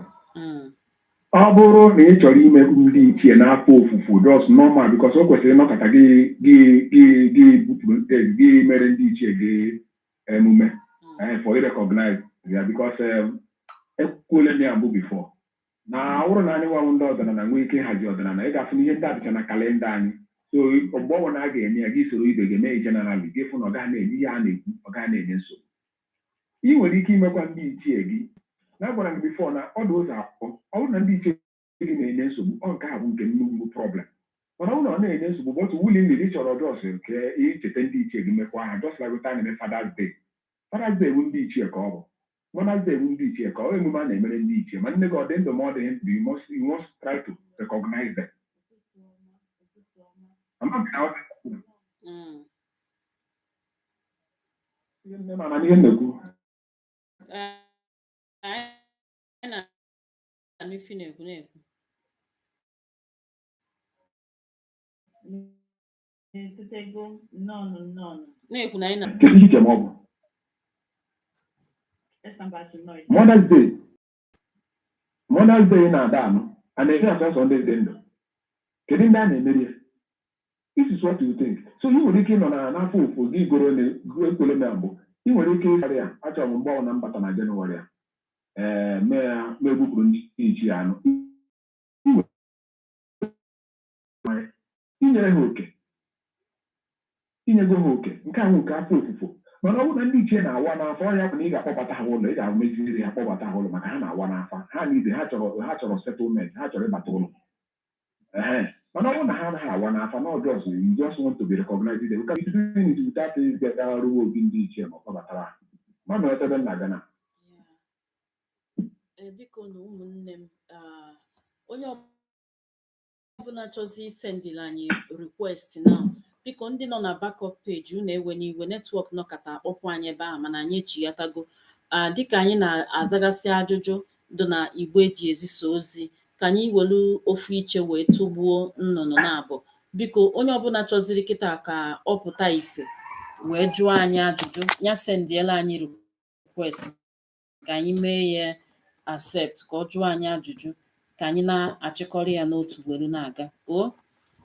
Ọ bụrụ na ị chọrọ ime ndị ichie n'afọ ofufo, just normal, because o kwesịrị ịnọkọta gị gị gị gị bupụrụ gị mere ndị ichie gị emume for you recognize ya, because ekwuola m ya mbụ before. Na ọ bụrụ na anyị nwanwụ ndị ọdịnala nwee ike ịhazi ọdịnala, ị ga-afụ na ihe ndị a dịcha na calendar anyị. So mgbe ọ bụla a ga-eme ya, gị soro ibe gị mee generally, gị fụ na ọ gaghị na-enye ihe a na-ekwu, ọ gaghị na-enye nsogbu. Ị nwere ike imekwa ndị ichie gị na agwara m before na ọ dị ụzọ abụọ. Ọ bụrụ na ndị ichie gị na-enye nsogbu, ọ nke a bụ nke nnukwu problem. Mana ọ bụrụ na ọ na-enye nsogbu, but willingly ị chọrọ just ka icheta ndị ichie gị, mekwa ha, just like a na-eme Father's Day. Father's Day bụ ndị ichie ka ọ bụ, Mother's Day bụ ndị ichie ka ọ, emume a na-emere ndị ichie. Ma nne gị ọ dị ndụ ma ọ dị ndụ, you must try to recognize them. Ama m na ọ ihe nne m ama n'ihe m na-ekwu. Anyị na-anụ ife ị na-ekwu na-ekwu. Na-etutego nnọọ nnọọ. Na-ekwu na anyị na Kedu ihe iche ma ọ bụ Esambasi nnọọ. Mother's Day? Mother's Day na-ada anụ a na-eme asọsọ ndị dị ndụ. Kedu ndị a na-emeri ya? This is what you think. So ị nwere ike ịnọ na n'afọ ofo gị goro ekwele m ya mbụ. Ị nwere ike ịkarị ya, achọrọ m mgbe ọbụla m bata na Jenụwarị a, ee, mee ya, ma egbupụrụ ndị ichie anụ. Ị nwere inyere ha oke, inyego ha oke nke ahụ, nke afọ ofufo. Mana ọ bụrụ na ndị ichie na-awa n'afọ ọnya, bụ na ị ga-akpọbata ha ụlọ, ị ga-emeziri ha, kpọbata ha ụlọ, maka ha na-awa n'afa ha niile. Ha chọrọ settlement, ha chọrọ ịbata ụlọ. Ee, mana ọ bụrụ na ha anaghị awa n'afa, na just you just want to be recognized there, because you doing it without ịbịa ruo obi ndị ichie ma ọ kpọbatara ha. Ma nọ ebe nna gana. Ee, biko na ụmụnne m, onye ọbụla chọzi isendịrị anyị request now, biko, ndị nọ na backup page, unu ewe n'iwe, network nọkọta akpọpụ anyị ebe ahụ, mana anyị echighatago. Dịka anyị na-azagasị ajụjụ dị na igwe eji ezisa ozi, ka anyị welu ofu iche wee tụgbuo nnụnụ na-abụ. Biko, onye ọbụla chọziri kịta ka ọ pụta ife wee jụọ anyị ajụjụ ya, sendiela anyị request ka anyị mee ya accept, ka ọ jụọ anyị ajụjụ, ka anyị na-achịkọrọ ya n'otu welu na-aga. O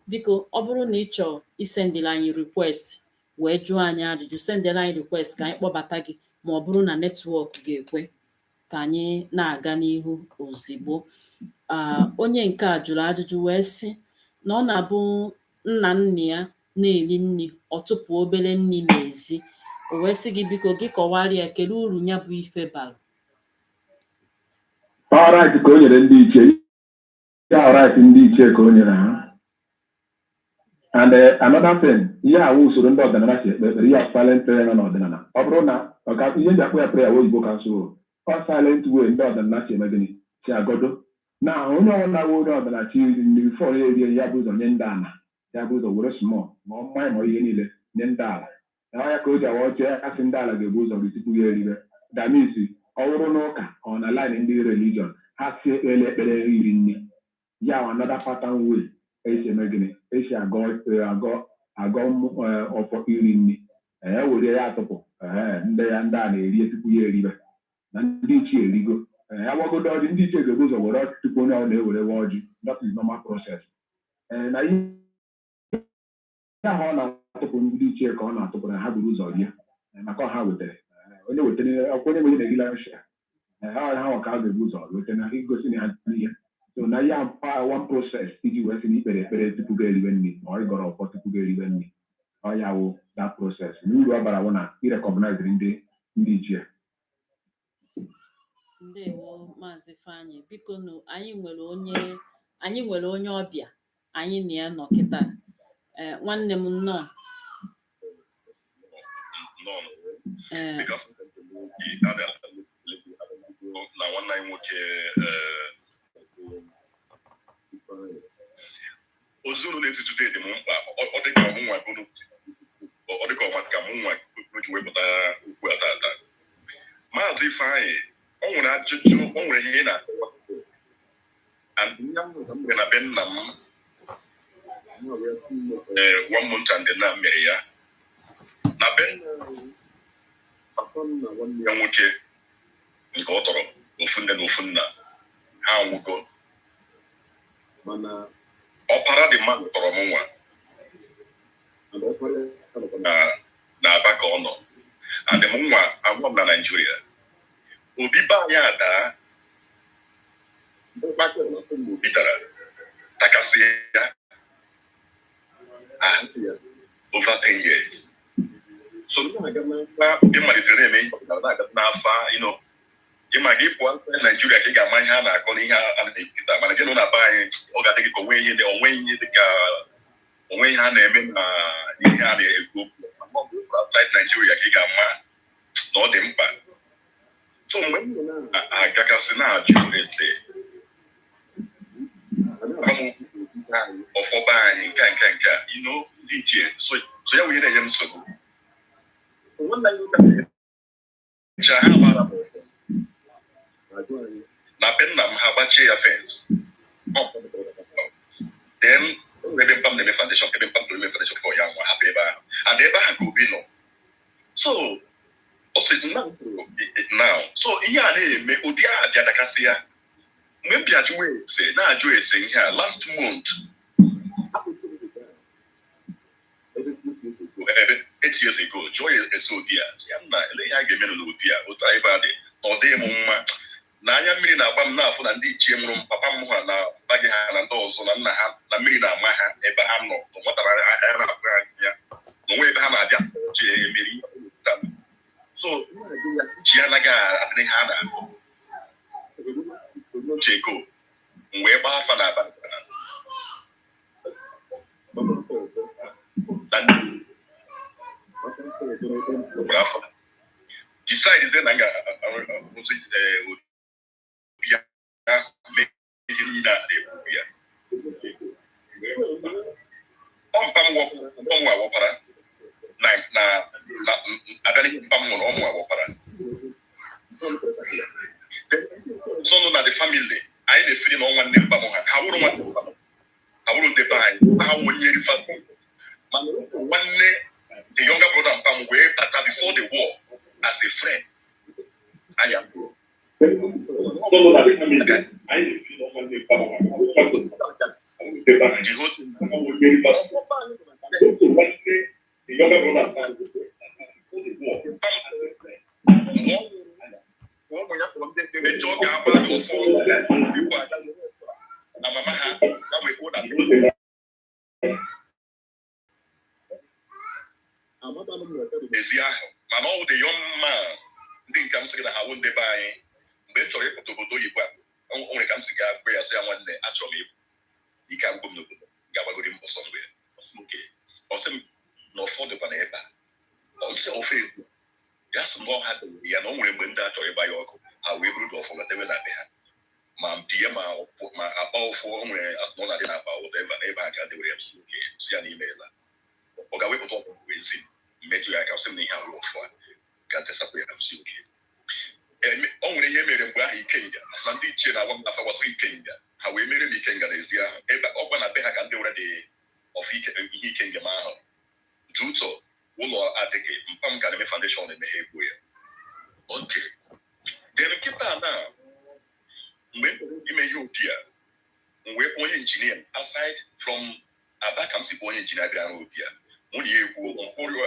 biko, ọ bụrụ na ị chọọ isendịrị anyị request wee jụọ anyị ajụjụ, sendịrị anyị request ka anyị kpọbata gị, ma ọ bụrụ na network ga-ekwe ka anyị na-aga n'ihu ozigbo. Onye nke a jụrụ ajụjụ wee sị na ọ na-abụ nna nna ya na-eri nri, ọ tụpụ obere nri n'ezi. O wee sị gị, biko, gị kọwara ya kedu uru ya bụ ife bara. Alright, ka o nyere ndị ichie ya. Alright, ndị ichie ka o nyere ha. And another thing, ihe awụ usoro ndị ọdịnala si ekpe ekpere, ihe silent prayer nọ n'ọdịnala. Ọ bụrụ na ọka ihe ndị akpọ ya prayer oyibo ka nsụ, ọ silent way ndị ọdịnala si eme gịnị, si agọdo na onye ọbụla wụ onye ọdịnala chi iri nri, before ya erie, ya bụ ụzọ nye ndị ala, ya bụ ụzọ were small ma ọ mmanya ma ihe niile nye ndị ala. Na ya ka o ji awa ọchị asị ndị ala ga-ebu ụzọ gị tupu ya eribe. That means ọ bụrụ n'ụka, ọ na line ndị religion, ha si ekpere ekpere iri nri ya wụ another pattern way esi eme gịnị, esi agọ agọ agọ ọfọ iri nri. Ee, were ya atụpụ. Ee, ndị ya ndị a na-eri tupu ya eribe na ndị ichie erigo. Ee, agbagodo ọjị, ndị ichie ga-ebu ụzọ were ọjị tupu onye ọbụla ewere ọjị. That is normal process. Ee, na ihe ahụ ọ na-atụpụ ndị ichie ka ọ na-atụpụ na ha buru ụzọ rie. Ee, maka ọha wetara. Ee, onye wetara ọkwa onye nwere na-erila nshia. Ee, ha ha ka a ga-ebu ụzọ weta na igosi na ha ihe. So na ya one process iji wee sị na ikpere ekpere tupu gị eriwe nri, ma ọ ịgọrọ ọfọ tupu gị eriwe nri. Ọ ya wụ that process na uru ọ bara wụ na irecognize ndị ichie. Ndewo, Maazị Ifeanyị. Biko nụ, anyị nwere onye ọbịa anyị na ya nọ kịta. Ee, nwanne m, nnọọ. Nnọọ. Ee. Dịka na nwanne anyị nwoke, ozi unu na-etitụte dị m mkpa. Ọ dị ka ọmụnwa ọ dị ka ọma ka mụ nwa ji wepụta okwu a tata. Maazị Ifeanyị, o nwere ajụjụ, o nwere ihe ị na-akọwa, and ihe ahụ ka m mere na be nna m. Ee, one month and na mere ya na be nna anyị, papa m na nwanne ya nwoke nke ọ tọrọ, ofu nne na ofu nna, ha anwụgo, mana ọpara dị mmadụ tọrọ m nwa. And ọpara ya nọkwa na Aba ka ọ nọ, and m nwa anwụọ m na Naịjirịa. Obi be anyị adaa. Obi dara takasị ya ahapụ ya over 10 years. So m na-aga n'afa, ị malitere na-eme ihe ọdịnala, na-aga n'afa. Ịma gị pụọ na Naijiria ka ị ga-ama ihe a na-akọ na ihe a na-ekwukịta, mana gị nọ na be anyị, ọ ga-adị gị ka onwe ihe dị, onwe ihe dị ka onwe ihe a na-eme na ihe a na-ekwu okwu. Ma ọ bụ outside Nigeria ka ị ga-ama na ọ dị mkpa. So mgbe m na-agakasị na-ajụ ese ọfọba anyị nke a, nke a, nke a, ndị ichie, so ya wụ ihe na-enye m nsogbu. Ncha ha gbara m na be nna m, ha gbachie ya fence. Then ebe mpa m na-eme foundation, ebe mpa m toro eme foundation for ya, nwa hapụ ebe ahụ, and ebe ahụ ka Obi nọ. So ọ sị nna m kwuru now, so ihe a na-eme ụdị a bịa dakasị ya. Mgbe m bịa jụwa ese, na-ajụ ese ihe a last month, ebe 8 years ago, jụọ ya ese ụdị a, sị ya nna, ele ihe a ga-eme n'ụdị a otu ebe a dị na ọ dịghị m mma na anya mmiri na-agba m na-afụ na ndị ichie mụrụ m, papa m ha na papa gị ha na ndị ọzọ na nna ha, na mmiri na-ama ha ebe ha nọ na nwata anya na-afụ ha anya na onwe ebe ha na-abịa ji emeri ihe. So ji anaghị adịrị ha na-akọ chego. M wee gbaa afa na abalị na ndị afa, decide na m ga-arụzi obi ya, mee ihe niile a na-ekwu ya. Ọ mpa m ọmụ awọpara na na na abịa n'ihe mpa m nwụrụ, ọmụ awọpara so nọ na the family anyị na-efiri na ọnwa nne mpa m ha ha wụrụ nwanne mpa m, ha wụrụ ndị be anyị, ha wụ onye rifa, mana nwanne the younger brother mpa m wee bata before the war as a friend anyị abụọ. The whole eche ọ ga-agba ọsọ na mama ha ya wee kwuo na n'ezi ahụ, mana ọ wụ the young man ndị nke m sị gị na ha wụ ndị be anyị. Mgbe m chọrọ ịpụta obodo oyibo a, o nwere ka m si gaa gwa ya, sị ya, nwanne, achọrọ m ịpụ, ike agwụgwọ m n'obodo, ga-agbagori mbọ sọ mgbe ọ sị m oke, ọ sị m na ụfọdụ kwa na ebe a, ọ sị ofe egwu ya, sị m na ọha dewere ya na o nwere mgbe ndị a chọrọ ịgba ya ọkụ, ha wee buru ụfọ gatewe na be ha, ma mpi ya, ma ma akpa ụfụ, o nwere atụnụ na-adị na akpa ụtọ ebe ebe a ka dewere ya. M oke, si ya n'ime la ọ ga-wepụta ọkụ wee zi mmetụ ya aka, sị m na ihe awụ ọfụ a ka ntesapụ ya. M si oke. O nwere ihe mere mgbe ahụ, ikenga asị na ndị ichie na-agwa m n'afa gbasara ikenga, ha wee mere m ikenga n'ezi ahụ ebe ọ gwa na be ha ka ndị were dị ọfụ ike ihe ikenga m ahụ dị ụtọ ụlọ adịghị mkpa m ka na-eme foundation na-emeghe egwu ya. Oke then nkịta na mgbe m chọrọ ime ihe opi a, m wee kpọọ onye injinia aside from Aba, ka m si kpọọ onye injinia bịara opi a, mụ na ya ekwuo mkpụrụ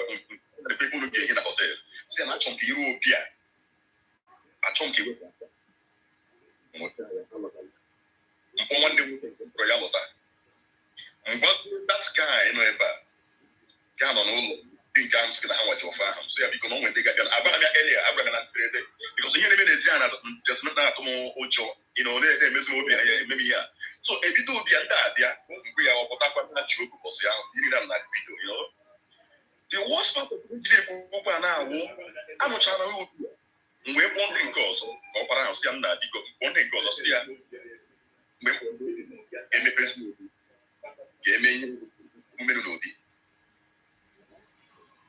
ebe unu ga-ehi na hotel, si na achọ m ka iru opi a, achọ m ka iwepụ mkpọ nwanne m nwoke nke m kpọrọ ya lọta ngwa. That guy nọ ebe a ga nọ n'ụlọ ndị nke ahụ m sị gị na ha nwaji ọfọ ahụ, m sị ya biko na o nwere ndị ga-abịa. Agwara m ya earlier, agwara m ya na mberede, because ihe na-eme n'ezi a na-atụ m ụjọ, na-emezi m obi anya eme m ihe a. So ebido obi ya, ndị a bịa mgbe ya ọpụtakwa na ji oku bọsị ahụ iri na video. The worst part of jiri ekwu okwu a na-awụ anụchara m obi ya. M wee kpọọ ndị nke ọzọ ka ọ kwara ahụ, sị ya m na biko, kpọọ ndị nke ọzọ, sị ya mgbe m emepezi obi ga-eme ihe mmerụ n'obi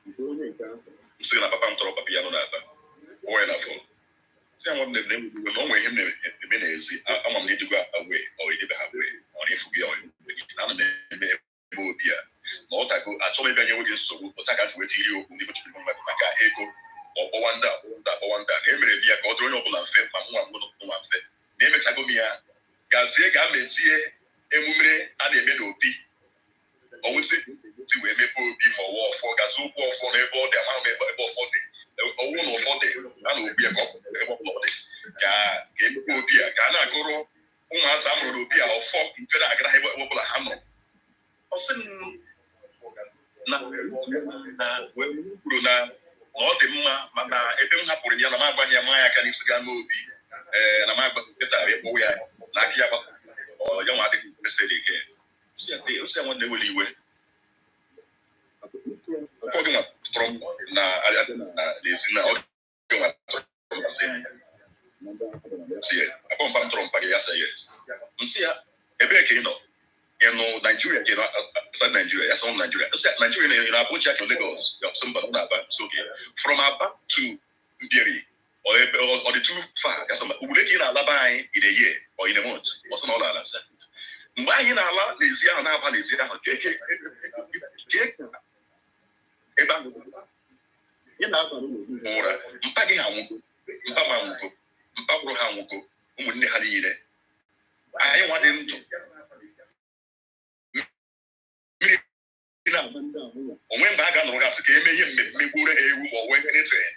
m, sị na papa m tọrọ papa ya nọ n'Aba, kpọọ ya na phone, sị ya nwanne m na enweghị na o nwere ihe m na-eme n'ezi, ama m na ịdịgo awe ọ edebe ha wee ọ na-efu gị ọ gị na ana m eme ebe obi a na ọ tago, achọghị m ịbịa nye gị nsogbu ụta ka m ji wee tiri okwu ndị chukwu maka ego ọkpọwa ndị a, kpọwa ndị a, kpọwa ndị a, na emere m ya ka ọ dịrị onye ọbụla mfe, ma mụnwa mụnwa mfe na emechago m ya, gazie ga mezie emume a na-eme n'obi ọwụzi ti wee mepee obi, ma ọwa ọfọ gazie okwu ọfọ n'ebe ọ dị, amara m ebe ọfọ dị, ọwụ na ọfọ dị a na obi ya ka ọ pụtara ebe ọbụla ọ dị ka emepe obi a ka a na-agụrụ ụmụazị. Ụmụazị amụrụ n'obi a, ọfọ nke na-agara ha ebe ọbụla ha nọ. Ọ sị m na wee kwuru na ọ dị mma, mana ebe m hapụrụ ya na m agbaghị ya maa ya aka n'isi gaa n'obi, ee, na m agbaghị nkịta wee kpọwa ya na aka ya gbasa ọ ya nwa adịghị interested again. Sị ya, nwanne, ewela iwe. Ụfọdụ nwa tụrụ m na abịa na n'ezi na ọ gị nwa tụrụ m, asị sị ya akpọ mpa m tụrụ mpa gị. Ya sị yes. Nsị ya, ebee ka ị nọ? Ị nọ Naijiria ka ị nọ outside Nigeria? Ya sị m Nigeria. Nsị ya, Nigeria na ị nọ Abuja ka Lagos? Ya sị mba, nọ na Aba. Sị okay, from Aba to Mbieri or ebe ọ dị too far? Ya sị mba. Ugboro ka ị na-alaba anyị in a year or in a month? Ọ sị na ọ na-ala. Sị, mgbe anyị na-ala n'ezi ahụ, na-aba n'ezi ahụ, ka ebe ahụ ị na-aba n'ụlọ ụra, mpa gị ha anwụgo, mpa m anwụgo, mpa gwụrụ ha anwụgo, ụmụnne ha niile, anyị nwa dị ndụ, mmiri na-agba ndị ahụ. Onwe mgbe a ga-anọrọ gasị ka eme ihe mmemme, gbuoro ha ewu ma ọ nwee anything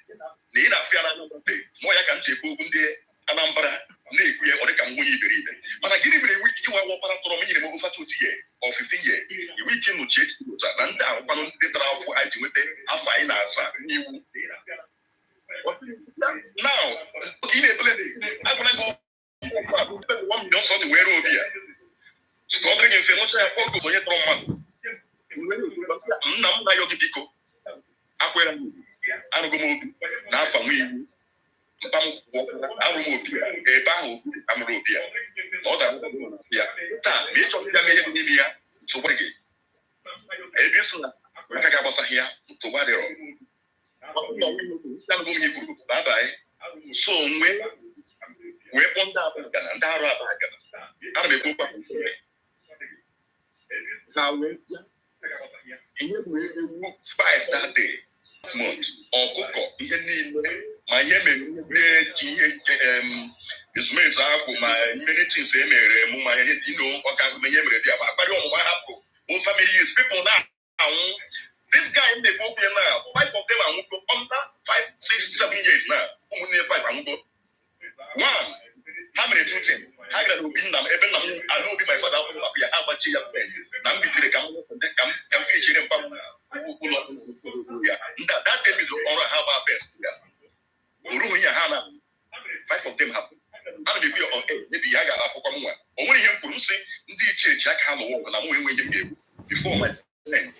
na ị na-afụ ya na Anambra Steeti. Mụọ ya ka m ji ekwu okwu ndị Anambra na-ekwu ya, ọ dị ka m nwunye iberibe. Mana gịnị mere enwe ike nwa ọkpara tọrọ m nyere m over 20 years or 15 years enwe ike ịnọchi echiche otu a na ndị ahụkwanụ ndị tara afọ anyị ji nweta afọ anyị na-asa n'iwu? Now ị na-ebele agwara gị okwu a, 1 million something were obi ya ka ọ dịrị gị mfe nwụcha ya kpọọ gị onye tọrọ mmadụ. Nna m na-ayọ gị, biko, akwere m arụgo m obi na afa nwa iwu mpa m arụ m obi ebe ahụ, obi amụrụ obi ya na ọ dara ya taa. Ma ị chọrọ ịga mee ihe dị n'ime ya, nsogbu gị ebe isi na aka gị agbasaghị ya, nsogbu adịrọ. Anụgo m ihe kwuru, bye bye. So mgbe wee kpọọ ndị Abagana, ndị arụ Abagana, ana m ekwu okwu ahụ, ha wee bịa ihe bụ ewu five that day month, ọkụkọ, ihe niile, ma ihe mere ji ihe ezumezu akwụ, ma many things e mere mụ, ma ihe ino ọka, ma ihe mere dị ya, ma akparị ọmụma hapụ over many years, people na-anwụ. This guy na-ekwu okwu ya na five of them anwụgo under 5, 6, 7 years now. Ụmụnne five anwụgo. One, ha mere two things. Ha gara n'obi nna m, ebe nna m ala obi my father akwụkwọ ya, ha gbachie ya fence na m bidoro ka m fichere mpa m ụlọ ya. Nda that day bidoro ọrụ ha gba fence ya, o rughị ya ha na five of them hapụ. Ana m ekwu ya on air, maybe ya ga-afụkwa m nwa. O nwere ihe m kwuru, m sị ndị ichie ji aka ha lụwa ọgụ na mụ enwe ihe m ga-ekwu before my friend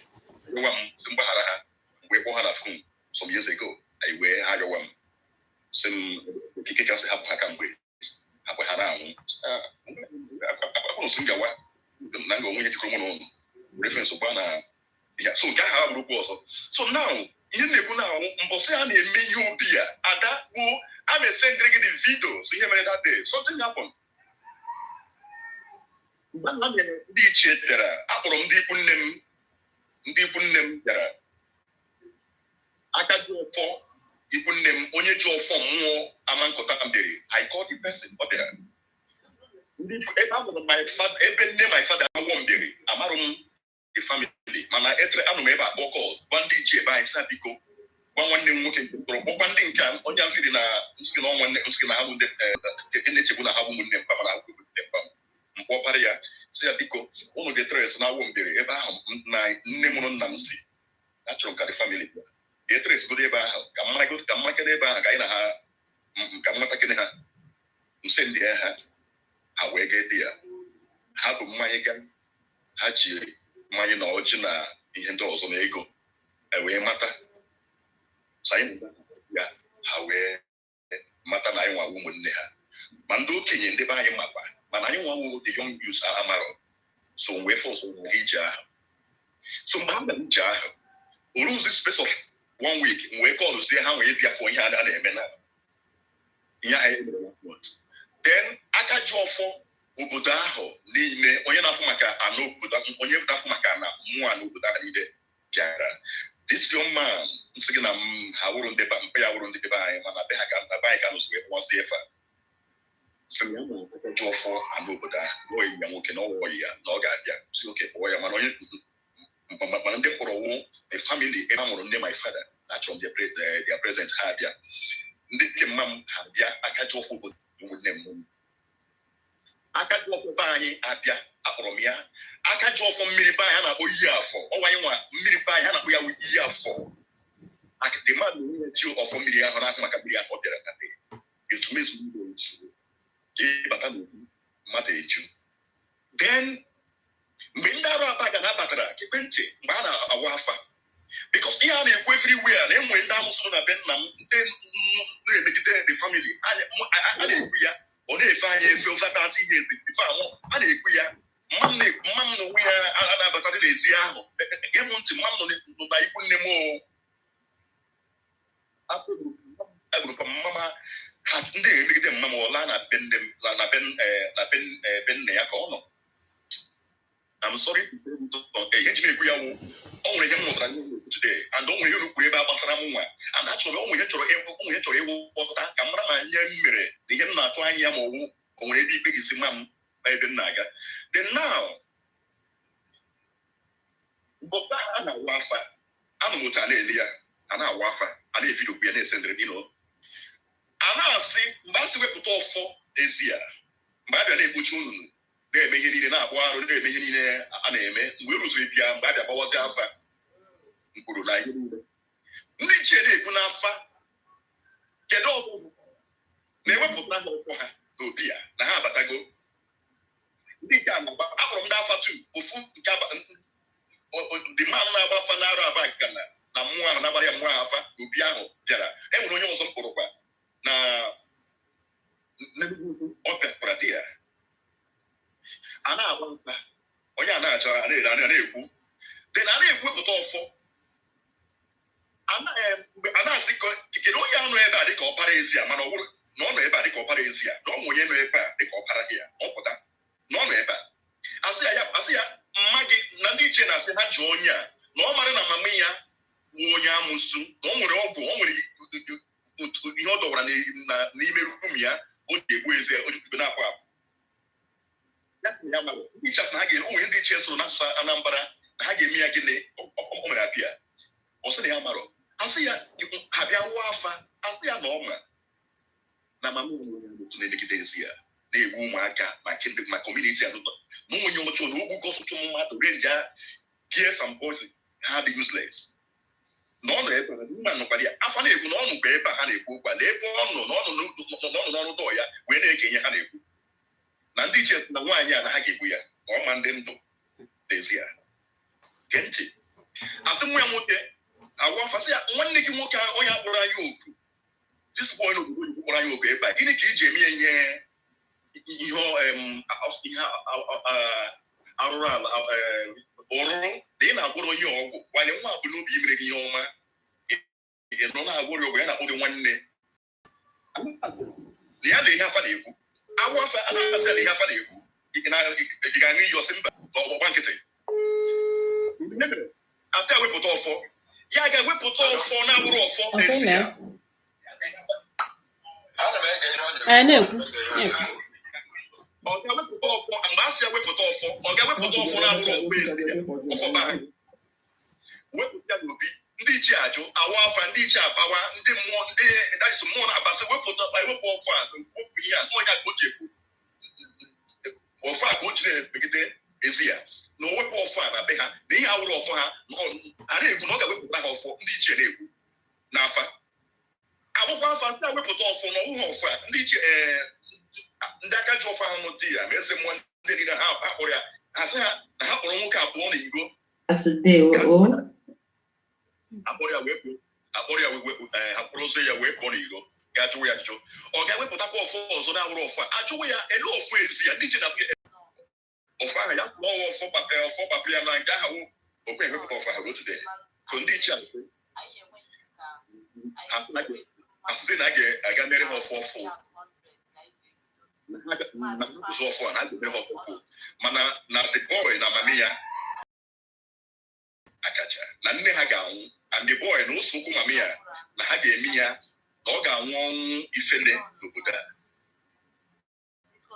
rịọwa m sị mgbaghara ha. Mgbe kpọọ ha na phone some years ago, anyị wee ha rịọwa m, sị m okike kasị hapụ ha ka mgbe hapụ ha na-anwụ akwụrụ sị m gawa na nga onwe ihe jikọrọ mụ na ụnụ reference gba na ya. So nke ahụ abụrụ okwu ọzọ. So now, ihe m na-ekwu na mbọsị a na-eme ihe obi ya ada gbuo, a na-esendịrị gị the video. So ihe mere that day, something happened. Mgbe a mere, ndị ichie bịara, akpọrọ m ndị ikwu nne m. Ndị ikwu nne m bịara, aka ji ọfọ ikwu nne m, onye ji ọfọ mmụọ ama nkụta mbere. I called the person, ọ bịara. Ndị ebe a mụrụ my father, ebe nne my father awọ mbere, amarụ m the family, mana etere anụ m ebe akpọ call, gwa ndị ichie ebe anyị sị ha, biko, gwa nwanne m nwoke nke tụrụ, kpọkwa ndị nke a, onye mfiri na nsị na nwanne nsị na ha bụ ndị na-echegbu na ha bụ ụmụnne mpa, mana ha bụ ụmụnne mpa m. Mkpọpara ya, sị ya, biko, ụnụ ga-etere na awọ mbere ebe ahụ na nne mụrụ nna m si, achọrọ m ka the family ga-etere godo ebe ahụ, ka m mara, ka m makene ebe ahụ, ka anyị na ha ka m matakene ha. Nsị ndị ha, ha wee ga di ya, ha bụ mmanya ga ha ji mmanya na ọjị na ihe ndị ọzọ na ego e wee mata. So anyị ya ha wee mata na anyị nwawo ụmụnne ha, ma ndị okenye ndị be anyị makwa, mana anyị nwawo the young youths amarọ. So wee force ije ahụ. So mgbe ha bịara ije ahụ, oruzi space of one week, m wee kọlụzie ha, wee bịa fọ ihe a na-eme na ihe ahụ emere last month. Then aka ji ọfọ obodo ahụ niile, onye na-afụ maka ana obodo, onye na-afụ maka ana mmụọ ana obodo ahụ niile bịara. This young man nsị gị na m ha wụrụ ndị mpa ya wụrụ ndị be anyị, mana be ha ka na be anyị ka nụsị wee kpọzie efe a, sị na ya na aka ji ọfọ ana obodo ahụ, na oyi ya nwoke na ọwụ ya na ọ ga-abịa. Si oke kpọọ ya, mana onye mana ndị mkpọrọ wụ the family ebe a mụrụ nne my father, achọrọ m their presence. Ha abịa, ndị nke mma m ha bịa, aka ji ọfọ obodo, ụmụnne m. Aka ji ọfọ be anyị abịa, akpọrọ m ya aka ji ọfọ mmiri be anyị a na-akpọ iyi afọ. Ọnwa anyị nwa mmiri be anyị a na-akpọ ya wụ iyi afọ. The man na onye ji ọfọ mmiri ahụ na-ahụ maka mmiri ahụ, ọ bịara na be ezumezu ndị otu ịbata n'okwu mmadụ eju. Then mgbe ndị arụ aba ga na-abatara ekwentị, mgbe a na-awa afa, because ihe a na-ekwu everywhere na enwere ndị amụsụ na be nna m, ndị na-emegide the family. A na-ekwu ya, ọ na-efe anyị efe over 30 years before anwụ. A na-ekwu ya, mma m na onwe ya a na-abata dị n'ezi ahụ. Gee m ntị, mma m nọ na ikwu nne m o agbụrụkwa mma m ha, ndị na-emegide mma m. Ọla na be nne m na be nne ya ka ọ nọ. I'm sorry to say this, ihe ji na-ekwu ya wụ, o nwere ihe m mụtara n'ihe na-ekwu today, and o nwere ihe unu kwuru ebe a gbasara m nwa, and achọrọ o nwere ihe chọrọ o nwere ihe chọrọ ịghọta ka m mara ma ihe m mere na ihe m na-atụ anya ya, ma ọwụ o nwere ebe ikpe ga-esi ma m na ebe m na-aga. Then now, mgbe a na-awa afa, anụ m otu a na-eli ya, a na-awa afa, a na-evidokwu ya, na-esendịrị gị nọ, a na-asị mgbe a sị wepụta ọfọ ezi a, mgbe a bịa na-egbuchi unu, na-eme ihe niile, na-akpụ arụ, na-eme ihe niile a na-eme, mgbe e rụziri bịa, mgbe a bịa gbawazi afa mkpụrụ na ihe niile ndị ichie na-ekwu n'afa, kedu ọgwụgwụ na-ewepụta ha ọfọ ha n'obi ya na ha abatago. Ndị nke a na-agba, akpọrọ m ndị afa tu ofu nke the man na-agba afa na-arụ aba nkana na mmụọ ahụ na-agbara ya mmụọ ahụ afa n'obi ahụ bịara. E nwere onye ọzọ m kpọrọkwa na ọ bịakwara di ya a na-agba mkpa, onye a na-achọ a na-ere a na-ekwu, then a na-ewepụta ọfọ. Mgbe a na-asị kedu onye anọ ebe a dịka ọpara ezi a, mana ọ bụrụ na ọ nọ ebe a dịka ọpara ezi a, na ọ nwe onye nọ ebe a dịka ọpara ya, ọ pụta na ọ nọ ebe a, asị ya asị ya mma gị na ndị ichie na-asị ha ji onye a na ọ mara na mama ya wụ onye amụsụ, na ọ nwere ọgwụ, ọ nwere ihe ọ dọwara n'ime room ya o ji egbu eze, o ji na-akpụ akpụ ya. Sị ya mara ndị ichie asị na ha ga, o nwere ndị ichie soro n'asụsụ Anambra na ha ga-eme ya gịnị. O mere apịa, ọ sị na ya marọ. Asị ya ha bịa wụọ afa, asị ya na ọ ma na mama ya nwere otu na-emegide ezi ya, na-egbu ụmụaka ma kindred ma community anụtọ, na onye ọjọọ, na ogbugo ọtụtụ mmadụ, renja gears and boys ha dị useless, na ọ nọ ebe a mma nọkwara ya. Afa na-ekwu na ọ nọkwa ebe a ha na-ekwu okwu a, na ebe ọ nọ, na ọ nọ n'ọnụ dọọ ya wee na-ege ihe ha na-ekwu, na ndị ichie na nwaanyị a na ha ga-egbu ya ma ọ ma ndị ndụ n'ezie. Gee ntị, asị nwa ya nwoke agwa afa, sị ya nwanne gị nwoke a, onye akpọrọ anyị oku, this boy n'obodo oyibo kpọrọ anyị oku ebe a, gịnị ka iji eme ya ihe arụrụ ala ụrụrụ na ị na-agwọrọ onye ọgwụ nwanyị nwa bụ n'obi imere gị ihe ọma, ị nọ na-agwọrọ ọgwụ ya, na-akpọ gị nwanne na ya na ihe afa na-ekwu awụ afa a na-asị ya na ihe afa na-ekwu, ị ga-aṅụ iyi? Ọsị mba, na ọgbọgba nkịtị. Ata wepụta ọfọ ya, ga-ewepụta ọfọ na-awụrụ ọfọ n'ezi ya. Ana m ege ihe ọ Ee, na-ekwu na-ekwu. Ọ ga-ewepụta ọfọ, mgbe a sị ya wepụta ọfọ, ọ ga-ewepụta ọfọ na-awụrụ ọfọ ezi ya, ọfọ be anyị, wepụta ya n'obi. Ndị ichie ajụ awa afa, ndị ichie abawa, ndị mmụọ, ndị dajisi mmụọ na-abasị, wepụta, ewepụ ọfọ a, wepụ ihe a, onye a ka o ji ekwu ọfọ a ka o ji na-emegide ezi ya, na o wepụ ọfọ a na be ha, na ihe awụrụ ọfọ ha, na a na-ekwu na ọ ga-ewepụta ha ọfọ. Ndị ichie na-ekwu n'afa, akwụkwọ afa ndị a wepụta ọfọ na ọwụghị ọfọ a. Ndị ichie, ee, ndị aka ji ọfọ ahụ dị ya ma eze mmụọ, ndị niile ha akpọrọ ya, ha sị ha na ha kpọrọ nwoke abụọ na iro. Today, oh. Akpọrọ ya wee pụọ, akpọrọ ya wee ee, ha kpọrọ ozu ya wee pụọ n'iro, ga jụwa ya ajụjụ, ọ ga-ewepụtakwa ọfọ ọzọ na-awụrụ ọfọ a. Ajụwa ya ele ọfọ ezi ya, ndị iche na-asị ọfọ ahụ ya pụọ, ọwa ọfọ papa, ọfọ papa ya na nke ahụ okwe ewepụta ọfọ ahụ ruo today. So ndị iche asịsị na a ga-aga mere ha ọfọ ọfụ na ụzọ ọfọ a na a ga-emere ha ọfọ ọfụ, mana na the boy na mami ya akacha na nne ha ga-anwụ, and the boy na ụsọ ụkwụ mami ya na ha ga-eme ya na ọ ga-anwụ ọnwụ ifele n'obodo a.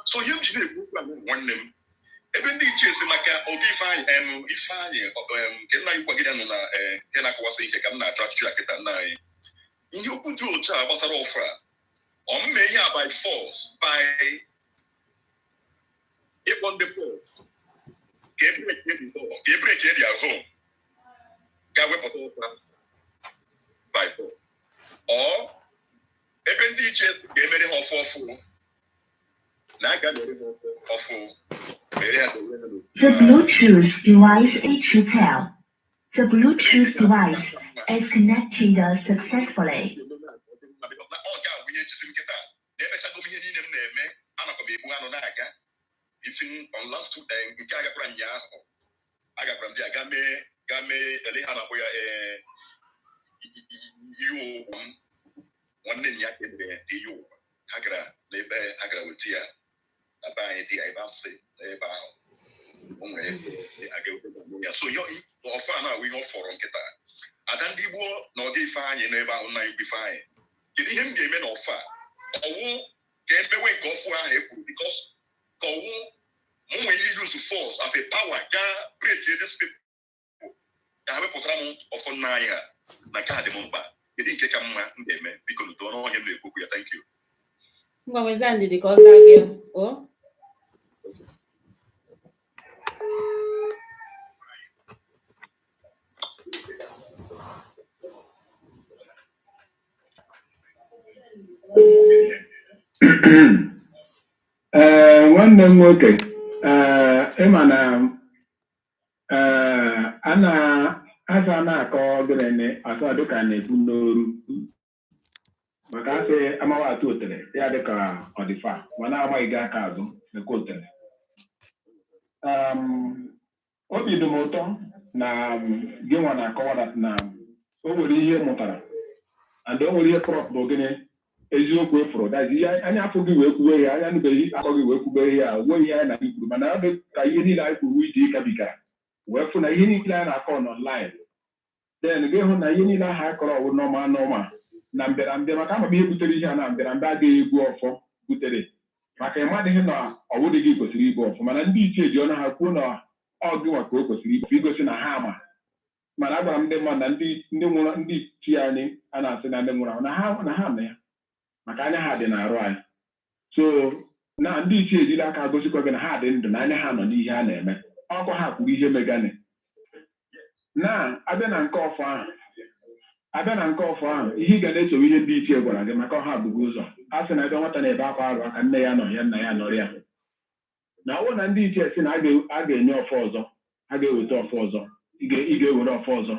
So ihe m ji na-ekwu okwu a, nwanne m, ebe ndị ichie si maka oge Ifeanyị Ifeanyị nke nna anyị kwagide nọ na nke na-akọwasị ihe ka m na-achọ achụchụ ya kịta. Nna anyị, ihe okwu dị otu a gbasara ọfụ a, ọmụme ihe a by force, by Ịkpọ ndị force ka e break the door, ka e break their home, ga wepụta ụta by force, or ebe ndị ichie ga-emere ha ọfụ ọfụ na aga mere ha ọfụ ọfụ mere ha. The Bluetooth device is to pair. The Bluetooth device is connected successfully. Ọ ga-awụ ihe echizi m nkịta na-emechago m ihe niile m na-eme. Anakwa m egbu anụ na-aga ifin on last nke agakwara nyaahụ, agakwara m dị aga mee ga mee ele ha na-akpọ ya, ee, ihe ụwa m nwanne nya ka emere ihe ụwa. Ha gara n'ebe ha gara weta ya na be anyị dị ya ebe asị n'ebe ahụ o nwere ebe a ga-eweta ya. So ihe ọfọ a na-awụ ihe ọ fọrọ nkịta ada ndị gboo na ọga Ifeanyị n'ebe ahụ, nna ikwu Ifeanyị, kedu ihe m ga-eme na ọfọ a? Ọwụ ka emewe nke ọfụ ahụ e kwuru, because ka ọwụ mụ nwere use force as a power gaa break these people ka ha wepụtara m ọfọ nna anyị ha na nke a dị m mkpa. Kedu nke ka mma m ga-eme? Biko, n'udo n'ọhịa m na-ekwu okwu ya. Thank you. Ngwa, nwezi ndidi ka ọ zaa gị o. Ee, nwanne m nwoke, ee, ịma na ee a na-asa na-akọ gịnị asa dịka na-ekwu n'oru maka asị amawa atụ otere ya dịka ọdịfa mana amaghị gị aka azụ maka otere. Obi dị m ụtọ na gị nwa na-akọwa that na o nwere ihe ị mụtara and o nwere ihe prọf bụ gịnị eziokwu efuru dazi ihe anya afọ gị wee kwuwe ya, anya nụbeghị akọ gị wee kwube ihe a, onweghị ihe anyị na gị kwuru, mana ọ dị ka ihe niile anyị kwuru iji ịgabigara wee fụ na ihe niile anyị na-akọ n'online, then gị hụ na ihe niile ahụ anyị kọrọ ọwụ normal normal na mbịarambịa, maka amamihe butere ihe a na mbịarambịa agaghị egwu ọfọ butere, maka ịmadịghị na ọwụdị gị kwesịrị ibu ọfọ, mana ndị ichie ji ọnụ ha kwuo na ọ gị nwa ka o kwesịrị ibu igosi na ha ama. Mana agwara m ndị mmadụ na ndị ndị nwụrụ, ndị ichie anyị a na-asị na ndị nwụrụ anwụ na ha na ya maka anya ha dị n'arụ anyị. So na ndị ichie ejila aka gosikwa gị na ha dị ndụ, na anya ha nọ n'ihe a na-eme. Ọkwa ha kwuru ihe megani na abịa na nke ọfọ ahụ, abịa na nke ọfọ ahụ, ihe ị ga na-esowe ihe ndị ichie gwara gị, maka ọha abụghị ụzọ a sị na ebe nwata na-ebe akwa arụ aka nne ya nọ ya, nna ya nọrọ ya. Na ọ bụrụ na ndị ichie sị na a ga-enye ọfọ ọzọ, a ga-eweta ọfọ ọzọ, ị ga-ewere ọfọ ọzọ.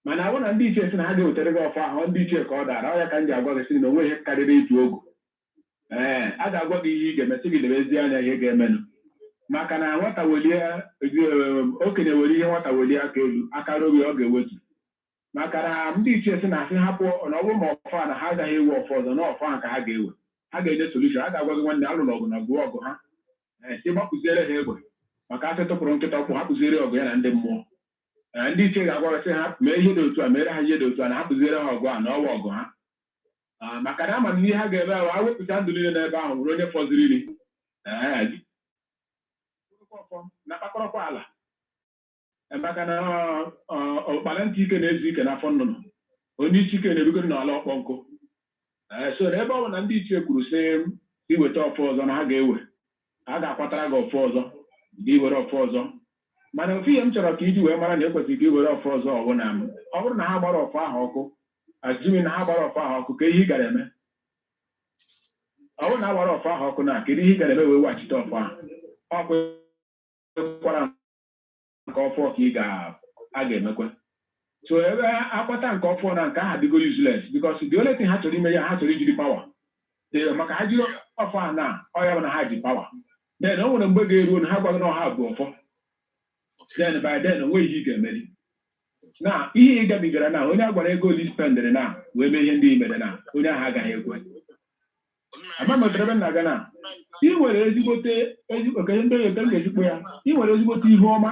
Mana ọ bụrụ na ndị ichie sị na ha ga-ewetara gị ọfọ ahụ, ndị ichie ka ọ dara. Ọ ya ka m ji agwa gị sị na onwe ihe karịrị ịtụ ogu. Ee, a ga-agwa gị ihe ị ga-eme, sị gị lebezie anya ihe ga-emenụ, maka na nwata welie, okenye were ihe nwata welie aka elu, aka robi ọ ga-ewetu, maka na ndị ichie sị na asị hapụ na ọ bụrụ ma ọfọ a na ha agaghị ewe ọfọ ọzọ, na ọfọ ahụ ka ha ga-ewe. Ha ga-enye solution. A ga-agwa gị, nwanne, alụrụ ọgụ na gụọ ọgụ ha. Ee, sị gbapụziere ha egbe, maka asị tụpụrụ nkịta ọkpụ, hapụziere ọgụ ya na ndị mmụọ. Ee, ndị ichie ga-agwa gị sị ha mee ihe dị otu a, mere ha ihe dị otu a, na hapụziere ha ọgụ a na ọwa ọgụ ha. Maka na ama m ihe ha ga-eme ahụ, ha wepụta ndụ niile n'ebe ahụ nwere onye fọziri iri. Ee, na kpakọrọkwa ala. Ee, maka na ụkpana ntị ike na-ezu ike n'afọ nnụnụ, onye isi ike na-erugo n'ala ọkpọ nkụ. Ee, so n'ebe ọ bụ na ndị ichie kwuru sị iweta ọfọ ọzọ na ha ga-ewe, a ga-akwatara gị ọfọ ọzọ, gị were ọfọ ọzọ. Mana ofu ihe m chọrọ ka iji wee mara na ekwesịrị ka i were ọfọ ọzọ, ọ bụ na ọ bụrụ na ha gbara ọfọ ahụ ọkụ, azumi na ha gbara ọfọ ahụ ọkụ, ka ihe ị gara eme? Ọ bụrụ na a gbara ọfọ ahụ ọkụ, na kedu ihe ị gara eme wee weghachite ọfọ ahụ? Ọkụ kwara nke ọfọ ka ị ga a ga-emekwa. So ebe akwata nke ọfọ na nke ahụ adịgo useless, because the only thing ha chọrọ ime ya, ha chọrọ ijiri power. Ee, maka ha jiri ọfọ ahụ na ọ ya bụ na ha ji power, then o nwere mgbe ga-eruo na ha gwaghị na ọha bụ ọfọ. Then by then o nweghị ihe ị ga-emeri na ihe ị gabigara na onye a gwara ego ole spendịrị na wee mee ihe ndị i mere na onye ahụ agaghị ekwe. Ama m otere ebe m na-aga na ị nwere ezigbote okenye ndị oke m ga-ezikpo ya. Ị nwere ezigbote ihu ọma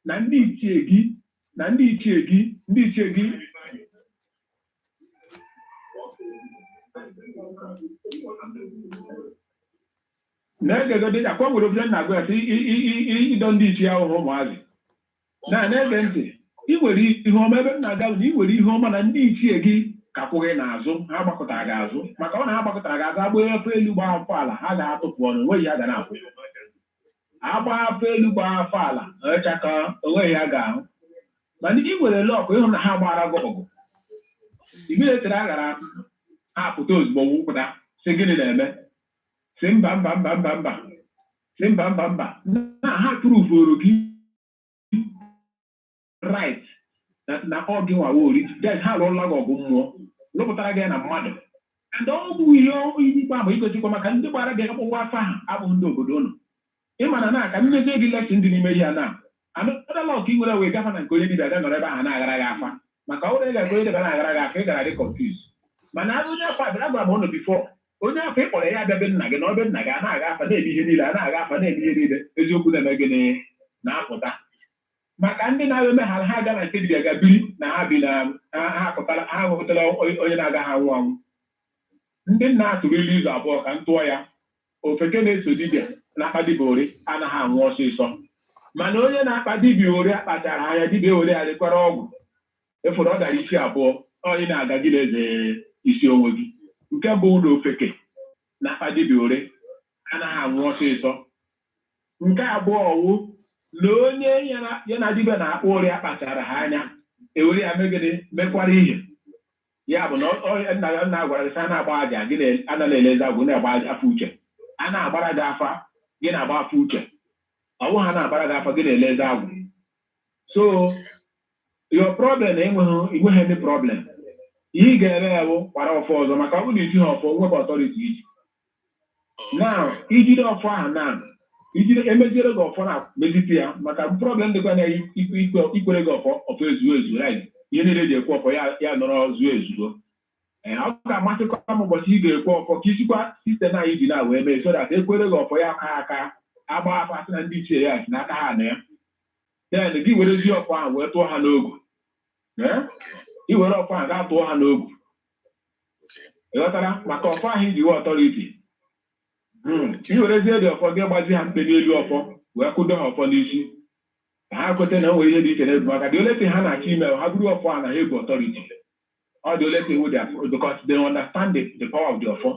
na ndị ichie gị na ndị ichie gị na-egegodi akwa nwere obere na-agwa ya sị ịdọ ndị ichie ahụhụ ụmụazị na na-ege ntị. Ị nwere ihe ọma ebe m na-aga bụ na ị nwere ihe ọma na ndị ichie gị ka kwụghị n'azụ, ha gbakọtara gị azụ, maka ọ na ha gbakọtara gị azụ, agba afọ elu gbaa afọ ala, ha ga-atụpụ ọnụ, enweghị ha ga na-akwụ. Agba afọ elu, gbaa afọ ala, echaka onweghị ya ga-ahụ. Mana ị nwere luck ịhụ na ha gbara gị ọgụ, immediately a gara ha pụta ozugbo, wụpụta, sị gịnị na-eme, si mba, mba, mba, mba, mba, si mba, mba, mba, na ha pruvuru gị right na ọ gị nwawa ori. Then ha alụọla gị ọgụ mmụọ, lụpụtara gị ya na mmadụ. And ọ bụ ihe ikpe ahụ igosikwa maka ndị gbara gị akpụkpọ afọ ahụ abụghị ndị obodo ụnụ. Ịma na ka mmezie gị lesson dị n'ime ihe a na another luck ị nwere wee gafa na nke onye dibịa ga nọrọ ebe ahụ na-aghara gị afa, maka ọ bụrụ na ị ga onye dibịa na-aghara gị afa, ị gara dị confuse. Mana onye afa bịara, gwara m ụnụ before, onye afọ ị kpọrọ ya abịa be nna gị na ọbe nna gị, a na-aga afa, na-eme ihe niile, a na-aga afa, na-eme ihe niile, eziokwu na-eme gịnị na-apụta. Maka ndị na-eme ha, ha aga na nke dibịa ga biri na ha bi na ha pụtara, ha hụtara onye na-aga ha anwụ anwụ. Ndị nna atụrụ ilu izu 2 ka m tụọ ya: ofeke na-eso dibịa na-akpa dibịa ori anaghị anwụ ọsịsọ, mana onye na-akpa dibịa ori akpachara anya dibịa ori adịkwara ọgwụ efuru, ọ dara isi abụọ. Onye na-aga gị na-eze isi onwe gị. Nke mbụ, na ofeke na-akpa dibịa ori anaghị anwụ ọsịsọ. Nke abụọ wụ na onye ya na dibịa na-akpọ ori akpachara ha anya ewere ya megide mekwara ihe ya bụ na nna ya nna gwara gị sị a na-agba aja gị anaghị elezi agwụ na-agba afa uche, a na-agbara gị afa gị na-agba afa uche, ọ bụghị ha na-agbara gị afa gị na-elezi agwụ. So your problem, enweghị enweghị any problem. Ihe ị ga-eme ya bụ kwara ọfọ ọzọ, maka ọ bụrụ na ijighị ọfọ nwebe authority iji now ijide ọfọ ahụ na ijide emeziere gị ọfọ na mezite ya, maka problem dịkwa na ikwere gị ọfọ, ọfọ ezuo ezu, right? Ihe niile eji ekwe ọfọ ya nọrọ zuo ezuo. Ee, ọ ga-amasịkwa m ụbọchị ị ga-ekwe ọfọ ka isikwa system anyị ji na wee mee, so that ekwere gị ọfọ ya aka aka agba afa, asị na ndị ichie ya si n'aka ha na ya, then gị werezi ọfọ ahụ wee tụọ ha n'ogu. Ee? Ị were ọfọ ahụ gaa tụọ ha n'ogu, ị ghọtara? Maka ọfọ ahụ iji wee authority. Ị werezie dị ọfọ gị gbazi ha mkpe n'elu ọfọ, wee kụdo ha ọfọ n'isi ka ha kweta na o nwere ihe dị iche n'ebu, maka the only thing ha na-achọ ime ha buru ọfọ a na ha ebu authority. Ọ the only thing with their, because they understand the power of the ọfọ.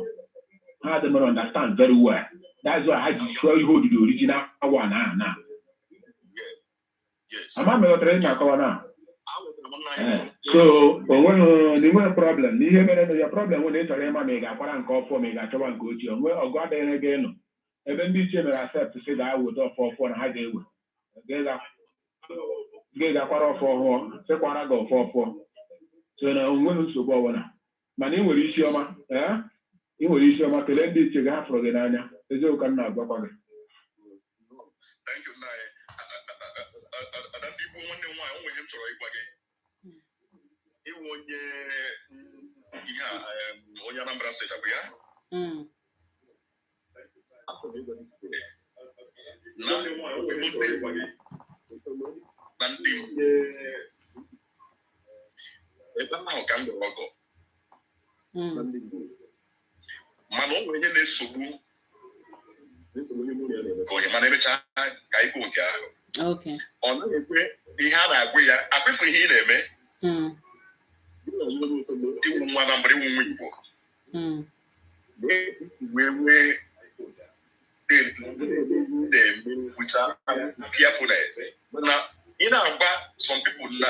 Ha dị mere understand very well. That's why ha ji chụọ ihe odidi original one ahụ na ama m ghọtara ị na-akọwa na. So onweghị na enweghị problem na ihe mere na ya problem nwere. Ị chọrọ ịma ma ị ga-akwara nke ọfọ, ma ị ga-achọwa nke ochie onwe ọgụ adịghị gị nọ ebe ndị ichie mere accept sị ga-aweta ọfọ ọfọ na ha ga-ewe gị ga-akwara ọfọ ọhụọ, sịkwara gị ọfọ ọfọ. So na onweghị nsogbu ọbụla, mana ị nwere isi ọma. Ee, ị nwere isi ọma. Kelee ndị ichie gị, ha fụrụ gị n'anya. Eziokwu ka m na-agwakwa gị. Thank you, nna anyị. Ada ndị Igbo, nwanne m nwaanyị, o nwere ihe m chọrọ ịgwa gị. Ịwụ onye ihe a, onye Anambra Steeti abụ ya? Mm. Achọrọ m ịgwa gị na na ndị Igbo ebe ahụ ka m lụrụ ọgọ. Mana o nwere ihe na-esogbu ka onye, mana emechaa ka ikwu nke ahụ. Ọ naghị ekwe ihe a na-agwa ya akwefu ihe ị na-eme. Iwu nwa Anambra, iwu nwa Igbo, wee nwee na-eme without carefulness. Mana ị na-agba some people na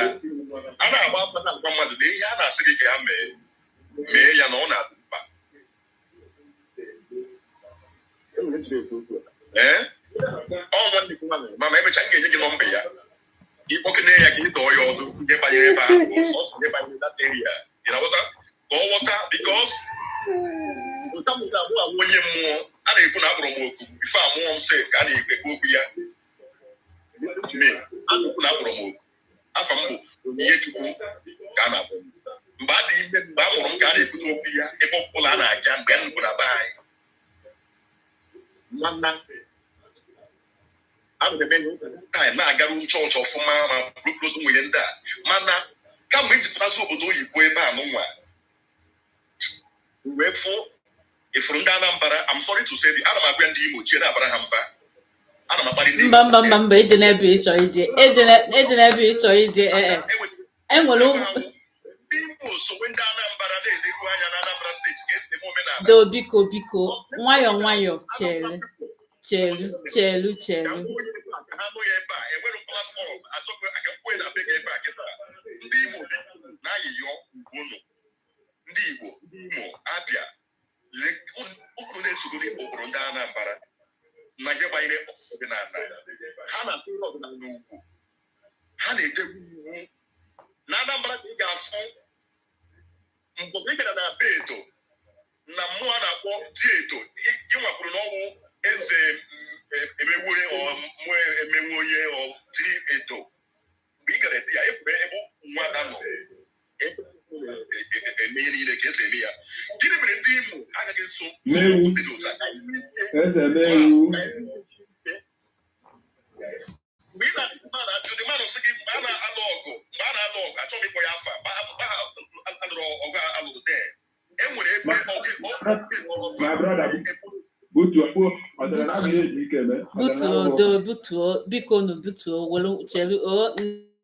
a na-agba afa, na-agba mmadụ na ihe a na-asị gị ka ya mee, mee ya, na ọ na-adị mkpa. Ee, ọ nwanne gị nwaanyị, mana emechaa m ga-enye gị nọmba ya, ịkpọkene ya ka ị dọọ ya ọdụ ihe banyere ebe ahụ, sọsọ ihe banyere that area. Ị na-aghọta? Ka ọ ghọta, because nta abụọ awụ onye mmụọ a na-ekwu na akpọrọ m oku before amụọ m sef, ka a na-ekwu okwu ya mee. A na-ekwu na akpọrọ m oku, afa m bụ Onyinye Chukwu ka a na-akpọ m mgbe a dị ime, mgbe a mụrụ m ka a na-ekwute okwu ya ebe ọbụla a na-aga mgbe a nụkwụ na be anyị. Mana a na-eme time na-agaru chọọchị ọfụma ma bụrụ nwunye ndị a, mana kamgbe m jipụtasị obodo oyibo ebe a nụnwa wee fụ ifuru ndị Anambra, I'm sorry to say, ana m agwa ndị Imo chie na-abara ha mba, ana m akparị ndị Mba, mba, mba, mba, eje n'ebe ị chọrọ ije, eje n'ebe ị chọrọ ije. Ee, enwere ụmụ Ndị Imo sowe ndị Anambra na-eleru anya na Anambra Steeti ka esi eme omenala. Do, biko, biko, nwayọọ nwayọọ, chere. Chelu, chelu, Ka chelu. m kwuo ya ebe a, ka ha nụ ya ebe a. Enwere platform achọghị aka m kwuo ya na be gị ebe a kịta. Ndị Imo na ayịyọ unu, ndị Igbo, ndị Imo, Abịa, unu na-esogoro ụkpụrụ ndị Anambra na ihe banyere ọdịnala. Ha na-atụrụ ọdịnala ugwu, ha na-edebe iwu. Na Anambra ka ị ga-afụ mgbe ị bịara na be Edo na mmụọ a na-akpọ di Edo, ị nwakwuru na ọnwụ eze emewure ọ mmụọ emenwe onye ọ di Edo. Mgbe ị gara ebe ya ekwuru ebe nwada nọ ebe eme ihe niile ka esi eme ya. Gịnị mere ndị Imo agaghị nso Mewu. ndị dị otu a? Eze mewu. Mgbe ị na-ajụ dị mmadụ sị gị mgbe a na-alụ ọgụ, mgbe a na-alụ ọgụ, achọghị m ịkpọ ya afa, mgbe ha alụrụ ọgụ a alụrụ dee, e nwere ebe ọgụ ọgụ. My brother, butuo ọdịnala abụghị eji ike eme. Butuo do, butuo, biko nu, butuo, welu chelu o.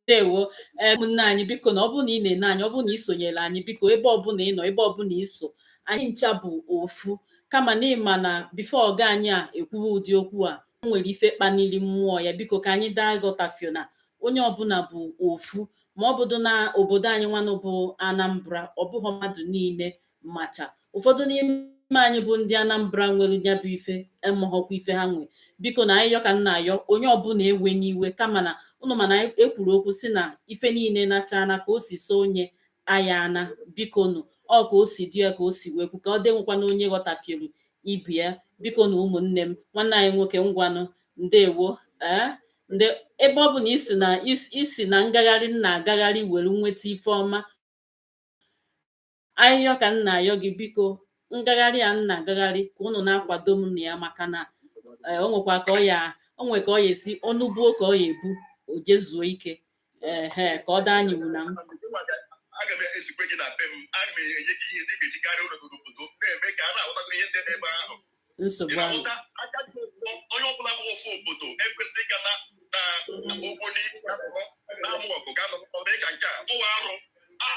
Ndewo. Ee, ụmụnne anyị, biko, na ọ bụrụ na ị na-ene anyị, ọ bụrụ na ị sonyere anyị, biko, ebe ọbụla ị nọ, ebe ọbụla ị so anyị, ncha bụ ofu. Kama na ịma na before ọga anyị a ekwuwe ụdị okwu a, o nwere ife kpanili mmụọ ya. Biko, ka anyị daa ghọtafio na onye ọbụla bụ ofu. Ma ọ bụdo na obodo anyị nwanụ bụ Anambra, ọ bụghị mmadụ niile macha. Ụfọdụ n'ime anyị bụ ndị Anambra nwere ya bụ ife emụghọkwa ife ha nwe. Biko, na ayịyọ ka m na-ayọ onye ọbụla, ewe n'iwe, kama na ụnụ mana ekwuru okwu si na ife niile nachana ka o si so onye aya ana. Biko nụ, ọ ka o si dị ya, ka o si wee kwu, ka ọ dịnwekwana onye ghọtafielu ibu ya. Biko na ụmụnne m, nwanne anyị nwoke, ngwanụ, ndewo. Ee, nde ebe ọ bụ na isi na isi na ngagharị m na-agagharị were nweta ife ọma, ahịhịa ka m na-ayọ gị, biko, ngagharị a m na-agagharị, ka unu na-akwado m na ya, maka na o nwekwa ka ọ ya, o nwe ka ọ ya esi ọnụ buo, ka ọ ya ebu o jezuo ike, ehe, ka ọ daa anyị iwu na m. Aga m ezikwe gị na be m, aga m enye gị ihe ndị ga-eji karịa ụlọ n'obodo na-eme ka a na-aghọtago ihe ndị n'ebe ahụ. Ị Nsogbu ahụ. na-aghọta aka dị ụtọ. Onye ọbụla bụ ofu obodo ekwesịghị ịga na Ogboni na-amụ ọgụ ga nọ ọ dị ka nke a ụwa arụ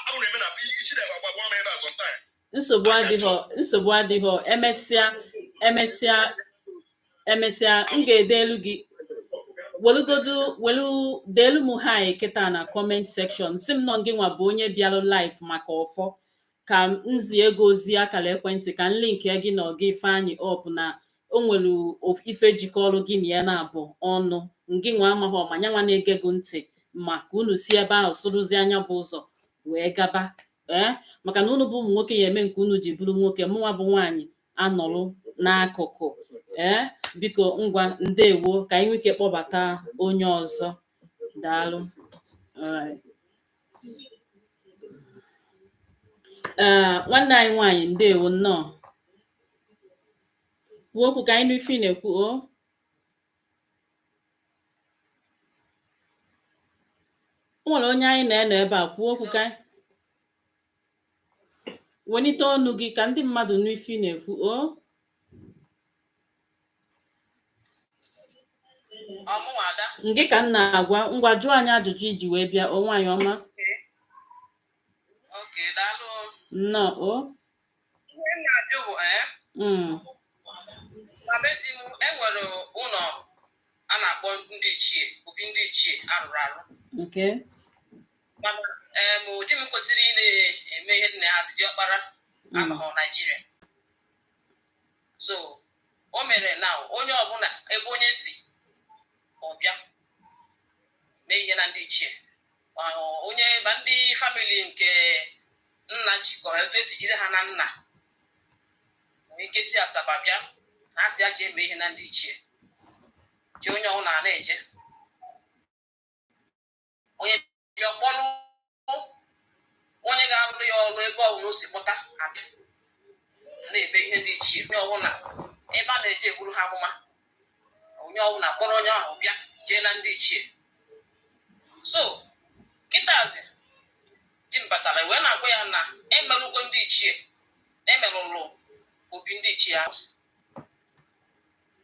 arụ na-eme na isi na-agba m ebe a sometimes. Nsogbu adịghọ, nsogbu adịghọ. Emesịa, emesịa, emesịa, m ga-ede elu gị. Welugodu welu deelu m hi kịta na comment section, si m nọ gị nwa bụ onye bịalụ live maka ọfọ, ka m zie ego ozi akara ekwentị, ka m link gị na ọga Ifeanyị up na o nwere ife jikọrọ gị na ya na-abụ ọnụ ngị nwa amaghị ọma nyanwa na-ege gị ntị, ma ka unu si ebe ahụ sụrụzi anya bụ ụzọ wee gaba. Ee, maka na unu bụ ụmụ nwoke ya eme nke unu ji bụrụ nwoke, mụnwa bụ nwaanyị anọrụ n'akụkụ. Ee, biko, ngwa, ndewo. Ka anyị nwee ike kpọbata onye ọzọ. Daalụ. Alright. Ee, nwanne anyị nwaanyị, ndewo, nnọọ. Kwuo okwu ka anyị nụ ife ị na-ekwu. O nwere onye anyị na-eno ebe a. Kwuo okwu ka anyị welite ọnụ gị ka ndị mmadụ nụ ife ị na-ekwu o. Ọmụnwa ada. Ngị ka m na-agwa. Ngwa, jụọ anyị ajụjụ iji wee bịa o, nwaanyị ọma. Okay, daalụ. Nnọọ o. Ihe m na-ajụ bụ na be di m enwere ụlọ a na-akpọ ndị ichie, obi ndị ichie arụrụ arụ. Mana di m kwesịrị ị na-eme ihe dị na hazi diọkpara anọghọ Naijiria, so o mere na onye ọbụla ebe onye si ọbịa mee ihe na ndị ichie, onye ma ndị family nke nna jikọrọ etu esi jide ha na nna nwee ike si Asaba bịa na asị ya jee mee ihe na ndị ichie ji onye ọbụla na-eje, onye bịa kpọrọ onye ga-alụ ya ọrụ ebe ọbụla o si kpọta abịa na-eme ihe ndị ichie. Onye ọbụla ebe a na-eje egburu ha amụma, onye ọbụla kpọrọ onye ahụ bịa jee na ndị ichie. So kịtazi di m batara wee na-agwa ya na emerụgo ndị ichie, na emerụrụ obi ndị ichie ahụ,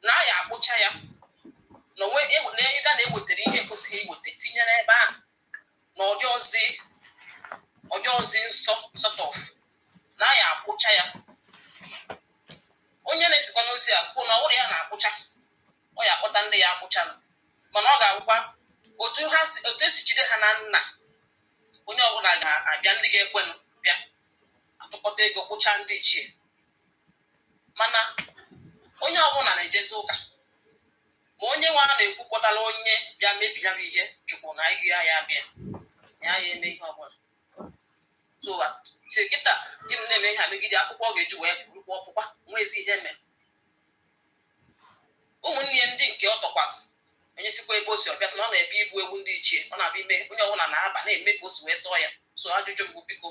na a ya akpụcha ya na onwe na ịga na ewetara ihe ekwesịghị iweta tinyere ebe ahụ, na ọjọọzi nsọ sort of, na a ya akpụcha ya. Onye na-etikwa n'ozi a kwuo na ọ bụrụ ya na-akpụcha. ga-akpụchanụ, mana ọ ga-abụkwa otu ha si, otu esi jide ha na nna, onye ọbụla ga-abịa, ndị ga-ekwenụ bịa atụkọta ego kpụcha ndị ichie. Mana onye ọbụla na-ejezi ụka, ma onye nwe a na-ekwu kpọtara onye bịa mebi ya bụ ihe, chukwu na ego ya, ya bịa na ya ya eme ihe ọbụla. So si kịta di m na-eme ihe a megide akwụkwọ ọ ga-eji wee pụrụkwa ọpụkwa nwezi ihe mere. Ụmụnne ya ndị nke ọ tọkwara, onye sikwa ebe o si ọbịa, sị na ọ na-ebe igbu ewu ndị ichie, ọ na-abịa ime, onye ọbụla na-aba na-eme ka o si wee sọọ ya. So ajụjụ m bụ, biko,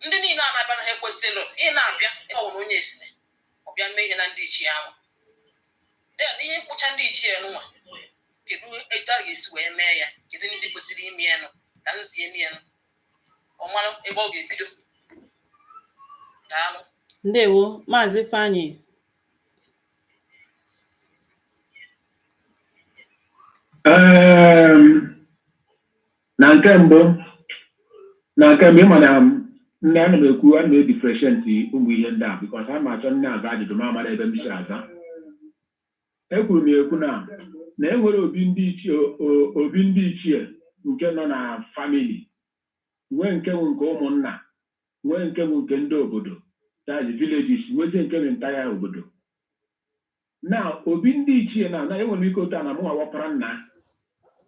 ndị niile a na-abịa na ha ekwesịrị ị na-abịa ebe ọ bụla onye esine ọbịa mee ihe na ndị ichie ahụ? Then ihe mkpụcha ndị ichie nụnwa, kedu etu a ga-esi wee mee ya? Kedu ndị kwesịrị ime ya nụ ka nzie ya nụ, ọ mara ebe ọ ga-ebido? Daalụ. Ndewo, Maazị Ifeanyị. Na nke mbụ, ịma na nne, ana m ekwu, ana m edifferentiate ụmụ ihe ndị a, because a ma achọ nne aza ajụjụ ma amara ebe m si aza. Ekwuru m ekwu na enwere obi ndị ichie, obi ndị ichie nke nọ na family, nwee nke bụ nke ụmụnna, nwee nke bụ nke ndị obodo, that is villages, nwezie nke bụ entire obodo. Na obi ndị ichie na enwere m ike otu a na mụ awapara nna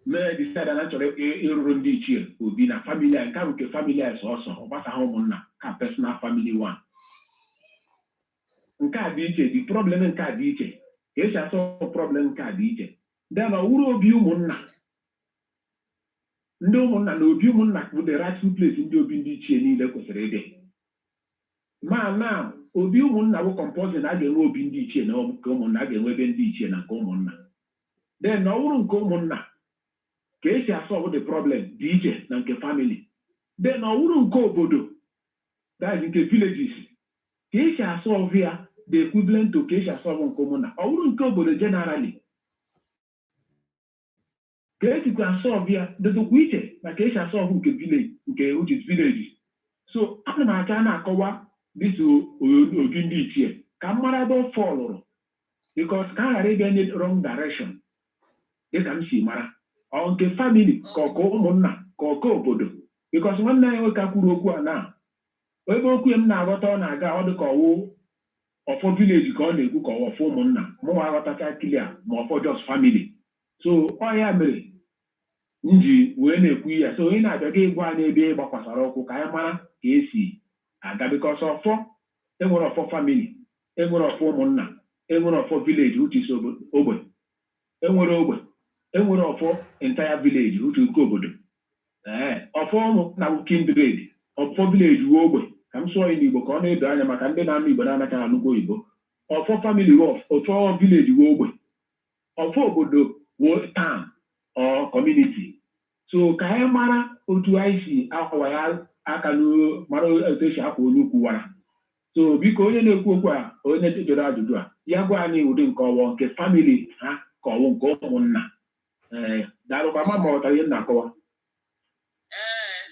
mee decide na chọrọ ịrụrụ ndị ichie obi na family a. Nke a bụ nke family a sọsọ, ọ gbasaghị ụmụnna, ka personal family one. Nke a dị iche, the problem nke a dị iche, ka esi asọ problem nke a dị iche. Then ọ wụrụ obi ụmụnna, ndị ụmụnna na obi ụmụnna bụ the rightful place ndị obi ndị ichie niile kwesịrị ịdị. Ma na obi ụmụnna bụ compulsory na a ga-enwe obi ndị ichie na nke ụmụnna, a ga-enwe ebe ndị ichie na nke ụmụnna. Then na ọ bụrụ nke ụmụnna, ka esi asolve the problem dị iche na nke family. Then ọ bụrụ nke obodo, that is nke villages, ka esi asolve ya the equivalent to ka esi asolve nke ụmụnna. Ọ bụrụ nke obodo generally, ka esikwa asolve ya dịtụkwa iche na ka esi asolve nke village, nke which is village. So ana m achọ a na-akọwa this obi ndị ichie ka m mara ebe ọ fọlụrụ, because ka a ghara ịbịa nye wrong direction. Dịka m si mara, ọ nke family ka ọ ka ụmụnna ka ọ ka obodo, because nwanne anyị nwoke kwuru okwu a na ebe okwu m na-aghọta, ọ na-aga, ọ dị ka ọwụ ọfọ village ka ọ na-ekwu, ka ọfọ ụmụnna. Mụnwa aghọtacha clear ma ọfọ just family. So ọ ya mere m ji wee na-ekwu ya. So onye na-abịa gị gwa anyị ebe ị gbakwasara ụkwụ ka anyị mara ka esi aga, because ọfọ enwere ọfọ family, enwere ọfọ ụmụnna, enwere ọfọ village, which is ogbe, enwere ogbe, enwere ọfọ entire village, which is nke obodo. Ee, ọfọ ụmụnna bụ kindred, ọfọ village wuo ogbe. Ka m sụọ ya n'Igbo ka ọ na-edo anya maka ndị na-anụ Igbo na-anachaghị anụkwa oyibo. Ọfọ family wuo, ọfọ village wuo ogbe, ọfọ obodo wuo town or community. So ka anyị mara otu anyị si akwa ya aka n'o mara otu esi akwa onye ukwu wara. So biko, onye na-ekwu okwu a, onye jụrụ ajụjụ a, ya gwa anyị ụdị nke ọwọ, nke family ha ka ọwụ nke ụmụnna. Ee, daalụkwa. Ma ma ghọtara ihe m na-akọwa. Ee,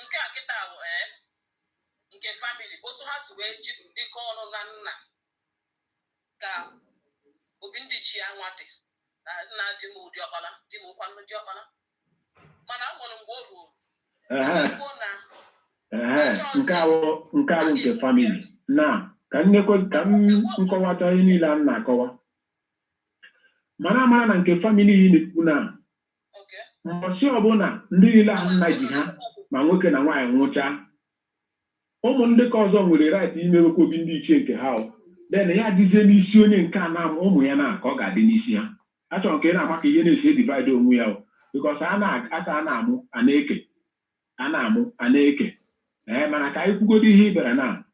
nke a kịta bụ nke family, otu ha si wee jikọ ọnụ na nna ka obi ndị ichie anwa dị na nna di m ụdị ọkpara di m ụkwanụ dị ọkpara, mana o nwere mgbe o ruo kwuo na Ehe, nke a bụ nke family na ka m nyekwe ka m nkọwata ihe niile a m na-akọwa mara amara na nke family yi na-ekwu na mbọsị ọbụla ndị niile ahụ nna ji ha, ma nwoke na nwaanyị, nwụchaa, ụmụ ndị ka ọzọ nwere right imewekwa obi ndị ichie nke ha. O then ya adịzie n'isi onye nke a na ụmụ ya na ka ọ ga-adị n'isi ha. Achọrọ ka ị na-ama ka ihe na-esi edivide onwe ya o, because a na-asa, a na-amụ, a na-eke, a na-amụ, a na-eke. Ee, mana ka anyị kwugodo ihe ị bịara na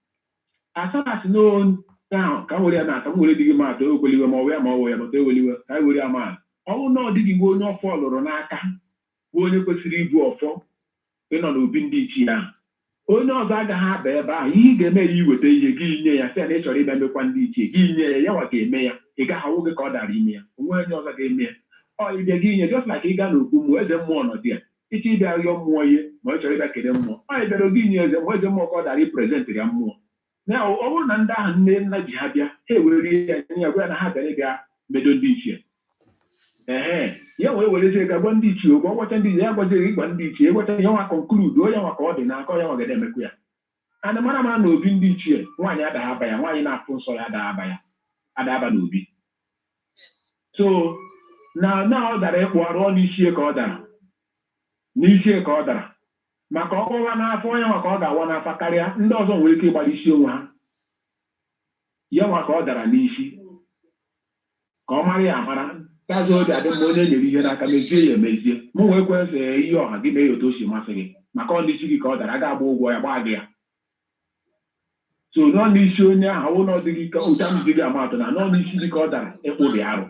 asarasị n'onye ahụ, ka m were ya na ka m were dị gị maatụ. Ewekweliwe ma ọ bụ ya ma ọ bụ ya bụta eweliwe, ka anyị were ya maatụ. Ọ bụrụ na ọ dịghị gị onye ọfọ lụrụ n'aka bụ onye kwesịrị ibu ọfọ ịnọ n'obi ndị ichie ahụ, onye ọzọ agaghị aba ebe ahụ. Ihe ị ga-eme ya, iweta ihe gị nye ya, sị ya na ị chọrọ ịbịa mekwa ndị ichie, gị nye ya, ya nwa ga-eme ya. Ị gaghị awụ gị ka ọ dara ime ya, onwe onye ọzọ ga-eme ya. Ọ ịbịa gị nye, just like ị gaa n'okwu mmụọ, eze mmụọ nọ dị ya, ịchọ ịbịa rịọ mmụọ ihe, ma ọ chọrọ ịbịa kele mmụọ, ọ ịbịara gị nye eze mmụọ, eze mmụọ ka ọ dara ipresentịrị ya mmụọ. Na ọ bụrụ na ndị ahụ nne nna ji ha bịa, ha ewere ya nye ya, gwa ya na ha bịara ịbịa medo ndị ichie. Ee, ya wee werezie ga gwa ndị ichie okwu. Ọgwacha ndị ichie, ya gwazie gị, gwa ndị ichie, gwacha ya nwa, conclude onye nwa ka ọ dị n'aka onye nwa ga na-emekwu ya. Ana mara mara na obi ndị ichie, nwaanyị adaghị aba ya, nwaanyị na-afụ nsọ ya adaghị aba ya, adaghị aba n'obi. So na ọ dara ịkpụ arụ ọ n'ichie ka ọ dara, n'ichie ka ọ dara, maka ọkpọwa n'afọ onye nwa ka ọ ga-awa n'afa karịa ndị ọzọ nwere ike ịgbara isi onwe ha. Ya nwa ka ọ dara n'isi, ka ọ mara ya amara. Tazi obi adị mma, onye nyere ihe n'aka mezie ya emezie. Mụ nwee kwesị ihe ọha gị mee ya otu o si masị gị, maka ọ n'isi gị ka ọ dara, a ga-agba ụgwọ ya gbaa gị ya. So nọ n'isi onye ahụ, ọwụ na ọ dịghị ka ụta m dị gị ama atụ na nọ n'isi gị ka ọ dara ịkpụ dị arụ.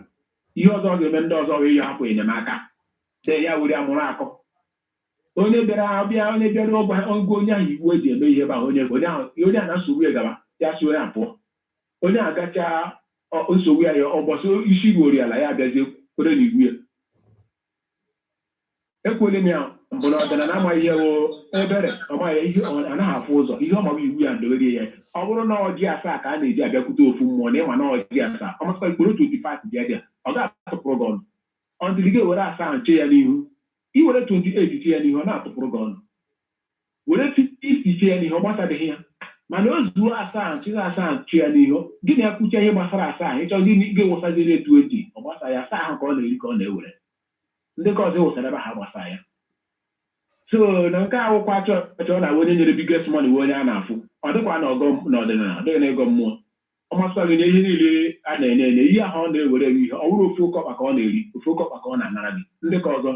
Ihe ọzọ ọ ga-eme ndị ọzọ bụ ihe hapụ enyemaka dee ya were amụrụ akọ. Onye bịara abịa, onye bịara ọgwa ọgwa onye ahụ iwu eji eme ihe ebe ahụ, onye ahụ onye ahụ na nsogbu ya gaba ya si onye a pụọ, onye agacha nsogbu ya, ya ụbọchị isi ruori ala ya abịazie kwere n'iwu ya. Ekwele m ya mbụ na ọdịnala amaghị ihe wụ ebere, ọ maghị ihe, ọ anaghị afụ ụzọ ihe ọ maghị iwu ya ndowere ya. Ọ bụrụ na ọjị 7 ka a na-eji abịakwute ofu mmụọ na ịma na ọjị 7, ọ masịkwa ikporo 25 bịa bịa, ọ ga-atụpụrụ gị ọnụ ọdịrị gị. Ewere 7 ahụ chee ya n'ihu, i were 28 chee ya n'ihu, ọ na-atụpụrụ gị ọnụ. Were 50 chee ya n'ihu, ọ gbasabeghị ya. Mana o zuo 7, chịrị 7 chee ya n'ihu gị na ya kwucha ihe gbasara 7, ịchọ gị ga-ewesaziri 20, ọ gbasa ya. 7 ahụ ka ọ na-eri, ka ọ na-ewere ndị ka ọzọ ewesara ebe ha gbasa ya. So na nke awụkwa chọọchị, ọ na-awụ onye nyere biggest money wee onye a na-afụ. Ọ dịkwa na ọgọ n'ọdịnala, ọ dịghị na ego mmụọ. Ọ masịkwa gị nye ihe niile a na-enye enye, ihe ahụ ọ na-ewere ewe ihe ọ bụrụ ofu oke ọkpa ka ọ na-eri, ofu oke ọkpa ka ọ na-anara gị. Ndị ka ọzọ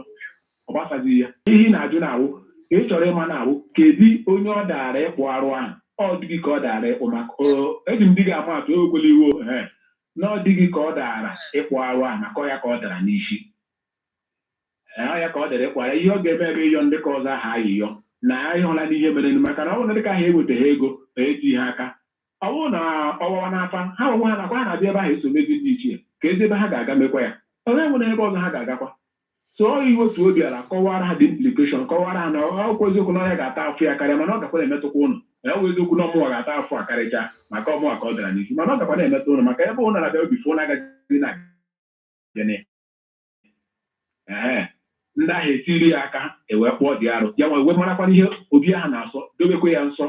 ọ gbasaghị ya. Ihe ị na-ajụ na-awụ ka ị chọrọ ịma na-awụ kedu onye ọ dara ịkpụ arụ ahụ. Ọ dịghị ka ọ dara ịkpụ, maka eji m di gị ama atụ, ewekwela iwe ee na ọ dịghị ka ọ dara ịkpụ arụ ahụ, maka ọ ya ka ọ dara n'isi. Ee, ọ ya ka ọ dara ịkpụ arụ. Ihe ọ ga-eme ebe ịyọ ndị ka ọzọ ahụ ayịyọ na ịhụla n'ihe mere, maka na ọ bụrụ na ndị ka ahụ ewetaghị ego eti ha aka, ọ bụrụ na ọwawa n'afa ha onwe ha nakwa ha na-abịa ebe ahụ eso mezi ndị ichie ka ezi ebe ha ga-aga mekwa ya, onye nwere ebe ọzọ ha ga-agakwa. So ọ iwetu obi ala kọwara ha the implication, kọwara ha na ọkwa eziokwu na ọya ga-ata afụ ya karịa, mana ọ gakwa na-emetụkwa ụnụ. Ya wụ eziokwu na ọmụnwa ga-ata afụ a karịcha maka ọmụnwa ka ọ dara n'isi, mana ọ gakwa na-emetụ ụnụ, maka ebe ụnụ na-abịa obi fụ na-agaghị na gịnị. Ee, ndị ahụ etiri ya aka ewee kpụọ dị arụ ya nwa wee marakwana ihe obi ahụ na-asọ, dobekwe ya nsọ.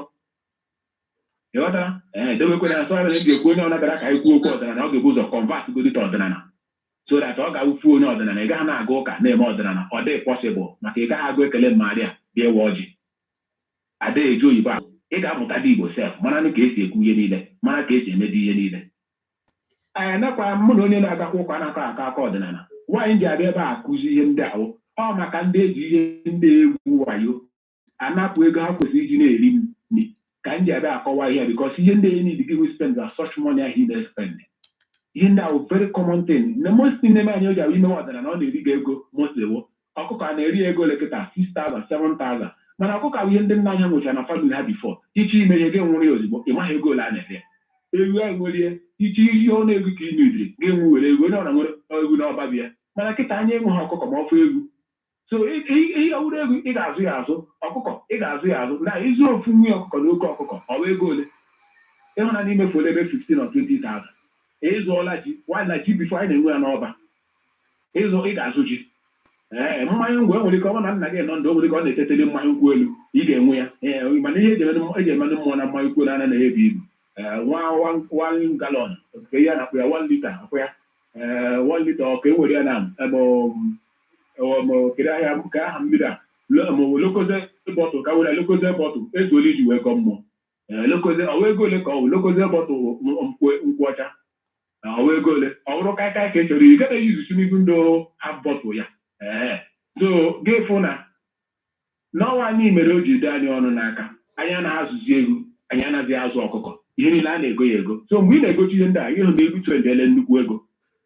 Ịghọtara? Ee, dobekwe ya nsọ. Ya mere eji ekwu onye ọbụla bịara ka anyị kwuo okwu ọdịnala, ọ ga-ebu ụzọ convert godi to ọdịnala, so that ọ ga-awụfu onye ọdịnala. Ị gaghị na-aga ụka na-eme ọdịnala, ọ dịghị possible, maka ị gaghị agụ ekele Maria bịa ewe ọjị ada eji oyibo ahụ. Ị ga-amụta dị Igbo sef, mara ka esi ekwu ihe niile, mara ka esi emedi ihe niile. Anyị nakwa mụ na onye na-agakwa ụka na-akọ akọ akọ ọdịnala. Nwaanyị ji abịa ebe a akụzi ihe ndị ahụ, ọ maka ndị eji ihe ndị egwu wayo anapụ ego ha kwesịrị iji na-eri nri ka m ji abịa akọwa ihe, because ihe ndị need gị spend na such money ahụ ị na-spend. Ihe ndị ahụ very common thing na most thing na-eme anyị oji abụ imewe ọdịnala, ọ na-eri gị ego. Mostly bụ ọkụkọ a na-eri ego ole kịta? 6000, 7000. Mana ọkụkọ ahụ ihe ndị nna anyị ha nwechara na family ha before. Iche ime ihe gị nwụrụ ya ozugbo, ị maghị ego ole a na-ere ewu ahụ. Nwerie iche ihe ọnụ ego ka ị nidiri gị nwe were ego onye ọra nwere egwu n'ọba bịa. Mana kịta anyị enweghị ọkụkọ ma ọ fụ egwu. So ihe ọwụrụ egwu, ị ga-azụ ya azụ. Ọkụkọ ị ga-azụ ya azụ. Na ịzụ ofu nwunye ọkụkọ na oke ọkụkọ, ọ bụ ego ole? Ịhụna n'ime fuola ebe 15 or 20,000. Ịzụọla ji nwaanyị na ji before anyị na-enwe ya n'ọba ịzụ, ị ga-azụ ji. Ee, mmanya ngwọ enwere ike ọ bụrụ na nna gị nọ ndụ, o nwere ike ọ na-etetele mmanya nkwụ elu, ị ga-enwe ya. Ee, mana ihe eji emenụ mmụọ na mmanya nkwụ elu anaghị ebu ibu. Ee, nwa 1 gallon nke ihe a na-akpọ ya 1 liter, akpọ ya ee 1 liter, ọ ka e nwere ya na ebe kedu ahịa nke aha mmiri a Lucozade bottle ka were Lucozade bottle ezuola iji wee gọọ mmụọ. Ee, Lucozade ọwa ego ole ka ọ bụ Lucozade bottle nkwụ ọcha? Ọwa ego ole? Ọ bụrụ kaikai ka ị chọrọ iri, gaghị eyuzuchu n'ihu ndị half bottle ya. Ee, so gị fụ na n'ọnwa anyị mere o ji dị anyị ọnụ n'aka, anyị anaghị azụzi egwu, anyị anaghị azụ ọkụkọ, ihe niile a na-ego ya ego. So mgbe ị na-egochi ihe ndị a, ihe na egwu trendele nnukwu ego.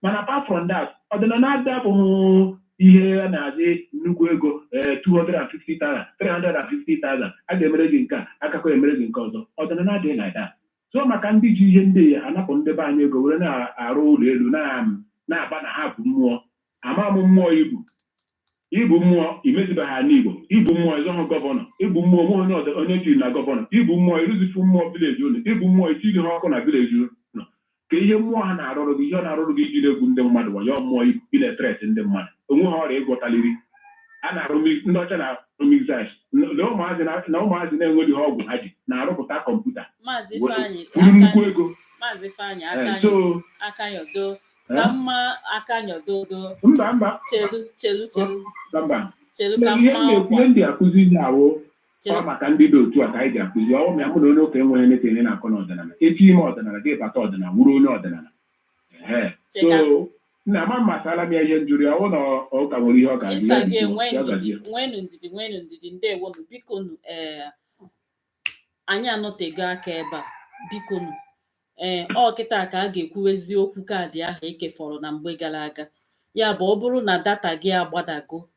Mana apart from that, ọdịnala adabụghị ihe a na-azị nnukwu ego. Ee, 250,000, 350,000 a ga-emere gị nke a, agakwa emere gị nke ọzọ. Ọdịnala adịghị like that. So maka ndị ji ihe ndị ya anapụ ndị be anyị ego were na-arụ ụlọ elu na-aba na ha bụ mmụọ, ama m mmụọ ibu ibu mmụọ imezibeghị n'Igbo, ibu mmụọ ịzọhụ governor, ibu mmụọ onwe onye ọzọ onye tiri na governor, ibu mmụọ ịrụzifu mmụọ village unu, ibu mmụọ itiri ha ọkụ na village unu ka Ihe mmụọ ha na-arụrụ gị, ihe ọ na-arụrụ gị iji na-egwu ndị mmadụ wayo, mmụọ ị na-ethreat ndị mmadụ onwe ha, ọrịa ịgwọtaliri a na-arụ ndị ọcha na-arụ missiles na ụmụazị na ụmụazị na-enweghị ọgwụ ha ji na-arụpụta kọmputa Maazị Ifeanyị, kwuru nnukwu ego. Maazị Ifeanyị, aka So aka nyodo ka mma, aka nyodo. Mba, mba. Chelu, chelu, chelu. Mba. Chelu ka Ihe mma m na-ekwu, ọkwa ihe ndị akụzi ihe awụ Chelu. Ọ maka ndị dị otu a ka anyị ji akụzi ọnwụ ma ya mụ na onye ụka enweghị netenye na-akọ n'ọdịnala echi ime ọdịnala gị bata ọdịnala wuru onye ọdịnala. Ehe. Cheka. So nna ama masala m ya ihe njụrụ ya, ọ na ụka nwere ihe ọ ga-ajụ Ịsa ya gị jụọ, enwe ya ndidi. gazie. Nwenu ndidi, nwenu ndidi. Ndewonu, bikonu. Ee, anyị anọtego aka ebe a, bikonu. Ee, ọ kịta ka a ga-ekwu eziokwu. Kaadị ahụ ekefọrọ na mgbe gara aga, ya bụ ọ bụrụ na data gị agbadago,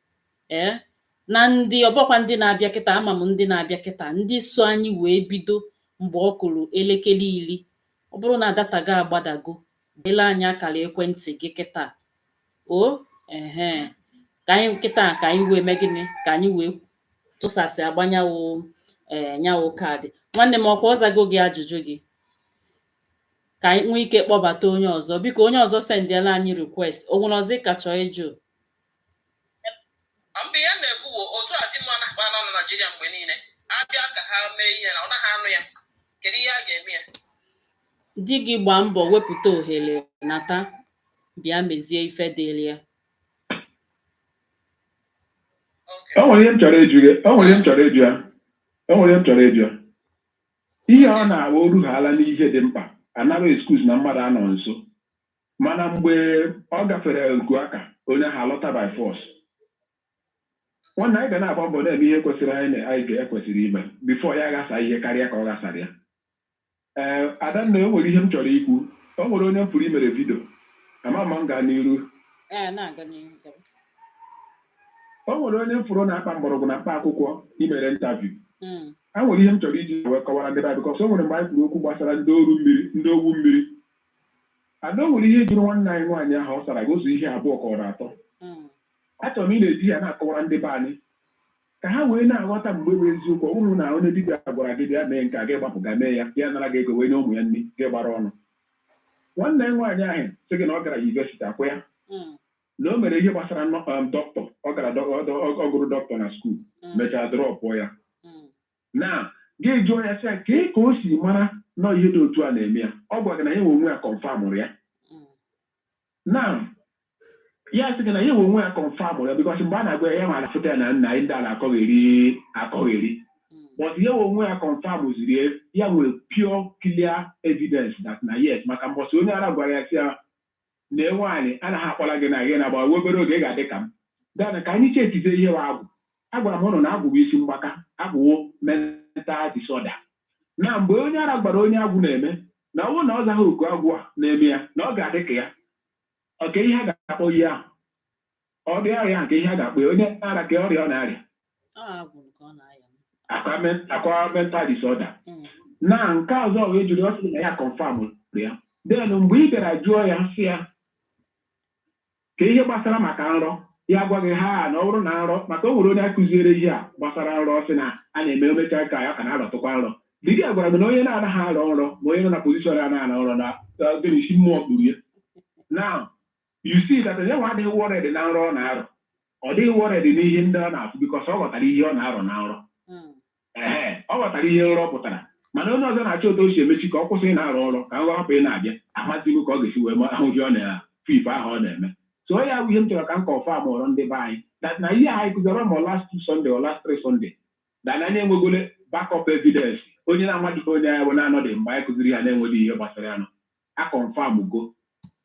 ee, na ndị ọbọkwa ndị na-abịa kịta, ama m ndị na-abịa kịta, ndị so anyị wee bido mgbe ọ kụrụ elekere 10, ọ bụrụ na data gị agbadago, deela anyị akara ekwentị gị kịta o. Ehe, ka anyị kịta, ka anyị wee mee gịnị? Ka anyị wee tụsasị agbanyawo ee nyawo kaadị. Nwanne m, ọkwa ọzago gị ajụjụ gị? Ka anyị nwee ike kpọbata onye ọzọ. Biko, onye ọzọ sendịala anyị request. O nwere ọzọ ị ka chọọ ịjụ? Mgbe ihe na-ekwu wo otu a, di mma na-akpa nọ na Naịjirịa mgbe niile abịa ka ha mee ihe na ọ naghị anụ ya, kedu ihe a ga-eme ya? Di gị gbaa mbọ wepụta ohere nata bịa mezie ife dịrị ya. O nwere ihe m chọrọ ịjụ gị, o nwere ihe m chọrọ ịjụ ya, o nwere ihe m chọrọ ịjụ ya. Ihe ọ na-awụ oruhala n'ihe dị mkpa, anara excuse na mmadụ anọ nso, mana mgbe ọ gafere nku aka onye ahụ alọta by force. Nwanne, anyị ga na-agba mbọ na-eme ihe kwesịrị anyị na anyị ga-ekwesịrị ime before ya aghasa ihe karịa ka ọ ghasara ya. Ee, Adanna, o nwere ihe m chọrọ ikwu. O nwere onye m pụrụ imere video ama ma m gaa n'iru. Ee, na-aga n'ihu, gaba. O nwere onye m fụrụ na-akpa mgbọrọgwụ na mkpa akwụkwọ imere interview. A nwere ihe m chọrọ iji wee kọwara ndị be, because o nwere mgbe anyị kwuru okwu gbasara ndị oru mmiri, ndị owu mmiri. Ada, o nwere ihe jụrụ nwanne anyị nwaanyị ahụ, ọ sara gị ụzọ ihe abụọ ka ọ na atọ. Achọrọ m ị na-eji ya na-akọwara ndị be anyị ka ha wee na-aghọta mgbe bụ eziokwu. Ọ bụrụ na onye dibịa gwara gị bịa mee nke a, gị gbapụ ga mee ya, ya nara gị ego wee nye ụmụ ya nri, gị gbara ọnụ. Nwanne anyị nwaanyị ahụ sị gị na ọ gara university akwụ ya, na o mere ihe gbasara dọkịta, ọ gara ọ gụrụ dọkịta na school, mechaa dropụọ ya. Na gị jụọ ya sị ya kee ka o si mara na ihe dị otu a na-eme ya, ọ gwa gị na ya nwe onwe ya confirmụrụ ya. Na ya sị gị na ya nwe onwe ya confirmụrụ ya, because mgbe a na-agwa ya, ya ma na-afụta ya na nna anyị ndị a na-akọgheri akọgheri, but ya nwe onwe ya confirm ziri ya, ya nwere pure clear evidence that na yes, maka mbọsị onye ara gwara ya sị ya na nwaanyị anaghị akpọla gị na gị na-agba obere oge ị ga-adị ka m dana. Ka anyị chekizie ihe bụ agwụ. Agwara m ụnụ na agwụ bụ isi mgbaka, agwụwo mental disorder. Na mgbe onye ara gwara onye agwụ na-eme na ọ bụrụ na ọ zaghị oku agwụ a na-eme ya, na ọ ga-adị ka ya ọka ihe a ga-akpọ ihe ahụ ọ dị ọrịa nke ihe a ga-akpọ ya onye ara ka ọrịa ọ na-arịa. Ọ agwụ ka ọ na-aya. Akwa mental disorder. Na nke ọzọ wee jụrụ, ọ sị na ya confirm ya. Then mgbe ị bịara jụọ ya sị ya ka ihe gbasara maka nrọ, ya gwa gị ha na ọ bụrụ na nrọ, maka o nwere onye akụziere ihe a gbasara nrọ, sị na a na-eme omecha ka ya ka na-arọtụkwa nrọ. Dịka gwara m na onye na-anaghị arọ nrọ, ma onye nọ na position a na-arọ nrọ na gịnị isi mmụọ kpuru ya. Now you see that onye nwa adịghị worried na nrọ ọ na-arọ, ọ dịghị worried n'ihe ndị ọ na-afụ, because ọ ghọtara ihe ọ na-arọ na nrọ. Ee, ọ ghọtara ihe nrọ pụtara. Mana onye ọzọ na-achọ otu o si emechi ka ọ kwụsị ị na-arụ ọrụ, ka nrọ hapụ ị na-abịa, amazighị ka ọ ga-esi wee ahụ ihe ọ na-afụ ife ahụ ọ na-eme. So ya bụ ihe m chọrọ ka m confirm ọrụ ndị be anyị, that na ihe anyị kụziri ma last two Sunday or last three Sunday, that na anyị enwegole backup evidence. Onye na-amadịghị onye anyị bụ na-anọdị mgbe anyị kụziri ya na-enweghị ihe gbasara ya nọ a confirm go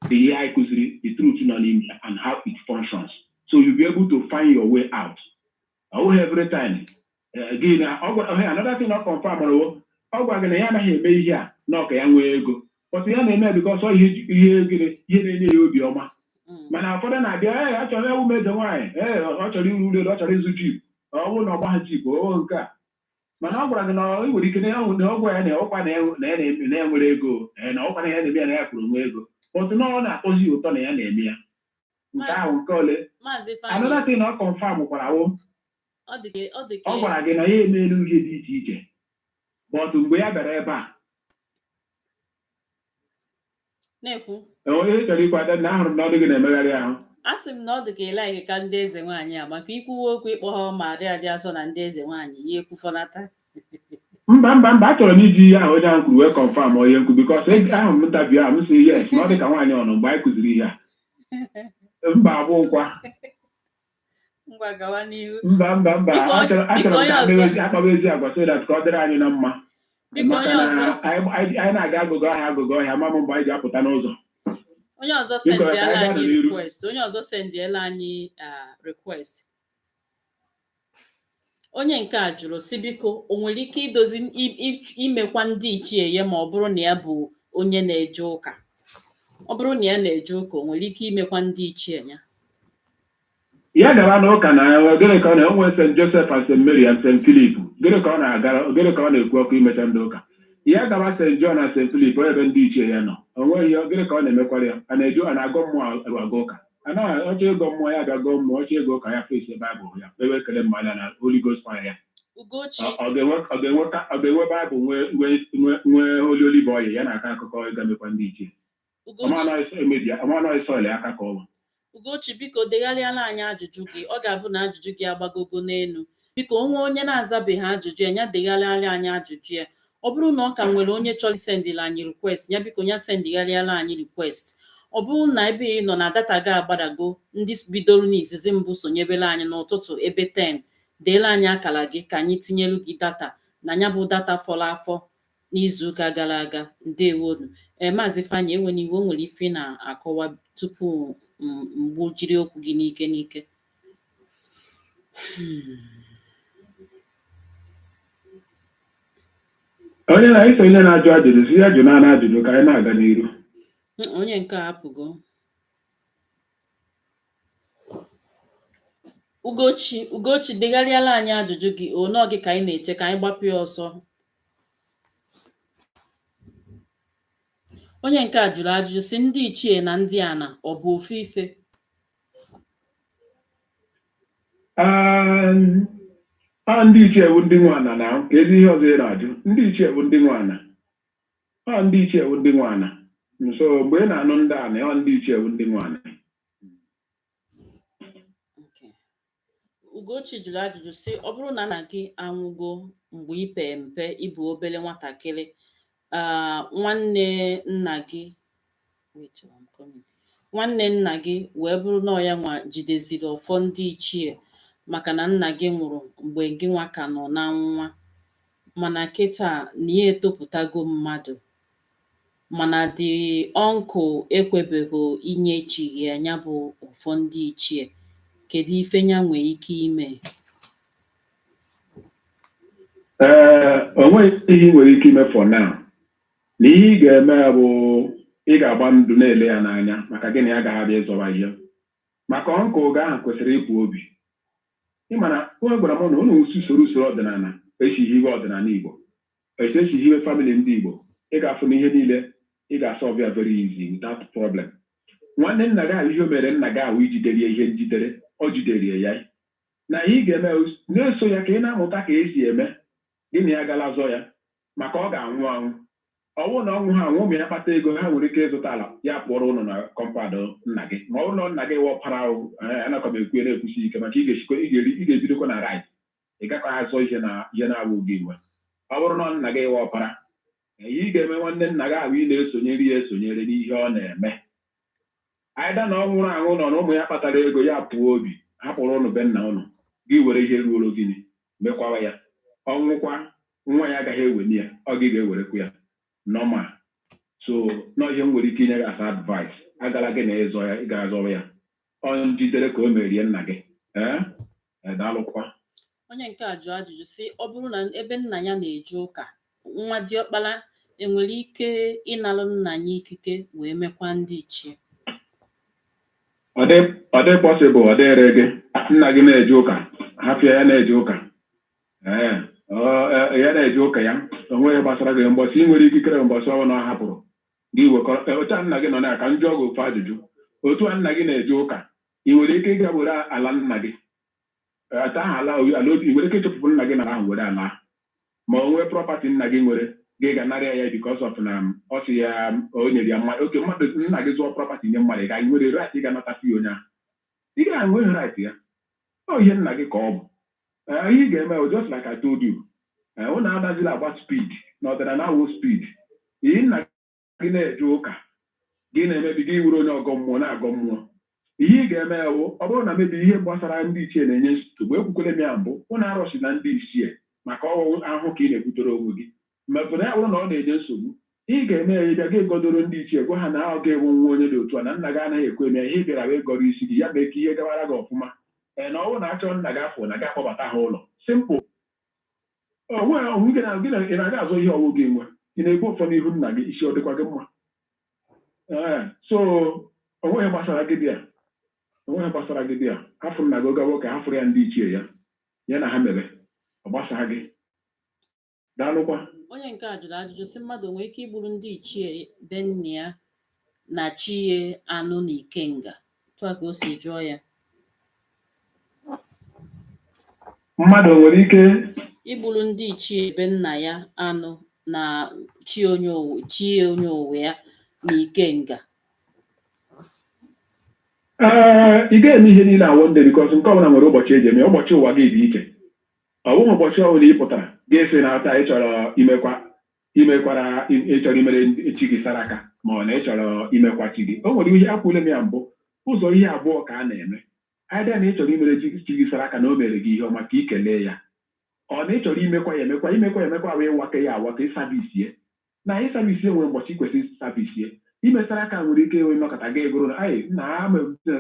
the ihe anyị kụziri, the truth nọ n'ime ya and how it functions, so you'll be able to find your way out. Ọ bụghị every time gị na ọ gwara. Hey, another thing ọ confirm ọrụ, ọ gwara gị na ya anaghị eme ihe a na ọka ya nwee ego, but ya na-eme because ọ ihe ihe gịnị, ihe na-enye ya obi ọma. Mana ụfọdụ na-abịa, ee, ọ chọrọ ewu m eze nwaanyị, ee, ọ chọrọ iru ụlọ elu, ọ chọrọ ịzụ jeep, ọ bụrụ na ọ gbagha jeep o nke a. Mana ọ gwara gị na ị nwere ike na ya na ọ gwa ya na ọkwa na ya na ya na-eme na ya nwere ego, ee, na ọkwa na ya na-eme ya na ya kwuru nwe ego, but na ọ na-atọzi ya ụtọ na ya na-eme ya nke ahụ nke ole. Maazị Ifeanyị. Another thing ọ confirm kwara wụ ọ dị ka ọ dị ka ọ gwara gị na ya emeela ihe dị iche iche, but mgbe ya bịara ebe a Na-ekwu. Enwe ihe chọrọ ikwu, Ada, na ahụrụ m na ọdụ gị na-emegharị ahụ. A sị m na ọ dị ka ịlaiki ka ndị eze nwaanyị a, maka ikwuwe okwu ịkpọ ha Maria dị asọ na ndị eze nwaanyị ya ekwufọnata. Mba, mba, mba, achọrọ m iji ihe ahụ onye ahụ kwuru wee confirm onye nkwu, because ahụrụ m interview ahụ, m sị yes, na ọ dị ka nwaanyị ọnụ mgbe anyị kụziri ihe a. Mba, abụkwa. Ngwa, gawa n'ihu. Mba, mba, mba. Biko, Achọrọ biko, achọrọ m onye ka ọzọ. akpaba ezi agwa so that ka ọ dịrị anyị na mma. Biko, maka onye na ọzọ. anyị na-aga agụgọ ọhịa, agụgọ ọhịa, ama m mgbe anyị ji apụta n'ụzọ. Onye ọzọ. Biko, ka Sendiela anyị gaa anyị n'iru. request. Onye ọzọ sendiela anyị request. Onye nke a jụrụ si, biko, o nwere ike idozi imekwa ndị ichie ya ma ọ bụrụ na ya bụ onye na-eje ụka? Ọ bụrụ na ya na-eje ụka, o nwere ike imekwa ndị ichie ya? Ya gara n'ụka na gịnị ka ọ na-enwe St. Joseph and St. Mary and St. Philip? Gịnị ka ọ na-agara? Gịnị ka ọ na-ekwu ọkụ imecha ndị ụka? Ya gaba St. John and St. Philip, ebe ndị ichie ya nọ. O nweghị ihe. Gịnị ka ọ na-emekwara ya? A na-eju a na-agọ mmụọ agọ ụka anaghị ọchọ ịgọ mmụọ, ya bịa gọọ mmụọ. Ọchọ ịgọ ụka, ya fesi Baịbụl ya kpewe ekele mmanya na Holy Ghost fire ya. Ugochi. Ọ ga-enwe Baịbụl, nwee holy olive oil ya na-akọ akụkọ ịga mekwa ndị ichie. Ugochi. Ọmanọ aka ka ọ bụ. Ugochi, biko, degharịala anyị ajụjụ gị. Ọ ga-abụ na ajụjụ gị agbagogo n'elu. Biko, onwe onye na-azabeghị ajụjụ ya, ya degharịala anyị ajụjụ ya. Ọ bụrụ na ọ ka nwere onye chọrọ isendịla anyị request ya, biko, ya sendịgharịala anyị request. Ọ bụrụ na ebe ị nọ na data gị agbadago, ndị bidoro n'izizi mbụ sonyebere anyị n'ụtụtụ ebe 10, deela anyị akara gị ka anyị tinyelu gị data na ya bụ data fọrọ afọ n'izuụka gara aga. Ndewonu. Ee, Maazị Ifeanyị, enwena iwe, o nwere ife ị na-akọwa tupu mgbu jiri okwu gị n'ike n'ike. Onye na-eso, onye na-ajụ ajụjụ, si ya jụ naanị ajụjụ ka anyị na-aga n'iru. Onye nke a apụgo. Ugochi, Ugochi, degharịala anyị ajụjụ gị. Onọọ gị ka anyị na-eche ka anyị gbapụ ya ọsọ. Onye nke a jụrụ ajụjụ si, ndị ichie na ndị ana, ọ bụ ofu ife? A ndị ichie bụ ndị nwe ana na ka ezi ihe ọzọ ị na-ajụ. Ndị ichie bụ ndị nwe ana. Ọ ndị ichie bụ ndị nwe ana. Nso mgbe ị na-anụ ndị ana, ọ ndị ichie bụ ndị nwe ana. Okay. Ugochi jụrụ ajụjụ sị, ọ bụrụ na nna gị anwụgo mgbe ị pe mpe, ịbụ obere nwatakịrị, nwanne nna gị, wait, I'm coming. Nwanne nna gị wee bụrụ na ọ ya nwa jideziri ọfọ ndị ichie, maka na nna gị nwụrụ mgbe gị nwa ka nọ na nwa, mana kịta na ya etopụtago mmadụ, mana the uncle ekwebeghị inyechi ya ya bụ ọfọ ndị ichie, kedu ife ya nwee ike ime? Ee, o nweghị ihe ị nwere ike ime for now. Na ihe ị ga-eme bụ ị ga-agba ndụ na-ele ya n'anya. Maka gịnị? Agaghị abịa ịzọwa ihe maka ọnkụ oge ahụ kwesịrị ịpụ obi. Ịma na onye gwara m na unu usoro usoro ọdịnala esi hiwe ọdịnala Igbo, etu esi hiwe family ndị Igbo, ị ga-afụ na ihe niile ị ga-asolve ya very easy without problem. Nwanne nna gị ahụ, ihe o mere nna gị ahụ, ijidere ya ihe njidere, ọ jidere ya. Na ihe ị ga-eme, na-eso ya ka ị na-amụta ka esi eme. Gịnị ya gala zọ ya maka ọ ga-anwụ anwụ. Ọ bụrụ na ọnwụ ha anwụ, ụmụ ya kpata ego, ha nwere ike ịzụta ala ya pụọrọ ụnụ na compound nna gị. Ma ọ bụrụ na nna gị wọpara ahụ, anakwa m ekwu na-ekwusi ike maka ị ga-esikwa ị ga-eri, ị ga-ebidokwa na right, ị gakwa azọ ihe na ihe na-abụ gị nwe. Ọ bụrụ na nna gị wọpara, ihe ị ga-eme, nwanne nna gị ahụ ị na-esonyere ya, esonyere n'ihe ọ na-eme. Aịda na ọ nwụrụ anwụ nọ na ụmụ ya kpatara ego ya pụọ obi, hapụrụ ụnụ be nna ụnụ, gị were ihe ruoro gịnị mekwawa ya. Ọnwụkwa, nwa ya agaghị eweli ya, ọ gị ga-ewerekwa ya normal. So nọ ihe m nwere ike inye gị as advice, agala gị na ịzọ ya, ị ga-azọwa ya. Ọ njidere ka o merie nna gị. Ee, daalụkwa. Onye nke a jụrụ ajụjụ sị, ọ bụrụ na ebe nna ya na-eje ụka, nwa diọkpara enwere ike ịnalụ nna ya ikike wee mekwa ndị ichie? Ọ dị possible. Ọ dịrị gị. Nna gị na-eje ụka, hapụ ya na-eje ụka. Ee, ya na-eje ụka ya, o nweghị gbasara gị. Mbọsị ị nwere ikikere, mbọsị ọbụla ọ hapụrụ gị wekọrọ otu a nna gị nọ na ka m jụọ gị ofu ajụjụ. Otu a nna gị na-eje ụka, ị nwere ike ịga were ala nna gị ata aha ala ala obi? Ị nwere ike ịchụpụ nna gị n'ala ahụ were ala, ma o nwee property nna gị nwere? Gị ga-anara ya because of na ọ sị ya o nyere ya mmadụ oke mmadụ. Nna gị zụọ property nye mmadụ, ị ga nwere right ị ga-anata ya onye ahụ? Ị ga-enwe right ya. Ọ ihe nna gị ka ọ bụ. Ihe ị ga-eme bụ just like I told you. Unu adazila agba speed na ọdịnala awụ speed. Ihe nna gị na-eje ụka, gị na-emebi, gị wuru onye ọgọ mmụọ na-agọ mmụọ. Ihe ị ga-eme bụ, ọ bụrụ na mebi ihe gbasara ndị ichie na-enye nsogbu, ekwukwele m ya mbụ, unu arụsị na ndị ichie maka ọnwụ ahụ ka ị na-ebutere onwe gị. Mepụta ya bụrụ na ọ na-enye nsogbu, ihe ị ga-eme ya, ịbịa gị godoro ndị ichie, gwa ha na ọ ga-enwe nwa onye dị otu a na nna gị anaghị ekwe eme ya. Ihe ị bịara wee gọrọ isi gị ya mee ka ihe gawara gị ọfụma. Ee, na ọ bụrụ na achọ nna gị afọ na gị akpọbata ha ụlọ, simple. Onwe onwe gị na gị na ị na-aga azụ ihe ọwụ gị nwe, ị na-ebu ụfọ n'ihu nna gị, isi ọ dịkwa gị mma? Ee, so onweghị gbasara gị dị a, onweghị gbasara gị dị a. Hafụ nna gị gawa ka hafụrụ ya ndị ichie ya, ya na ha mere ọ gbasara gị. Daalụkwa. Onye nke a jụrụ ajụjụ sị, mmadụ nwere ike igburu ndị ichie be nna ya na chi ya anụ na ikenga? Otu a ka o si jụọ ya. Mmadụ nwere ike igburu ndị ichie be nna ya anụ na chi onye ụwa, chi onye ụwa ya na ikenga. Ee, ị ga-eme ihe niile awọ ndị because nke ọbụla nwere ụbọchị eji eme ya. Ụbọchị ụwa gị dị iche. Ọ bụghị ụbọchị ọbụla ị pụtara ga-esi na taa ị chọrọ imekwa, imekwara, ị chọrọ imere chi gị saraka, ma ọ na ị chọrọ imekwa chi gị. O nwere ihe akwụle m ya mbụ, ụzọ ihe abụọ ka a na-eme. Either na ị chọrọ imere chi gị saraka na o mere gị ihe ọma ka ị kelee ya, ọ na ị chọrọ imekwa ya emekwa. Imekwa ya emekwa wee wake ya awaka, ịservice na ịservice. Nwere ụbọchị ị kwesịrị service. Imesara aka nwere ike enwe nnọkọta gị gụrụ na anyị nna ha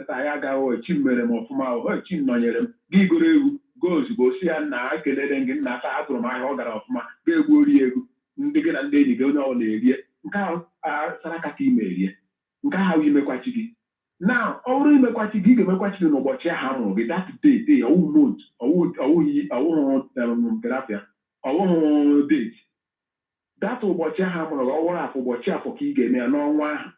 taa ya agaghị, chi m mere m ọfụma, o chi m nọnyere m, gị goro egwu go ozugbo si ya, nna, ekelere gị nna, taa atụrụ m ahịa, ọ gara ọfụma, ga-egbu ori egwu ndị gị na ndị enyi gị, onye ọbụla erie. Nke ahụ sara aka ka ime erie. Nke ahụ imekwa chi gị na ọ bụrụ imekwa chi gị, ị ga-emekwa chi gị n'ụbọchị ahụ a mụrụ gị, that day, ọwụ month, ọwụghị ọwụhụ grafia, ọwụhụ date, that ụbọchị ahụ a mụrụ gị, ọwụrụ afọ, ụbọchị afọ ka ị ga-eme ya n'ọnwa ahụ.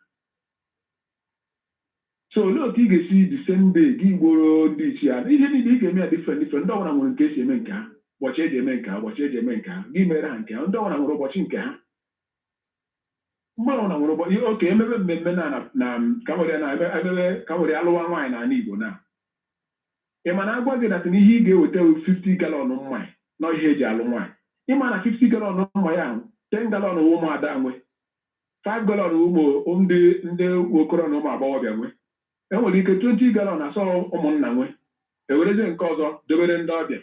So olee otu ị ga-esi the same day gị gboro ndị ichie ya? Ihe niile ị ga-eme ya different different. Ndị ọbụla nwere nke esi eme nke ha, ụbọchị eji eme nke ha, ụbọchị eji eme nke ha, gị mere ha nke ha. Ndị ọbụla nwere ụbọchị nke ha, mgbe ọbụla nwere ụbọchị oke emebe mmemme na ka nwere na emebe ka nwere alụwa nwaanyị n'ala Igbo. Na ị ma na agwa gị that na ihe ị ga-eweta 50 gallon mmanya na ihe eji alụ nwaanyị, ị ma na 50 gallon mmanya ahụ, 10 gallon wụ ụmụada nwe, 5 gallon ụmụ ndị okoro na ụmụ agbọghọbịa nwe. Enwere ike 20 gallon asọ ụmụnna nwe, ewerezie nke ọzọ dobere ndị ọbịa.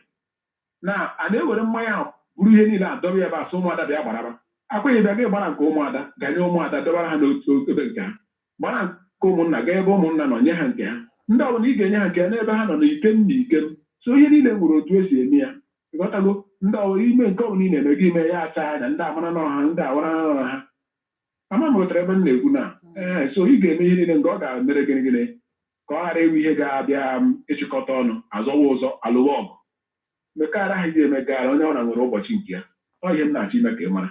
Na a na-ewere mmanya ahụ buru ihe niile adọba ebe asọ ụmụada bịa gbaraba akwaghị, bịa gị gbara nke ụmụada, ganye ụmụada, dọbara ha n'otu ebe nke ha, gbara nke ụmụnna gaa ebe ụmụnna nọ, nye ha nke ha. Ndị ọbụla ị ga-enye ha nke ha n'ebe ha nọ n'ikem na ikem. So ihe niile nwere otu esi eme ya, ịghọtago? Ndị ọbụla ime nke ọbụla ị na-eme, gị mee ya acha anya, ndị amara n'ọha, ndị awara n'ọha ha ama m ghọtara ebe m na-ekwu na ee. So ị ga-eme ihe niile nke ọ ga-emere gịnị gịnị ka ọ ghara ịwụ ihe ga-abịa ịchịkọta ọnụ, azọwa ụzọ, alụwa ọgụ, mekara ha ji emegara. Onye ọbụla nwere ụbọchị nke ya. Ọ ihe m na-achọ ime ka ị mara.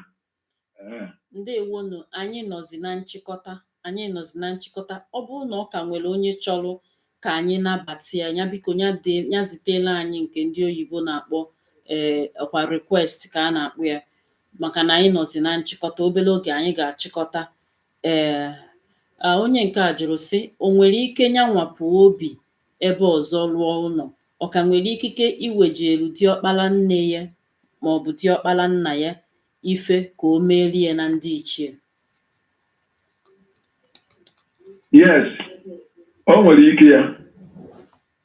Ee. Ndewonu. Anyị nọzi na nchịkọta, anyị nọzi na nchịkọta. Ọ bụrụ na ọ ka nwere onye chọrọ ka anyị nabata ya, ya biko ya dee, ya zitela anyị nke ndị oyibo na-akpọ ee ọkwa request ka a na-akpọ ya, maka na anyị nọzi na nchịkọta. Obere oge anyị ga-achịkọta. Ee, onye nke a jụrụ sị, o nwere ike nyanwapụ obi ebe ọzọ rụọ ụlọ, ọ ka nwere ikike iwejeru diọkpara nne ya maọbụ diọkpara nna ya ife ka o merie na ndị ichie? Yes, o nwere ike ya,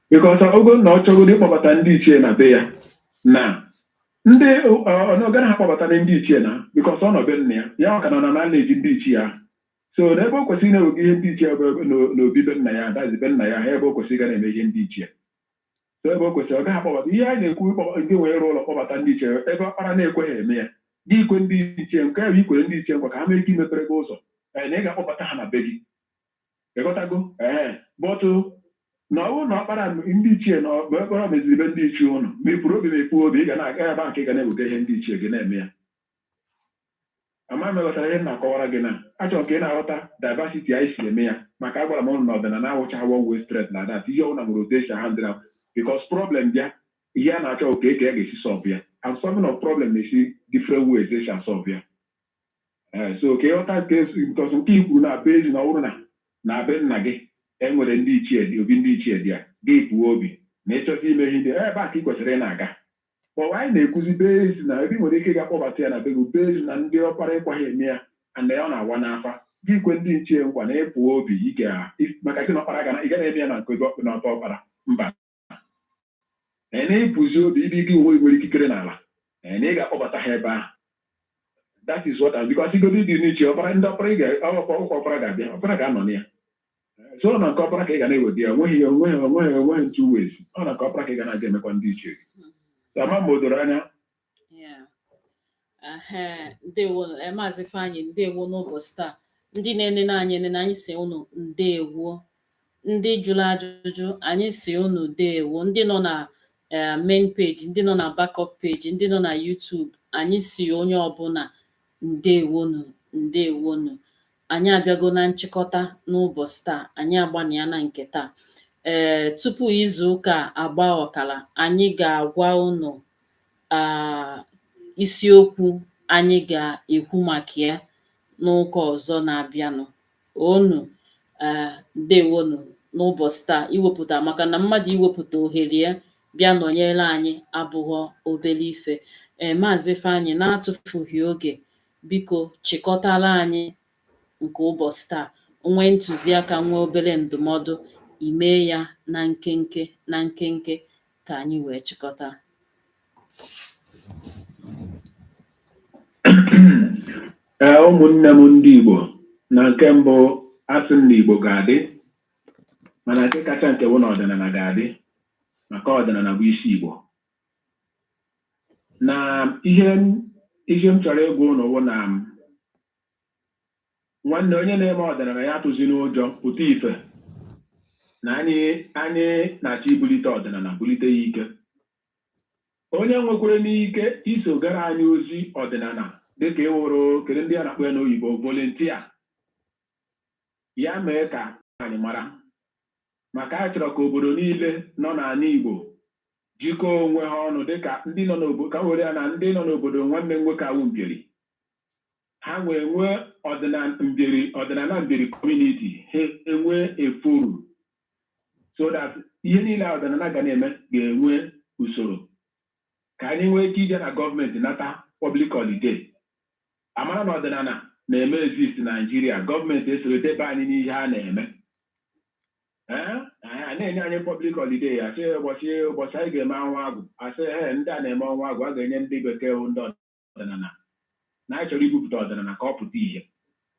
because ogo na ọ chọgodo ịkpọbata ndị ichie na be ya, na ndị ọ gaghị akpọbata ndị ichie na because ọ nọ be nna ya, ya ọ ka nọ na na-eji ndị ichie ahụ. So n'ebe o kwesịrị na-ewega ihe ndị ichie bụ n'obi be nna ya, dazi be nna ya ha, ebe o kwesịrị ịga na-eme ihe ndị ichie. So ebe o kwesịrị, ọ gaghị akpọbata ihe anyị na-ekwu, ndị nwere ịrụ ụlọ kpọbata ndị ichie ebe ọkpara na-ekweghị eme ya. Gị ikwe ndị ichie nke ahụ, ikwere ndị ichie nkwa ka ha mee ike imepere gị ụzọ, ee, na ị ga-akpọbata ha na be gị, ịghọtago? Ee, but na ọ bụrụ na ọkpara ndị ichie na ọkpara meziri be ndị ichie ụnụ, ma ị pụrụ obi, ma ị pụọ obi, ị ga na-aga ebe ahụ ka ị ga na-ewega ihe ndị ichie gị na-eme ya. Ama m ghọtara ihe m na-akọwara gị. Na achọrọ ka ị na-aghọta diversity anyị si eme ya, maka agwara m ụnụ na ọdịnala na-awụcha one way street na that ihe ọbụla nwere otu esi handle am, because problem bịa, ihe a na-achọ ka eke ya ga-esi solve ya, and solving of problem na-esi different ways esi asolve ya. Ee, so ka ịghọta nke esi, because nke i kwuru na be ezi na ọ bụrụ na be nna gị enwere ndị ichie dị, obi ndị ichie dị ya, gị pụọ obi na ịchọta ime ihe ndị ebe a ka ị kwesịrị ị na-aga. Ma ọ bụ anyị na-ekwuzi be ezi na ebe ị nwere ike ga-akpọbata ya na be gị, be ezi na ndị ọkpara ịkwaghị eme ya and ya ọ na-awa n'afa gị kwe ndị ichie nkwa na ịpụ obi ị ga maka gị na ọkpara ga ị gaghị eme ya na nke na ọtọ ọkpara mba na ịpụzi obi ibi gị onwe nwere ikikere n'ala na ị ga-akpọbata ha ebe ahụ. That is what I'm, because igodi dị n'iche ọkpara, ndị ọkpara ị ga ọkwa ọkpara ga-abịa, ọkpara ga-anọ na ya. So na nke ọkpara ka ị ga na-eweta ya, onweghị onweghị onweghị onweghị two ways. Ọ na nke ọkpara ka ị ga na-aga emekwa ndị ichie gị. So ama ma o doro anya. Yeah. Ehe, ndewo, Maazị Ifeanyị, ndewo n'ụbọchị taa. Ndị na-enene anyị enene, anyị si unu ndewo. Ndị jụrụ ajụjụ, anyị si unu ndewo. Ndị nọ na main page, ndị nọ na backup page, ndị nọ na YouTube, anyị si onye ọbụla ndewonu, ndewonu. Anyị abịago na nchịkọta n'ụbọchị taa. Anyị agbanịa na nke taa. Ee, tupu izu ụka agba ọkara, anyị ga-agwa unu isiokwu anyị ga-ekwu maka ya n'ụka ọzọ na-abịanụ. Unu ndewonu n'ụbọchị taa iwepụta, maka na mmadụ iwepụta ohere ya bịa nọnyere anyị abụghọ obere ife. Ee, Maazị Ifeanyị, na-atụfughị oge, biko chịkọtara anyị nke ụbọchị taa. Nwee ntụziaka, nwee obere ndụmọdụ, imee ya na nkenke na nkenke ka anyị wee chịkọta. Ee, ụmụnne m ndị Igbo, na nke mbụ asị m na Igbo ga-adị, mana nke kacha nke bụ na ọdịnala ga-adị, maka ọdịnala bụ isi Igbo. Na ihe m chọrọ ịgwa ụnụ bụ na nwanne onye na-eme ọdịnala ya atụzi n'ụjọ, pụta ife na anyị na-achọ ibulite ọdịnala, bulite ya ike. Onye nwekwere n'ike iso gara anyị ozi ọdịnala dịka ịwụrụ kedu ndị a na-akpọ ya n'oyibo volunteer, ya mee ka anyị mara, maka anyị chọrọ ka obodo niile nọ n'ala Igbo jikọọ onwe ha ọnụ dịka ndị nọ n'obodo, ka were ya na ndị nọ n'obodo nwanne m nwoke awụ Mbieri, ha nwee nwee ọdịnala Mbieri, ọdịnala Mbieri community, ha enwee a forum so that ihe niile ọdịnala ga na-eme ga-enwe usoro, ka anyị nwee ike ije na gọọmenti nata public holiday, amara na ọdịnala na-eme exist na Naịjirịa, gọọmenti esoro debe anyị n'ihe a na-eme. Ee, a na-enye anyị public holiday, asị ụbọchị anyị ga-eme ọnwa agwụ, asị ee, ndị a na-eme ọnwa agwụ, a ga-enye ndị bekee ndị ọdịnala na anyị chọrọ ibupụta ọdịnala ka ọ pụta ìhè.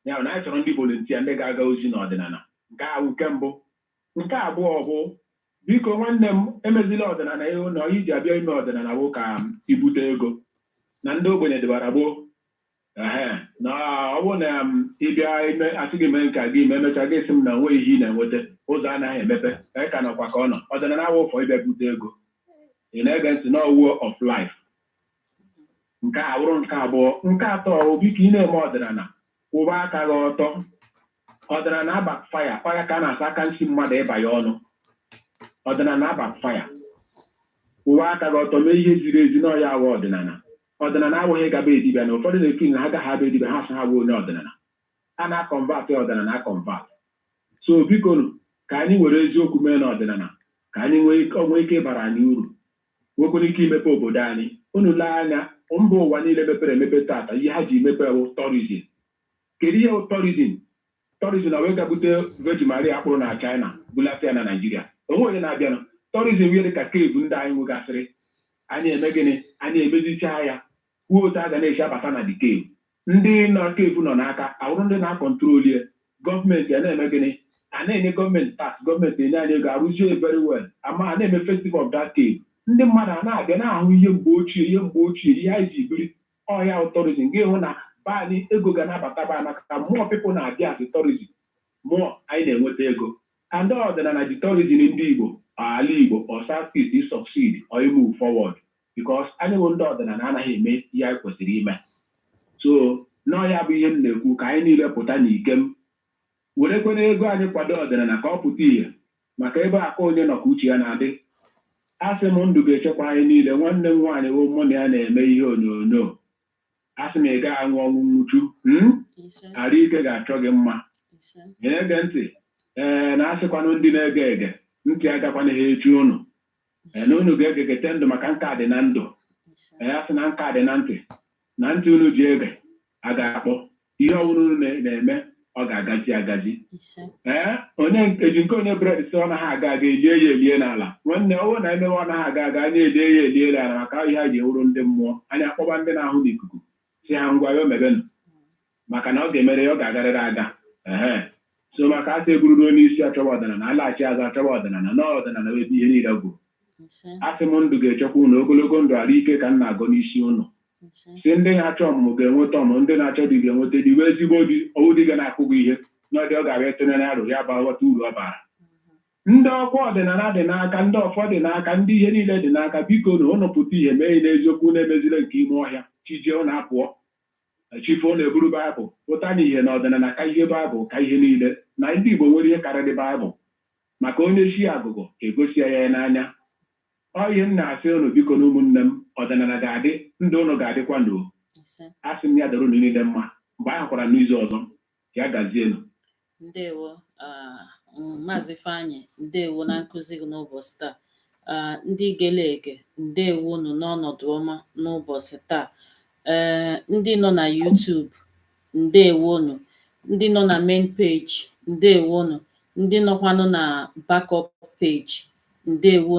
Ya bụ na anyị chọrọ ndị volunteer, ndị ga-aga ozi n'ọdịnala. Nke ahụ nke mbụ. Nke abụọ bụ, biko nwanne m, emezila ọdịnala ihe na iji abịa ime ọdịnala bụ ka ibute ego na ndị ogbenye dịbara gboo. Ehe, na ọ bụrụ na ịbịa ime, asị gị mee nke gị ma emechaa gị sị m na onweghị ihe ị na-enweta, ụzọ anaghị emepe, e ka nọkwa ka ọ nọ. Ọdịnala awụ ụfọ ịbịa bute ego. Ị na-ege ntị na way of life. Nke a bụrụ nke abụọ. Nke atọ bụ, biko ị na-eme ọdịnala, kwụba aka gị ọtọ. Ọdịnala backfire, ọya ka a na-asa aka nsị mmadụ ịba ya ọnụ. Ọdịnala backfire. Kwụba aka gị ọtọ, mee ihe ziri ezi na ọya awụ ọdịnala. Ọdịnala abụghị ịgaba edibịa, na ụfọdụ na-efu na ha gaghị abụ edibịa, ha sị ha bụ onye ọdịnala. A na-aconvert ọdịnala aconvert. So biko ka anyị were eziokwu mee n'ọdịnala, ka anyị nwee ike ịbara anyị uru, nwekwara ike imepe obodo anyị. Unu lee anya mba ụwa niile mepere emepe tata, ihe ha ji mepe bụ tourism. Kedu ihe bụ tourism? Tourism na wee ga bute Virgin Maria akpụrụ na China bulata ya na Naịjirịa, onwe onye na-abịanụ. Tourism ihe dị ka cave ndị anyị nwegasịrị, anyị eme gịnị? Anyị emezichaa ya, kwuo otu a ga na-esi abata na the cave. Ndị nọ cave nọ n'aka awụrụ ndị na-acontrol ya, gọọmenti a na-eme gịnị? A na-enye gọọmenti tax, gọọmenti enye anyị ego, arụzie very well, ama a na-eme festival of that cave, ndị mmadụ a na-abịa na-ahụ ihe mgbe ochie, ihe mgbe ochie, ihe anyị ji biri ọhịa. Tourism gị hụ na be anyị ego ga na-abata be anyị, maka more people na-abịa as tourism, more anyị na-enweta ego. And ọdịnala ji tourism ndị Igbo, ala Igbo or South East succeed or move forward, because anyị bụ ndị ọdịnala anaghị eme ihe anyị kwesịrị ime. So n'ọya bụ ihe m na-ekwu, ka anyị niile pụta n'ikem, werekwana ego anyị kwado ọdịnala ka ọ pụta ìhè, maka ebe aka onye nọ ka uche ya na-adị. Asị m ndụ ga-echekwa anyị niile. Nwanne m nwaanyị bụ mụ na ya na-eme ihe onyonyo. A sị m ị gaghị anwụ ọnwụ nwụchu. Ise. Arụ ike ga-achọ gị mma. Ise. Ị na-ege ntị? Ee, na-asịkwanụ ndị na-ege ege ntị, agakwana ha echi unu. Ee, na unu ga-egegete ndụ maka nka dị na ndụ. Ise. Ee, asị na nka dị na ntị, na ntị unu ji ege a ga-akpọ ihe ọbụla unu na-eme, ọ ga-agazi agazi. Ise. Ee, onye eji nke onye bread si ọ naghị aga aga, elie ya elie n'ala. Nwanne, ọ bụrụ na emewe ọ naghị aga aga, anyị elie ya elie n'ala, maka ihe a ji ewuru ndị mmụọ. Anyị akpọba ndị na-ahụ n'ikuku, si ha ngwa, ya omebenụ, maka na ọ ga-emere ya, ọ ga-agarịrị aga. Ehe, so maka asị eburu ruo n'isi achọba ọdịnala, alaghachi azụ achọba ọdịnala, na ọdịnala ebe ihe niile gwụrụ. Ise. Asị m ndụ ga-echekwa unu, ogologo ndụ, arụ ike ka m na-agọ n'isi unu. Ise. Si ndị na-achọ ọmụmụ ga-enweta ọmụmụ, ndị na-achọ di ga-enweta di, wee ezigbo di, ọwụ di ga na-akụ gị ihe n'ọdị, ọ ga-abịa etinye n'arụ ya bụ ghọta uru ọ bara. Ndị ọkwa ọdịnala dị n'aka, ndị ọfọ dị n'aka, ndị ihe niile dị n'aka, biko na ụnụ pụta ihe mee n'eziokwu, na-emezile nke ime ọhịa chijie ụnụ apụọ, chifo na-eburu Baịbụl pụta n'ihe na ọdịnala ka ihe Baịbụl ka ihe niile, na ndị Igbo nwere ihe karịrị Baịbụl, maka onye chi agụgọ egosi ya ya n'anya. Ọ ihe m na-asị ụnụ, biko na ụmụnne m, ọdịnala ga-adị, ndụ ụnụ ga-adịkwa n'o. Ise. Asị m ya dịrị unu niile mma. Mgbe anyị hụkwara n'izu ọzọ, ya gazienụ. Ndewo, Maazị Ifeanyị, ndewo na nkụzi gị n'ụbọchị taa. Ndị gele ege, ndewo unu n'ọnọdụ ọma n'ụbọchị taa. Ee, ndị nọ na YouTube, ndewo unu. Ndị nọ na main page, ndewo unu. Ndị nọkwanụ na backup page, ndewo.